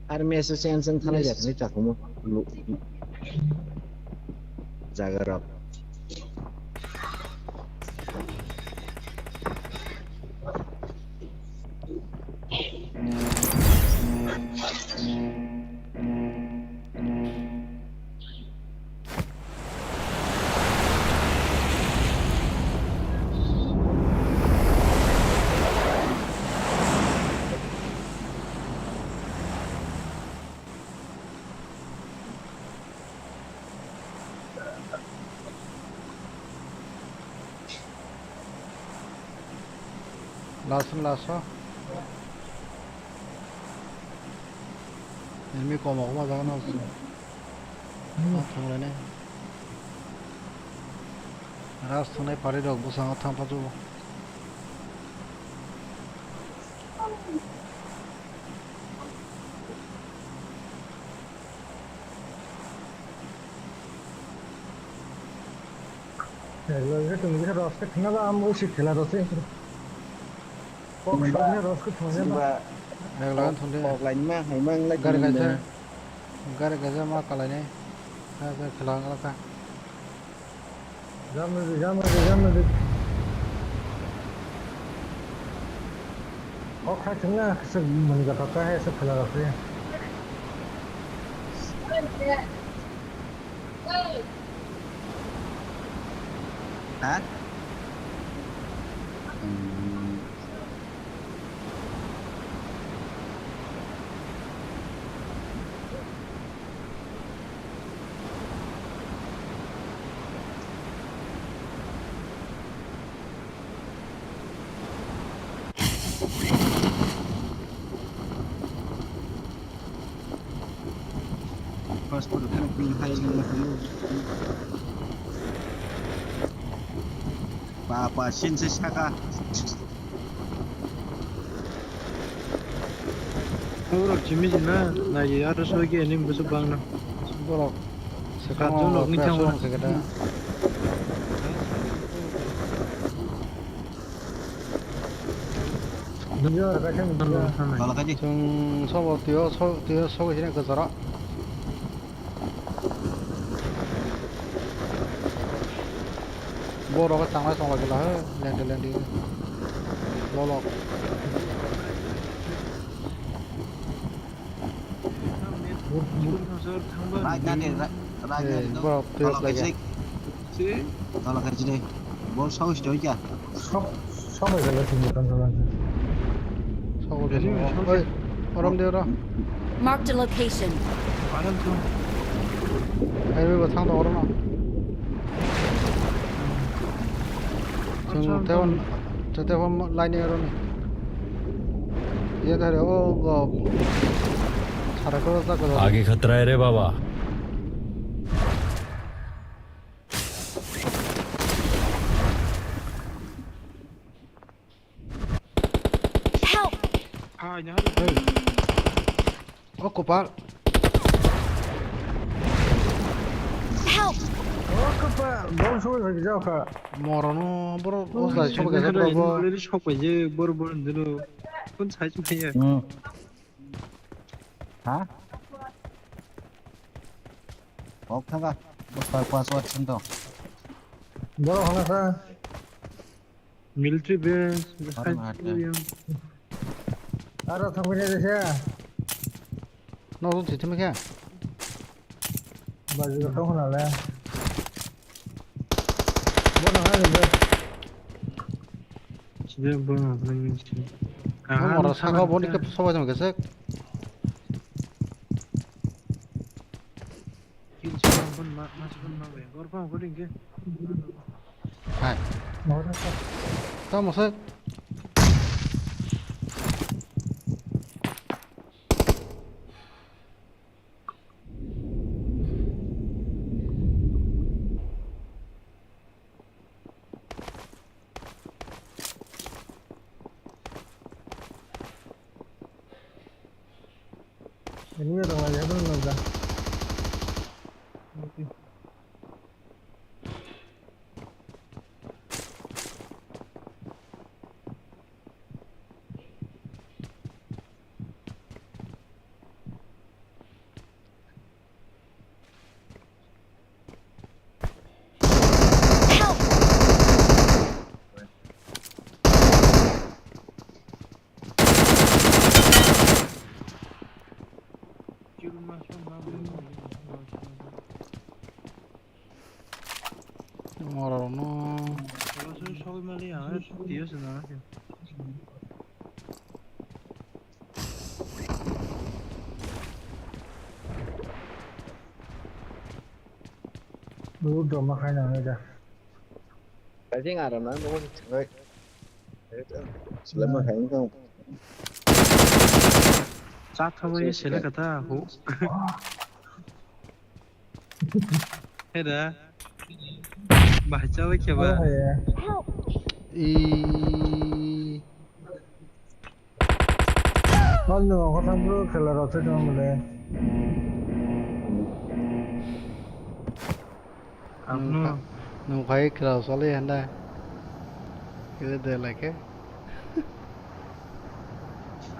Army Association thanai jathani takhuma jaga rok. Last, last. Enemy kom, kom jaga no. Hmm. Thanglainai. Ras thungnai party rok bwskango thang pha jugo. Loge tong bisa roske thina ba am usi khela rose. Kok sokne roske thina ba. Kok lainma hai mang lai. Gari kaisa, gari kaisa ma kalainai. Ha, ha, khela wngkha. Jam rwdi, jam rwdi, jam rwdi. O khai thangna, kisa mani gata khai, kisa khela rok se. Ha? Hmm. Papa, sin se saka. Borok simi sina, nai aro soi ke ning bwswk bangno. Borok. Saka jono wngwi thango. Saka da. Thanai. Chwng sobo twiyo, so-, twiyo sogwi sini kwcharo. Borok tanglai tongla gila he, lendi lendi. Lolok. Right na de, right, right na de. Eh, borok twiyo. Tola kaijak. Tola kaijak de. Bol sawi sitoi kya? Sok, sok bai gala sini kan salan. Sok bai gala. Oi, orom de oro. Marked a location. Highway bo thang tongo oro no. Chwng tei hwn, tei hwn line oro ni. Ye gari o go. Sara ko ta ko. आगे खतरा है रे बाबा। Help! Hai, nahari. Hey. O kopal. Help! O kopal, bol soi lagi jao kha. Morono boro o sai sok ga boro bo. Already sok bai je boro boro dulu. Kun sai chung ya. Hmm. Ha? Kok thaga. Bos par pas wat sento. Boro hana sa. Military base, Arun hai Hata. Yang. Aro thangwi nai resa. No, run sithim khe. Baji ko thong na le. Bono hai ni. Sida bono hai ni. Aha, moro saka boni ke sobai jam gesek. Hai. Tamo se. Ini orang lagi apa nang dah? Morokno. Loot rok ma khaina hwnwi da. Kajing aram na, no thangwi. Sulaima hai wngkha. Cha thawi sele kata hu. Heda. Bahai chawi kheba. Oh, yeah. I. Hal no, kotha bro khela rok se tong le. Ang no. Nung phai khela sale handa. Kile de like.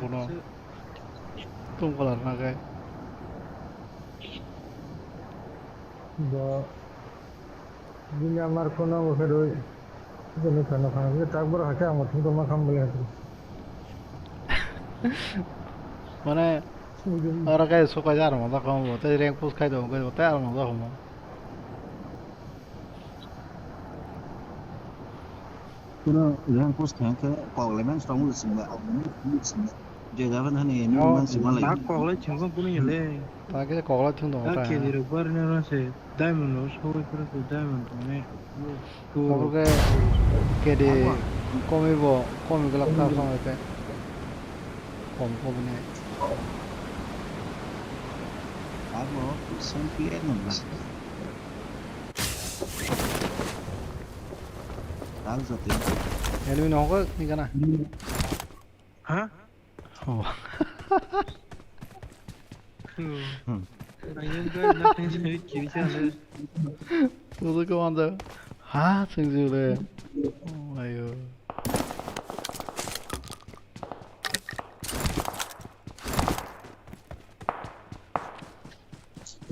kuno. Tum kolar na kai. Bo bini amar kuno bo khe roi. Jono thano khana je tak bor hakhe ang thung ma kham bole hakhe. Mane ora kai sokai jar mo da kham bo te rank push khai do kai te ar mo da kham. Kuno rank push khai khe kok le men strong le sing ba. Je jaban hani ni man sima lai. Tak kok le chungkang kuno yele. Ta khe koklai thung tongo ta. K D rok bar ni oro se diamond no sogwi phuru se diamond tongo ne. Abo khe K D komi bo, komi glak ta song te. Kom kom ne. Abo song player no ba. Tal jote. Enemy no ko ni kana. Ha? Oh. Hmm. Ayam ka nak teng sini kiri sana. Tudo ko anda. Ha, sing jule. Oh, ayo.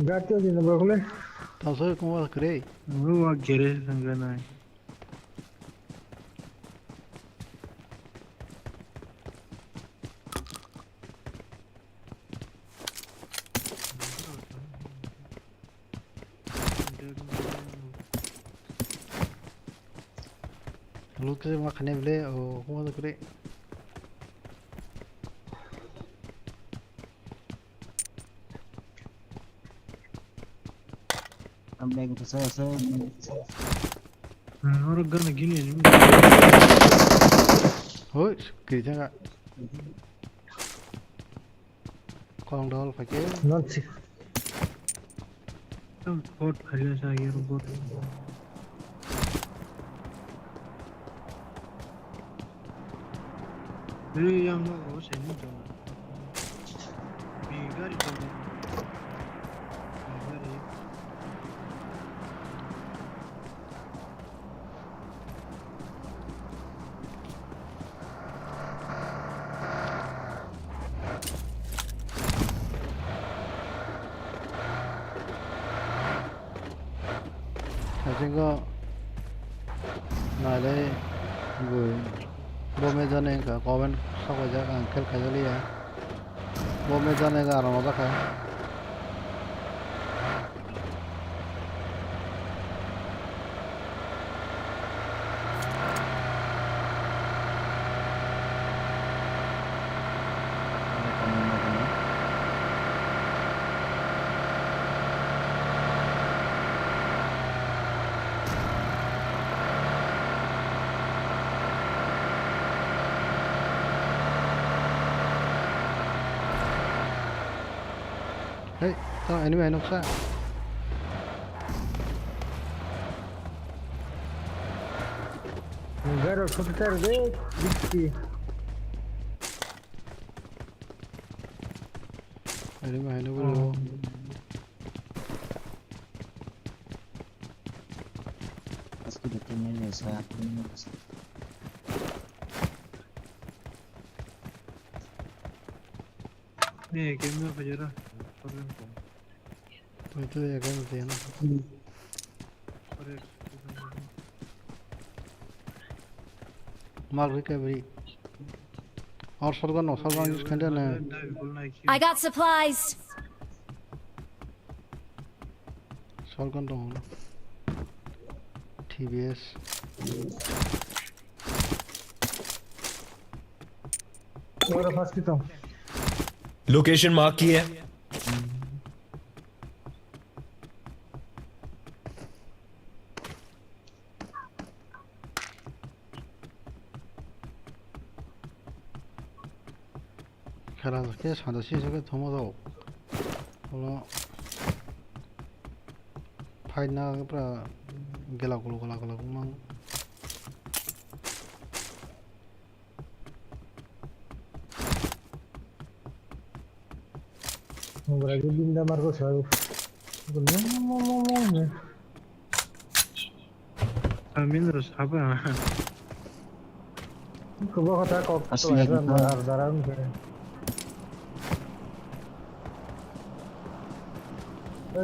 Gato di na bakule. Taso ko wa kre. Ru wa gere sangana. Loot khe ma khane bile o kuma da kure. Ang bag kasa kasa. Oro gana gini ni. Hoi, kiri jaga. Kolong dol pakai. Nanti. Tam kot khalia sa ayer bot. Hei, yang no, oh, sini jona. Bigari jona. Bigari. Hasingo nailai bui bo mejani wngkha comment sok paijak ang khel khaijaliya. Bo mejani wngkha aro mojak kha. Hei, tamo enemy hai nuksa. Garo shooter de, biski. Enemy hai nukgo. Aski de tini ni sa. Ni game no kajara. Itu ya game dia na. Mark recovery. Or shotgun no, shotgun use khaina na. I got supplies. Shotgun dong. T B S. Location mark किया है। Khela khe sanda sisa khe thangma rok. Olo phaina pura gela gulu gula gula wngmang. Nungra gwi binda margo sawi. Amin ro saba. Kubo kata kok. Asli lagi kok. Dar dar ang.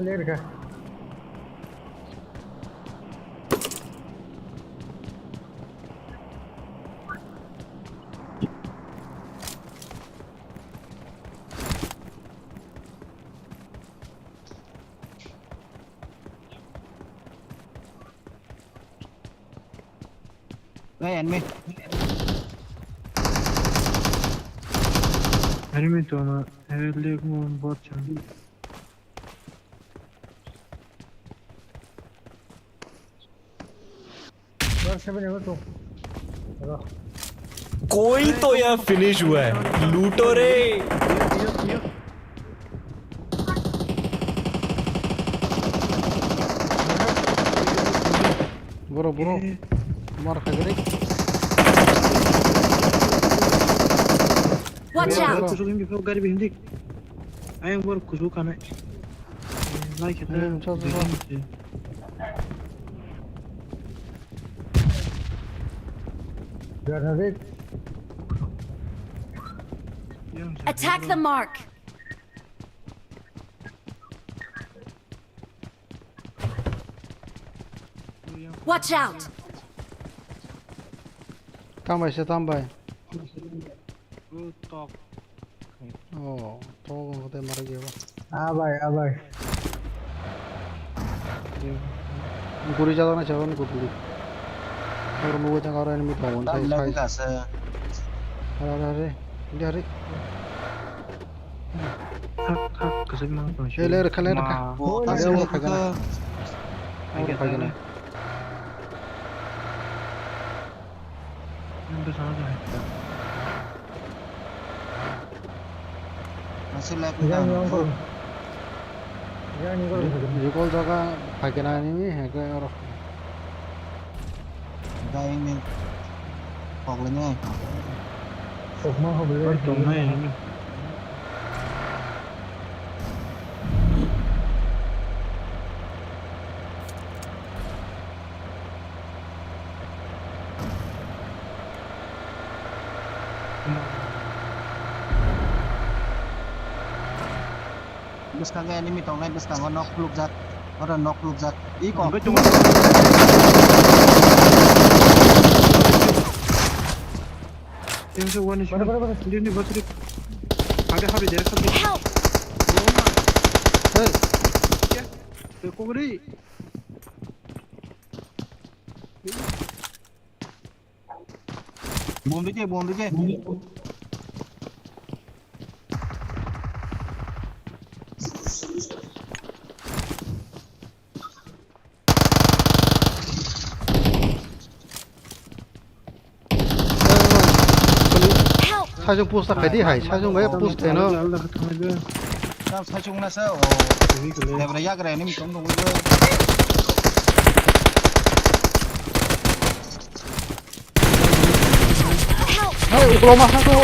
Ler ka. Hey, enemy. Enemy to na, eh, leg mo bot chan. कोई तो यहाँ फिनिश हुआ है, लूटो रे। Bro, bro. Mar kha gre. Watch out! Kusukin before gari bihim dik. Ayang bor kusu kanai. Lai khata. Hmm, chal, chal, chal. Attack the mark! Watch out! Tambai se tambai. Oh, to ko te mara gaya. Ah, bhai, ah, bhai. Guri jada na chawan gudli. Or nugo jang aro enemy tongo, tam sai, lag sai. Ase. Are, are, are. India, are. Thak, thak, kasih mang tong. Eh, le, rekha, le, rekha. Oh, are, ase, ore, ore, phai gana. Ore, phai gana. Yang ke sana jai. Masih live. Yang, yang, yang. Recall jaga phai kena ini, heke oro. Enggak ini. Kok ini. Kok mah, kok ini. Tongnai ini. Bwskango enemy tongnai, bwskango nok khulukjak. Oro nok khulukjak. I kok. Hwnkhe chwng. Tengse one is one. Bana, bana, bana. Dini battery. Habe, habe, direct habe. Help! Hey. Ya. Te kogri. Bomb dije, bomb dije. Help! Sajung push ta khaidi hai, sajung bai push teno. Alda khathang le. Tam sajung na sa, o. Heavy kele. Debra yagra ni mitom dong. Help! Hey, uklo ma sa to.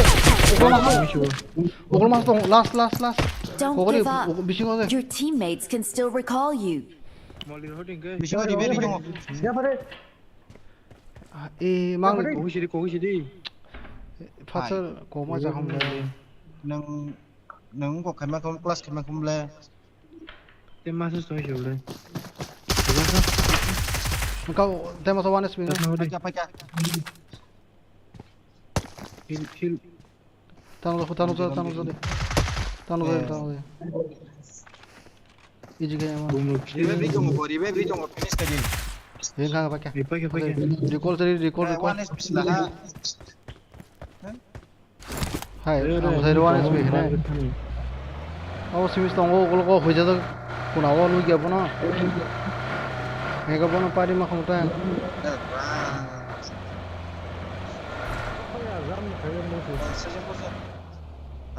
Uklo ma sa. Uklo ma sa to. Last, last, last. Don't give up. Bisingo de. Your teammates can still recall you. Bisingo de, bisingo. Ya pare. Ah, eh, mang. Kok sidi, kok sidi. Phacha koma ja hamle. Nang, nang kok khaima khum, class khaima khum le. Te masa soi sio le. Kau, te masa one S P ne. Paika, paika. Heal, heal. Tano, tano, tano, tano, tano, tano, tano. Easy game. Revive ri tongo, revive ri tongo, finish kadi. Yen kha pakai. Pakai, pakai. Recall tadi, recall, recall. One S P sila ha. Hai, ang saya one S P kena. Oh, simis tongo, kalau kau hujan tu, kuna awal lu gaya pun. Mega pun pari mah kamu tang.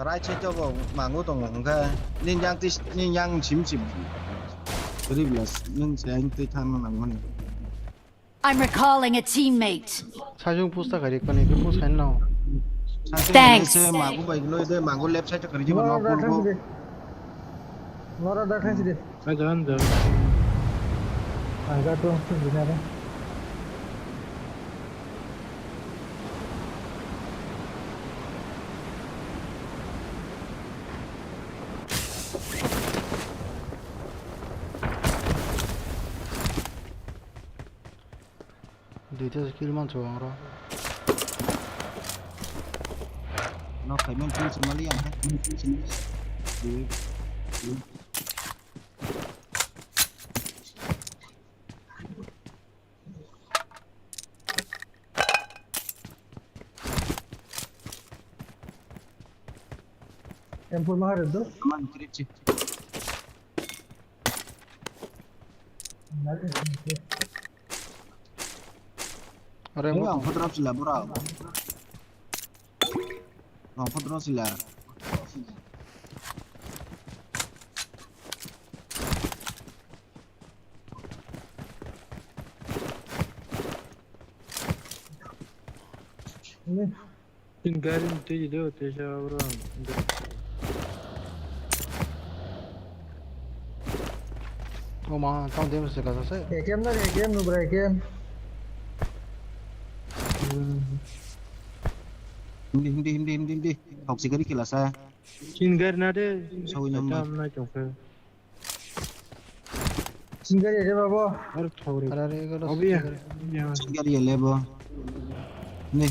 Right side o mango tongo hwnkhe, nini yang twi, nini yang sim sim. Riblas, nini se ang twi thangna nangmani. I'm recalling a teammate. Sajung pusta kari kani ke pusa no. Thanks. Se mango bai glo de mango left side kari jibo no pulgo. Nora da khaisi de. Ajan, ajan. Ang ga to, to binara. Duita kill mancho ang ro. No, kaiman kill se mali ang, kill se mali. M four mahar do? Man kirichi. Are mo. Ang photo sila bora. Ang photo sila. Tin gari ni twi do, twi sa bro. O ma, tang dem se ka sa se. A K M na, A K M no bro, A K M. Hindi, hindi, hindi, hindi, hindi. Toxic gari kila sa. Tin gari na de. Sawi number. Tam na chongkhe. Chingari re babo. Ar thogre. Arare, ego lo Obi ya. Chingari. Ya. Chingari le bo. Ni.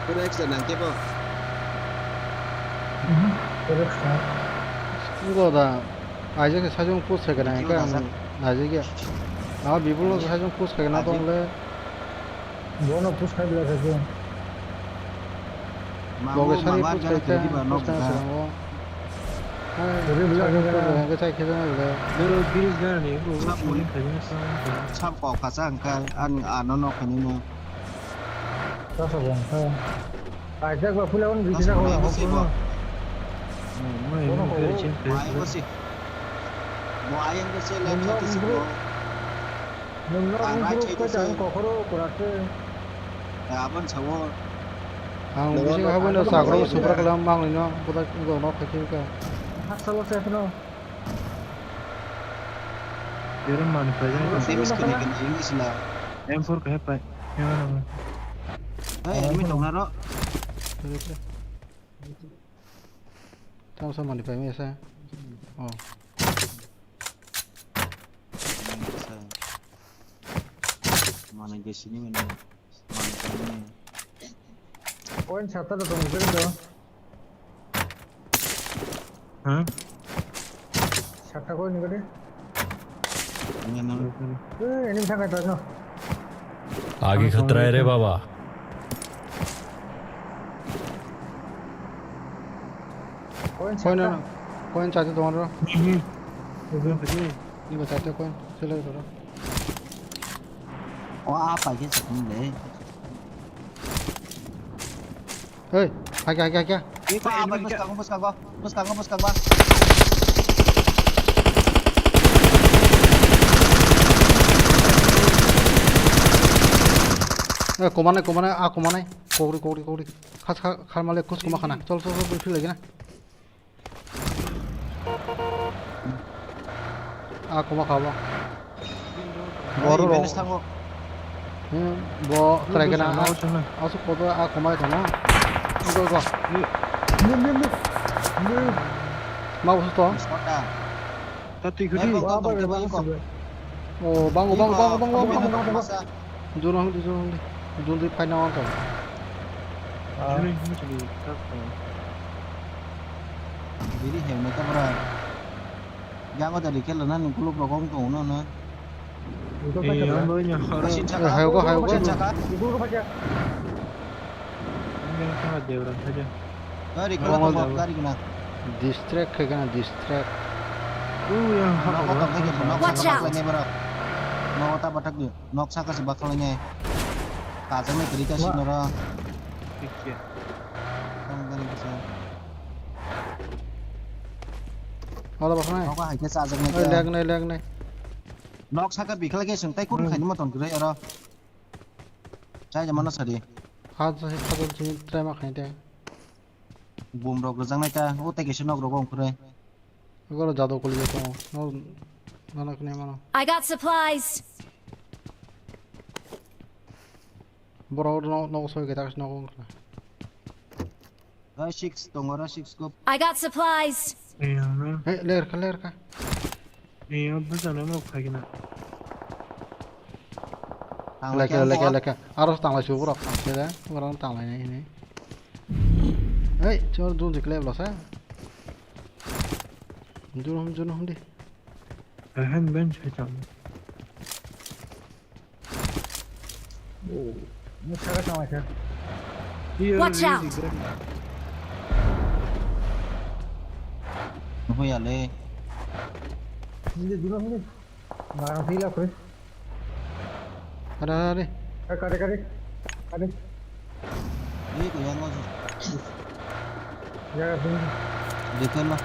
Pura extra nang kebo. Mhm, pura extra. School da, aja ke sajung push ke nang ka, aja ke. Ah, bibul lo sajung push ke na tong le. Bono push khai bila khaikhe. Loge sari push khai khe, push khai khe. Hai, sari bila khaikhe. Bero bridge gana ni, bro, sab sari khaikhe na sa. Sab kok kasa angkha, ani ano nok khaini no. Kasa bangkha. Kaijak ba phula on bridge na kasa ko. Mo mo mo gari change khai. Mo ayang ko se left side se ko. Nwng no ang improve khe chang kokhoro kwrak khe. Abon sawo. Ang bisi habwi no sakrok supra klam mang no budak go no khe khe ka. Haksalo se phano. Jerem man phai jani. Same skin ni kini English la. M four khe phai. Hey, enemy tong na ro. Tamo sa mani phai mesa. Oh. Mana gesini mana. Mana gesini. Point sata da tong jeng do. Ha? Sata ko ni gade. Ini nang. Eh, ini sangat tak no. आगे खतरा है रे बाबा। Coin sata. Coin sata tong ro. Mhm. Ni ba sata coin. Sila ro. O apa ke sakni le? Hei, hake, hake, hake. Iko apa bwskango, bwskango, bwskango, bwskango. Eh, komanai, komanai, ah, komanai. Kogri, kogri, kogri. Khas, khas, khas male, kus koma khana. Chol, chol, chol, chol, chol, chol. Ah, koma kha bo. Boro rok. Hmm, bo krai gana. Asuk kodo ah koma ito na. Go, go. Ma bo to. Tati khudi. Oh, bango, bango, bango, bango, bango, bango. Jono hangdi, jono hangdi. Joldi phaina wngkha. Ah. Biri hemna ta bra. Jango dari kelo na nungkuluk rok wng tongo no no. Hayogo, hayogo. Nungkuluk pacha. Gari kolo tongo, gari gana. Distract khai gana, distract. Nogo tong khai gana, nogo tong khai gana. Watch out. Nogo ta batak di. Nok saka se bakal nge. Kajang le kiri kasi nora. Tang tang kisa. Oro baknai. Nogo hai khe chajaknai Oi, khe. Lag nai, lag nai. Nok saka bikhala khe swng tai kun Hmm. khaini moton kwrwi oro. Chai jamano sadi. Ha, ha, ha, ha, try ma khaini te. Bum rok rwjaknai ta. O tai kisa nok rogo ongkhorwi. Goro jado kuli tongo. No, no, no, kini mano. I got supplies. Borok no, no, soi kita kasi no kong kena. Oi, six tongo, oro six scope. I got supplies. Iya, no. Hey, ler ka, ler ka. Iya, bujana no khagina. Tang Leke, khe leke, bo. Leke. Aro tang lai su borok. Tang khe da. Borok tang lai ni. Hey, chor dun jikle bla sa. Jun hum, jun hum di. Ahan ben chai chang. Oh, mo saka chang lai kha. Watch out! Nuhu ya le. Hindi, hindi, hindi. Ngarang sila ko. Ada, ada, ada. Eh, kare, kare. Kare. Ini ko yang ngos. Ya, sini. Dikon lah.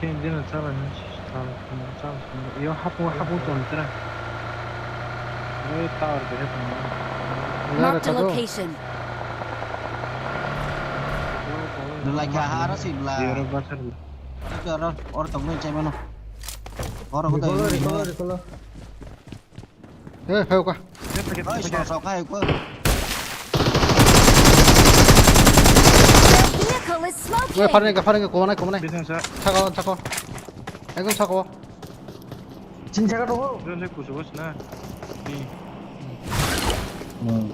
Sini dia nak salah ni. Salah, salah, salah. Yo, hapu, hapu ton tera. Yo, tower ke hapu. Marked a location. Belai kha ha aro si bla. Oro basar bla. Oro, oro tong nai chai mano. Oro ko dai. Recall, recall. Eh, phai ka. Oi, so, so, khai ko. Vehicle is Oi, smoking. Pharing ka, pharing ka, ko nai, ko nai. Bisa sa. Saka, saka. Ekdom saka. Chin saka to. Dole kusu bos na. Ni. Hmm.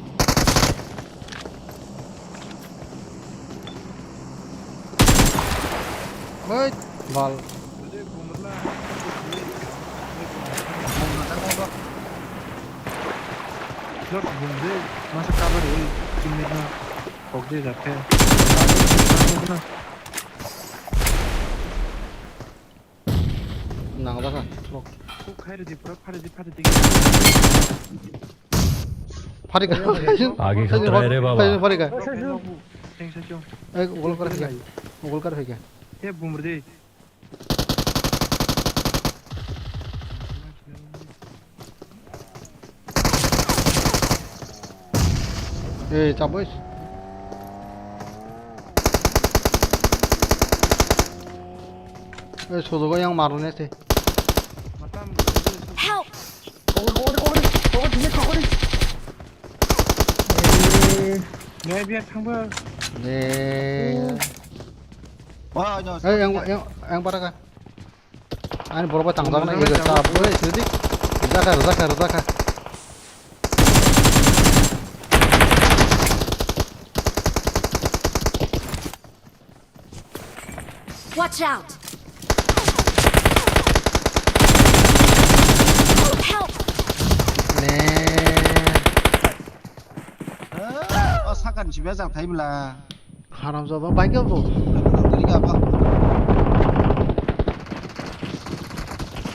Oi, bal. Masa cover ui, teammate no kok de jate. Nang da ka. Kok khai re di, pura phare di, phare di. Phare ka. Age khato re baba. Phare ka. Thanks, thanks. Eh, gol kar phai ka. Gol kar phai ka. Eh, bumr de. Eh, chaboi. Eh, sojogo yang marone se. Help! Cover, cover, cover, cover, cover, cover. Eh. Nai biya thangba. Eh. Wah, no. Eh, yang, yang, yang para ka. Ani borok bai tangjak nai ego chap oi sidi. Rwjak kha, rwjak kha, rwjak kha. Watch out! Help! Ne. O sakani sibya jang thai bwla. Haramzada bike bo. Gari ga ba.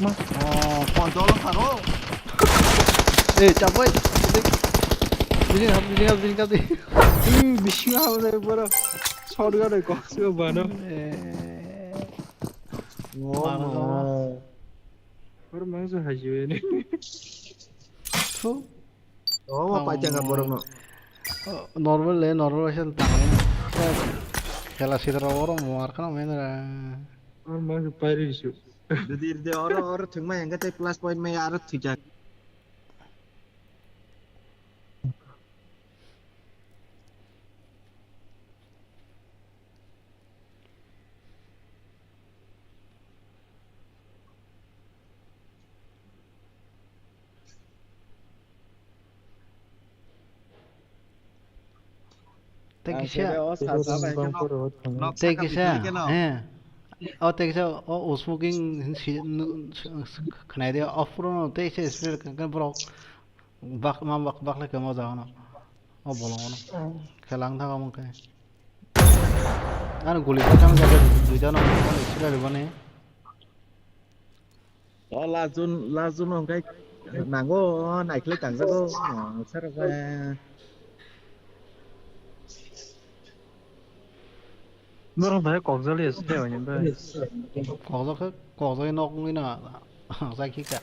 Ma. Oh, control kharo. Eh, chabai. Bini hap, bini hap, bini hap. Hmm, bini hap dai boro. Shot ga dai kok se bano. Eh. Oh, ma. Boro mangsa hajiwe ni. Thu. Oh, ma pai tangka borok no. Oh, normal le, normal se tangwi. Khela sitra oro mo ar khana mendra. Ar ma se pai ri su. Didi de oro, oro thwngma yang kate plus point mai aro thwijak. Tei kisa, tei kisa, eh, o tei kisa, o smoking si, nu, khnai de, o phuru no tei kisa spray kan, kan borok bak, ma bak, bak lai kamo jagano, o bolong ono, khelang thago mungkhe. Ano guli kachang jaga duita no, ano sila ribani. O last zone, last zone hwnkhe Nango, naikle tangjago. Saraba. Norok bai kokjali ase de oni bai. Kokjak khe, kokjak nok wngwi na. Jai khika.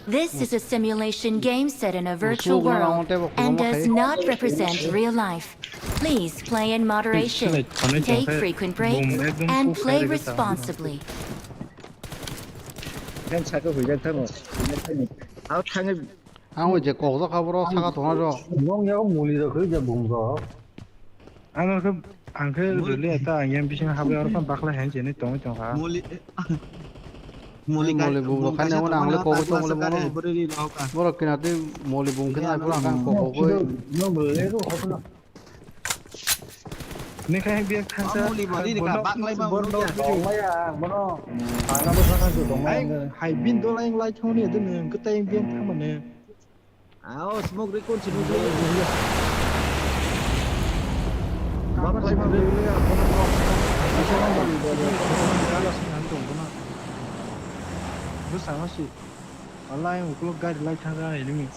This is a simulation game set in a virtual world and does not represent real life. Please play in moderation, take frequent breaks, and play responsibly. Ang saka huijak thango. Ang o je kokjak kha boro saka tongna rw. Nong ya muli rw khe je bumrok. Ang khe, ang khe rwliya ta, ang yang bising habwi aro phano bakla hen chini tongwi tongkha. Moli, moli, moli bumrok khaina wngkha, ang le kogwi tongmole bono. Borok kinatwi moli bum khe nai phuru ang kogwi. Nini khai biya khasa. Moli bari ni ka baklai ma bono. Maya bono. Ana bo sakha tongmaya. Hai bin dolai lai thoni dun khe tai biya thamane. Ao, smoke ri kon sini. Bang lai bang lai ya, kono no. Bisa nang bang. Bisa nang bang. Bisa nang si. Wallahi, ukulok gari lai thang thang ini.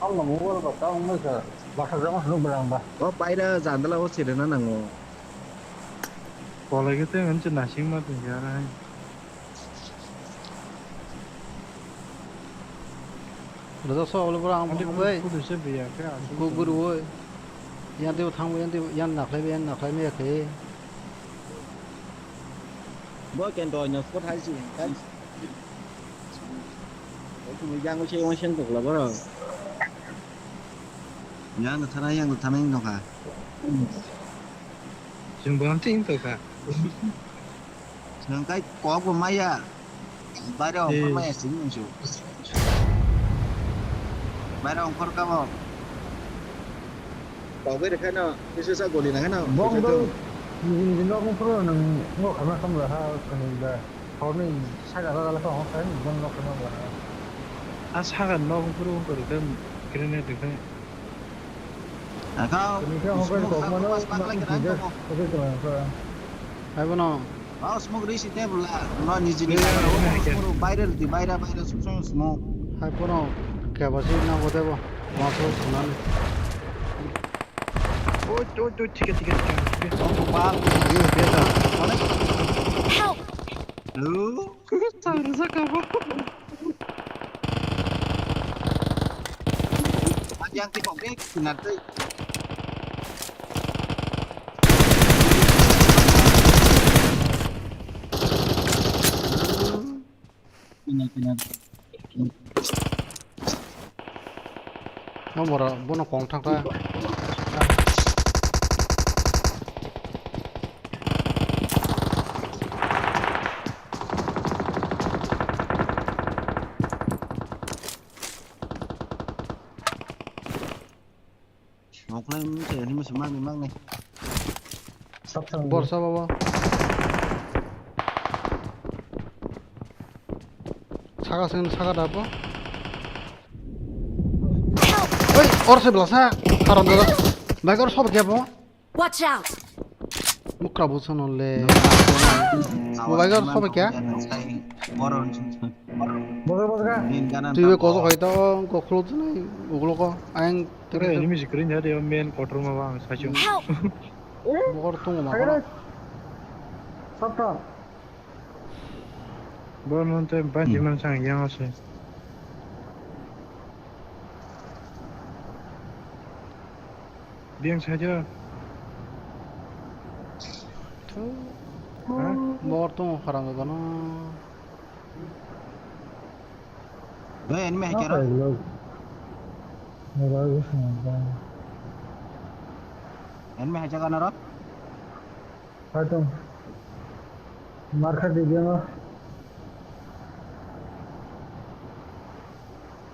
Ang no mobile ba ta ong sa. Basa jama sunu berang ba. O paira jandala o sirena nango. Kolai ke te ngan nasing ma tu yara hai. Rwjak sa olo bwrang bai. Kudu se biya khe asuk. Kok guru oi. Yan tei thang yan tei yan naklai yan naklai me khe. Bo ken doi no spot hai si. Yang se yang seng tok la boro. Yang no thana yang no thana no kha. Jeng bwlam ting to kha. Jeng kai kok bo maya. Baire ongkhor maya sing nung su. Baire ongkhor ka bo. Kok bai rekha no, kisa sa goli na no. Bong do. Ni ni no ongkhor nang ngo khama kham la ha kani da. Horni saka la la ko hon sai ni gon nok nok la. A saka nok ongkhor ongkhor kan grenade kan. Akau. Kini khe hokhe kokmano. Hai bono. Bao smoke risi te bula. No niji ni kamera. Smoke baire riti baira baira sub song smoke. Hai bono kebasi na bote bo. Maso sunani. Oi oi oi, thik thik thik. Song bal. Help. Hello. Chang sa ka bo. Yang ti kok ni sinar tei. Sinar sinar. Mo bora bono kong thang ta. Mokhlai mung khe hini musu mangni mangni. Borsa baba. Saka sing saka dapo. Oi, or se belasa. Haram dada. Bai or sob kya po? Watch out! Mukra busono le. Mobile gar sobe kya? Bosor bosor ka? Twi be koso khai ta o, ko khuluk nai, ugulo ko, ayang. Ore enemy screen ya de main control ma bang sacho. Help! Bokor tungo ma. Sata. Bo non te banchi man sang yang ase. Biang saja. Thu. Ha? Bor tongo haram jagano. Oi, enemy hai kero. Enemy hai jaga naro. Hai tong. Mar kha di biango.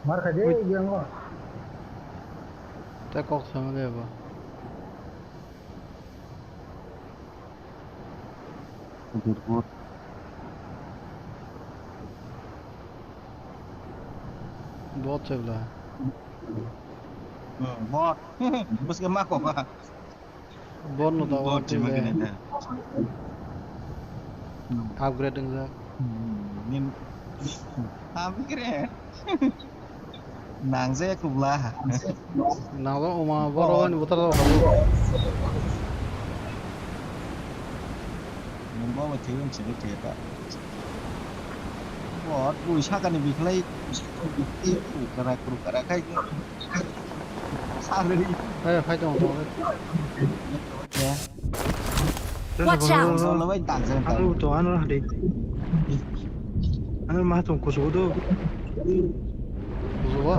Mar kha di biango. Ta kok sama de ba. Bot se bla. Hmm, bot. Bos ke ma kok ba. Bot no ta bot se ma ke na. Upgrade wngjak. Upgrade. Nangjakya kubla. Nangjakya oma borok ni buthar rok. Nungbo bai thwi wng sini thwi ta. Bo twi sakani bikhlai. Kara kuru kara khai. Salary. Hey, fight on. Watch out! Solo bai tak jeng tak. Anu to, anu hadi. Anu ma to kusugo do. Kusugo?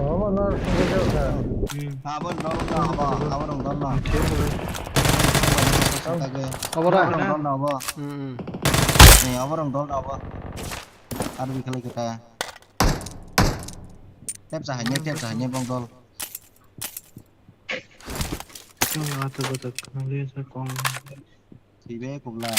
Hmm. Abo dol na, abo, abo rong dol na. Thik ase. Abo ra? Abo rong dol na, abo. Hmm, hmm. Ni, abo rong dol na, abo. Ar bikhlai kita. Tep sa hanya, tep sa hanya bong dol. Chwng ata bata khwlangwi sa kong. Twibe kubla.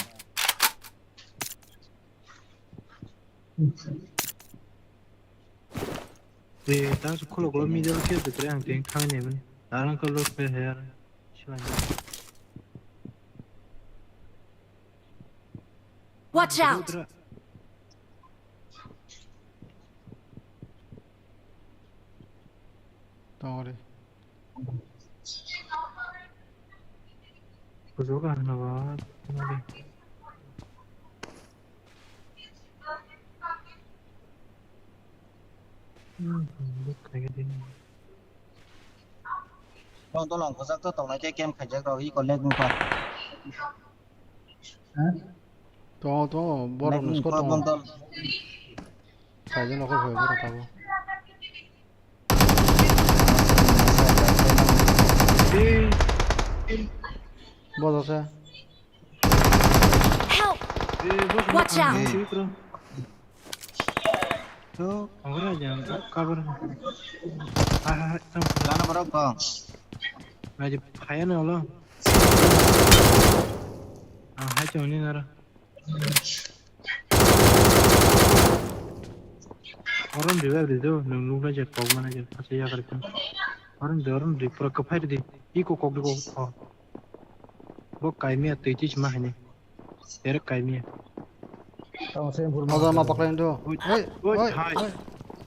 Tei ta su khuluk lo middle kill tu kre ang teng thang ne mani. Arang ka loot pe her. Watch out! Tongori. Kujoka hwnaba, tongori. Hmm, hmm, bwkhai khe dini. Tong tolong kwchak to tongnai khe camp khaijak rok iko leg wngkha. Tongo, tongo, borok ni squad tongo. Kaijak nokho phai borok tabuk. Bojak se. Help! Watch out! Tok. Ora jang, cover. Ha, ha, ha, tong. Lana borok tong. Aji phaya na ulo. Ah, hai chong ni nara. Oron revive di do, nung nung na je kok mana je, pasa ya kar kan. Oron de, oron de, pura kaphai di. Iko kok di kok. Oh. Bo kaimia twi twi sima haini. Ere kaimia. Tamo se M four. Oza ma paklai do. Oi, oi, oi, hai.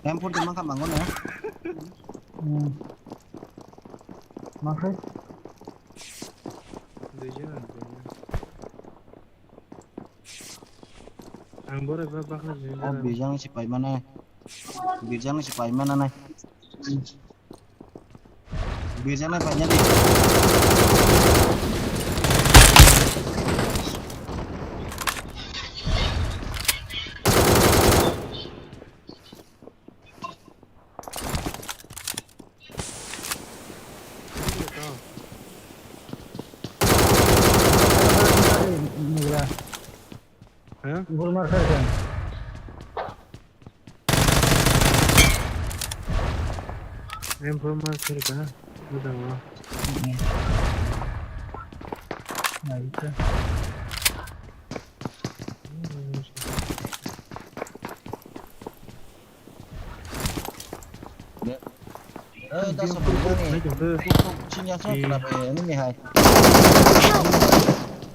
M four de mangkha mango na. Hmm. Mangkha. Duijon. Ang bore ba bakla jini. Oh, bijang si pai mana. Bijang si pai mana nai. Birjana paina di. Huh? Gol mar kha kha. Informer sir ka, udah wah. Nah, itu. Eh, dah sebelumnya nih. Sini asal kenapa ya? Ini nih, hai.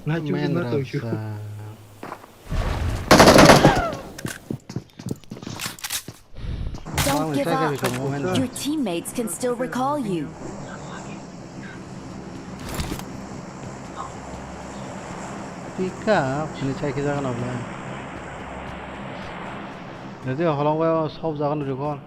Nah, cuma tuh. Don't give up. Your teammates can still recall you. Pick up, ni chai khe jaga nokle. Jadi holong bai sob jaga no recall.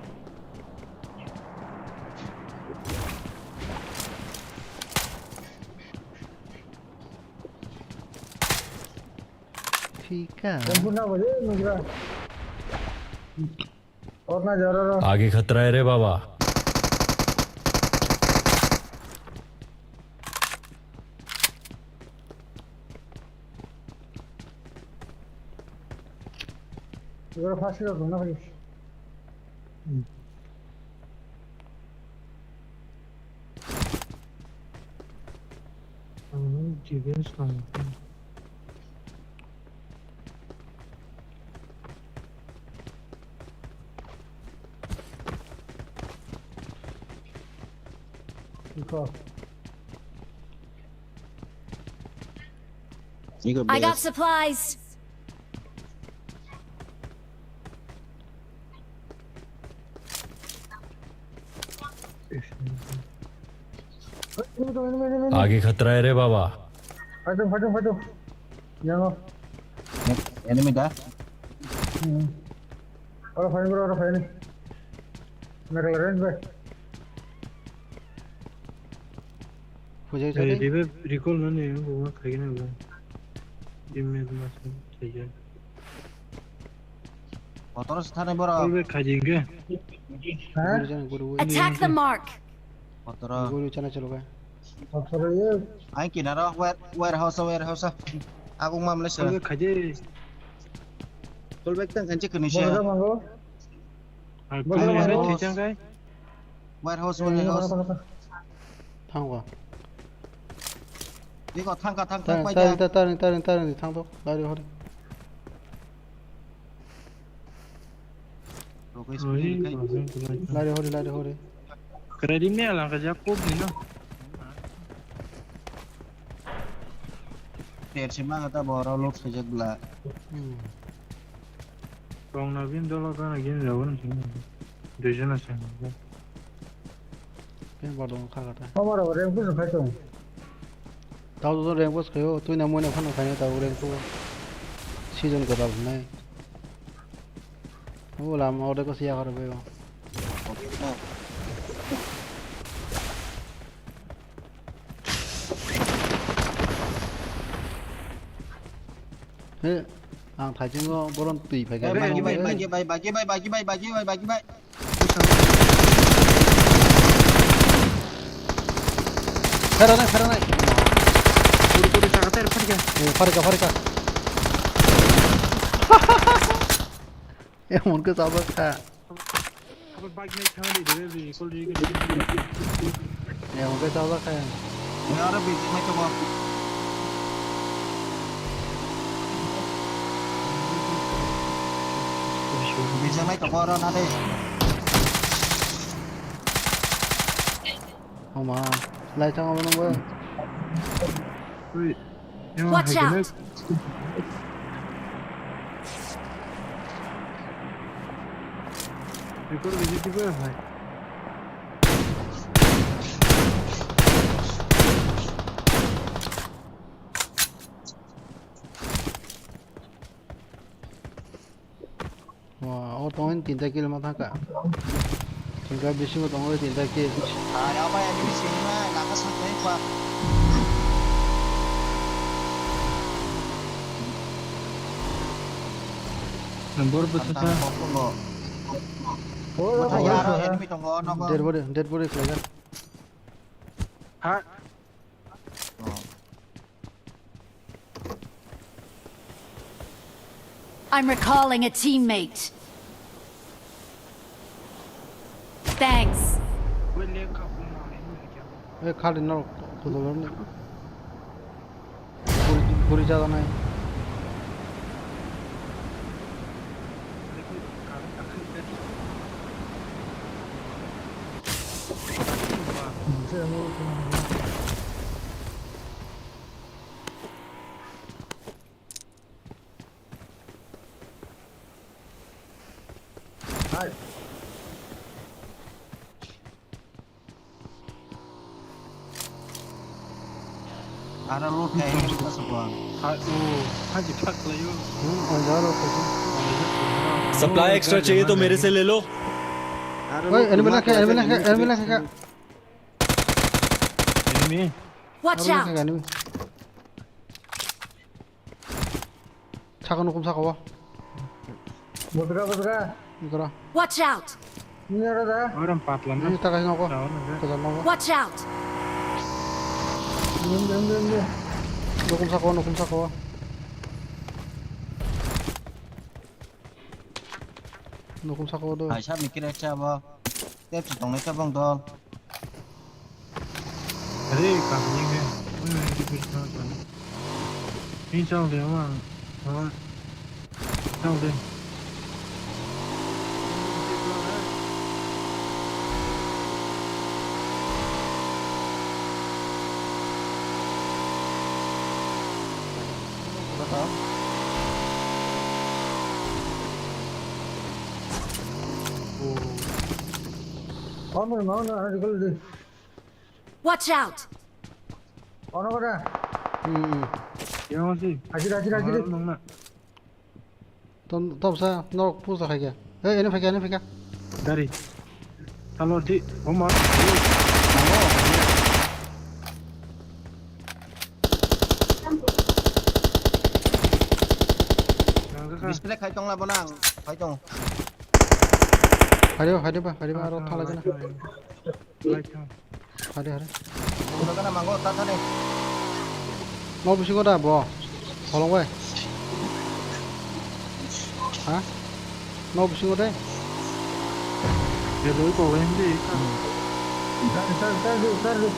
Pick up. Yang pun apa je, Nugra? Orna jara ro. आगे खतरा है रे बाबा। Jara first hero dong na bhai. Hmm. Ang defense lang. Iko. Iko I got best. Supplies. Enemy, enemy, enemy, enemy. आगे खतरा है रे बाबा। Fight, fight, fight. Yango. Enemy da? Hmm. Oro fight, bro, oro fight. Nakal range bai. Pujai Hey, chari. Dibe recall nani, bu ma khaigena bu. Teammate ma se, khaigena. Kotor se thani borok. Kolbe khaji hingke. Ha? Guru jani guru. Attack the mark. Kotor. Guru chana chalo ga. Kotor ye. Ai kinaro ware-, warehouse, warehouse. Agung mam lesa. Kolbe khaji. Kolbe tang kanche kani se. Bora mango. Ar Bora kani mango. Thai chang kai. Warehouse, warehouse. Thango. Iko thangka, thangka, Taring, paida. Taring, taring, taring, taring, taring, thangto. Lari hori. Lari hori, lari hori. Kredit ni alang ka jak kop ni no. Ter sima kata boro lok sejak bla. Hmm. Kong na bin dolo ka na gin jago na sini. Dui jana sini. Ken ba dong kha kata. Amar abo rank push khai tong. Tau do rank push khayo, tui na moi na phano khayo tau rank push. Season ko dal nai. O lam ode ko siya kar bayo. He, ang thaichungo boron twi phai kha. Bagi, bagi, bagi, bagi, bagi, bagi, bagi, bagi, bagi, bagi, bagi, bagi. Phera nai, phera nai. Kuri, kuri, chaka ter, phari kha. Eh, phari kha, phari kha. Emon khe chabak kha. Abo bike nai thang di, de, de, kol di, kol di. Emon khe chabak kha. Aro bijak nai tongo. Bijak nai tongo aro na de. Oma, lai thang obo nungbo. Ui. Watch out! Record video diba hai. Wah, o tongo tinta kill ma thangka. Tinta bisingo tongo tinta kill. Ay, apa yang ini sini mah, lama sampai pak. Number betul sa. Oh, oh, oh. Enemy tongo, nogo. Dead body, dead body flag. Ha? Oh. I'm recalling a teammate. Thanks. Eh, khali no, kudu ni. Puri, puri jada nai. Hai. Ara loot khai ni sa ba. Ha, o, ha ji phak lai o. Hmm, o ja lo ko. Supply extra chahiye to mere se le lo. Oi, enemy lakha, enemy lakha, enemy lakha. Enemy. Watch out! Enemy lakha, enemy. Saka nukum saka o. Butra, butra. Ikora. Watch out! Ini ada dah. Orang patlan. Ini tak kasih noko. Tahu nggak? Kejar noko. Watch out! Ini, ini, ini, ini. Nukum saka o, nukum saka o. Nukum saka o do. Hai, sab mikir acha bo. Tep si tongnai tabang dol. Are, kap ni ke. Ni chal de ma. Ma. Chal de. Ono, ono, ono, recall di. Watch out! Ono kada. Hmm, hmm. Yang masih. Hajir, hajir, hajir. Nang na. Tom, tom sa, no, pusa khaikya. Eh, ini phaikya, ini phaikya. Dari. Talo di, Omar. Display khai tong la bonang, khai tong. Hari, hari ba, hari ba, aro thala gana. Hari, hari. Udah kena manggo, tak ada. Mau bisi kau dah, bo. Tolong, weh. Hah? No bisingo de. Hello, ko wen de. Sir, sir, sir, sir.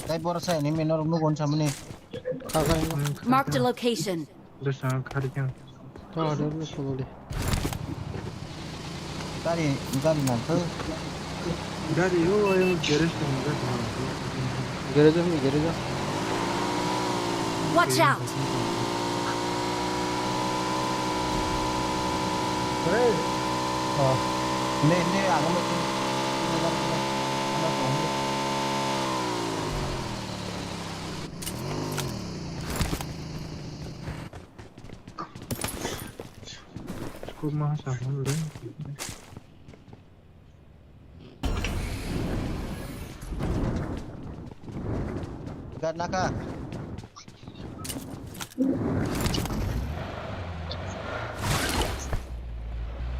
Tai borok sa enemy norok nugo on samani. Kha, kha, kha. Marked a location. Bwskango kharikha. Tong hade, bwskango de. Gari, gari nangkhe. Gari o ayang garage tong garage. Garage o, garage o. Watch out! Hey. Oh. Ne, ne, ang mo. Scope ma sa hon le. Gat naka.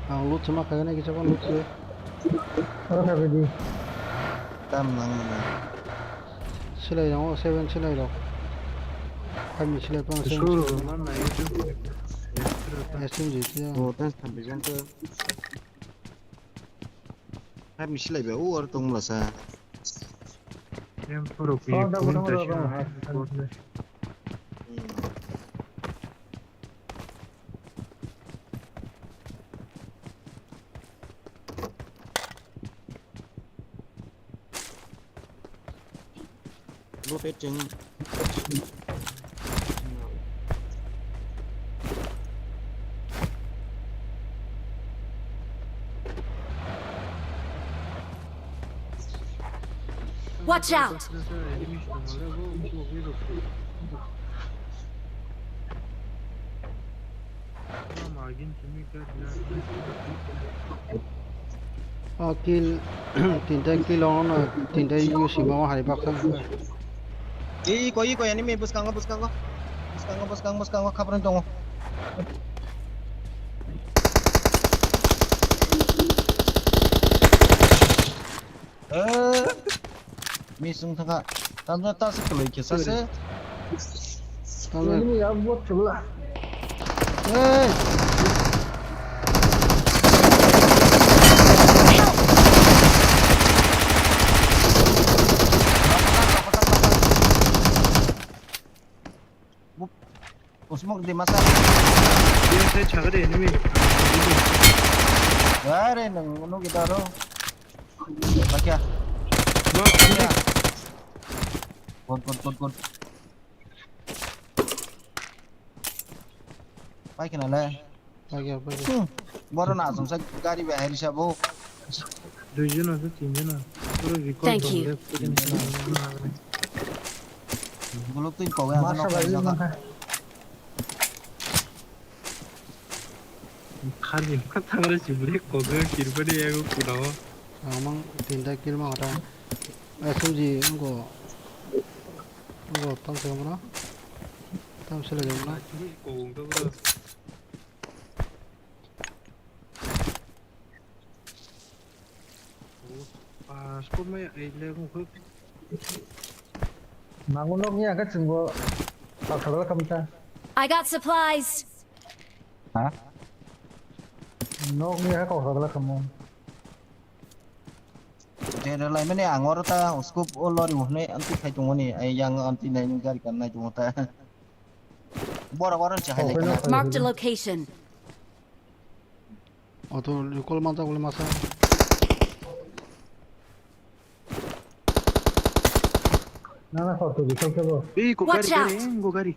Ang loot sama kagana kisa kon loot se. Oro kagadi. Tam nang na. Silai rok, seven silai rok. Kami silai pang seven. Sure, silai. Mana itu? S M G ya. Oh, tas tam bijan tu. Kami silai ba, oh, aro tong mula sa. Yang puro pi. Oh, dah, point dah, dah, dah. Hmm. Bo pet cheng. Watch out! O kill, tinta kill ono, tinta U C bo hai baksa. Ih, iko, iko, enemy, bwskango, bwskango. Bwskango, bwskango, bwskango, khaprani tongo. Eh, misung thangkha. Tamsa ta se kwlwi khe sa se. Tamsa. Ini ya buat sebelah. Hey. Usmok di masa. Dia saya cakap deh enemy. Are nang ngono kita ro. Bakya. Bro, ini. Good, good, good, good. Pai kena le. Pai kena, pai kena. Hmm. Boro na asong sa gari bai hai risa bo. Duijon ase, tinjon ase. Puro record. Thank you. Golok twi kok ya. Masa bai mangkha. Khari ma thangre chibri kogo kirpani yago kuno. Amang tinta kirma kata. S M G ngo. Ngo tam se mano. Tam se le mano. Chibri kogo to bro. Ah, scope maya, eh, le, kung, kung. Mangu nok ni aga chingbo, pakhalo kamta. I got supplies. Ha? Nok ni aga kok sagala kamo. Jere lai mene ang oro ta scope o lori hune anti khai tongoni, ai yang anti nai ni gari kan nai tongo ta. Bora bora se hai lai kana. Marked a location. Auto recall manjak bole masa. Nana kho to bikol kebo. Ei, ko Watch gari, gari, out! Em, ko gari.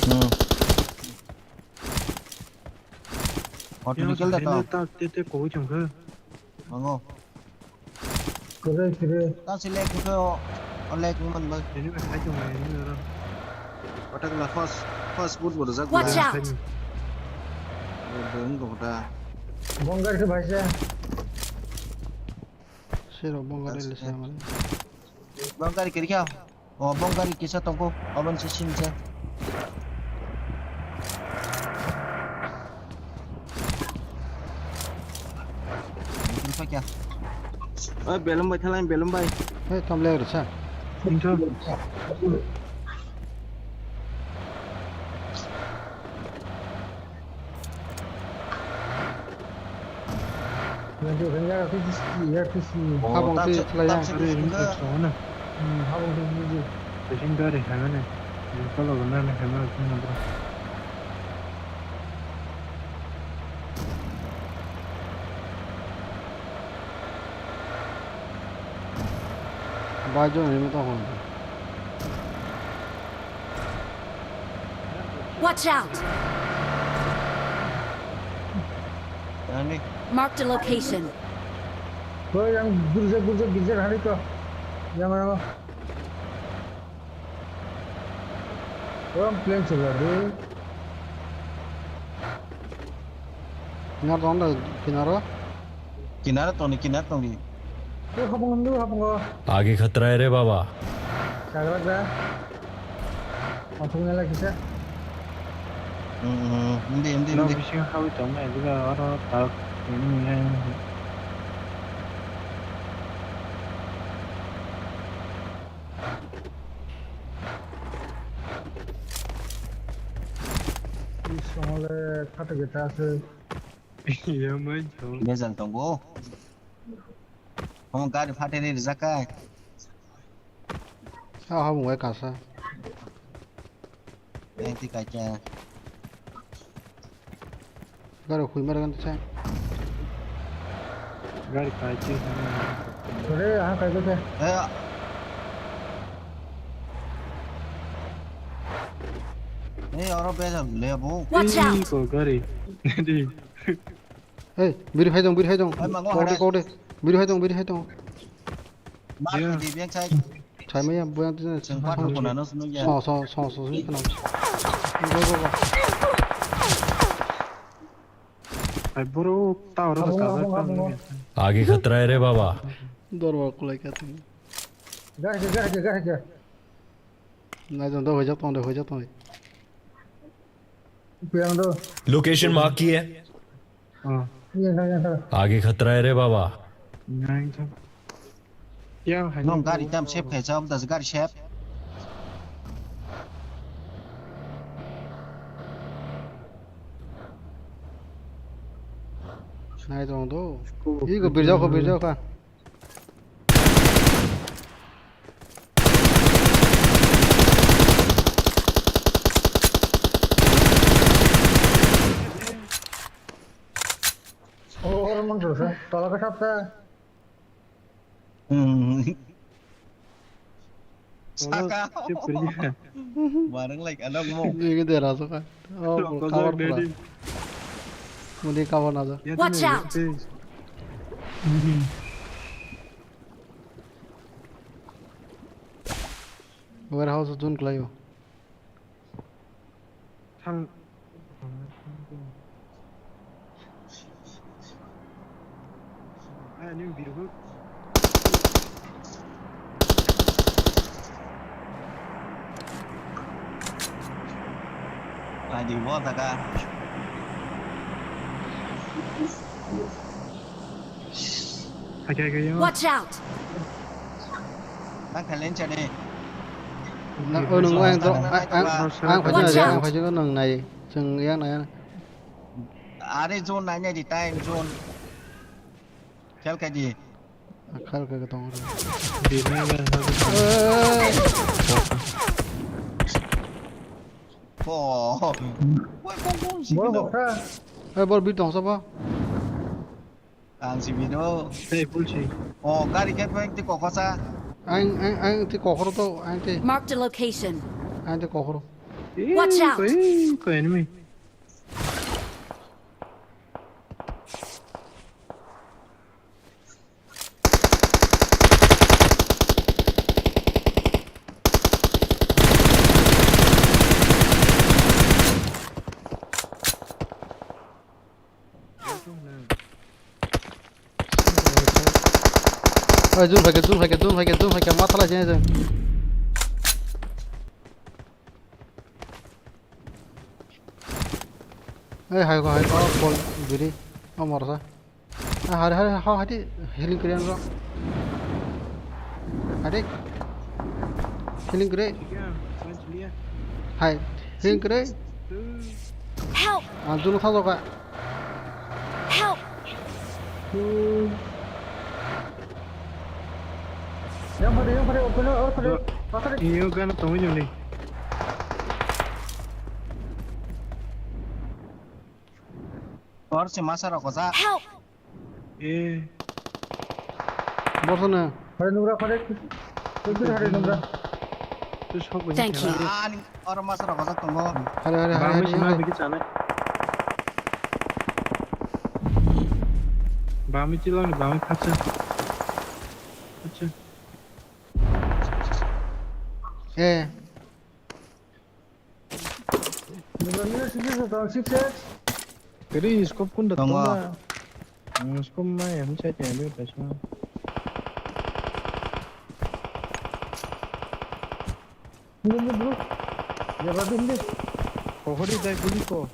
Hmm. Auto Yang bikol da sakhe to. Na ta te te koi chong kha. Mango. Kore kore. Ta si lek ko, o lek man ba. Ini ba khai chong ini ro. Kotak la first, first boot boot jak. Watch out! Bong ko ta. Bong gari se bhai se. Sero bong gari le se man. Bong gari kiri kya? O, bong gari kisa tongo, aboni se sini se. Oi, belum bai, thalai belum bai. Hei, tam le risa. Thank you. Yang tu kan ya, tu sisi, ya, tu sisi. Oh, habang tak tu se-, chelai tak yang. Se-, hmm, habang tu sisi. Sisi gari hai mana? Kalau benar ni hai mana tu nampak. Bai jo ni mo to hon. Watch out! Ani. Marked a location. Ko yang gurja gurja gurja hari to. Yang mana? Orang plan sudah deh. Kinar tong da, kinaro? Kinar tong di, kinar tong di. Lu habung, lu habung. Age khatra hai re baba. Sagrak da. Habung nela kisa. Hmm, hmm, hindi, hindi, hindi. Bisingo habwi tongmani, aro tak ini. Bisongole khato geta se. Iya, main, so. Bezal tongo. Omo gari phatani rijak kai. Sa habung bai kasa. Yang ti kacha. Gari khui mar gan sa. Gari kai chi. Ore, aha kai ko te. Eh. Eh, oro bejal le bo. Watch out! Ih, ko gari. Di. Hey, biri phai dong, biri phai dong. Hai, mango kok de, hadas. Kok de. Biri phai dong, biri phai dong. Mak di biang chai. Chai maya, buang tu. Seng pat ko na no sunu ya. So, so, so, so, so, so. Go, go, go. Hai, bro, ta oro ka ka. Age khatra hai re baba. Dor wa kulai ka tu. Gar ke, gar ke, gar ke. Nai dong, do, hoi jak tong de, hoi jak tong de. Location mark ki hai? Age khatra hai re baba. Nong gari tam sep khai cham das gari sep. Nai dong do. Ih, ko birja ko, birja ka. Oh, orang mana tu? Tolak ke siapa? Hmm. Saka. Bareng like anak mo. Ini dia rasa kan. Oh, cover pura. Mudi cover na. Watch out. Warehouse zone kelayo. Thang. Ani biru. Adi bo taka. Watch out! Nang kalen chane. Nang, oh, nung ang to, ang, ang, ang, ang, ang, ang, nang nai. Chwng yang nai. Are zone nai nai di time zone. Khel kai di. Khel kai tong. Di nai nai. Oh. Woi, kong kong si. Bol bol kha. Eh, bol bi tong sabo. Ang si bino. Hey, full si. Oh, gari khe peng ti kokhosa. Ang, ang, ang ti kokhoro to, ang ti, Marked a location. Ang ti kokhoro. Watch out! Koi, koi enemy. Oi, zoom phaikhe, zoom phaikhe, zoom phaikhe, zoom phaikhe, ma thalai jeng jeng. Ei, hai ko, hai ko, bol biri. O morsa. Ah, hari, hari, ha, hari, healing kri anro. Hari. Healing kri. Hai, healing kri. Help! Ah, zoom thajoka. Help! Yang pada, yang pada, open, or pada, pasal. Iyo gana tongwi joni. Or se masa rok oja. Help! Eh. Borsana. Hari nungra, hari. Hari nungra. Thank you. Ani oro masa rok ojak tongo. Hari, hari, hari, hari, hari. Bami chilani, bami khacha. Khacha. Eh. Six X. Kiri scope kunda tongo. Scope mai, ham chai chai, kaisa. Hindi, hindi, bro. Jabra di, hindi. Kohori dai guli ko.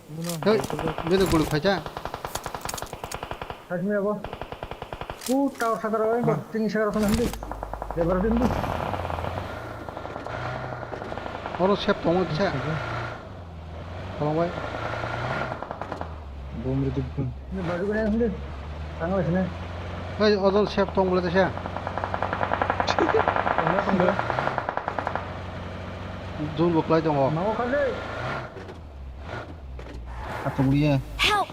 Hey, bini guli khacha. Hasmi abo. U tower sakar oi, bro. Tini sakar khana hindi. Jabra di, hindi. Oro sep tongo kisa. Khulumbai. Bom rwdi bom. Ni baju kena sini. Tangla sini. Hei, ojol sep tong bole tesa. Tangla tangla. Zone bo kwlai tongo. Mago khale. Khatunglia. Help!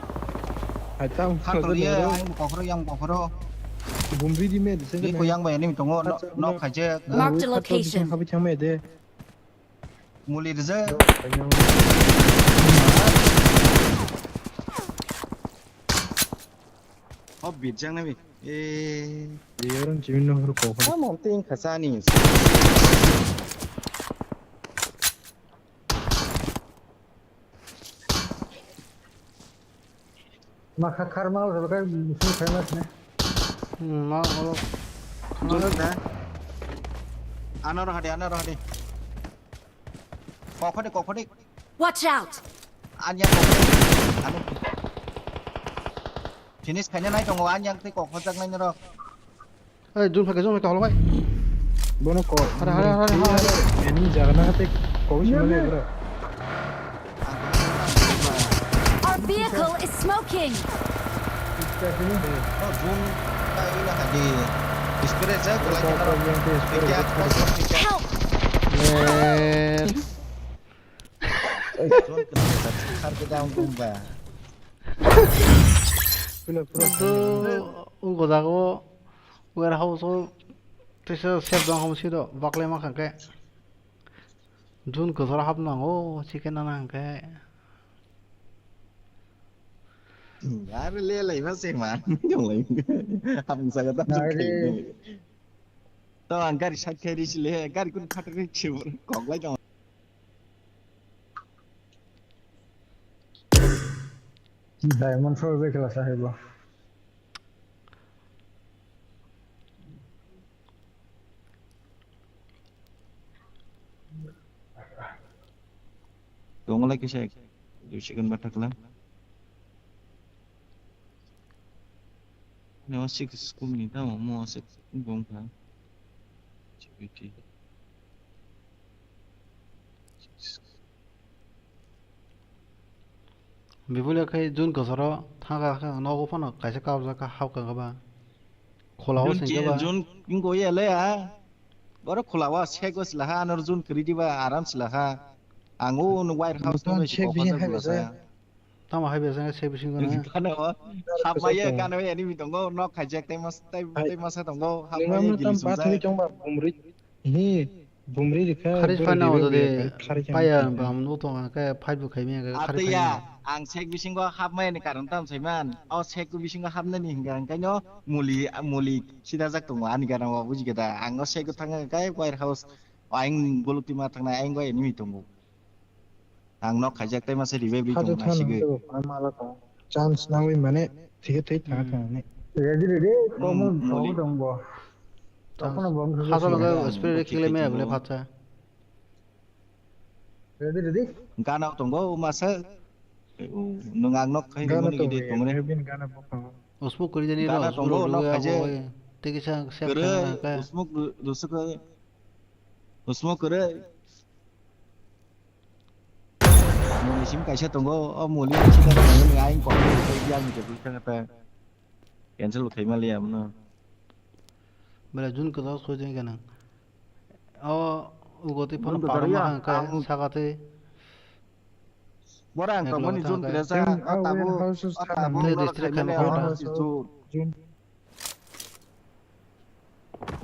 Hai tang. Khatunglia, ang kokhoro, yang kokhoro. Bom rwdi me, dise. Ni ko yang bai ni tongo, no, no khaje. Marked a location. Khabi thang me de. Muli rijak. O bijak na bi. E. Yaran jimin no hor ko. Amo ting khasani. Ma kha-, kharma o kai musu famous ne. Hmm, ma olo. Dulu da. Ano rohadi, ano rohadi. Kokodi, kokodi. Watch out! Anya kokodi. Ano. Finish khaina nai tongo, anya tei kokojak nai norok. Ei, zone phaikha, zone phaikha, holo bai. Bono ko. Hara, hara, hara, hara. Ani jaga na hate ko si mane bro. Our vehicle is smoking. Oh, zone ta ila hadi. Spirit sa kala kena. Help! Eh. Zone kena sa har ke daun tumba. Pula pula. Ugo jago. Warehouse o teisa sep dong hom sido baklai ma khangke. Zone kwcharo hap nango chicken na nangkhe. Are le lai ma se ma. Hapung saga ta. To ang gari side khai risi le gari kun phatar risi koklai dong. Diamond four bai kela sahibo. Tongo lai kisa ek dui second bathakla. Neo six school ni tamo mo six school bong kha. Security. Bibole khe zone kwcharo thangkha khe nogo phano kaisa kabjak kha hapkha khe ba. Khulao sengkhe ba. Zone king ko ye le a. Boro khulao sego silaha anor zone kwrwi diba aram silaha. Ang o warehouse no sego phano silaha. Tamo hai besa se bisingo na. Kano hapmaya kano enemy tongo nok khaijak tei mas tei tei masa tongo hapmaya gili sumjak. Tongba bumri. Hi, bumri rikha, khari borok phano ribwi jodi buya kha, khari khe paya mangsa. Bam no tonga khe fight bo khaimya khe khari phano. Ataya, ang sek bisingo hapmaya ni karon tam saiman. O sek bisingo hapnani hinga ang kaino muli, muli sida jak tongo ani garang o buji khe da. Ang o sek thanga khe warehouse, o ang guluk tima thangna ang bai enemy tongo. Ang nok khaijak tei masa revive ri tong naisingwi. Chance nangwi mane thike thik thang thang ne. Ready ready, komo moli. Tongbo. Tongbo. Hasa logo spray kile me abule phatsa. Ready ready. Gana tongo masa. Nung ang nok khai gana moni gidi tongre. Usmuk kuri jani gana ro, tongo nok khaijak. Tei kisa sep kore, thang thang kha. Usmuk ru-, rusuk kore. Usmuk kore. Moni sim kaisa tongo, o moli sida tongo, ni aing kok ni yang je bwskango ta. Cancel khai mali amno. Bela jun ko dos khojeng kana. O ugo te phone parma ang ka sagate. Bora ang tongmani jun kre sa, o tabu, o tabu. District khai ma khota.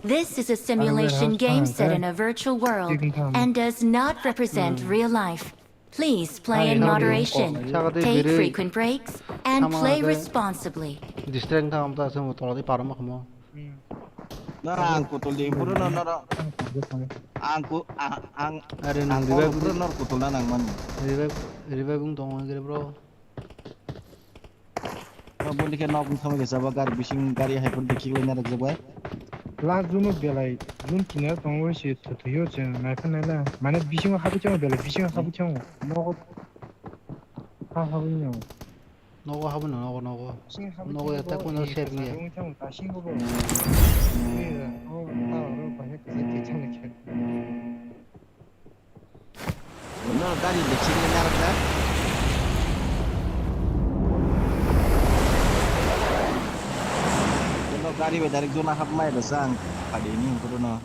This is a simulation game set in a virtual world and does not represent real life. Please play in moderation, take frequent breaks, and play responsibly. Distract thang ta se mo toladi parom khamo. Na ang kutuldi buru no no. Ang ku ang ang. Are ang nang revive buru no kutulna nang man. Revive revive ung tong gre bro. Boni khe nok wngkha khe jaba gari bising gari hai phano dekhi lai narwk jaba. Last jun belai jun kinaro tongwi se thuthuyo chwng naikha naila. Mane bisingo habwi thango belai bisingo habwi thango. Nogo ha habwi no. Nogo habwi no nogo nogo. Bisingo habwi nogo thango eta bo, kono eh, save niya. Wngwi thango tasingo bo. Eh, oh, ta oro bahai kisa kichang khe. No gari bichini narwkha. No gari bai direct jona hapmai rwsa ang padi ni hwnkhe no.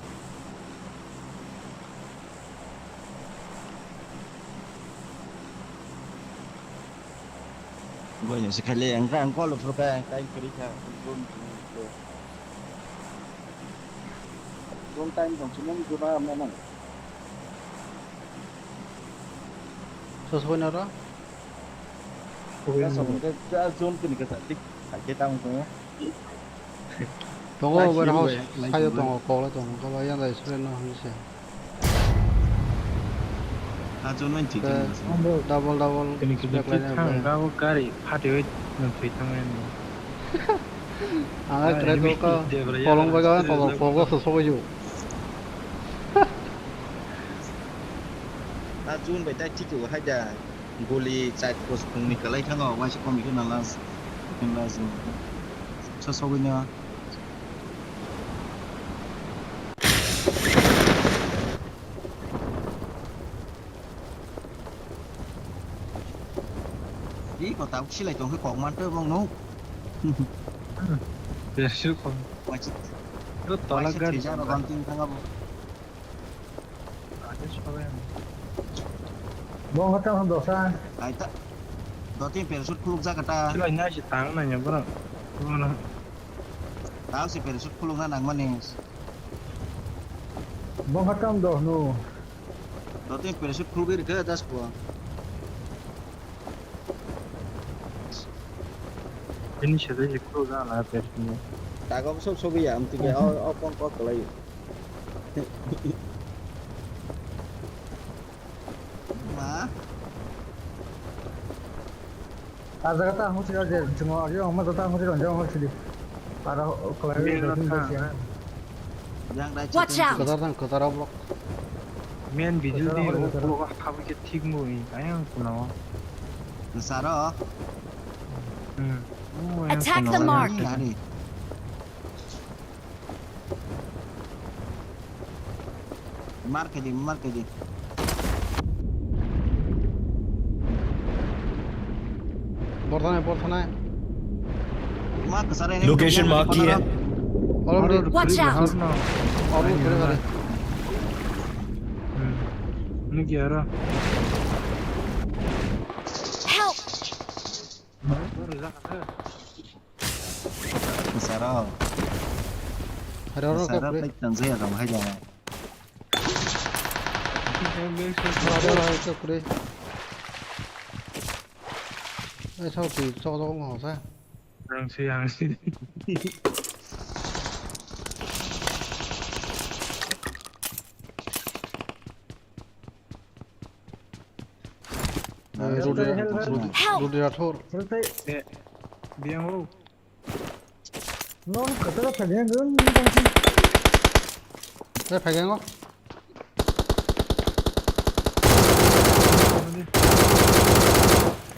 Boino se khaile ang kha ang call phuru kha ang time kwrwi kha. Room time tong chini jona amna nang. Sos boino ro. Sos boino ro. Sos boino ro. Sos boino ro. Tongo warehouse sayo tongo, kok le tongo, kok le yang dai sure no hwnwi se. Ajo nai thik khe. Double double. Tini khe back line thang, abo gari phatiwi thwi thang. Ang kre ko kolong bai ga kolong kok so sogwi ju. Ajo bai tai thik hai da. Guli chai post phungni kwlai thango, waisa komikhe na last, last sa sogwino. Ri ko ta silai tong khe kok man to bong no. Besu ko. Waisa, tola waisa gari thwijak rok bang ting thang abo. Bo hota hon dosa. Ai ta. Doti parachute khuluk jak ta. Chilai nai si tang nai ya bro. Bro na. Tao si parachute khuluk na nang mani. Bo hota hon dos no. Doti parachute khuluk ir ke das ko. Ini sede je khuluk na na parachute. Tago sob sobi ya amtike o o kon ko kelai. Ma. Ah, jaga ta hung sila je, chungo, yo, ma jaga ta hung sila, jong hung sila. Para, oh, kelai, jong hung sila. Watch out! Kwchar tang, kwchar o block. Main video di, kwchar o, oh, kwchar o. Block habwi khe thik mo, ayang kuno. Kwchar o? Hmm. Oh, ayang kuno. Attack the mark! Ari. Mar khe di, mar khe di. Bor thanai, bor thanai. Ma kwchar ini. Location mark kiya. Already. Watch out. Already kore kore. Hmm. Ini kiya ra. Help! Saro. Saro ka play. Tang saya kamu hai jangan. Ang base ko. Ada lah itu kuri. Eh, sao tui cok cok nggak usah. Ang si, ang si. Rudi, Rudi, Rudi Rathor. Help. Eh, biang o. Non kata kata dia non. Eh, pegang kok.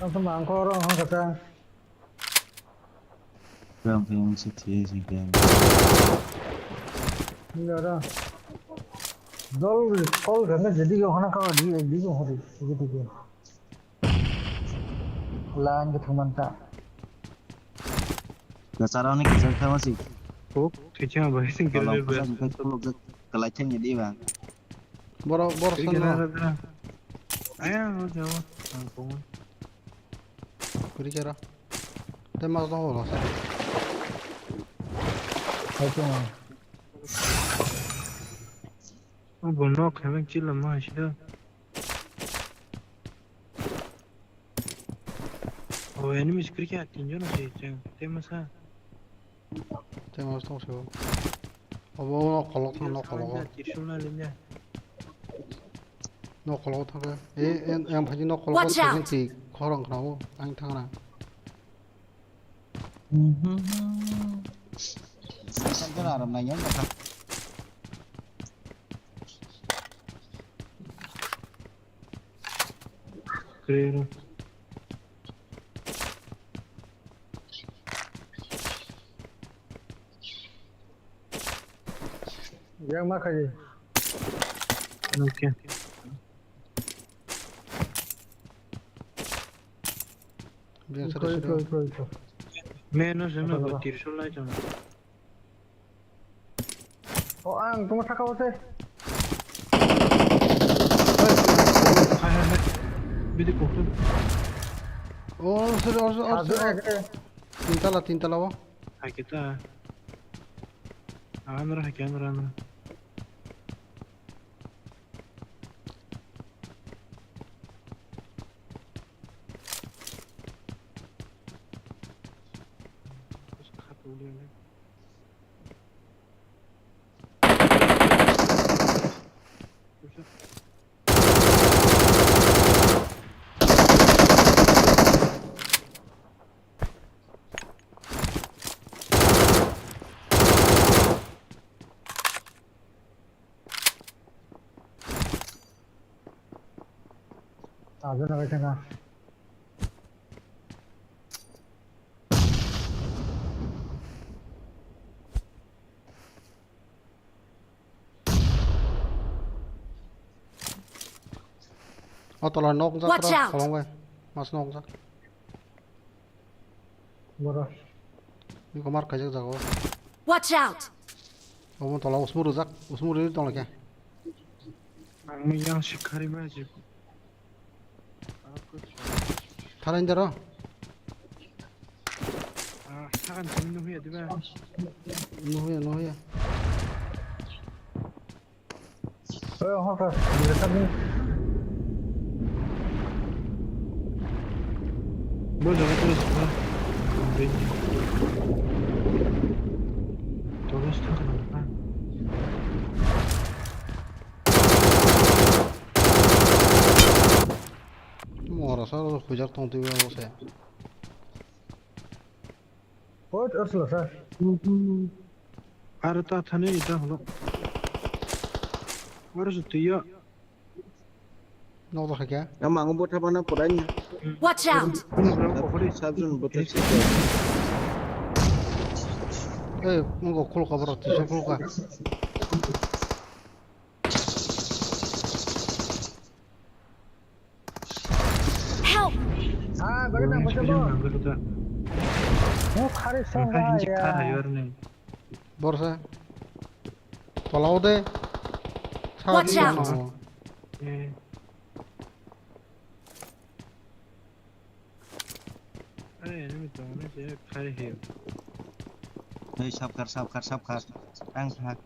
Langsung mangkor orang kata. Bang, bang, si, si, si, bang. Iya, dah. Dol, kol, karena jadi kau kena kau di, di kau hari, gitu, gitu. Lan ke teman tak. Dasar orang ni kerja sama sih. Kok, kerja apa sih? Kalau kerja pesan, apa? Kita perlu ke, ke laceng jadi, bang. Borok, borok. Kerja sana apa, bang? Ayo, jauh. Tangkung. Kuri kero. Te mas dong lo sa. Hai, cuma. Oh, bo nok khaibeng chila ma sida. Oh, enemies kuri kya tinjon se chang. Te masa. Te mas tong se. Obo nok kolok thang, nok kolok. Tirsul na linja. Nok kolok thang. E, en, en phaji nok kolok. Watch out! Thang ti khorang khna o. Ang thang na. Mhm. Kan kena aram nanya nggak? Clear. Yang ma khaji. Okay. Biang sara sara. Iko, iko, iko. Me no se no. Apa, apa? Tirsul lai chang. Oh, ang tungma saka o se. Hai, hai, hai. Bidi koktu. Oh, sir, oh, sir, oh, sir. Sadu hai ke. Tin tala, tin tala o. Hai kita. Anra hai ke, anra, anra. Tabuk nabai thangkha. O tola nok jak. Watch out! Kolong bai. Mas nok jak. Boro. Iko mar kaijak jago. Watch out! Obo tola usmur rwjak, usmur rwi tong khe. Ang yang sikhari ma ji. Tharai daro. Ah, sakan simi nuhya diba? Nuhya, nuhya. Eh, hokha, biasa ni. Bo jaga terus, ha. Terus, terus, ha. Mora sa khujak tong twi bo se. Hoi, oro sila sa. Aro ta thani ita holo. Oro se tuyo. Nok da kha kya? Ama ang bo thapana puraini. Watch out! Sabjun bo ta. Eh, mung ko khulka bro, tisa khulka. Help! Ah, gari nang bacha bo. Nang gari ta. Mo khare sa. Ang kha hinji ya. Kha hayor ne. Borsa. Tolao de. Watch out. Eh. Ai, enemy tongmani se khai he. Hei, sabkhar, sabkhar, sabkhar. Ang thak.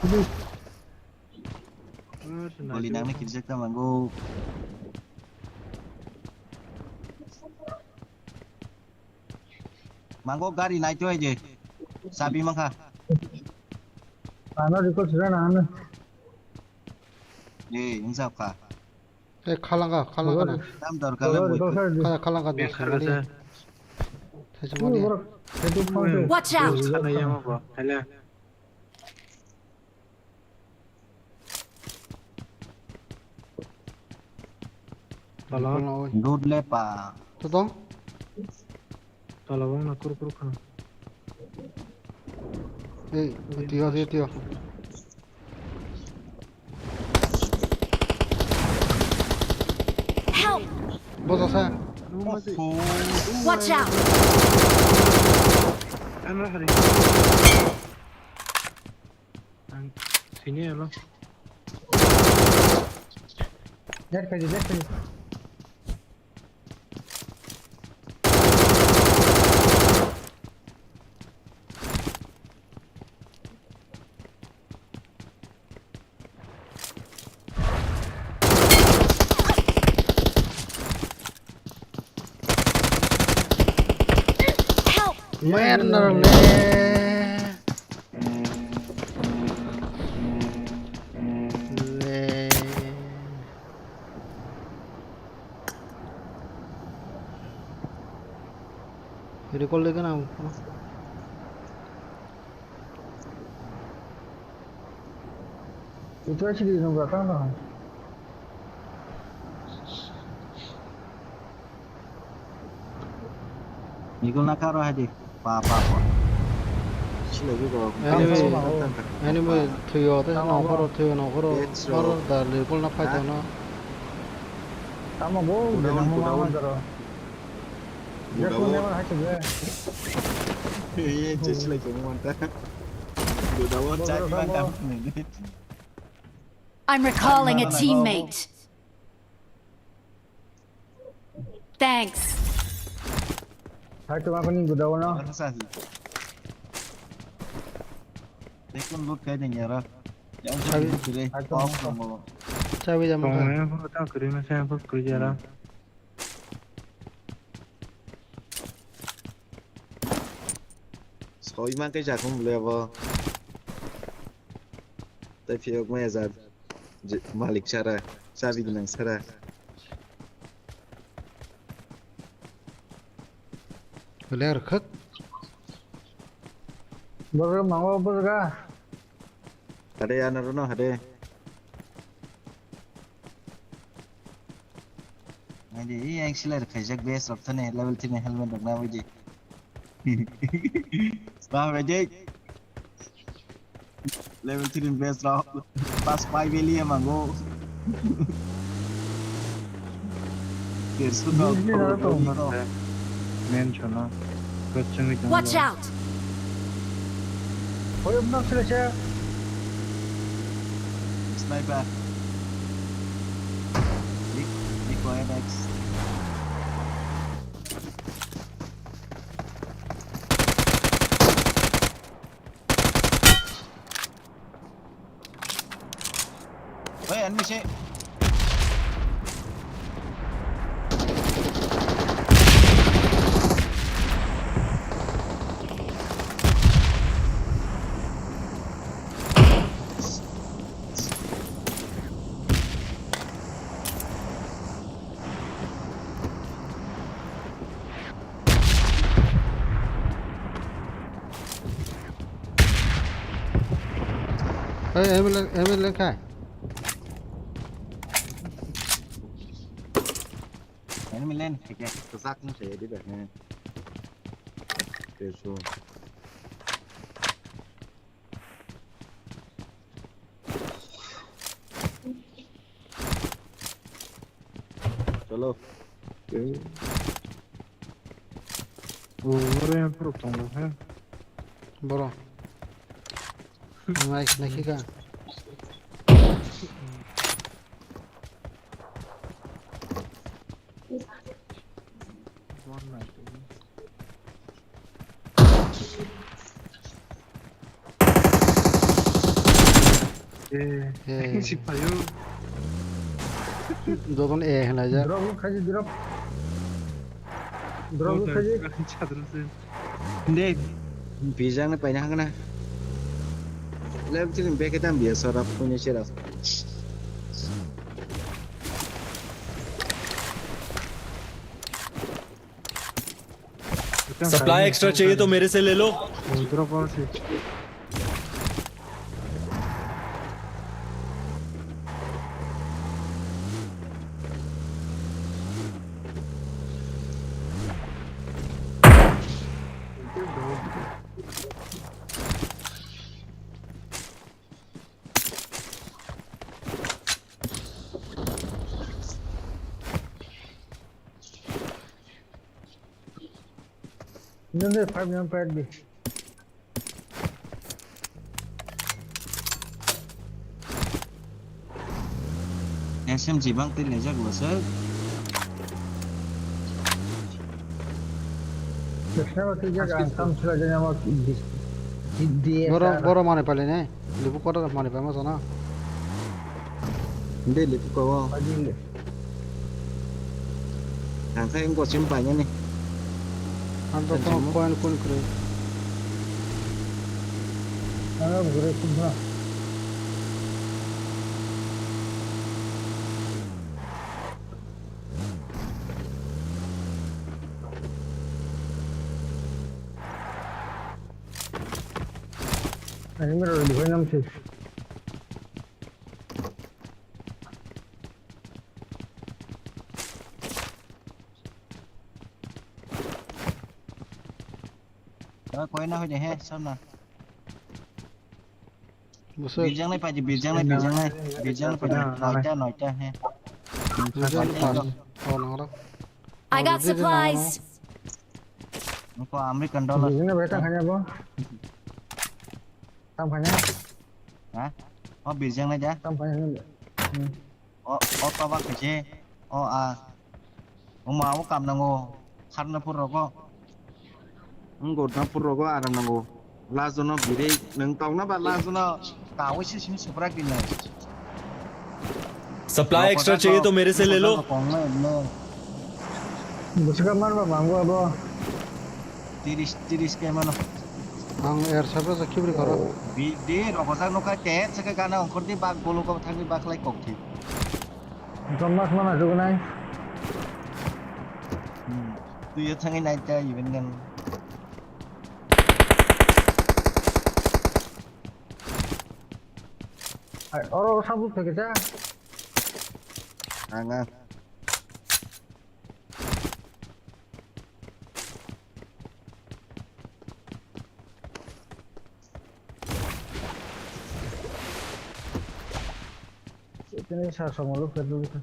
Kudu. Goli nangni kirijak ta mango. Mango gari naito hai je. Sabi mangkha. Ano recall sira na ano. Eh, insap kha. Eh, khalanga, khalanga na. Tam dorkar le boi. Khala, khalanga dos mani. Thaichuk mani. Watch out! Sana yama ba. Hala. Tala. Loot le pa. Totong? Tala wng na kuru kuru khana. Eh, tio, tio, tio. Help! Bosa sa. Watch out! Ano hari. Ang sini alo. Dead khaji, dead khaji. Help! Where the le? Le. Recall de kana? Itu aja di nunggu apa no? Niko na karo hadi. Pa, pa, pa. Sila juga. Enemy, enemy thuyo, te nokoro thuyo, nokoro. Maro da recall na fight no. Tamo bo, udah, udah. Budawo. Ye, je silai chong manta. Budawo chai di manta. I'm recalling a teammate. Thanks. Hai, tu apa ni budawo na? Apa sah? Tekun loot kai deng yara. Yang chabi. Hai, tu apa? Chabi jam. Kau yang apa tak kiri na saya apa kiri yara. Soi man kai jakong bole abo. Tai phiyok maya jak. Malik sara, chabi gnang sara. Bole rwkhwk. Borok mango borga. Hade ana rono hade. Naidi, i ang sila rwkhaijak base rok thani level three ni helmet rok na baidi. Bah baidi. Level three ni base rok. Pas pai beli ya mango. Tersu no. Mention no. Watch out! Oy, bunlar süreçe. Sniper. Nick, Nick, X. Oi, enemy se. Hey, Emily, Emily, kai. Enemy lane, kaya, kesak ni saya di dah. Kesu. Chalo. Oh, ore yang pro tongo, ha? Boro. Nice, nice ka. Eh, Eh. Sipayo. Dogon eh, hwnlaijak. Drop khaji, drop. Drop khaji. Chadro se. De. Bijang na paina hangna. Left sini beke tam biya sora punya sera. Supply extra चाहिए तो मेरे से ले लो। Drop out. Nung de five yang pad bi. S M G bang twi lejak bo se. Krishna ba twi jak ang sam sila jani ama di-, di-, D S R. Boro, boro mane pale ne. Lipu kota mane pale ma sana. Hindi, lipu ko. Pagi le. Ang khai engko sim paina ni. Ang to kono point kun kre. Ang gure sim na. Ani mero di hoy nam sis. Oi, koi na hoi de he, sam na. Busuk. Birjang nai paji, birjang nai, birjang nai, birjang nai paji. Noita, noita, he. Birjang nai paji. Oh, nang ro. I got supplies. Nungko American dollar. Birjang nai bai tang khanya bo. Tang khanya. Ha? Oh, birjang nai ja. Tang khanya. Hmm. O, o toba khaise, o a. O ma o kam nango, kharna phur rogo. Ang gotna phur rogo aram nango. Lajono birei, nang tokna ba lajono kawi se sini supra kinai. Supply extra चाहिए तो मेरे से ले लो। Buska man ba mango abo. Tiris, tiris ke mano. Ang er sabra sa kibri koro. Bi, di rokojak nokha te, seke gana ongkor di bak bolo ko thangni baklai kok thi. Jommas mana jugunai. Hmm. Twi yo thangwi nai ta even gan. Ai, oro sabu theke ta. Ang, ang. Tini sa sama lu kedua kita.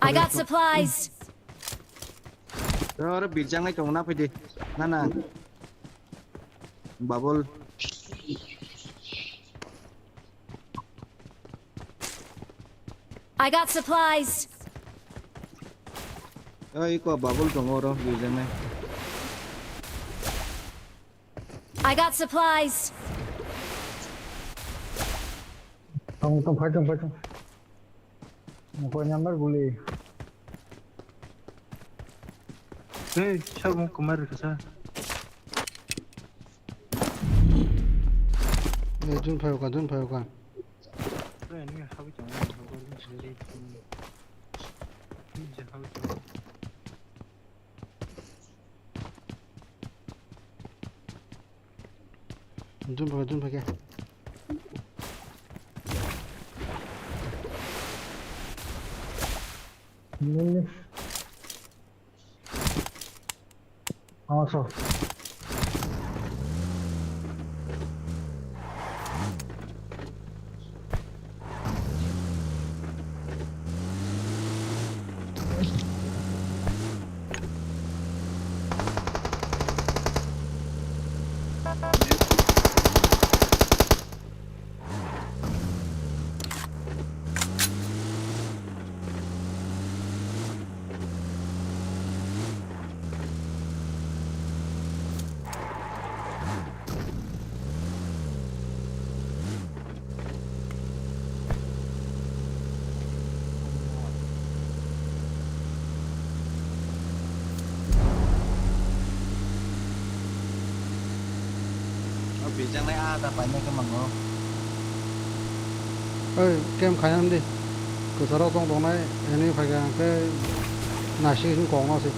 I got supplies. Oro birjang nai tongo na phaidi. Na na. Babol. I got supplies. Oi ko babol tongo oro birjang nai. I got supplies. Tong tong phai tong phai tong. Mukoi number guli. Hey, sabo kumar kasa. Eh, dun phayo ka, dun phayo ka. Hey, ni habi tong. Ni habi tong. Dun phaikha, dun phaikha. Nini. Awesome. Pijaknai ada painai khe mango. Oi, kem khainani di. Kwcharo tong tongnai, enemy phaikha hwnkhe naising sing kokno se.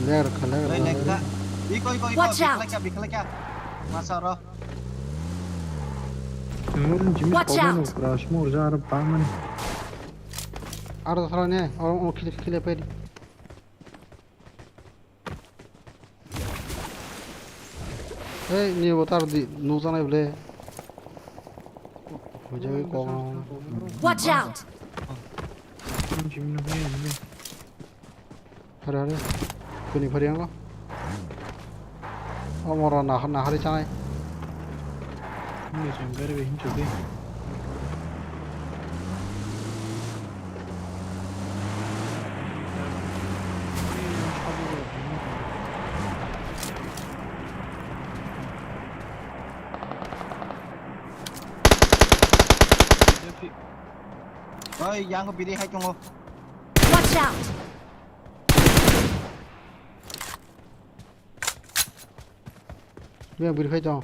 Ler kha, ler kha. Oi, lekha. Iko, iko, iko, Watch out! Bikhlai kha, bikhlai kha. Masa oro. Watch out! Aro thara ne, oro, oro khile, khile pedi. Hey, ni bo tar di, nukjaknai bole. Hojagwi kok no. Watch out! Hare, hare. Kuni phari ango. Omo ro nahar, nahari chanai. Hindi chang gari be hincho de. Oi, yang biri hai tongo. Watch out! Yang biri hai tongo.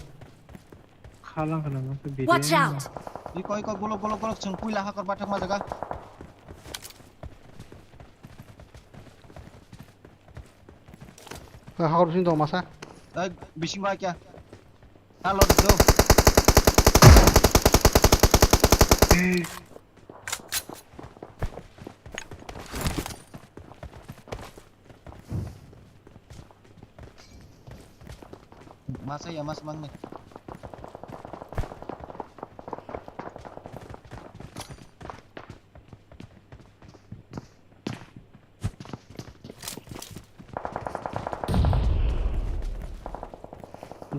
Khalang khalang no biri. Watch out! Iko, iko, golok, golok, golok, chwng puila hakor bathak ma jaga. Hakor bising tongo masa. Oi, bising bai kya? Hello, do. Masa ya, mas mang ni.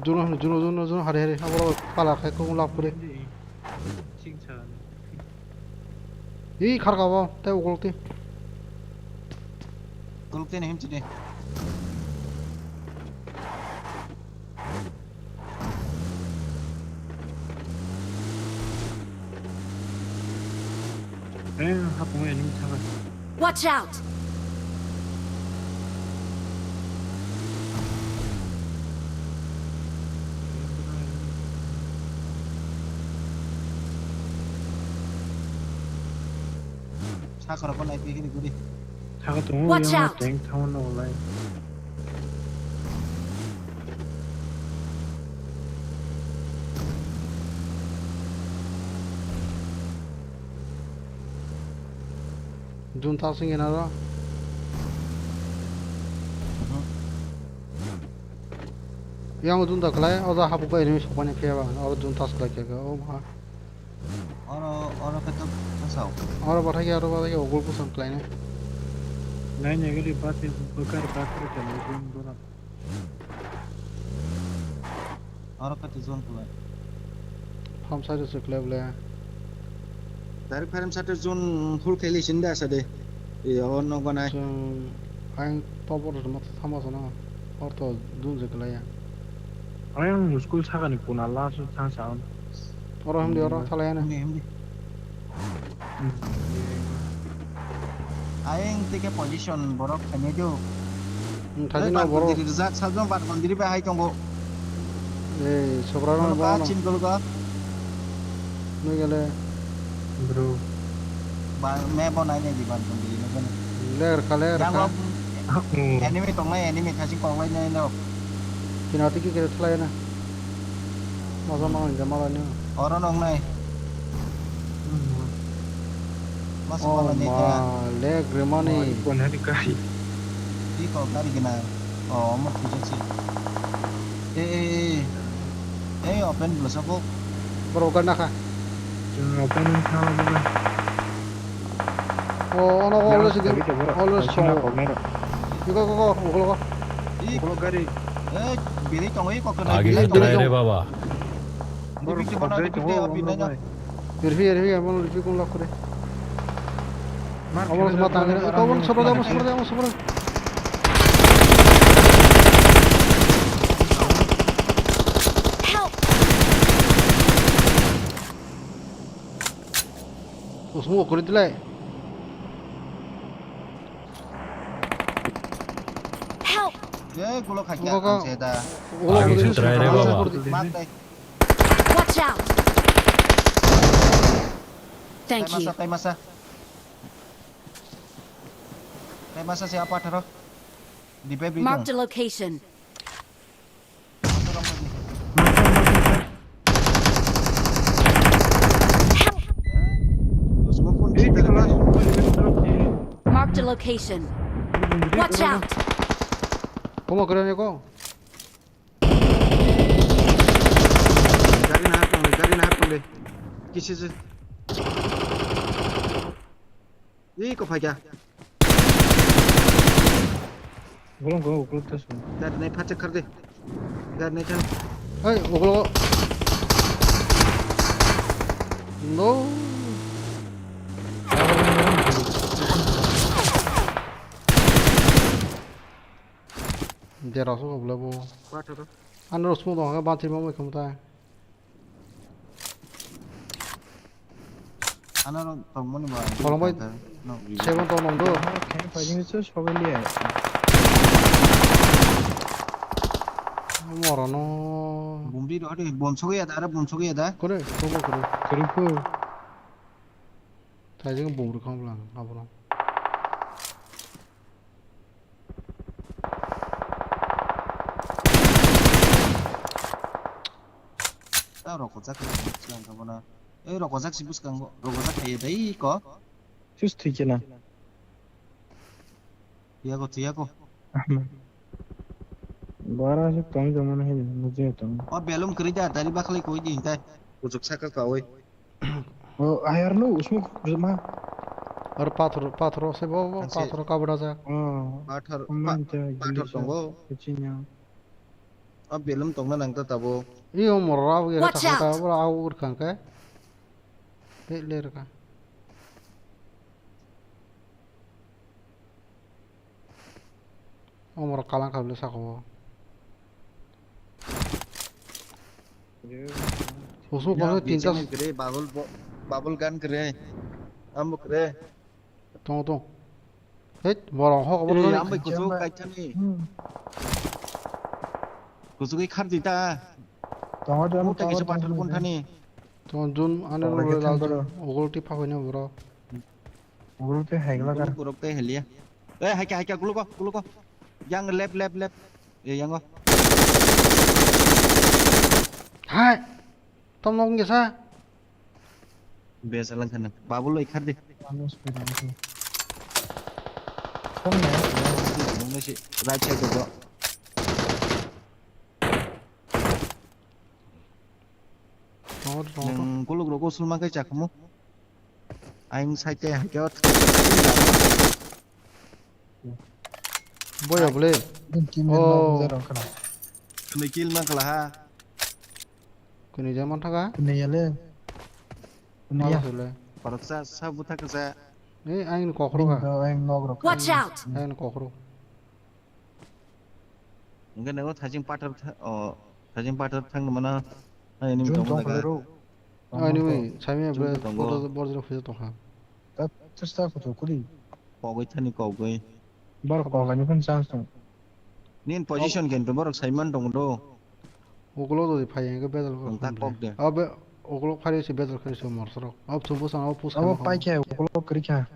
Juno, juno, juno, juno, hari, hari, aboro pala khai kung lap kure. Ih, khar kabo, tei ukulti. Ukulti ni himchi de. Eh, hapung enemy thaka. Watch out! Sakha rok nai phi hini guri. Sakha tongo. Watch yang out! Tank tamo no lai. Jun ta sing ena ro. Yang jun ta klai, oja hapu ko enemy sokmani phiya ba, oro jun ta klai khe, oh ma. Oro, oro khe to bwsao. Oro bathai khe, oro bathai khe, ogol bwsang khlainai. Nai nai gari bathai bwkar bathai khe nai gari bwrang. Oro khe to zone kwlai. Farm side se kwlai bwle. Direct farm side zone full khaili sinda asa de. Iyo, nogo nai. Chwng ayang tobor rwma thangma sana. Ortho dunje kwlaiya. Ayang school sakani kuna last thang sa. Oro himdi, oro thalai ani. Himdi, himdi. Ayang tike position borok khainai do. Hmm, thajina borok. Rijak sajong bat mandiri bai hai tongo. Ei, sobra rok bono. Chin dol ga. Nui gele. Bro. Ba, me bo nai nai di ban tong di, nugani. Ler kha, ler kha. Yang lo, hmm, enemy tongnai, enemy thaching koklai nai no. Kina tiki kere thlai na. Masa ma nang jama la ni. Oro nong nai. Hmm. Masa ma nang jama. Oh, ma, leg remani. Kon hari kai. Iko gari gina. Oh, mo khujak si. Eh, eh, eh. Eh, open bwsa kok. Borok gana kha. Chwng open wng kha obo khe. Oh, ono always, always strong. Iko, iko, iko, iko, iko. Ukolok gari. Eh, biri tongo, iko kena. Age biri tongo. Re baba. Biri tongo, biri tongo. Rifik, rifik, amo rifik kung lak kore. Amo sama tangre. Iko, amo sobra, amo sobra, amo sobra. Help! Smoke kuri dilai. Help! Ye, gulo khaikya, Gulo ka-, ang se da. Gulo kuri dilai. Try re baba. Mat dai. Watch out! Thank you. Taimasa, taimasa. Taimasa se apa tharo. Di pe bi. Marked a location. Marked a location. Watch out! Komo kore ne ko? Gari na hapang de, gari na hapang de. Kisi se. Ih, ko phaikya. Bolong ko uklok ta sun. Gari nai phacha khar de. Gari nai khan. Hey, uklok. No. Jera so ko bla bo. Pathoro. Ano smoke dong, banti mo mai khum ta. Ano tongmani ba. Bolong bai. No. Seven tong nong do. Khe paijing se sobai liya. Morono. Bumbi ro de, bom sogya da, ara bom sogya da. Kore, kobo kore. Kore ko. Taijing bom ro kham lang, abro. Ta rokojak silang ka bono. Ei rokojak si bwskango, rokojak khaye dai ko. Sus thwi kena. Thiyago, thiyago. Bara se tong jamana hai mujhe tong. O belum kri da, dari bakhlai koi di hintai. Kuchuk saka ka oi. O ayar no usmo ma. Ar pathor, pathor se bo, bo, pathor kabra ja. Oh. Pathor, pathor tongo. Chinya. A belum tongna nang ta tabo. Iyo mora abo ge ta ta bora au ur khang ke. Pe le ka. O mora kalang kable sako. Usu ko tin ta kre babul, babul gan kre. Ambo kre. Tong tong. Hei, borok hok, borok. Ei, ambai kuchuk kaithani. Hmm. Kuchuk i khardi ta. Tongo de, tongo de, tongo de. Tong jun, ano ro lal jun. Ogol ti phagoi na borok. Ogol ti haigla ka. Borok te helia. Ei, haikya, haikya, guluko, guluko. Yang lep, lep, lep. Ei, yango. Hai. Tom nok ngesa. Besa lang khana. Babu loi khar di. Anu speed ang tu. Phone na. Nung na si right side do. Tongo, tongo, tongo. Nung kuluk rok usul ma kai chakmo. Aing side te hakya. Boya bole. Din team member. Oh. Bujar rok khana. Kini kill ma kala ha. Kini jai man thaga. Kini ya le. Kini ya. Mala sule. Parok sa, sa buta kasa. Eh, aing kokro ka. Din do aing nok rok. Watch out! Aing kokro. Hingke nego thajing pathar tha-, o, thajing pathar thang mana, ani mi tongo daga. Ani mi, sami bre, tongo. Bordo, bordo rok phisa tongkha. Tat, testa kutu kuli. Kogoi thani kogoi. Bar kogani phun chance tong. Nin position kento borok saiman tong do. Ugulo dodi phai hingke bedal kok. Tong tak kok de. Abe, ugulo phari se bedal kari se morsoro. Ab chumbo sana, ab pus kama kok. Pai khe ugulo kri kha.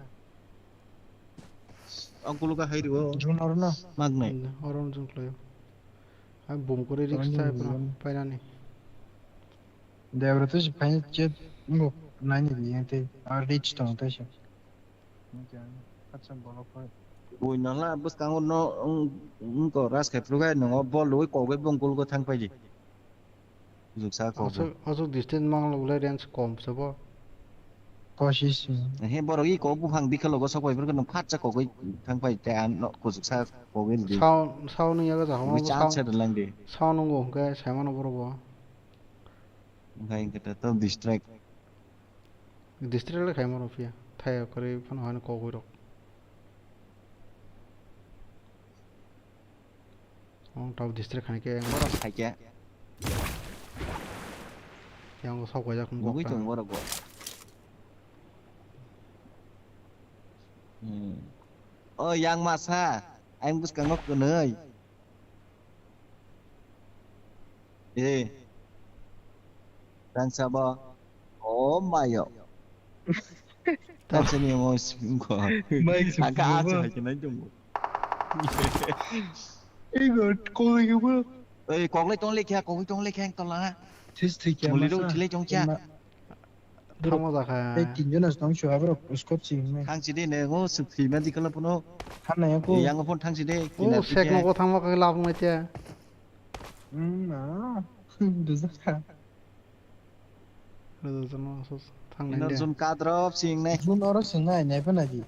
Ang kuluka hai rio. Jun oro na. Magnai. Oro jun khlaio. Ang bum kore risk type no painani. Debra tu si pain chet ngo nani di ente. A rich tong ta si. Ui nala bwskango no, wng, wngko ras khai phuru khai nongo bol rwui kogwi bong kuluka thang paidi. Juksa kok. Aswk, aswk distance mang lok le range kom se bo. Kosis. He borok i kok buphang bikhe logo sok pai phuru no phatsa kogwi thang pai te an no kuchuk sa kogwi di. Sound, sound ni yago jahama. Chance se lang di. Sound nungo hwnkhe saimano borok bo. Hwnkhe hwnkhe to distract. Distract le khaimano phiya. Thaya kwrwi phano hani kogwi rok. Ang tabuk distract khainai khe ang borok saikhe. Yang sok paijak wng nugui kok tongo borok bo. Hmm. O yang masa, ayang bwskango kwnwi. Eh. Tangsa bo. Oh mayo. Tangsa ni mo singko. Mai singko. Aka acha hai kenai dum. Ego koi ego. Ei koklai tong lekha, koklai tong lekha ang tola. Sis thik ya. Muli rok masa. Thilai tong kya. Thangma jakha. Tei tinjon as tong chuha borok squad si hinwi. Thangsi de ne ngo suk thima di kala puno. Thanai aku. Yang phone thangsi de. O sek nogo thangma khe lab ngai te. Hmm, na. Dujaka. Dujaka no sos thang nai de. Zun kadrop sing nai. Zun oro sing nai nai phana di.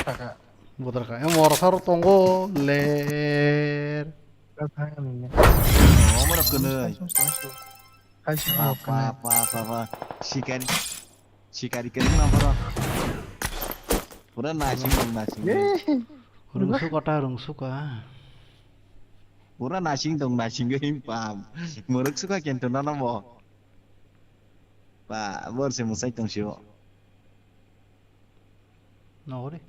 Saka. Bodar ka. Em oro sar tongo ler. Ka thang nai. Omor kunoi. Kaisa pa, pa, pa, pa, pa. Sikari. Sikari kene nang poro. Pura nasing dong nasing. Eh. Rungsu kota rungsu ka. Pura nasing dong nasing ge pam. Muruk suka kento nana mo. Pa, bor se musai tong sio. No re.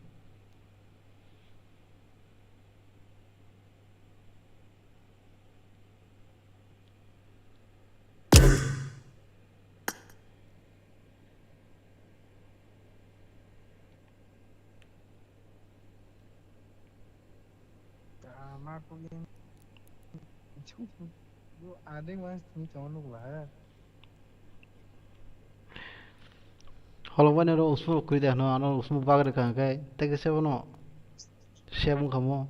Holong bai noro usmo rok kwrwi de hwno, ano usmo bagri kha hwnkhe tei khe sebo no sebo wngkha mo.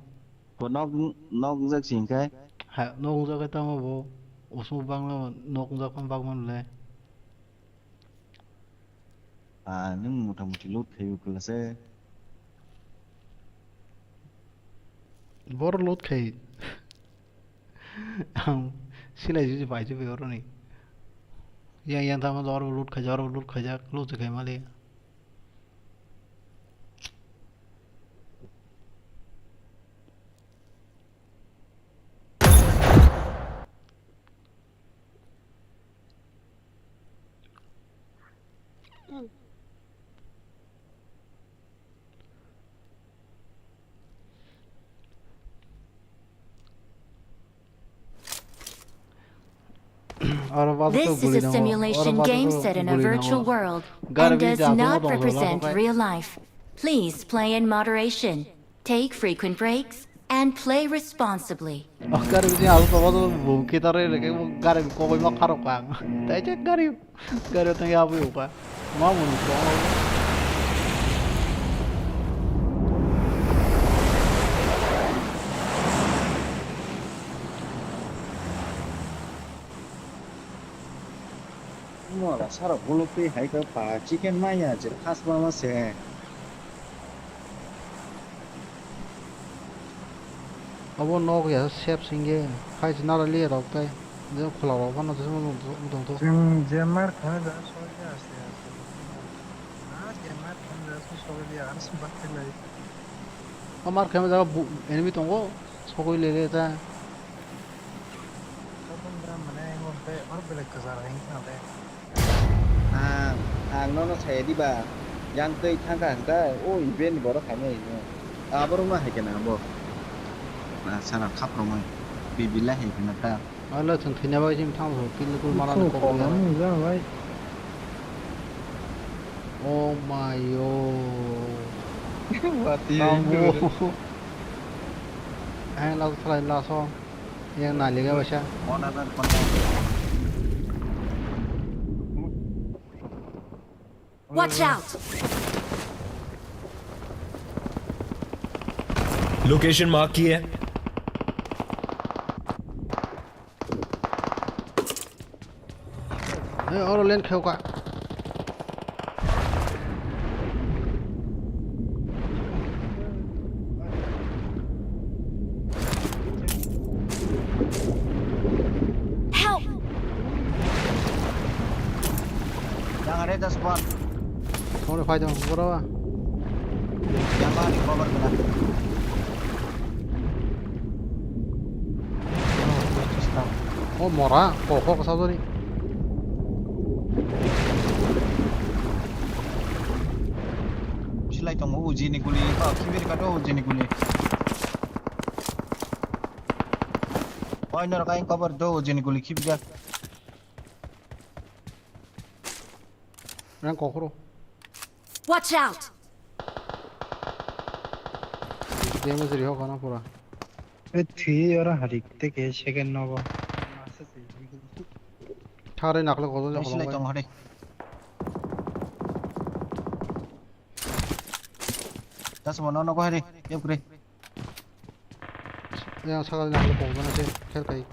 Bo nok, nok wngjak si hwnkhe? Ha, nok wngjak khe tamo bo usmo bagno nok wngjak phano bagmano le. Ah, nwng mota moti loot khai o kwlase. Boro loot khai. Ang silai juji pai jubi oroni. Yang, yang tamo oro loot khaijak, oro loot khaijak, loot se khai mali. This is a simulation game set in a virtual world and does not represent real life. Please play in moderation. Take frequent breaks and play responsibly. O gari bini abo baba do bumkhe tare reke bo gari kokoi ma kharok ang. Tai je gari, gari tang ya bo ka. Ma mun ko. Mora sara bolok tei hai ka pa chicken maya je khas mama se. Abo nok ya sep singye, hai se nara liya rok tai, je khula rok phano je tong to. Chwng je mar khana ja soi ya se ya se. Na je mar khana ja soi soi ya ar se bak te lai. O mar khana ja bu enemy tongo, sogoi le le ta. Tabuk da mane abo tei oro belai kwcharo hinwi khna le. Ang, ang nono saya diba, yang twi thangkha hwnkhe, o event ni borok hamya hino. Aborok no hai khe na bo. Na sana khap romai. Bibi lai hai khe na ta. Alo chwng thwina bai chim thang so, kill kul mara ni kok ya. Ni ja bai. Oh my yo. Wati. Ang laso thalai laso. Yang nai lega baisa. Watch out! Location mark किया है। Hey, oro land khayo ka. Help! Yang ada das kuat. Oro phai dong, oro. Yang mana di cover kena? O mora, kok kok sa jani. Tongo Uzi ni guli, ba, khibi rwkha do Uzi ni guli. Oi, norok ayang cover do Uzi ni guli khibi jak. Rang kokro. Watch out! Damage riho kana pura. E thwi oro harik te ke second nogo. Thare nakle kodo Nai silai jokolo. Tongo hade. Das mo no no go hade. Yep kre. Yang sakal ni halo pokjana se, kher kai.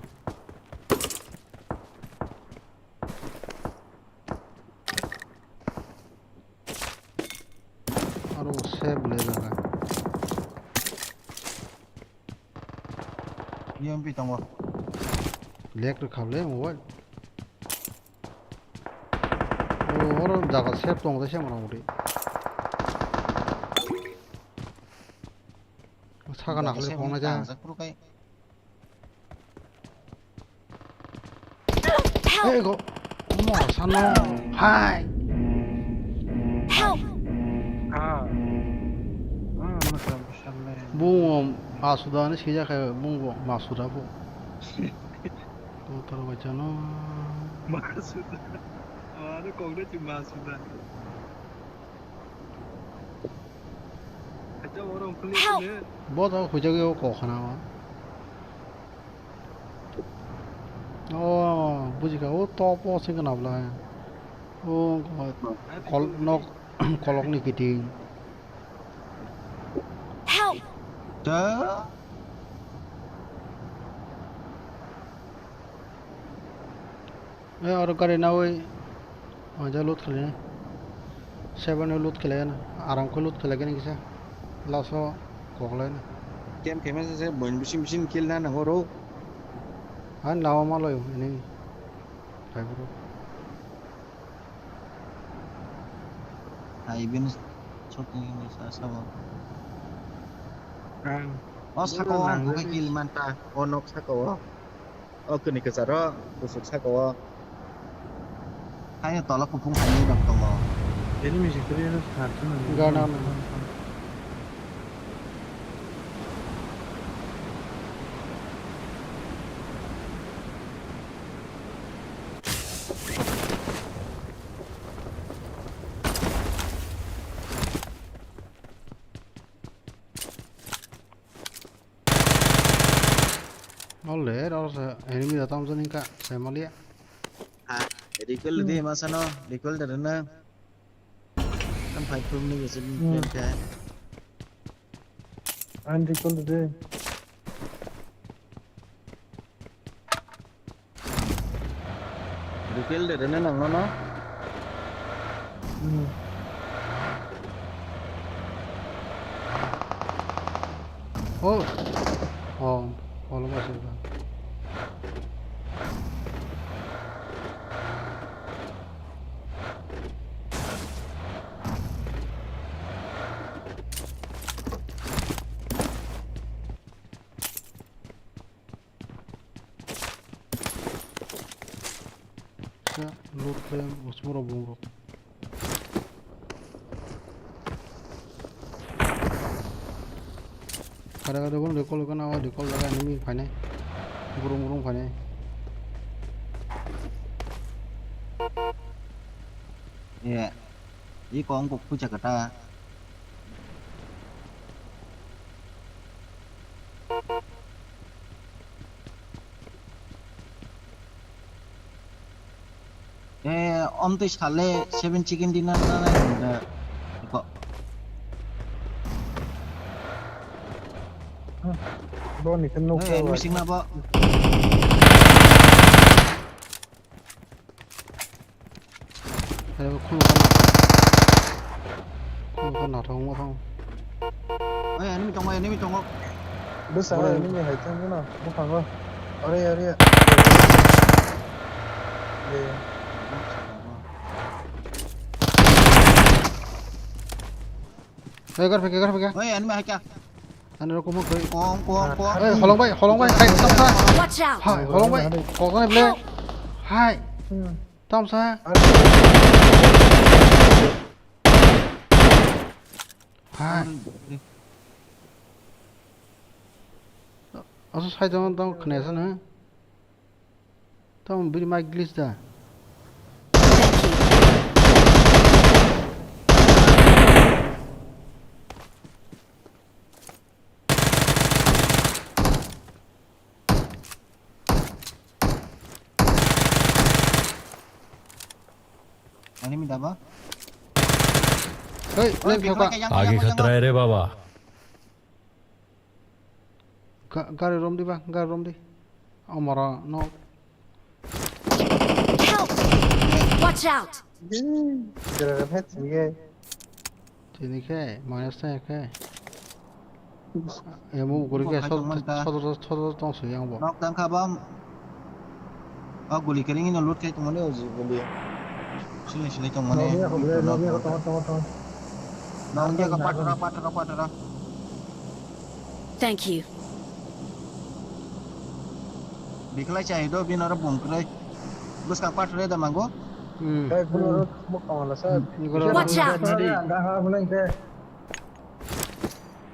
Aro se bole jaga. Yom pi tongo. Lek rwkha le mobile. O, oro jaga sep tong de se mora mori. Saka nakle phone ja. Tangjak phuru kai. Help! Ego. Mo sano. Hai. Help! Ah. Ah, masam samle. Bungo masuda ni sija khe bungo masuda bo. Kotor bachano. Masuda. Aro kok de chi masuda. Acha oro khule Help! Khule. Bo to khujak yo kok khana o. O bujika o top o sing kana bla. O kol nok kolok ni kiting. Help! Ta. E oro gari nawi. Aja loot khwlai. Seven o loot khwlai na. Aram khe loot khwlai gani kisa. Laso koklai na. Kem kema se se bon bisin bisin kill na nango ro. Han lawa malo ini. Hai bro. Hai bin shot ni sa sa bo. Ang. O sako ang bukai kill manta. O nok sako o. O kini kwcharo, kusuk saka o. Haino tola kuphung haino rok tongo. Enemy security no sar chwng. Gana. Ole, oro se enemy da tamjani ka, se malia. Ha, recall de masano, recall de na. Tam fight room ni bese plan ka. An recall de. Recall de rene nang no no. Hmm. Oh. Oh, follow ba sila. Loot khe usmuro bungrok. Kada kada gun recall kana o recall laga enemy phainai. Burung burung phainai. Iya. Iko wngkuk puja kata. Eh, om twi sale seven chicken dinner na na na. Iko. Bo ni kan nuk. Eh, mising na bo. Ayo, khuluk kha nathok. Khuluk kha nathok wngma thang. Oy, enemy tongo, enemy tongo. Bwskango. Ore. Enemy hai thang no, bwkhango. Ore, ore. Ye. Oy, gar phika, gar phika. Oy, enemy hai kha. Ani rok kumo koi. Kong, kong, kong. Oi, holong bai, holong bai, kai, tamsa. Watch out! Hai, holong bai. Kok tane ble. Hai. Hmm. Tamsa. Ar- Holong bai. Hai. Asa sai tong tong khne sa na. Tong biri mic glitch da. Ani mi daba? Hei, leng kha. Age khatra hai re baba. Ga-, gari rom di ba, gari rom di. Amara no. Help! Watch out! Gara phet ye. Tini khe, minus ta khe. Emo ugure khe, sodor, sodor, sodor tong sui ang bo. Nok tang kha bam. O guli kering ino loot khai tongmani o ji guli. Sini sini tongmani. Nokni ako, nokni ako, tongo, tongo, tongo. Nokni ako, patara, patara, patara. Thank you. Biklai chai do, bini oro bum kwrwi. Bwskang patara da mango. Hmm. Watch out!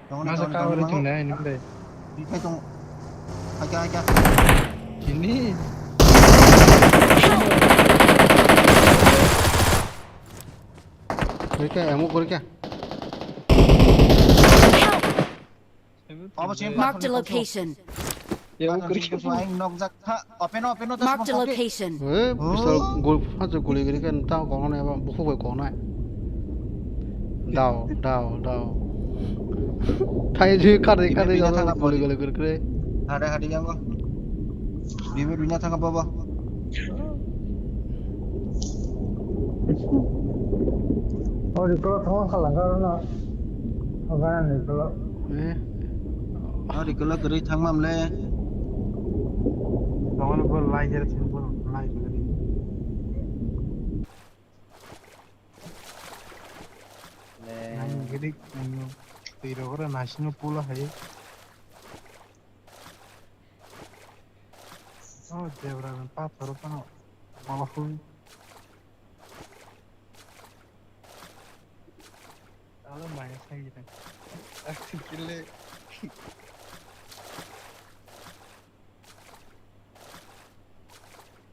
Tongo, masa tongo, cover tongo. Tongo, tongo. Di khai tongo. Haikha, haikha. Kini. Korikha, emo korikha. Help! Obo same. Marked a location. Emo korikha. Aing nokjak. Ha, open, open, open. Marked a location. Eh, pistol gol, hajo guli guli kan tao kong nai ba, buku bai kong nai. Dao, dao, dao. Thai ji kar de, kar de, guli guli guli guli. Hade, hade, yang go. Bibi dunya thang apa ba? Oh, di kalau tengah kalang kalau nak. Apa yang di kalau? Eh. Ari kala kwrwi thangmam le. Tongol bo lai jer thang bo lai kwrwi. Nang gidi nang twi rogora nasino pula hai. Oh, debra pathor pano. Malah hui. Alo maya sai gita. Kile.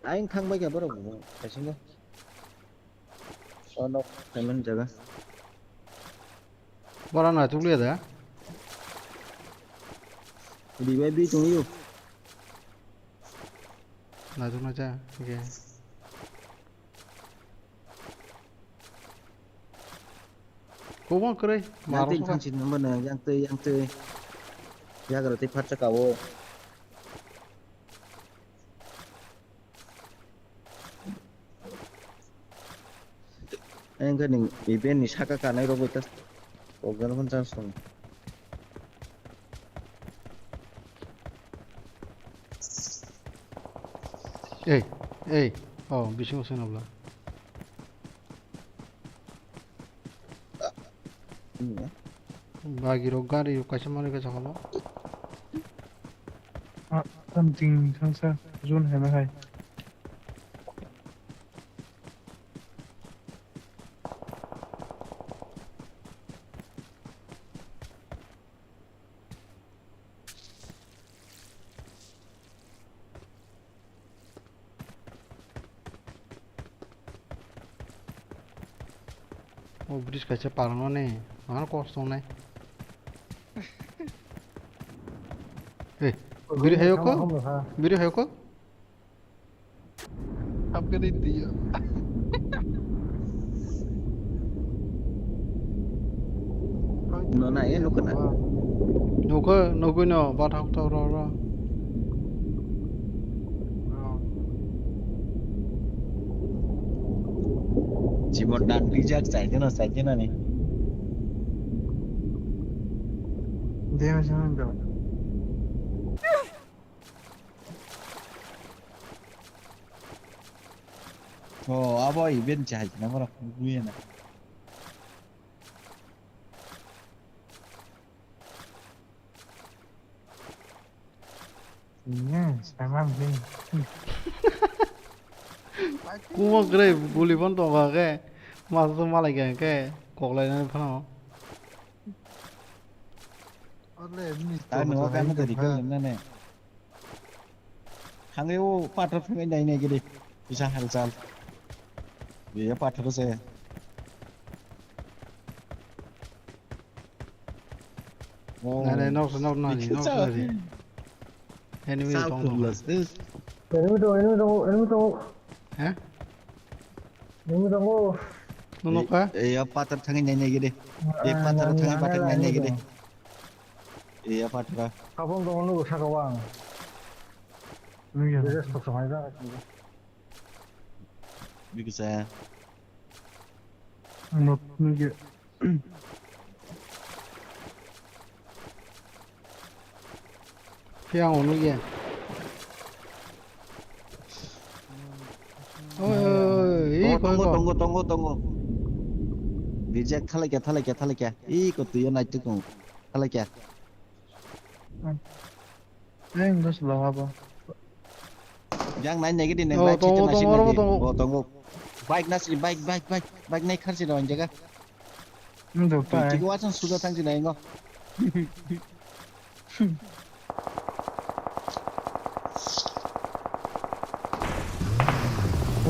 Aing thang bai kha borok bo kaisingo. O nok payment jaga. Bora na tukliya da. Di bai bi tong yo. Na tukna ja. Okay. Kubang kwrwi, yang twi thang sini mano, yang twi, yang twi. Yagra twi phatsa kawo. Engkha ni event ni saka kanai rok bai ta. Program hwn chang song. Ei, ei. Oh, bisingo swnam bla. Bagirok gari rok kaisa manwi kaisa hono. Ah, something thangsa zone hai ma hai. O bridge kaisa parnani, ano kosto wngnai. Hey, biri hayoko? Biri hayoko? Upgrade diyo. No na, eh, nukuna. Nukho, nukui no, bathak to ro ro. Jibon dan rijak chai jeno, chai jeno ni. Deo jeno do. Oh, abo event chai na mara kuya na. Yes, I'm not doing. Kuma gre guli bon to ga ke. Mas to malai ke ke koklai na phano. Tang nungwa kano tari khe nang nane. Thangwi o pathor thangwi nai nai gidi. Bisa halchal. Biya pathor se. Oh. Nai, nai, nok, nok, nok, nok, nok. Enemy tong tong. Enemy tong, enemy tong, enemy tong. He? Enemy tong o. Nokha? Eh, eh, pathor thangwi nai nai gidi. Eh, pathor thangwi pathor nai nai gidi. Iya, Patra. Kapong tong nugo saka wang. Nugya. Bikisa. Not nugya. Phiya ang nugya. Oi, oi, oi, oi, tongo, tongo, tongo, tongo. Bijak thalakya, thalakya, thalakya. Ih, ko tuyo naituk tongo. Thalakya. Yang das lah apa? Yang nai nai gidi neng. Oh, tongo, tongo, tongo. Oh, tongo. Bike nasi, bike, bike, bike, bike nai kharsi ro jaga. Ndo pai. Tiki wasan suda thang si nai ngo.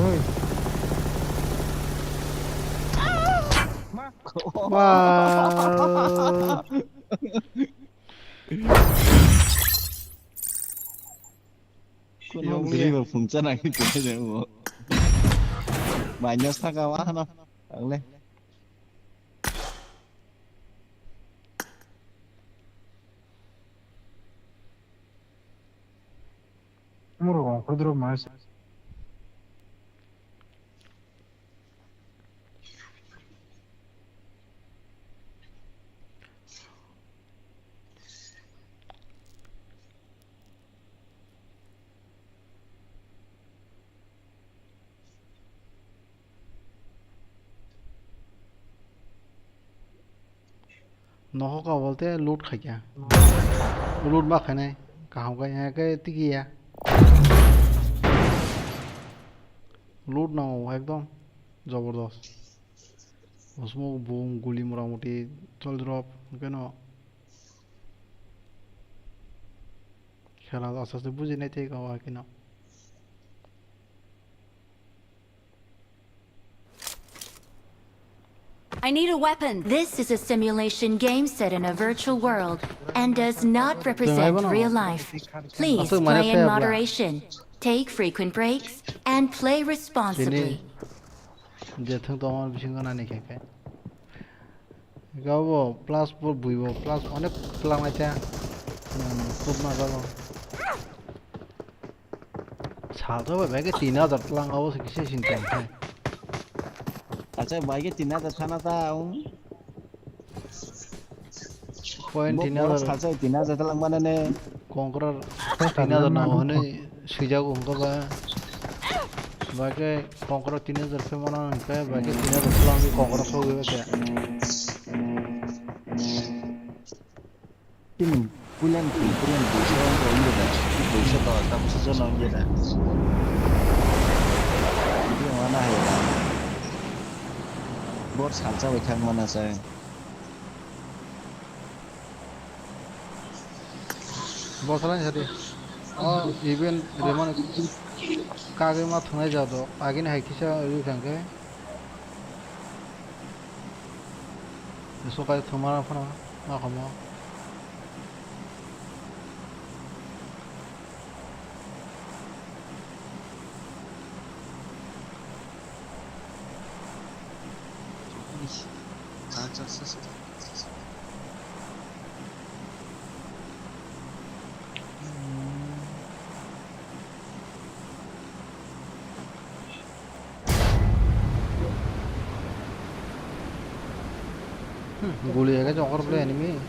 Oi. Wah. Kuno bini bo phungcha nang khe tongkhe je bo. Minus thaka wa hano. Tangle. Moro khudro mas. Nohok abolte loot khaikha. Loot ma khainai kaham khe, hwnkhe tiki ya. Loot nango ekdom jobordos. Osmo boom guli mora moti chol drop hwnkhe no. Khela aste aste bujinai tei kabo haikhe no. I need a weapon. This is a simulation game set in a virtual world and does not represent real life. Please play in moderation. Take frequent breaks and play responsibly. Jethwng tongmani bisingo nani khe khe. Gabo plus bo bui bo plus onek twlang lai ta. Hmm, khub ma gabo. Salsa bai bai ke tin hajar twlang abo se kisa sinta khe. Acha bai ke tin hajar thana ta ang. Point tin hajar. Salsa tin hajar twlang mana ne. Kongkrar tin hajar nango hwnwi swijago wngkha ba. Bai khe kongkra tin hajar khe mano hwnkhe, bai khe tin hajar twlang di kongkra sogwi bai khe. Tini puilan twi, puilan twi se wngkha wngya da. Twi se to, tamo se jono wngya da. Twi wngna hai da. Bor salsa bai thang mana sai. Bosalani sadi. O event remani kagwi ma thwngnai jado. Agini hai kisa rwi thangkhe. Sokai thwngma phano ma khomo. Hmm, guli age jongkor bole enemy.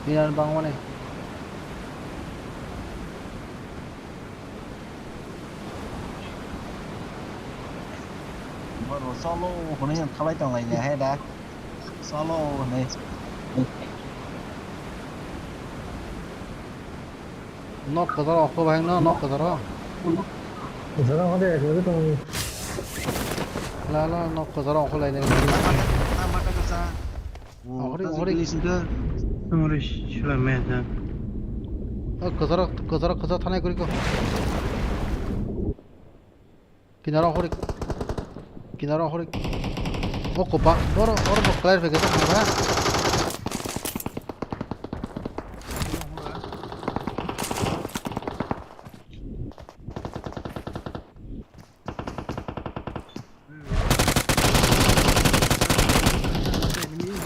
Inan bang mane. Boro solo hwnwi thalai tong lai ya he da. Solo hwnwi. Nok kwcharo okho bahai no, nok kwcharo. Kwcharo okho de, kwcharo tong. La, la, nok kwcharo okho lai nai. Tama, tama, tama, tama. Okho de, okho de. Singkhe. Amore shila me ja. O kwcharo, kwcharo, kwcharo thanai kuri ko. Kinaro horik. Kinaro horik. O kopa, boro, boro bo clear fake to khana.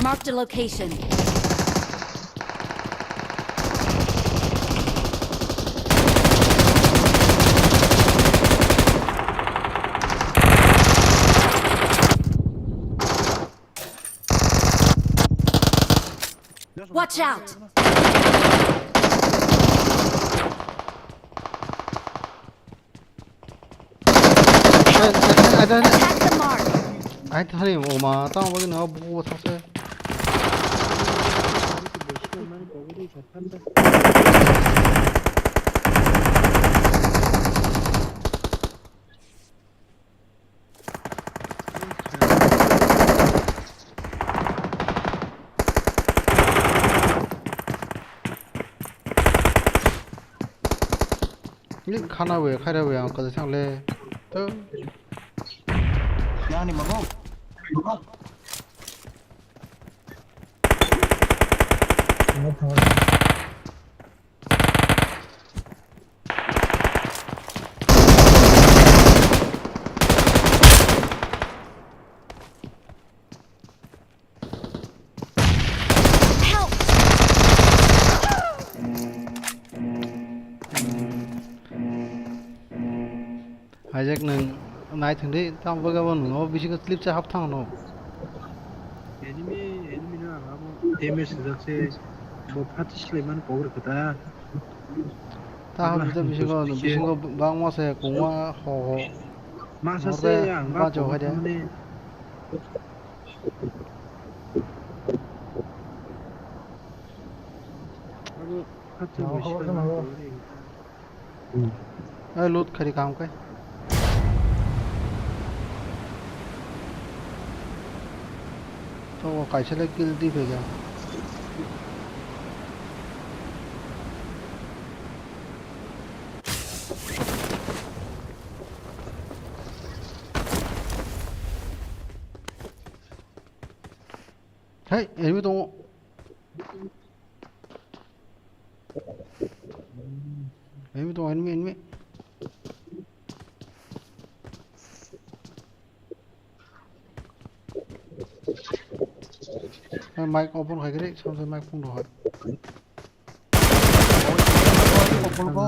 Marked a location. Watch out! Attack the mark. Ai thani o ma tamo bagwi no buku thangse. Ni khana we khaira we ang kwchang le. To. Yang ni mago. Help! Hijack nwng nai thwng di, tamo bagwi bo nwng o bisingo slip se hap thang no. Enemy, enemy no ang abo damage rijak se, bo phat se swlai mani kok rwkha ta. Ta hap jita bisingo, bisingo bangma se kungma ho ho. Masa se ang ba bajo hai de. Abo phat se. Ai loot khari kam kai. To kaisa le kill di pega. Hey, enemy tongo. Enemy tongo, enemy, enemy. Hey, mic open khai kiri, samsai mic phone rohoi. Open ko.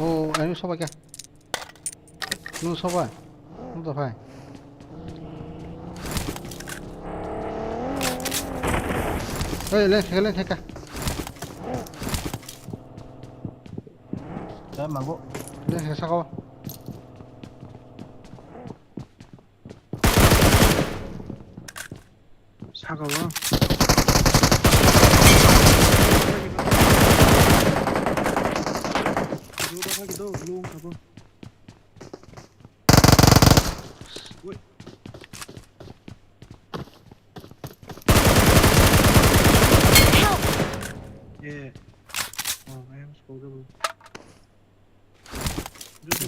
O, enemy soba kya? Nwng soba? Nwng to phai. Oi, leng theka, leng theka. Dai mago. Leng theka saka o. Saka o. Roda phagi do, long kabo. Wait. Help! Yeah. Oh, I am spoken.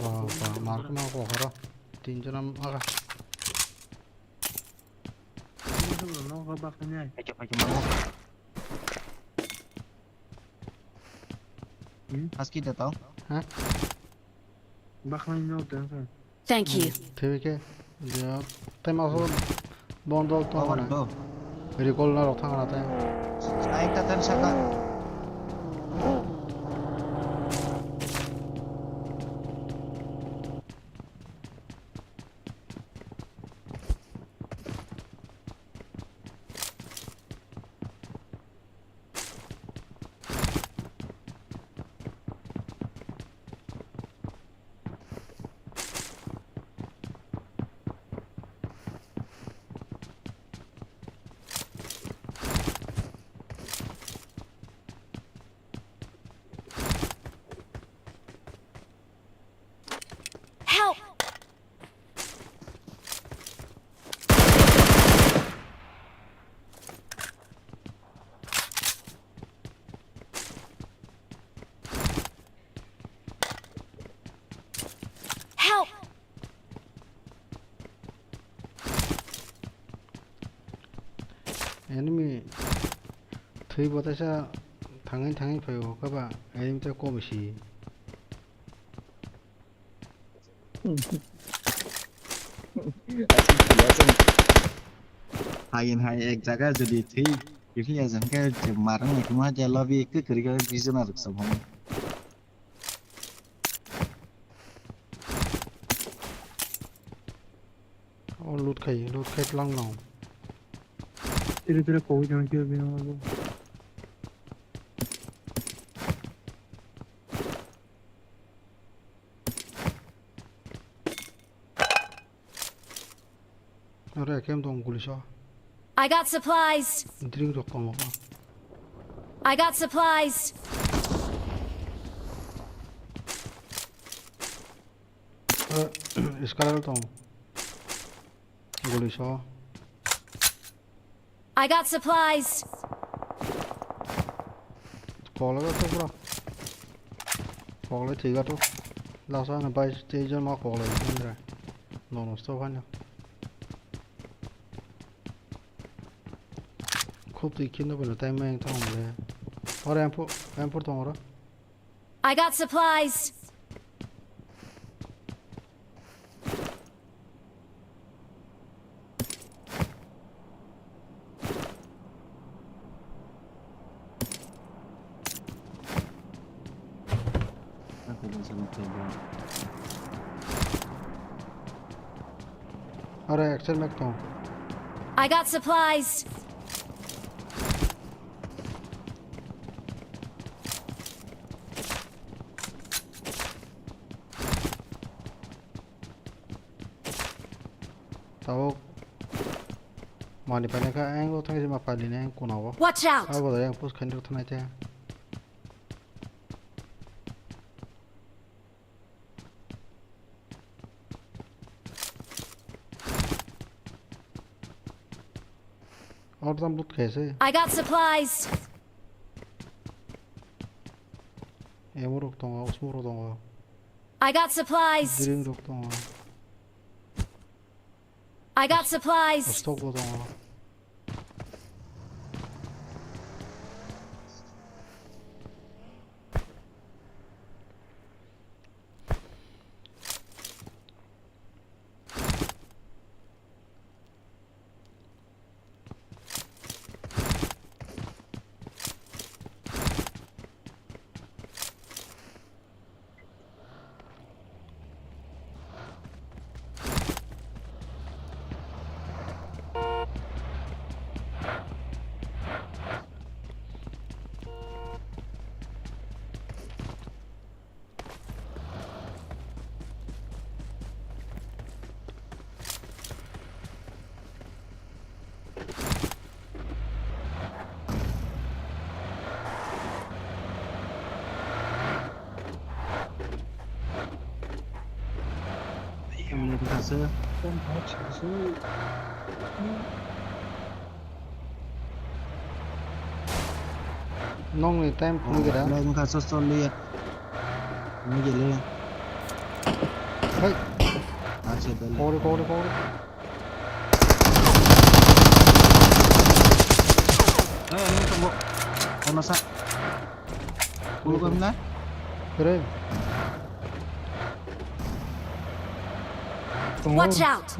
Wah, wah, mark no ko horo. Tin jona maga. Tin jona no ko bak ni ai. Ayo, ayo, mau. Hmm? Husky datang. Hah? Bakhlai no dang kha. Thank you. Thwi khe. Dia. Tei ma so bondol to. Power mana do. Recall na rok thang na tei. Ai ta tan saka. Enemy thwi bo taisa thangwi thangwi phaio, hwnkhe ba enemy tei kom si. Hain hai ek jaga jodi thwi, thwi ya jang khe je marang ni kuma je lobby kwkrwi khe vision rok sa bhong. O loot khai, loot khai tlang nang. Tiri tiri kogwi jang khe bini abo. Aro A K M tong guli so. I got supplies. Drink rok tongo. I got supplies. Aro scar tong guli so. I got supplies. Koklai gato bro. Koklai thwi gato. Last one bai tei jon ma koklai bendra. Nono stop hanya. Khub twi khinno bwle time mang thang le. Ora M four, M four tong ora. I got supplies. Ora action mek tong. I got supplies. Tabuk mani painai kha, ang bo thangwi ma pailini ang kuna o. Watch out! Abo da yang push khainai thanai te. Or tam loot khaise. I got supplies. Ammo rok tongo, smoke rok tongo. I got supplies. Drink rok tongo. I got supplies. Stock bo tongo. Nokni time phunuk geda. Lai wngkha, so, so, liya. Wngkha le. Hai. Acha, dale. Kore, kore, kore. Eh, ini tunggu. Ono sa. Kulo kami na? Kere. Watch out!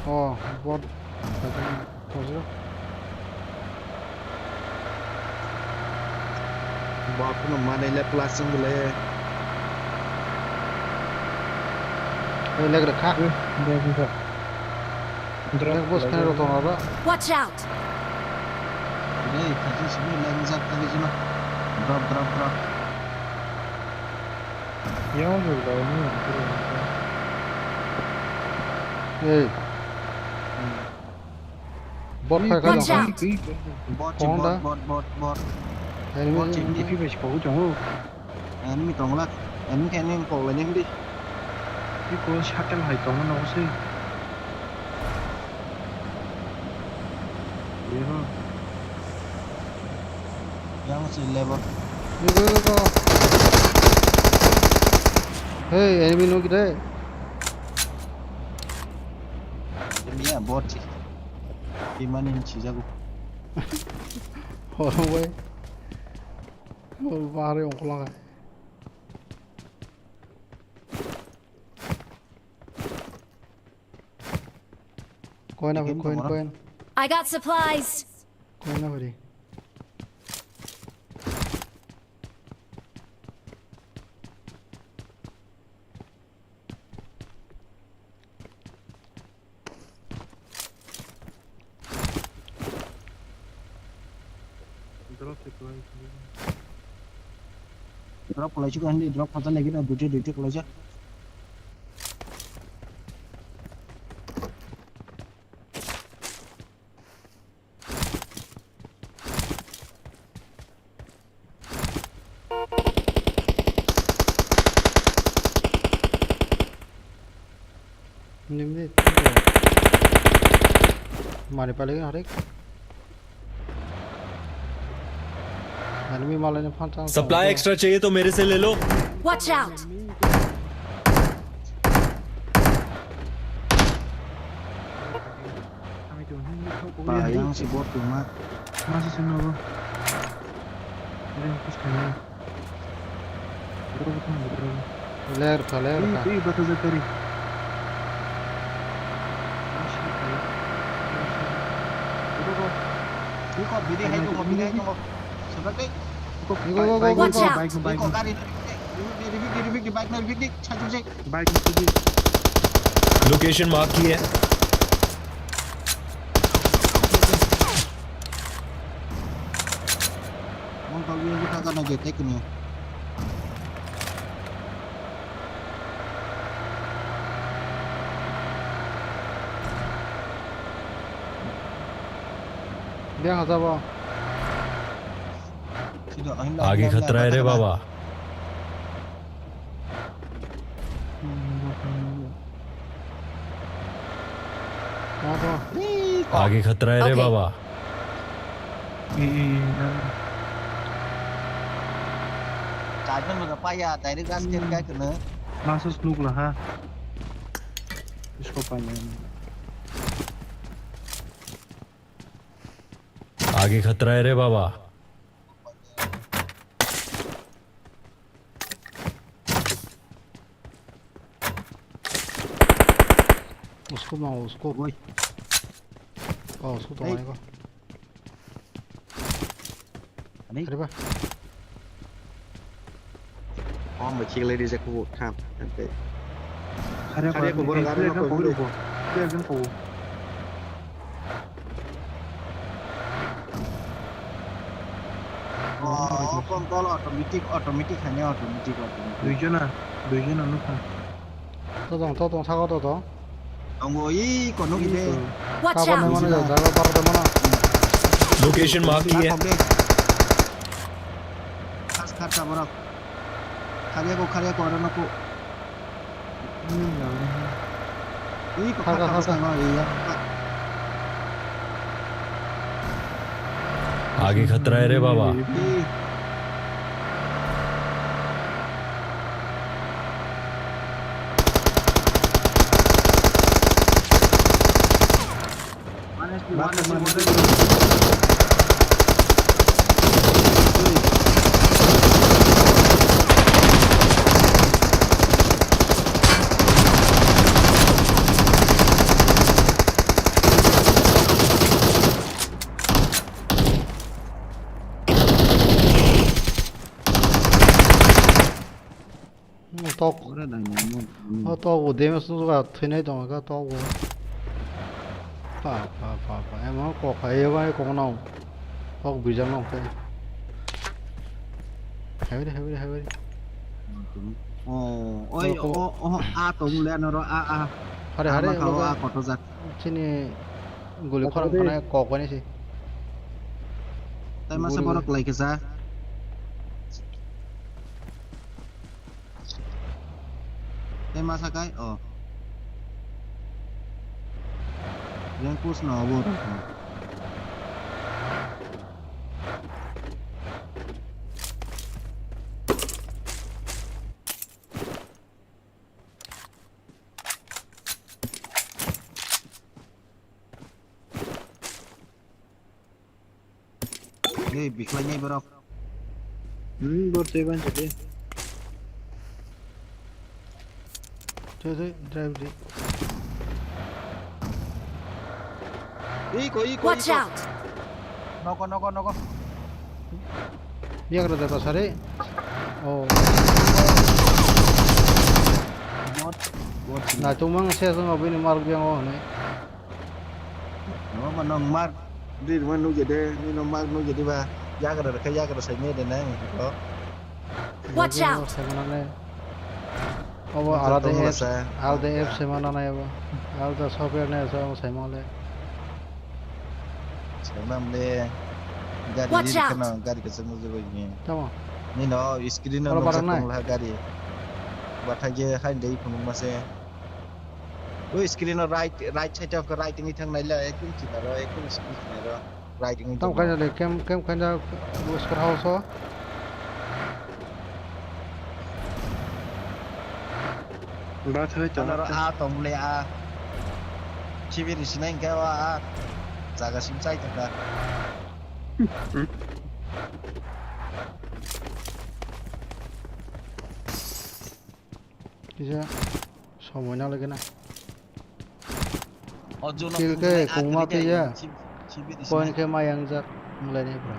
Oh, bot. Bot no manai le plus wng le. Oi, leg rakha. Leg rakha. Drop. Leg boss kene rotong aba. Watch out! Hey, kaji sini leg jak tadi sini. Drop, drop, drop. Yang juga ini. Hey. Bot khai khai. Watch out! Bot, bot, bot, bot, bot. Enemy. Bot, enemy. Enemy tonglak. Enemy khe enemy koklai nang di. Iko shuttle hai tongma nogo se. Yeho. Yang si level. Iko, iko, iko. Hey, enemy no gide. Ini ya bot sih. Iman ini sih jago. Horo bai. Horo bahari ongkholong hai. Koina bhai, koin, koin. I got supplies. Koina bhai. Drop kwlai chukha hindi, drop khata lagi na, duty, duty kwlai chak. Nimdi. Mari paligin harik. Enemy malai ni phan chang. Supply extra chahiye to mere se le lo. Watch out! Yang si bot tu ma. Masih sini apa? Ada yang push kayaknya. Ler kha, ler kha. Ih, ih, bata jatari. Iko, bidi hai tongo, bidi hai tongo. Sebab deh. Iko, iko, iko, iko. Watch out. Iko, gari, bike na, bike na. Location mark ki hai. Mong tau ye buka kana je tek ni. Dia haja ba. Sida ahin la, आगे ahin la, खतरा है रे ahin la. बाबा। Iko. आगे खतरा है रे Okay. बाबा। Charger no paya, direct gas ken kai kena. Masuk nuk lah ha. Isko paya. आगे खतरा है रे बाबा। उसको मारो, उसको। Woi. Oh, उसको तो Hey. मारेगा। Ani? अरे वाह। Oh, mo chik lady je kubu tham. Ante. Are ko, are ko, boro gari no ko, boro ko. Boro ko. Oh, control automatic, automatic hanya automatic, automatic. Duijona, duijona nukha. To tong, to tong, saka to tong. Tongo, i kono gide. Watch out! Location mark ki hai. Khas kharsa borok. Khariya ko, khariya ko, arano ko. Iko khaka, khaka, khaka. आगे खतरा है रे बाबा। Tok. Ora dai na mo. O tok bo damage no ga thwinai tong ga tok bo. Pa pa pa pa. Emo kok hai bai kok no. Tok bijak no khe. Hai bai hai bai hai bai. Oh, oi, oh, oh, a tong le no ro a a. Hare hare. A koto jak. Chini guli khorang thanai kok bai si. Tai masa borok lai kisa. Tei ma sakai? Oh. Yang kus no bo. Ei, bikhlainai borok. Hmm, bor twi ban jodi. Twi, twi, drive di. Iko, iko, Watch iko. Out! Noko, noko, noko. Yagra da basari. Oh. Bot, bot sini. Na tumang se so ngabini mark yang oh ne. Omo nong mark di rwma nukjadi, nini nong mark nukjadi ba, yagra rwkha yagra saimaya de nai, o. Watch out! Saimananai. Obo alada apps, alada apps saimananai obo. Alada software nai obo saimanle. Saimanle. Gari rwkha na, gari kwchangma jagwi ni. Tamo. Nini o screen o nukjak tongla gari. Bathai je hai dei phunukma se. O screen o right, right side o right wngwi thang naila, ekdom kinaro, ekdom screen kinaro, right wngwi tamo thang. Kaisa de, kem, kem kaisa, score house o. Ba thai to. Ano a tong le a. Chibiri sinai ke wa a. Jaga sim chai to ka. Kisa somoi na lagi na. O jono kill khe kungma twi ya. Point khe ma yang jak mulai ni bro.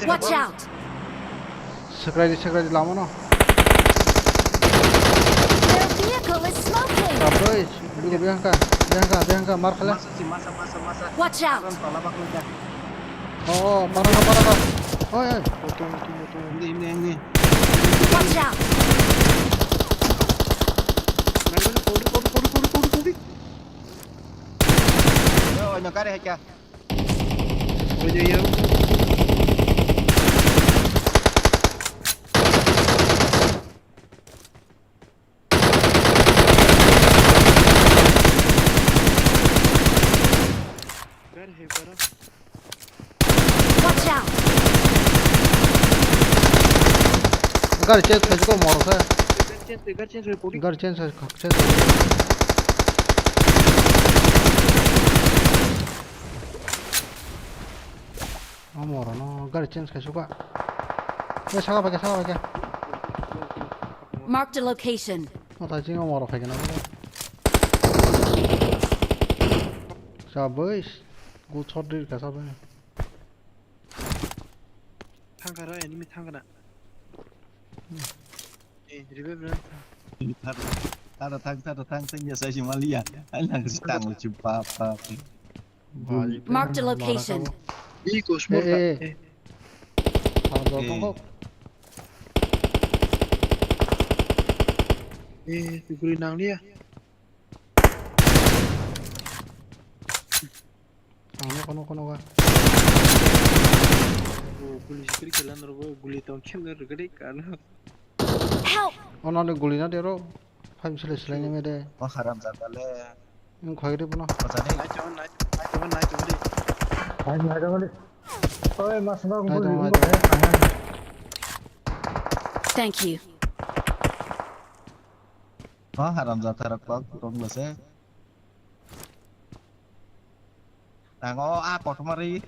Watch out! Sakrai di, sakrai di lama no. Their vehicle is smoking! Tapoi, dulu biang ka, biang ka, biang ka, mar khala. Masa si, masa, masa, masa. Watch out! Aron tola bak lu jak. Oh, oh, parang ka, parang ka. Oi, oi. Oto, oto, oto. Hindi, hindi, hindi. Watch out! Mari, mari, kori, kori, kori, kori, kori, kori. Yo, no kare hai kya? Oye, yo. Watch out! Gari change khai ko moro khe. Gari change khai, gari change khai, pori. Gari change khai, change khai. O moro no gari change khai suka. Oi, saka bai khe, saka bai khe. Marked a location. O tai chingo moro khai khe na. Sabai. Go chot dir ka sabai. Thangkha ra, enemy thangkha na. Hmm. Eh, revive ra. Thar, thar, thang, thar, thang, thang, ya sai si maliya. Ai lang si tang si pa, pa. Marked a location. Ih, kosmor ka. Eh, eh. Eh. Thang do tong kok. Eh, tukuri nang liya. Ang nokha, nokha, nokha. O, guli sikiri kela norbo, guli tong khem nor gede kana. Help! Ono ni guli na dero. Phai sile sile ni mede. O haram jada le. Ang khoi de bono. Bachani. Nai to, nai to, nai to, nai to de. Nai to, nai to de. Oi, mas na guli. Thank you. O haram jada rok kok tong lase. Ang o a kothoma ri,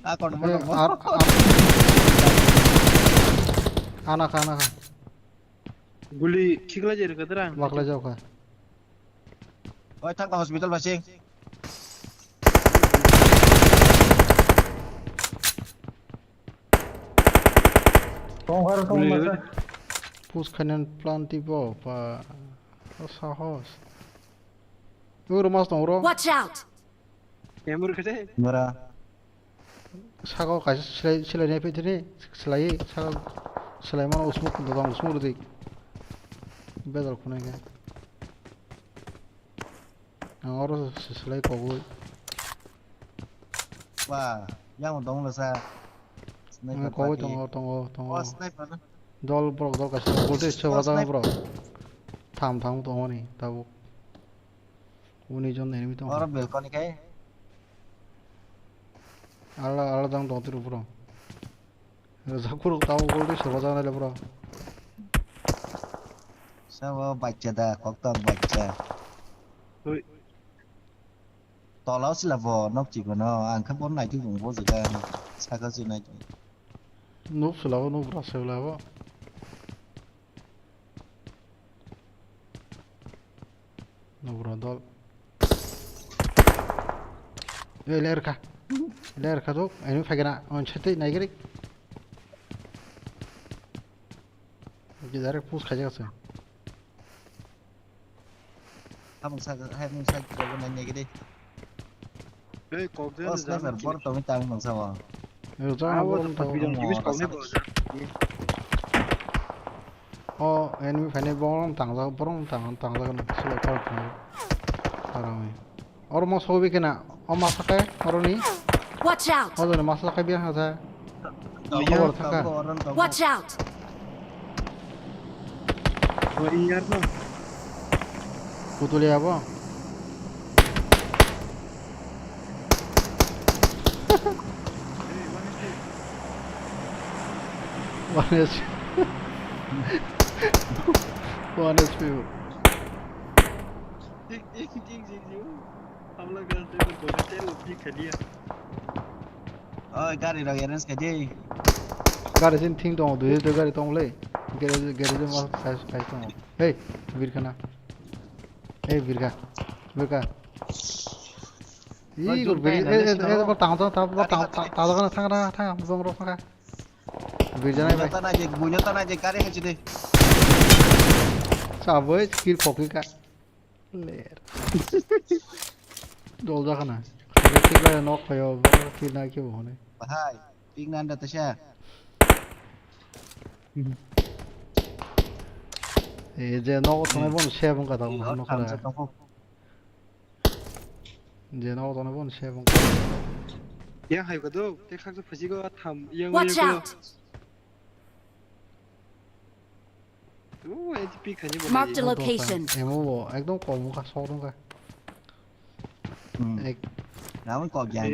a kothoma ri. Ana kha, ana kha. Guli khiklai jai rwkha dara ang. Waklai jao kha. Oi, thang ta hospital basing. Tongkhar tong masa. Push khainan plan tipo pa. O sahos. Uro mas tong ro. Watch out! Emur kete. Mara. Saka o kaisa silai, silai nai phaithini, silai, saka silai mano usmuk dodong, usmuk rwdi. Bedal khunai khe. Ang oro silai kogwi. Wa, yang dong lasa. Sniper kogwi party. Tongo, tongo, tongo. Oh, sniper na. Dol borok dol kaisa. Voltage se wajak borok. Tham tham tongmani tabuk. Uni jon enemy tong. Oro balcony kai. Ala, ala dang dong tiru bro. Rajak kuruk tabo gol de soba jana le bro. Sabo bachcha da, koktok bachcha. Oi. Tola o sila bo nok chikon o, ang khe bo naituk tongo bo jaga, saka se naituk. Nuk sila bo, nuk bwrasuk labo. Nuk bwra dol. Ei, ler kha. Ler kha dok, enemy phaikha na, on sete naigari. Direct push khaijak se. Hamung sa, hamung sa, kebo nai nai gede. Hey, kok de. Oh, sniper, bor tongwi tang nang sawa. Yo, jang. Ah, bor tong. Video tong, tong, tong. Oh, enemy phane bor tang jak, bor tang, tang jak na. Silo tor tang. Arami. Oro mo sobi kena, o masa kai, oro ni. Watch out! O jone masa kai biya hasa. Tabuk, khobor thangkha. Tabuk, oro tabuk. Watch out! Ori yar no. Putuli abo. One H P. One H P. Tik, tik, tik, tik, tik. Hamla gal te ko bote lo pi khaliya. Oi, gari rok arrange khai di. Gari sin thing tongo, dui dui gari tongo le. Garage, garage ma khai, khai tongo. Hey, birkhana. Hey, birkha. Birkha. Oi, ih, jun bir, kai eh, na eh, le eh, sino. Bo tang, tang, tang, bo tang, tang, tang, tang, tang, tang, bong rok thangkha. Birjana bai. Buino ta nai je, buino ta nai je, gari hai chide. Sabai, kill pokika. Ler. Dol jakana. Kill la nok phayo, kill na kibo hone. Bahai, ping nan da ta sha. E je nogo tongnai bono se bung kata bono nokha. Je nogo tongnai bono se bung kata. Yang hai ko do, te khak phasi go tham yang. Watch out! O H P khani bo. Marked a location. Emo bo ekdom kom ka sok dong ka. Hmm. Ek. Namun kok yang.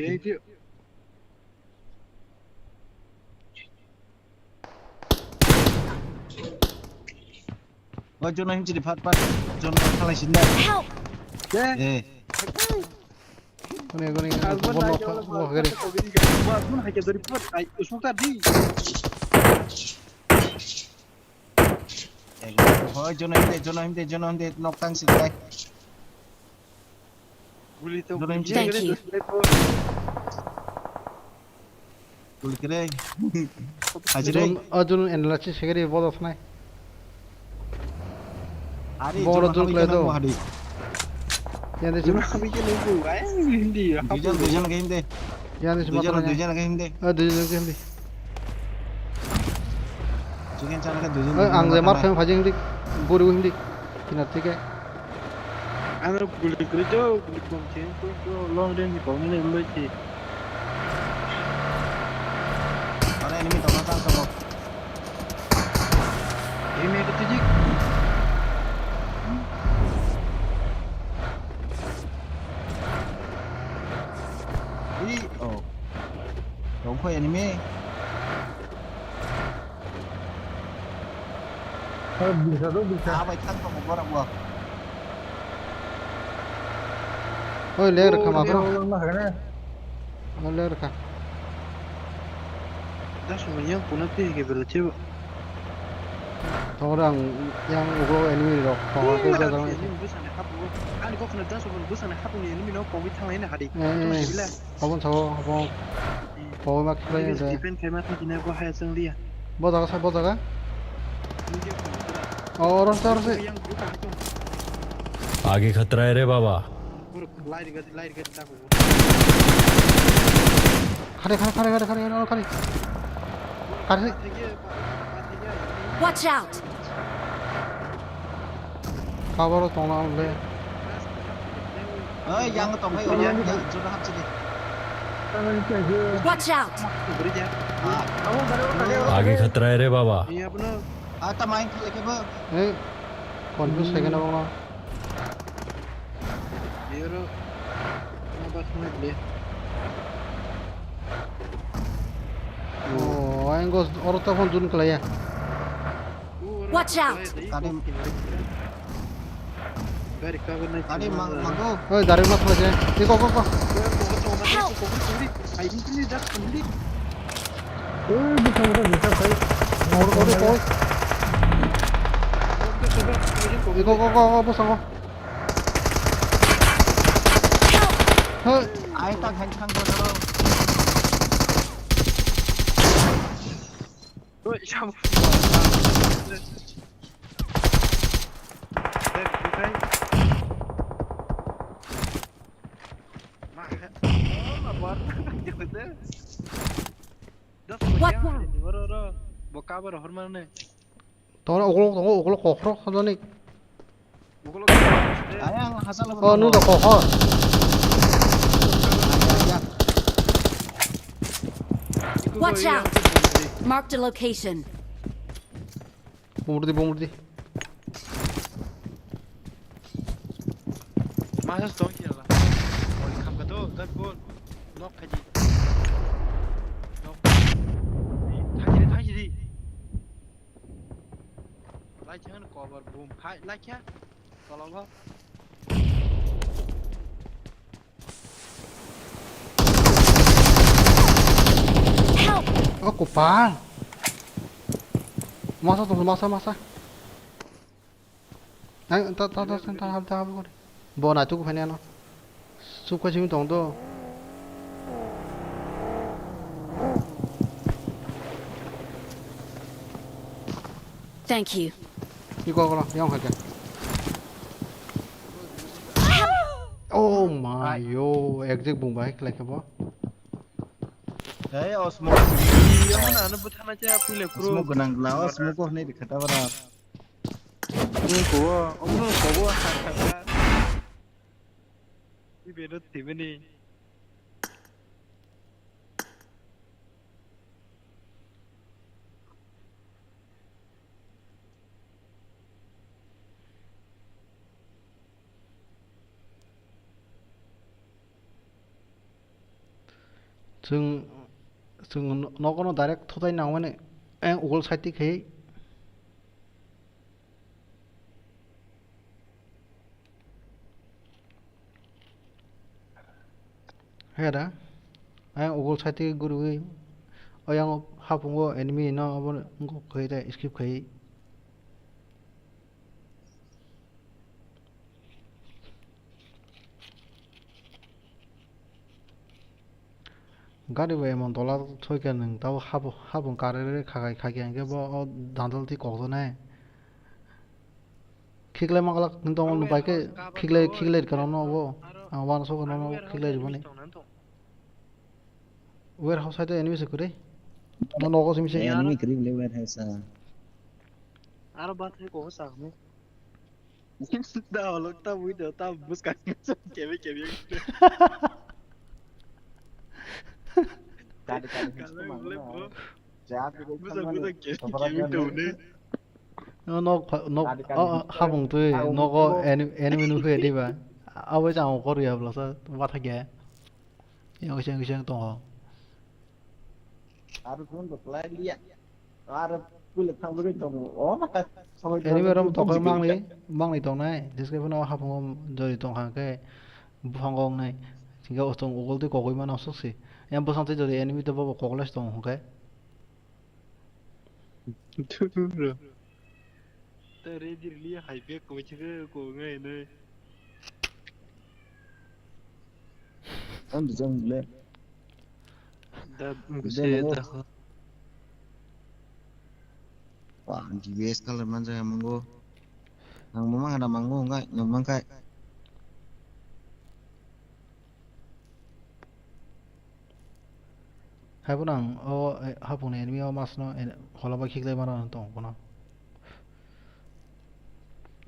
O jono himchiri phat phat jono khalai sinda. Help! Eh. Kone kone bono kha bo gare. Ba dun hai ke dari phat ai usuk ta di. Hoi jono himde jono himde jono himde nok tang si tai. Guli to. Jono himchiri. Thank you. Guli kere. Hajire. Jun, o jun enla chi segeri bodo thanai. Ari, boro jun klai do. Yande si. Jun abi ke lugu, ay, hindi. Duijon, duijon ke hindi. Yande si duijon, matro duijon ke hindi. Ah, duijon ke hindi. Chicken chana ke duijon. Ang je mar khem phajing dik. Buru hindi. Kinar thike. Ano guli guli jo, guli kong chen, to, to, long range ni kong ni loi chi. Aro enemy tong na tang tong. Enemy ke tiji. I, oh. Tong kho enemy. Bisa do, bisa. Ah, bai thang tong borok bo. Oi, ler kha ma bro. Oi, ler kha. Dasu yang puna te ke bela chebo. Tong rang yang ugo enemy rok tong ke jaga. Ani kok na dasu bwsani hapung ni enemy no kogwi thang lai na hadi. Abon sao, abon. Pogwi ma khlai de. Defend khai ma thang kine bo hai chang liya. Bo jaga sa, bo jaga. O, oro se, oro se. आगे खतरा है रे बाबा। Khare, khare, khare, khare, khare, khare, khare. Khare. Watch out! Cover o tongna le. Oi, yang tong hai, yang jona hapsi di. Watch out! Ah. आगे खतरा है रे बाबा। Ah, ta main khlai khe bo. Eh, confuse hai khe na bangno. Yoro, na bak na ble. Oh, ayang gos oro ta phone jun khlai ya. Watch out! Tadi. Gari cover nai. Gari mang, mango. Oi, gari mas mas ya. Iko, iko, iko. Help! Ai, ini, ini, dah, ini. Oi, bisa, bisa, bisa, saya. Mau, mau, mau. Iko, iko, iko, iko, bos, iko. Help! Hai. Ai, tak, hai, thang, thang, thang. Oi, siapa? Watch out! Oro, oro. Bo cover hormani. Tongo ukulok, tongo ukulok kokrok hwnjani. Ukulok. Ayang hasal. Oh, nung da kokrok. Watch out! Marked a location. Bumrdi, bumrdi. Masa stone kira la. Oi, kham ka to, dak bol. Nok khaji. Nok. Thangsi di, thangsi di. Lai chang cover boom. Hai, lai kya? Tolong ba. Help! Oh, kupang. Masa tuh, masa, masa. Ai, ta, ta, ta, ta, ta, ta, ta, bo na tu ku phani ano. Sup kha simi tong do. Thank you. Iko ko yang kha. Oh my yo, exact bung bai khlai kha bo. Hey, o smoke. Yang mana anu buthana cha pule pro. Smoke gunang gla, o smoke ko hne dikha ta bara. Ini kuwa, om no kuwa, ha, ha, ha. Ini beno timeni. Chwng, chwng nogo no direct thutai nangmani, eh, ugol side ti khai. Hera, ayang ugol side gurui, ayang hapungo enemy no abo wngkok khai ta skip khai. Gari bai emon tola thoi khe nwng tabo habo, habung karwi khakai khakhe hwnkhe bo o dandal twi kokjaknai. Khiklai manglak nwng tongmani bai khe khiklai, khiklai rwkha nono obo. Ang uansukha nono khiklai rwmani. Warehouse hai to enemy se kwrwi. No nogo simi se. Enemy kwrwi le warehouse a. Aro bathai ko sa hme. Da olok ta bui da ta bus ka kebe kebe. Kali kali. Busa busa kebe kebe to ne. No no no. Habung twi nogo enemy nukhe diba. Abo jang kor ya blasa bathai khe. Yang seng seng tongo. Aro phone bo kwlai liya. Aro puila thang bagwi tongo. O ma ka samai. Enemy rom tokoi mangni, mangni tongnai. Description o hapungo jori tongkha khe buphango wngnai. Singkhe o tong ugol tei kogoi mano sukse. Yang bwsang tei jodi enemy tei bobo koklai se tongo hwnkhe. Duro. Ta ready rili hai bag ko chhe ko ngai nai. Ang bijang le. Da bise da. Wah, D B S color manja mango. Ang mama ada mango ngai, nang mangkai. Hai phano ang o, eh, hapungni enemy o masno en-, holaba khiklai mano tong phano.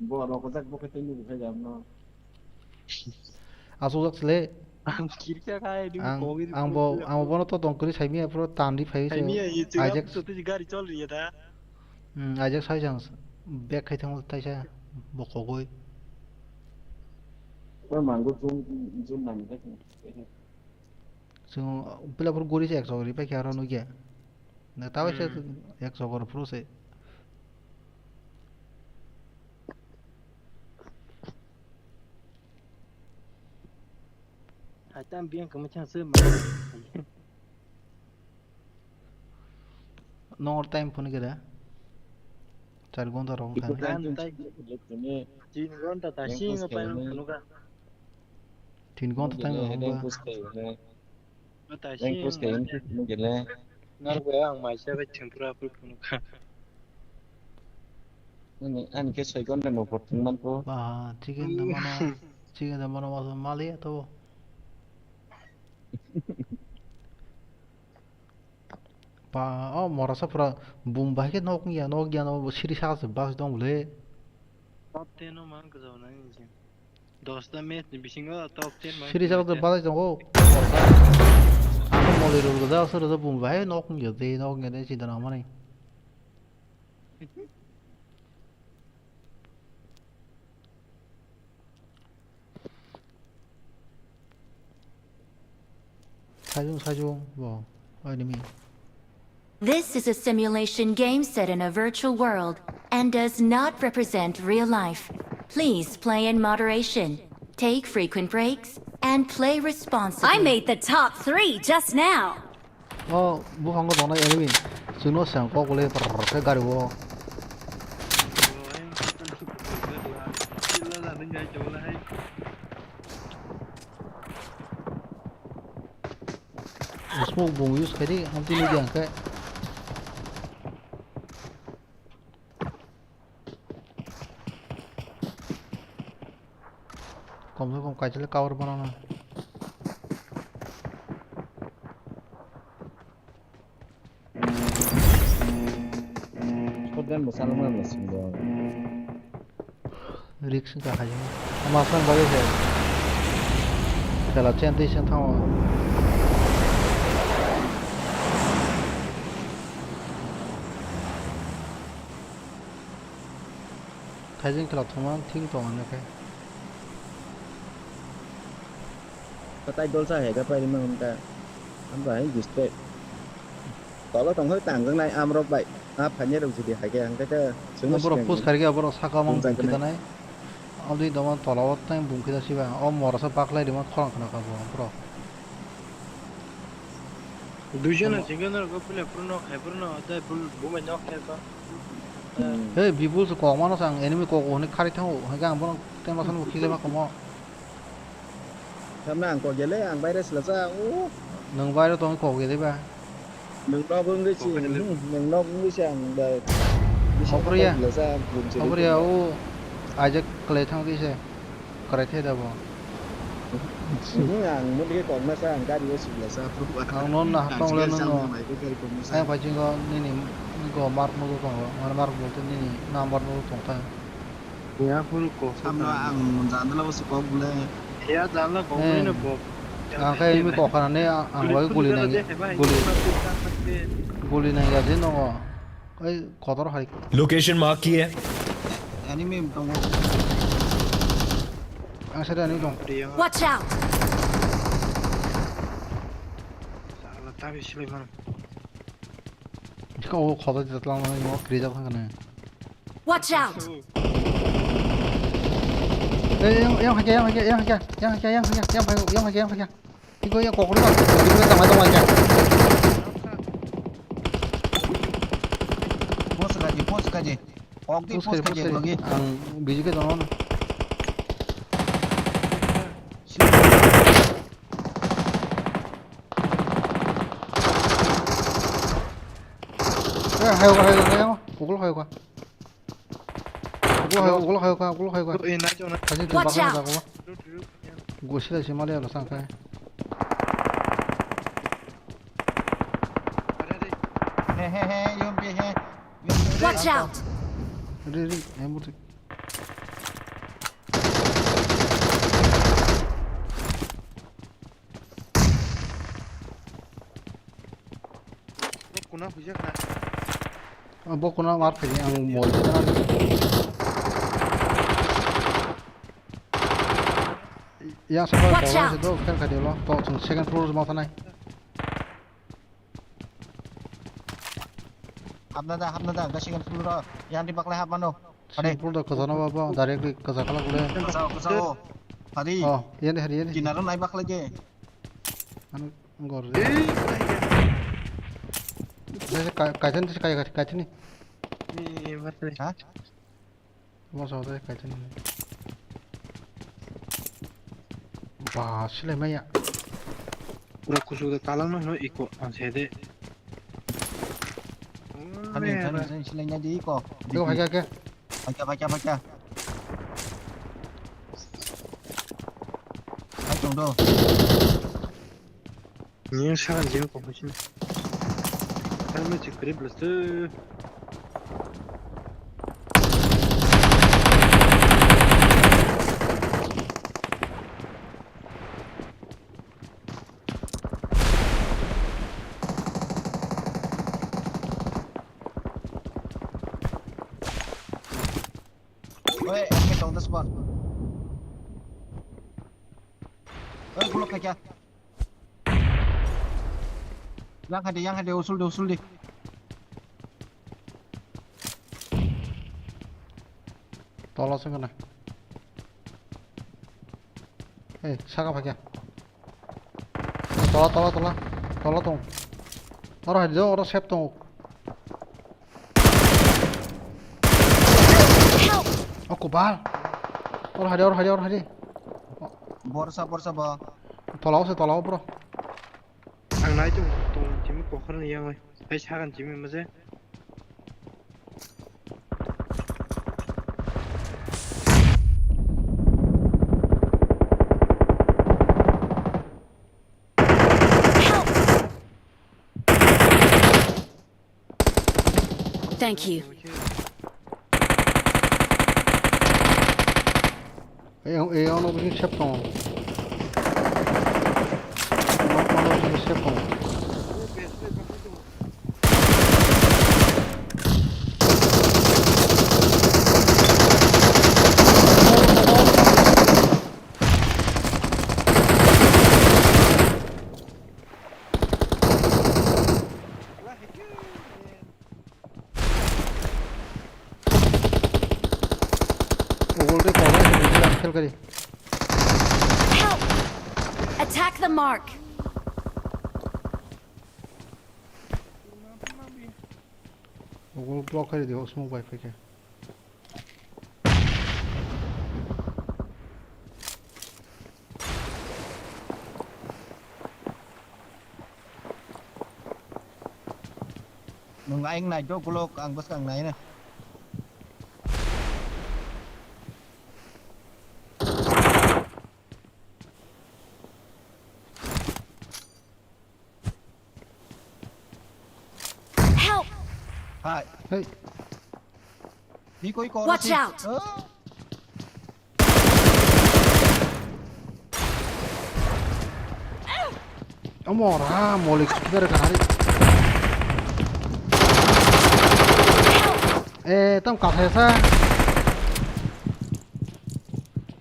Bo rokojak bo khe tei nugu khe jam no. Asukjak sile. Ang kirka khai di ang, kogri ang bo, ang bono to tong kri saimi apro tandi phai se. Saimi ya, ye chigam ajak to tei gari chol riya da. Hmm, ajak sai jang bag khai thang taisa bo kogoi. Ko mango jun, jun nang de. Chwng pila phuru guri se ekso guri paikha aro nukya. Na tabo se hmm. Ekso gor phuru se. Ai tam biang kama chang se ma. Nor time phone kira. Char gonta rong thani. Time phone. Tin gonta ta sing pa nang phone ka. Tin gonta time rong ba. Nang push kayo na. Nang push kayo na gele. Nang ko ang mai sa ba chang pura pura phone ka. Ani, ani ke soi gonta mo por tin man ko. Ba, chicken da mano, chicken da mano masa mali to. Ba, o morasa pura bum bai khe nok ya, nok ya, no siri saka se bas dong le. Top ten o mang ka jao na ni je. Dosta match ni bisingo top ten mang. Siri saka se bas dong o. Ako moli rul ga da, sir da bum bai nok ya de, nok ya de, chinta na mani. Sajung, sajung, bo, enemy. This is a simulation game set in a virtual world and does not represent real life. Please play in moderation, take frequent breaks, and play responsibly. I made the top three just now. O buphango tongnai enemy. Chwngno seng kok le brrr khe gari o. Smoke bung use khai di, amtwi nukya hwnkhe. Kom se kom kaisa le cover banana. Shotgun bo salma na sing bo. Risk wngkha hai. Ama phone bai se. Kela chen twi chen thango. Thaijing khela thuma thing tong ano khe. Patai dolsa hai ka pai rima hwnka. Amra hai display. Tolo tong hai tang jang nai amrok bai. A phanya rok jodi hai khe ang khe ta sungma. Borok sikang post khe. Kharikhe borok saka mang bung khe tanai. Aboni doman tola o tang bung khe ta siba. O morasa baklai rima khorang khna kha bo borok. Duijon. Tamo. Singke norok puila phuru nok hai phuru no, tei bul-, bumai nok khe ko. Hmm. Hey, Bibul se kok mano sang enemy kok hwnwi khari thango, hwnkhai ang bono ten masani bo khiklai ma komo. Tamna ang kok gele, ang baire sila sa, o. Nwng baire tong kok gele ba? Nwng nok wngwi si, kok gele. Hmm, nwng nok wngwi si ang ba. Opriya. Sila sa, bun sila. Opriya, o. Aijak klai thang di se. Kwrai thai da bo. Mhm, ang mudi khe kokna sa, ang gari o sibla sa, phuru ang non na ang tong le sibla sa, nung no. Ang mai khe gari kokna sa. Ang phaichingo nini go mark no tongo, mane mark bolte nini number no tong thang. Ya phuru kok. Samno ang jandala o si kok bole. Ya jandala kok. Eh. Ni no kok. Ang khe imi kok khana ne ang bai guli nang, guli. Guli nang ya je nongo. Oi, kotor hai. Location mark ki hai? Enemy tongo. Ang side enemy tong. Watch out! Sala tabi sile man. Ika o khoda jatlang na mo kri jak khana. Watch out! Eh, yang, yang haja, yang haja, yang haja, yang haja, yang haja, yang haja, yang haja, yang haja. Tiko ya kokori ba. Tiko ya tama tama ya. Post kaji, post kaji. Kok di post kaji, post kaji, post kaji. Lagi. Ang biji ke tama na. Eh, hayo ka, hayo ka, hayo ka. Pukul hayo ka. Ulo hayo, ulo hayo ka, ulo hayo ka. Eh, nai chong nai. Watch out! Gosila si mali alo sang kai. He, he, he, yom pe, he. Watch out! Ri, ri, em buti. Kuna huijak na. Bo kuna mar phai ang mol. Ya sa. Watch out. Do kher kha dilo. To chung second floor ma thanai. Hapna da, hapna da, ga second floor ro. Yang di baklai hap mano. Second floor da khajana baba, directly khaja khala gule. Khajao, khajao. Hari. Oh, yeni, hari, yeni. Kinaro nai baklai je. Gor. Kaitani, kaitani. Ha? Bosa de kaitani. Ba, silai maya. Pura kusuk de kalang no hino iko ang sede. Kami, kami, silai nya di iko. Iko, haja ke. Paikha, paikha, paikha. Hai tong do. Ni sakang jeng kok sini. Kan ma chikri plus tu. Oi, enemy tong the spawn. Oi, block khaikha. Yang hai de, yang hai de, usul de, usul de. Tolo se gana. Hei, saka phaikha. Tola, tola, tola. Tola tong. Oro hai do, oro sep tong. Help! O kubal. Oro hai de, oro hai de, oro hai de. Borsa, borsa ba. Tola o se, tola o bro. Ang nai tong, tong chimi kokhorni yang oi. Hai sagan chimi mase. Help! Thank you. Ei, ei, ono bini sep tongo. Ono, ono bini sep tongo. Ugol de kok hai, ugol de kok hai. Help! Attack the mark! Ugol block hai de, o smoke bai phaikha. Nwng ayang nai do, golok, ang bwskang nai na. Help! Hai. Hey. Hi koi koro. Watch out! Oh. Omo ra molik super gari. Eh, tam kathai sa.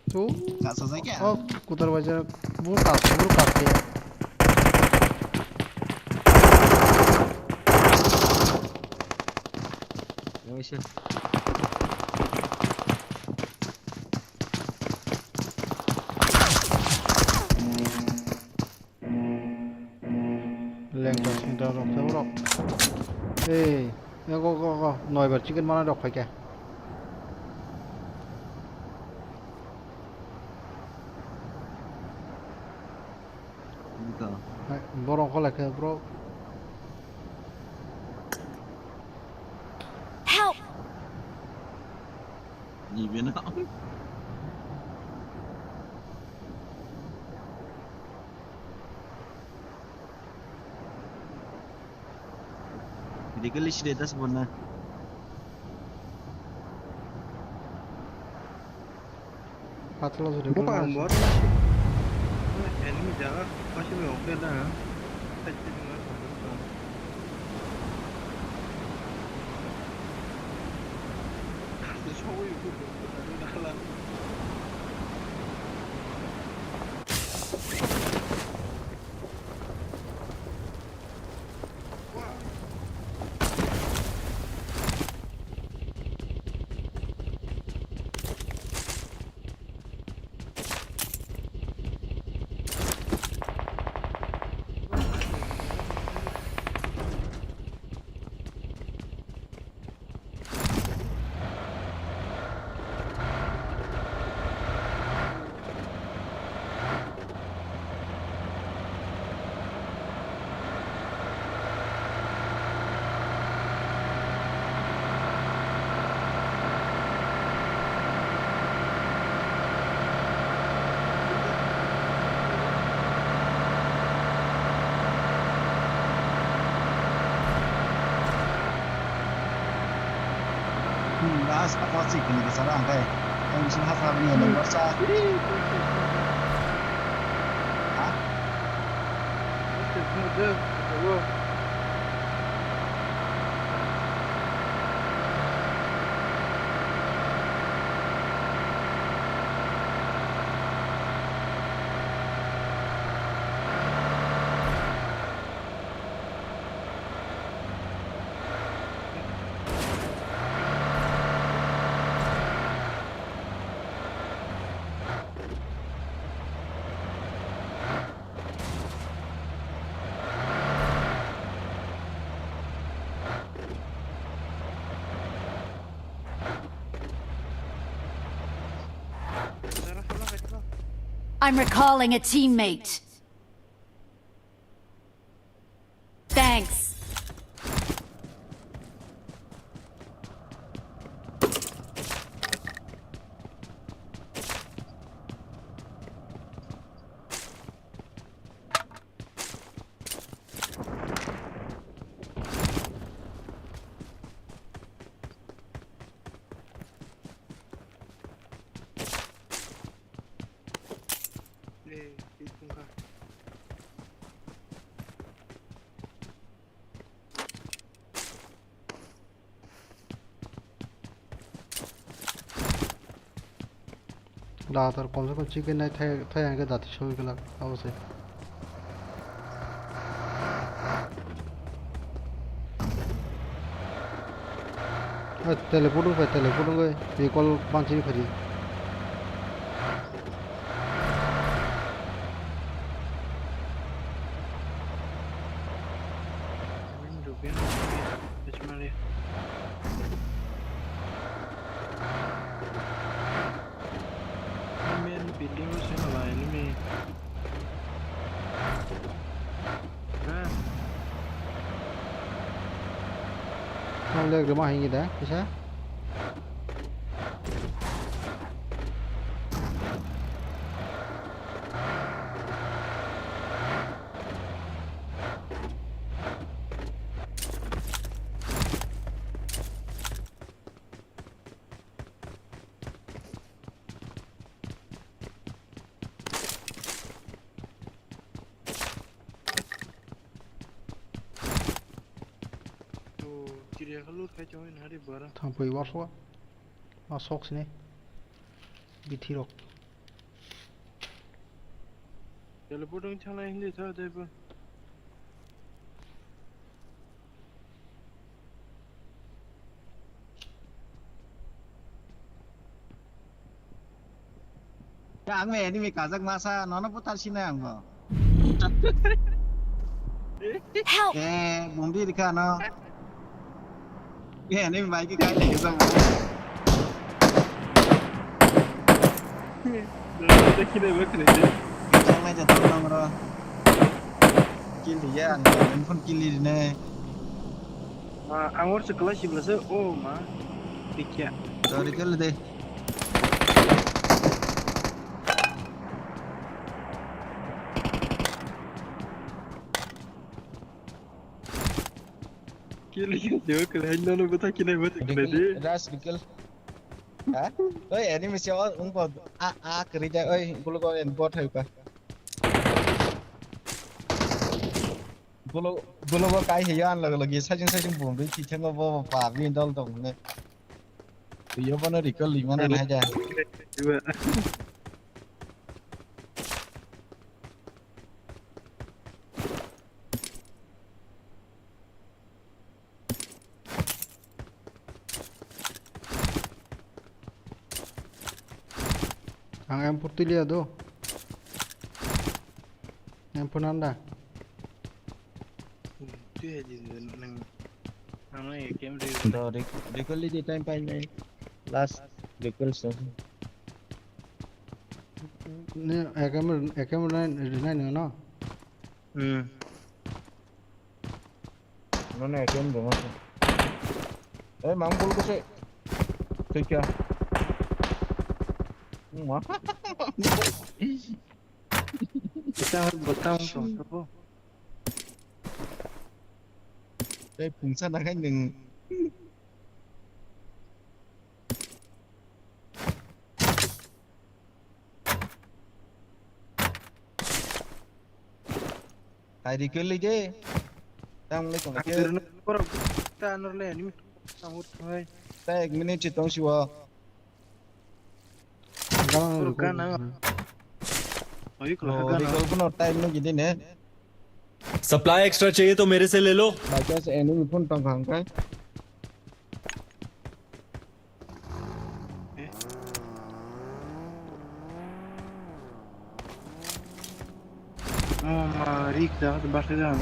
Tu. Kasa sa kya? Oh, kutar baja. Bu kas, bu kas ya. Yawishe. Lengta sengta rok tei borok. Ei, go, go, go. Noibar chicken mana rok phaikha. Hai, borok kholai khe, bro. Help! Ni bena. Medically side das bona. Patla jodi. Buka ang bor. Enemy jaga, pasi me okda. Gas apa sih kini bicara angkai. Yang bisa hafal ni yang nomor sa. Ha? I'm recalling a teammate. Thanks. Da tor kom se kom chicken nai thai thai ang ke dati soi kala abo se. Hai, teleport wng pai, teleport wng pai, recall bangchini phaidi. Main building o se nala enemy. Ha? Tamo leg rwma hingi da kisa. To, chiriya kha loot khai chongwi nahari bara. Thangpui warswa. Ma sok sini. Bithi rok. Teleport wng thangnai hindi tha tei bo. Ya, ang me enemy kajak masa, nono putar sini ang bo. Help! Eh, bumdi dikha no. Eh, enemy bike kai lagi sama. Kill diya, ang phone kill di ne. Ah, ang or se class ibla se, oh ma, dikya. Sorry, kill de. Kill, kill, kill, kill, hai, no, no, bata, kill, bata, kill, de. Ras, kill. Ha? Oi, enemy se, oh, ungko, a, a, kiri da, oi, gulo go, en bot hai pa. Gulo, gulo go kai he yan log log, sajing sajing bom, ri, kithe mo bo, pa, win dol dong ne. Yo, bono recall, limana, hai da. Ang M four tiliya do. M four nanda. Tui hai di nang. Ang nang A K M ri. Do, rek-, recall di time painai. Last recall session. Ne, A K M, A K M rinai, rinai nang no? Hmm. Nono A K M demo se. Eh, mang bol ko se. Thik kya? Ma. Kita har botang to sabo. Eh, pungsa na kai nung. Kairi kwlwi de. Tang le tong ke. Ang dirno korok ta anor le ani. Ang hur thai. Ta ek minute si tong siwa. Kuruk gana. Oi, kuruk gana. Recall kuno time no gidi ne. Supply extra चाहिए तो मेरे से ले लो। By chance enemy phone tong khang kai. Eh. Oh, ma, rik da, da, baksa da.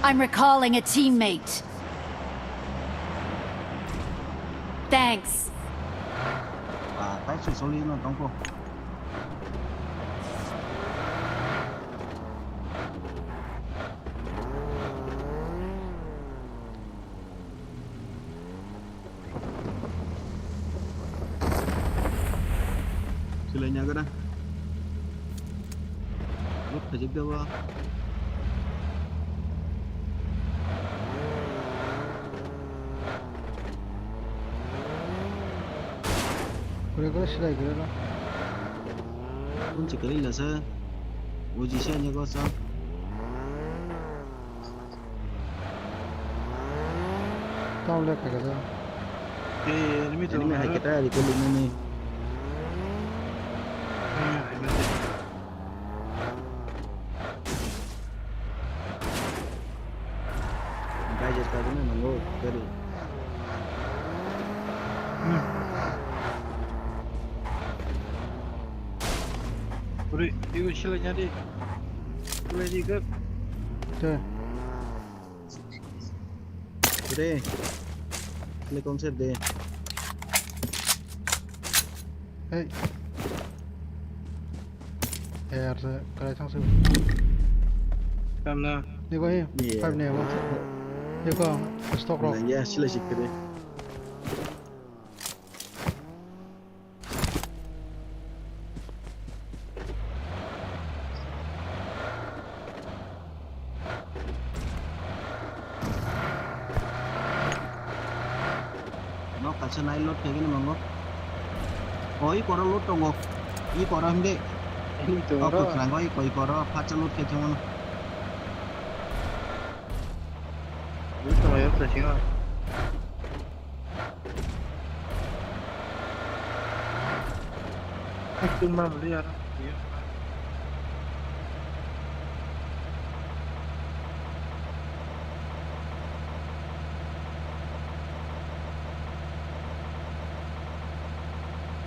I'm recalling a teammate. Thanks. Ah, tai sui soli no tongko. Silai nyagra. Loot khajik daba. Kore kore silai kore lo. Kun chikali lasa. Uji se nyago sa. Tamo le khaikha. Eh, enemy to. Enemy hai kita recall ini nih. Guys, just tadi nih nunggu dari. Uri, ibu sila nyari. Boleh juga. Oke. Re. Klik konsep de. Hey. Hey, arsa, kalai thang sih. Kamna. Ni koi? Five ni abo. Ni ko stock rock. Ya, sila sikre. Nok kaisa nai load khaigini mango. O i koro load tongo. I koro himde. Ini to. O kwkhwrango i koi koro phatsa load khai thangmano. Ini to ya sa singa. Itu mah beli ya.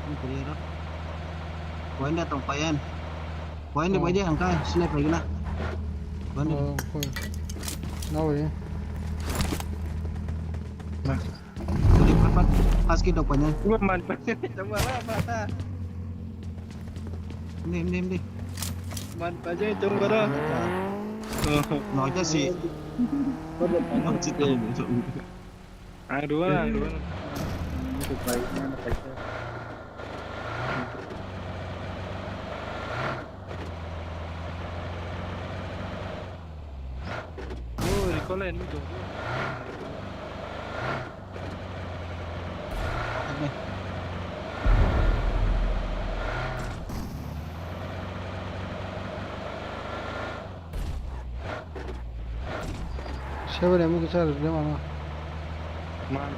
Ini kuliah. Poin dia tong payan. Poin dia. Oh. Poin dia angka sini pergi lah. Poin dia. Oh, poin. Nawa ya. Nah. Jadi empat empat pas kita poinnya. Gua mantan. Coba lah mata. Ini ini ini. Mantan aja itu bara. Oh. Noja sih. Noja sih. Ang dua, ang dua. Ini tuh baiknya anak kecil. Oh, recall ini tuh. Seven emu kisa rwgwlai mano. Man,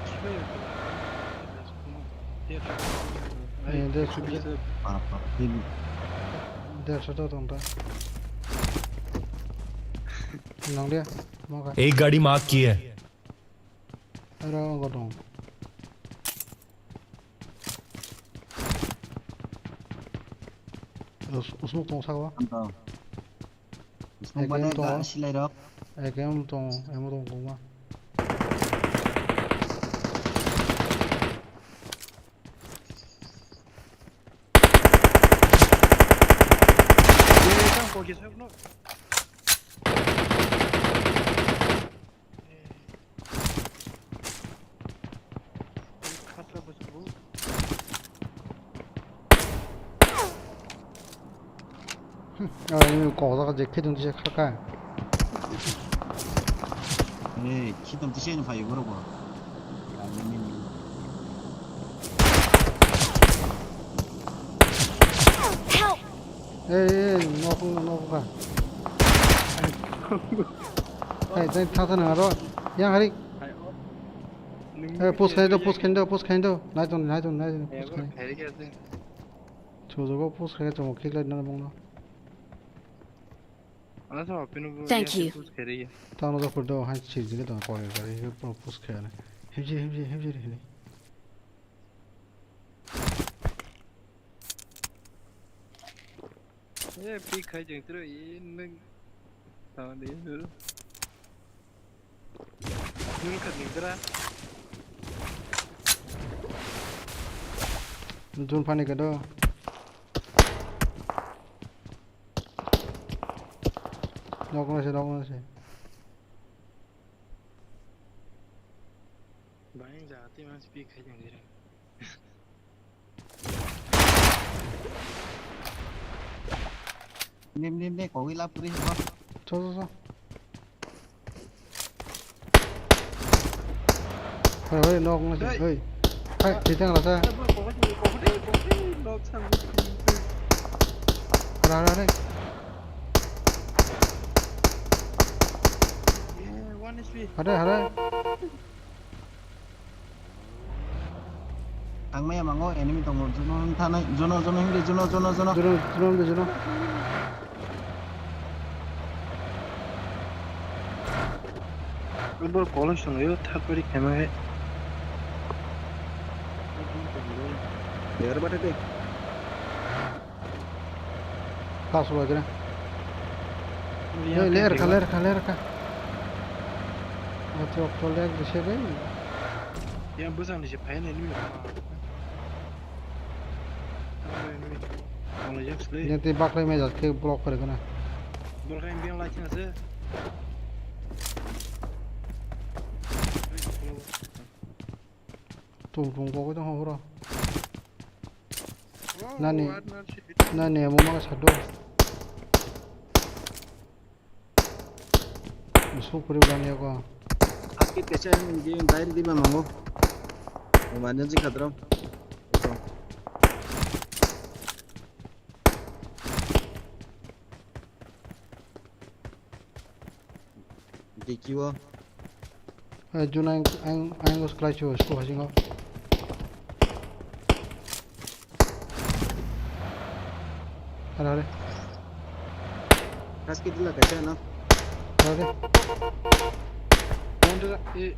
eh, dersho. Dersho to tong ta. Nang de, mo ka. एक गाड़ी मार्क की है। Aro go tong. Us-, usmuk tong saka. Ang tong. Usmuk bale tongo. Silai rok. A K M tong, emo tong koma. Hm, ah, ini kok jaga je khitung tisa khaka. Eh, khitung tisa ini phaio borok bo. Help! Eh, eh, nok, nok, nok. Hai, tei thasa nang aro. Yang hari. Eh, push khai do, push khai do, push khai do. Nai ton, nai ton, nai ton, push khai. Sujugo push khai chongo khiklai nang bongno. Thank you. Tano do kurdo han chiri jige tano kore kore pura push khai ne. Himji, himji, himji re hini. Eh, pi khai jeng tro i nang. Tama de. Nung khat ning dra. Jun pani kado. Nok nasi, nok nasi. Bayang jati mas pi khai jang dira. Nim, nim, nim, kogwi lap kuri himo. Cho, cho, cho. Hoi, hoi, nok nasi, hoi. Hai, titang rasa. Nok sang. Ra, ra, ra. Hare, hare. Ang maya mango enemy tongo, jono wng thanai, jono, jono himdi, jono, jono, jono. Jono, jono himdi, jono. Bor college tongo, yo third party khaima hai. Yar bata de. Pass wajra. Liya. Hey, ler ka, ler ka, ler ka. Acho, to ler de se bai. Ya, bwsang ni se phai nai ni. Ang lai jak sle. Yang te baklai mai jak ke block kare kana. Bol kai biang lai chang se. Tung tung kok tong horo. Nani, nani amo ma sado. Sukuri bani ako. Aski pecha ni game dai di ba mango. Manjan si khadram. Diki o. Hai, juna ang, ang, ang os klai chu, school hasingo. Hare, hare. Kas kiti la kaisa no? Hare. Monte la, eh,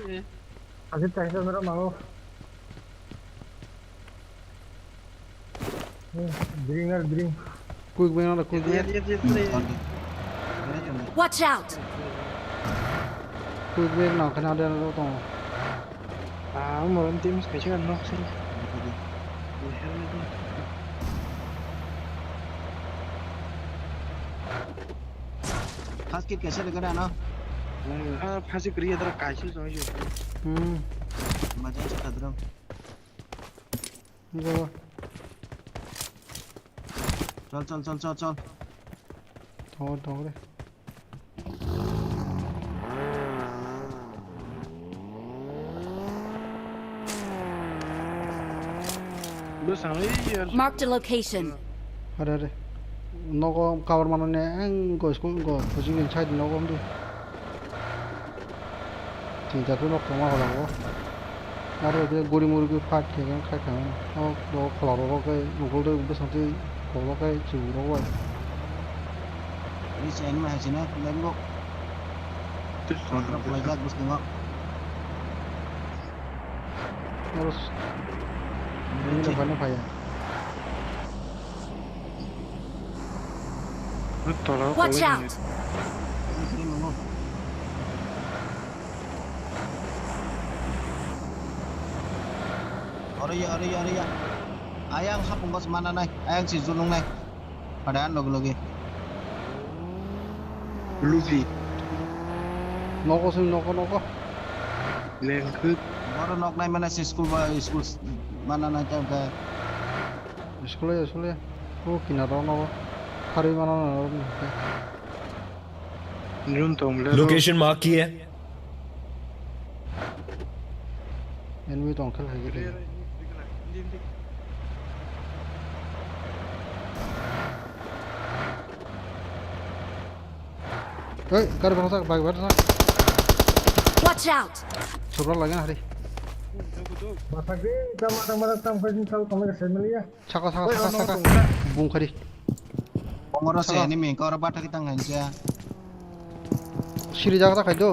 eh. Asik kaisa mera mango. Bring or bring. Quick bring or quick bring. Watch out! Quick bring no kana de ro tong. Ah, moron team kaisa nok sini. First kit kaisa de kana no? Ah, first kit ya dara kaisa so. Hmm. Maja sa kadro. Go. Chal, chal, chal, chal, chal. Thor, thor. Bwsang wi yar. Marked a location. Are, are. Nogo cover manani ang go school go coaching ni side nogo undi. Tinta tu nok tongma hola go. Aro je guri muri guri fight khe khe khai khai. O do khola ro ke nugul de bwsang twi kolo ke chu ro wa. Ni chen ma hachina lembo. Tu son ro pula jak bus nungo. Aro s-, ini lo bana phaya. Watch out! Oro ya, oro ya, oro ya. Ayang hapung bos mana nai, ayang si junung nai. Padahal logi logi. Luffy. Noko sini, noko, noko. Lengkut. Oro nok nai mana si school ba, school s-, mana nai ta ka. School ya, school ya. O kinaro no harwi mano no. Room tong le. Location mark kiya hai? Enemy tong khel hai gede. Hey, kar bangsa, bike bar sa. Watch out! Sobra lagi na hari. Mathak di, tama tama tama kau sini kau kau mereka sembilan ya. Saka, saka, saka, saka. Bung khari. Ongoro se enemy, koro bathak tang hancha. Siri jaga ta khai do.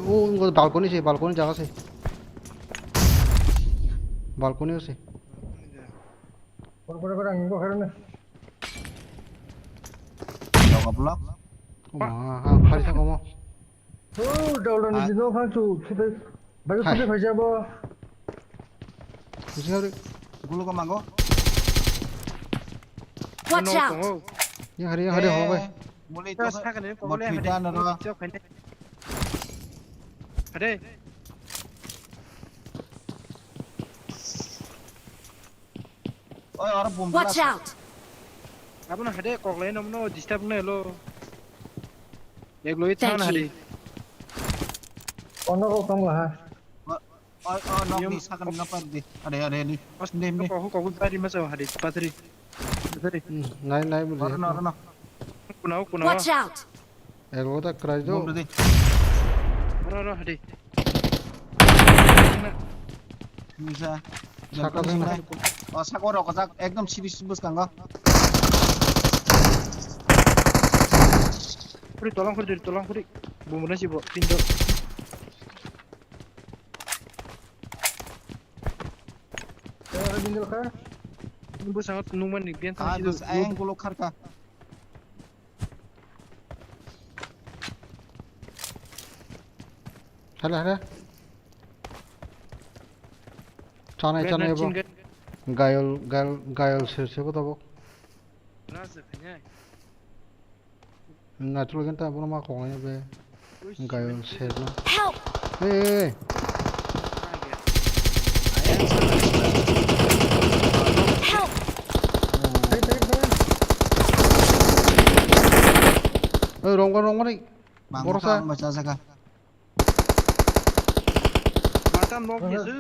O, o balcony se, balcony jaga se. Balcony se. Koro, koro, koro, ang koro na. Block, block. O ma, ha, khari sa komo. Oh, dauda ni jino phang chu, khete, bai khete phai jabo. Busi hari. Gulo ko mango. Watch out! Yang hari, yang hari, ho bai. Mulai to. Sakane ko bot boleh pita hari. Noro. Chok khane. Hade. Oi, oro bom. Watch out! Abono hade koklai no mano disturb no elo. Egloi thank you. Hade. Ono ko kam laha. Oi, oi, nok ni sakani no par di. Ade, ade, di. Inde, inde. Ko, ko, ko, bari ma sa hade. Patri. Patri. Hmm, nai, nai, buli. Oro no, oro no. Kuna, kuna. Watch out! Ego ta krai do. Bom di. Oro, oro, hade. Bisa. Saka saka. Oh, saka oro kajak ekdom siri siri bwskango. Khuri tolong khuri, tolong khuri. Bumuna sibo, pintu. Tengah rinjil kha. Bwskango nungmani biyan tang sidi. Ayang golok kharka. Hala, hala. Chanai, chanai bo. Gayol, gayol, gayol se, se bo tabok. Natural ganta bono ma kok nai be. Gayol serna. Help! Hey, hey, hey. Help! Hey, rongbar, rongbar ni. Borosa. Mata nok ni se.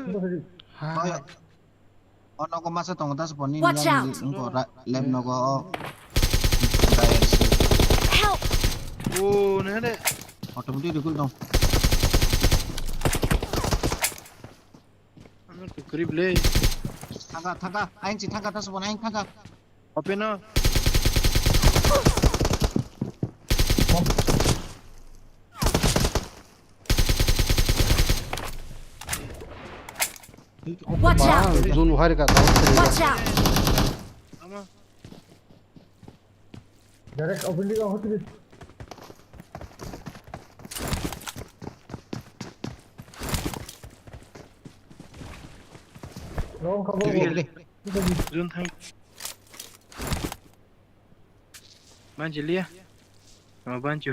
Ha. Oh, nogo masa tongo, das boni. Watch out! Engko left nogo o. Help! Oh, ne ne. Automatic recall tong. Ano to grip le. Thangka, thangka, aing si thangka, das boni aing thangka. Open o. Watch out! Zone bahar ka. Watch out! Ama. Direct open di, open di. Long cover. Gile, gile. Zone thang. Banchi liya. Oh, banchi.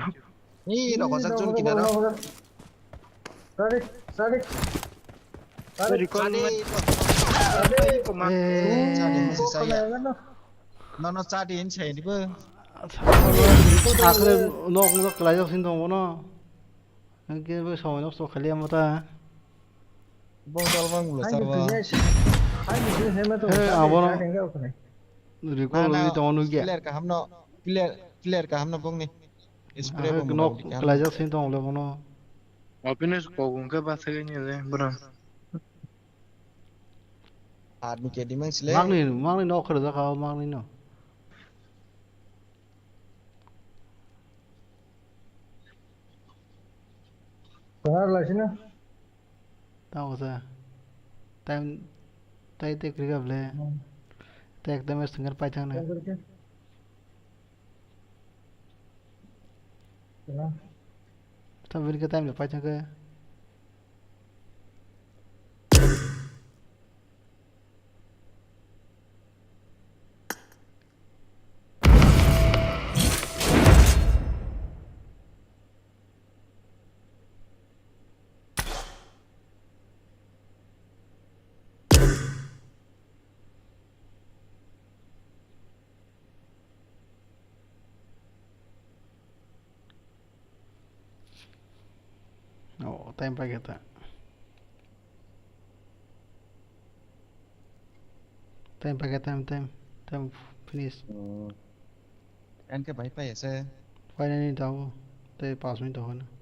Ni rokojak zone kinaro. Sadik, sadik. Sadik. Recall. Chadi. Chadi, masih saya. No, no, chadi ini saya ini, bang. Akhirnya nok nok kelajak sini dong, bono. Hingke bo somoi nosto khali amo ta. Bo dol mang ulo sabo. He, abono recall wi tongo nugya. Player kaham no, player, player kaham no bongni. Spray bo nok kalaijak sin tong le bono. Opiness kok hwnkhe bathagani le bwrang. Army kedi mang sile. Mangni, mangni nok khara jakha, mangni no. Bahar lai sina. Tamo sa. Time tai te kriga ble. Hmm. Te ekdam singer pai thang na. Time kar ke. Kena. Tam bini ke time le pai thang ke. Time pakai ta. Time pakai, time, time. Time finish. Enke bai pai ase. Finally, tau. Tei pas minute tau na.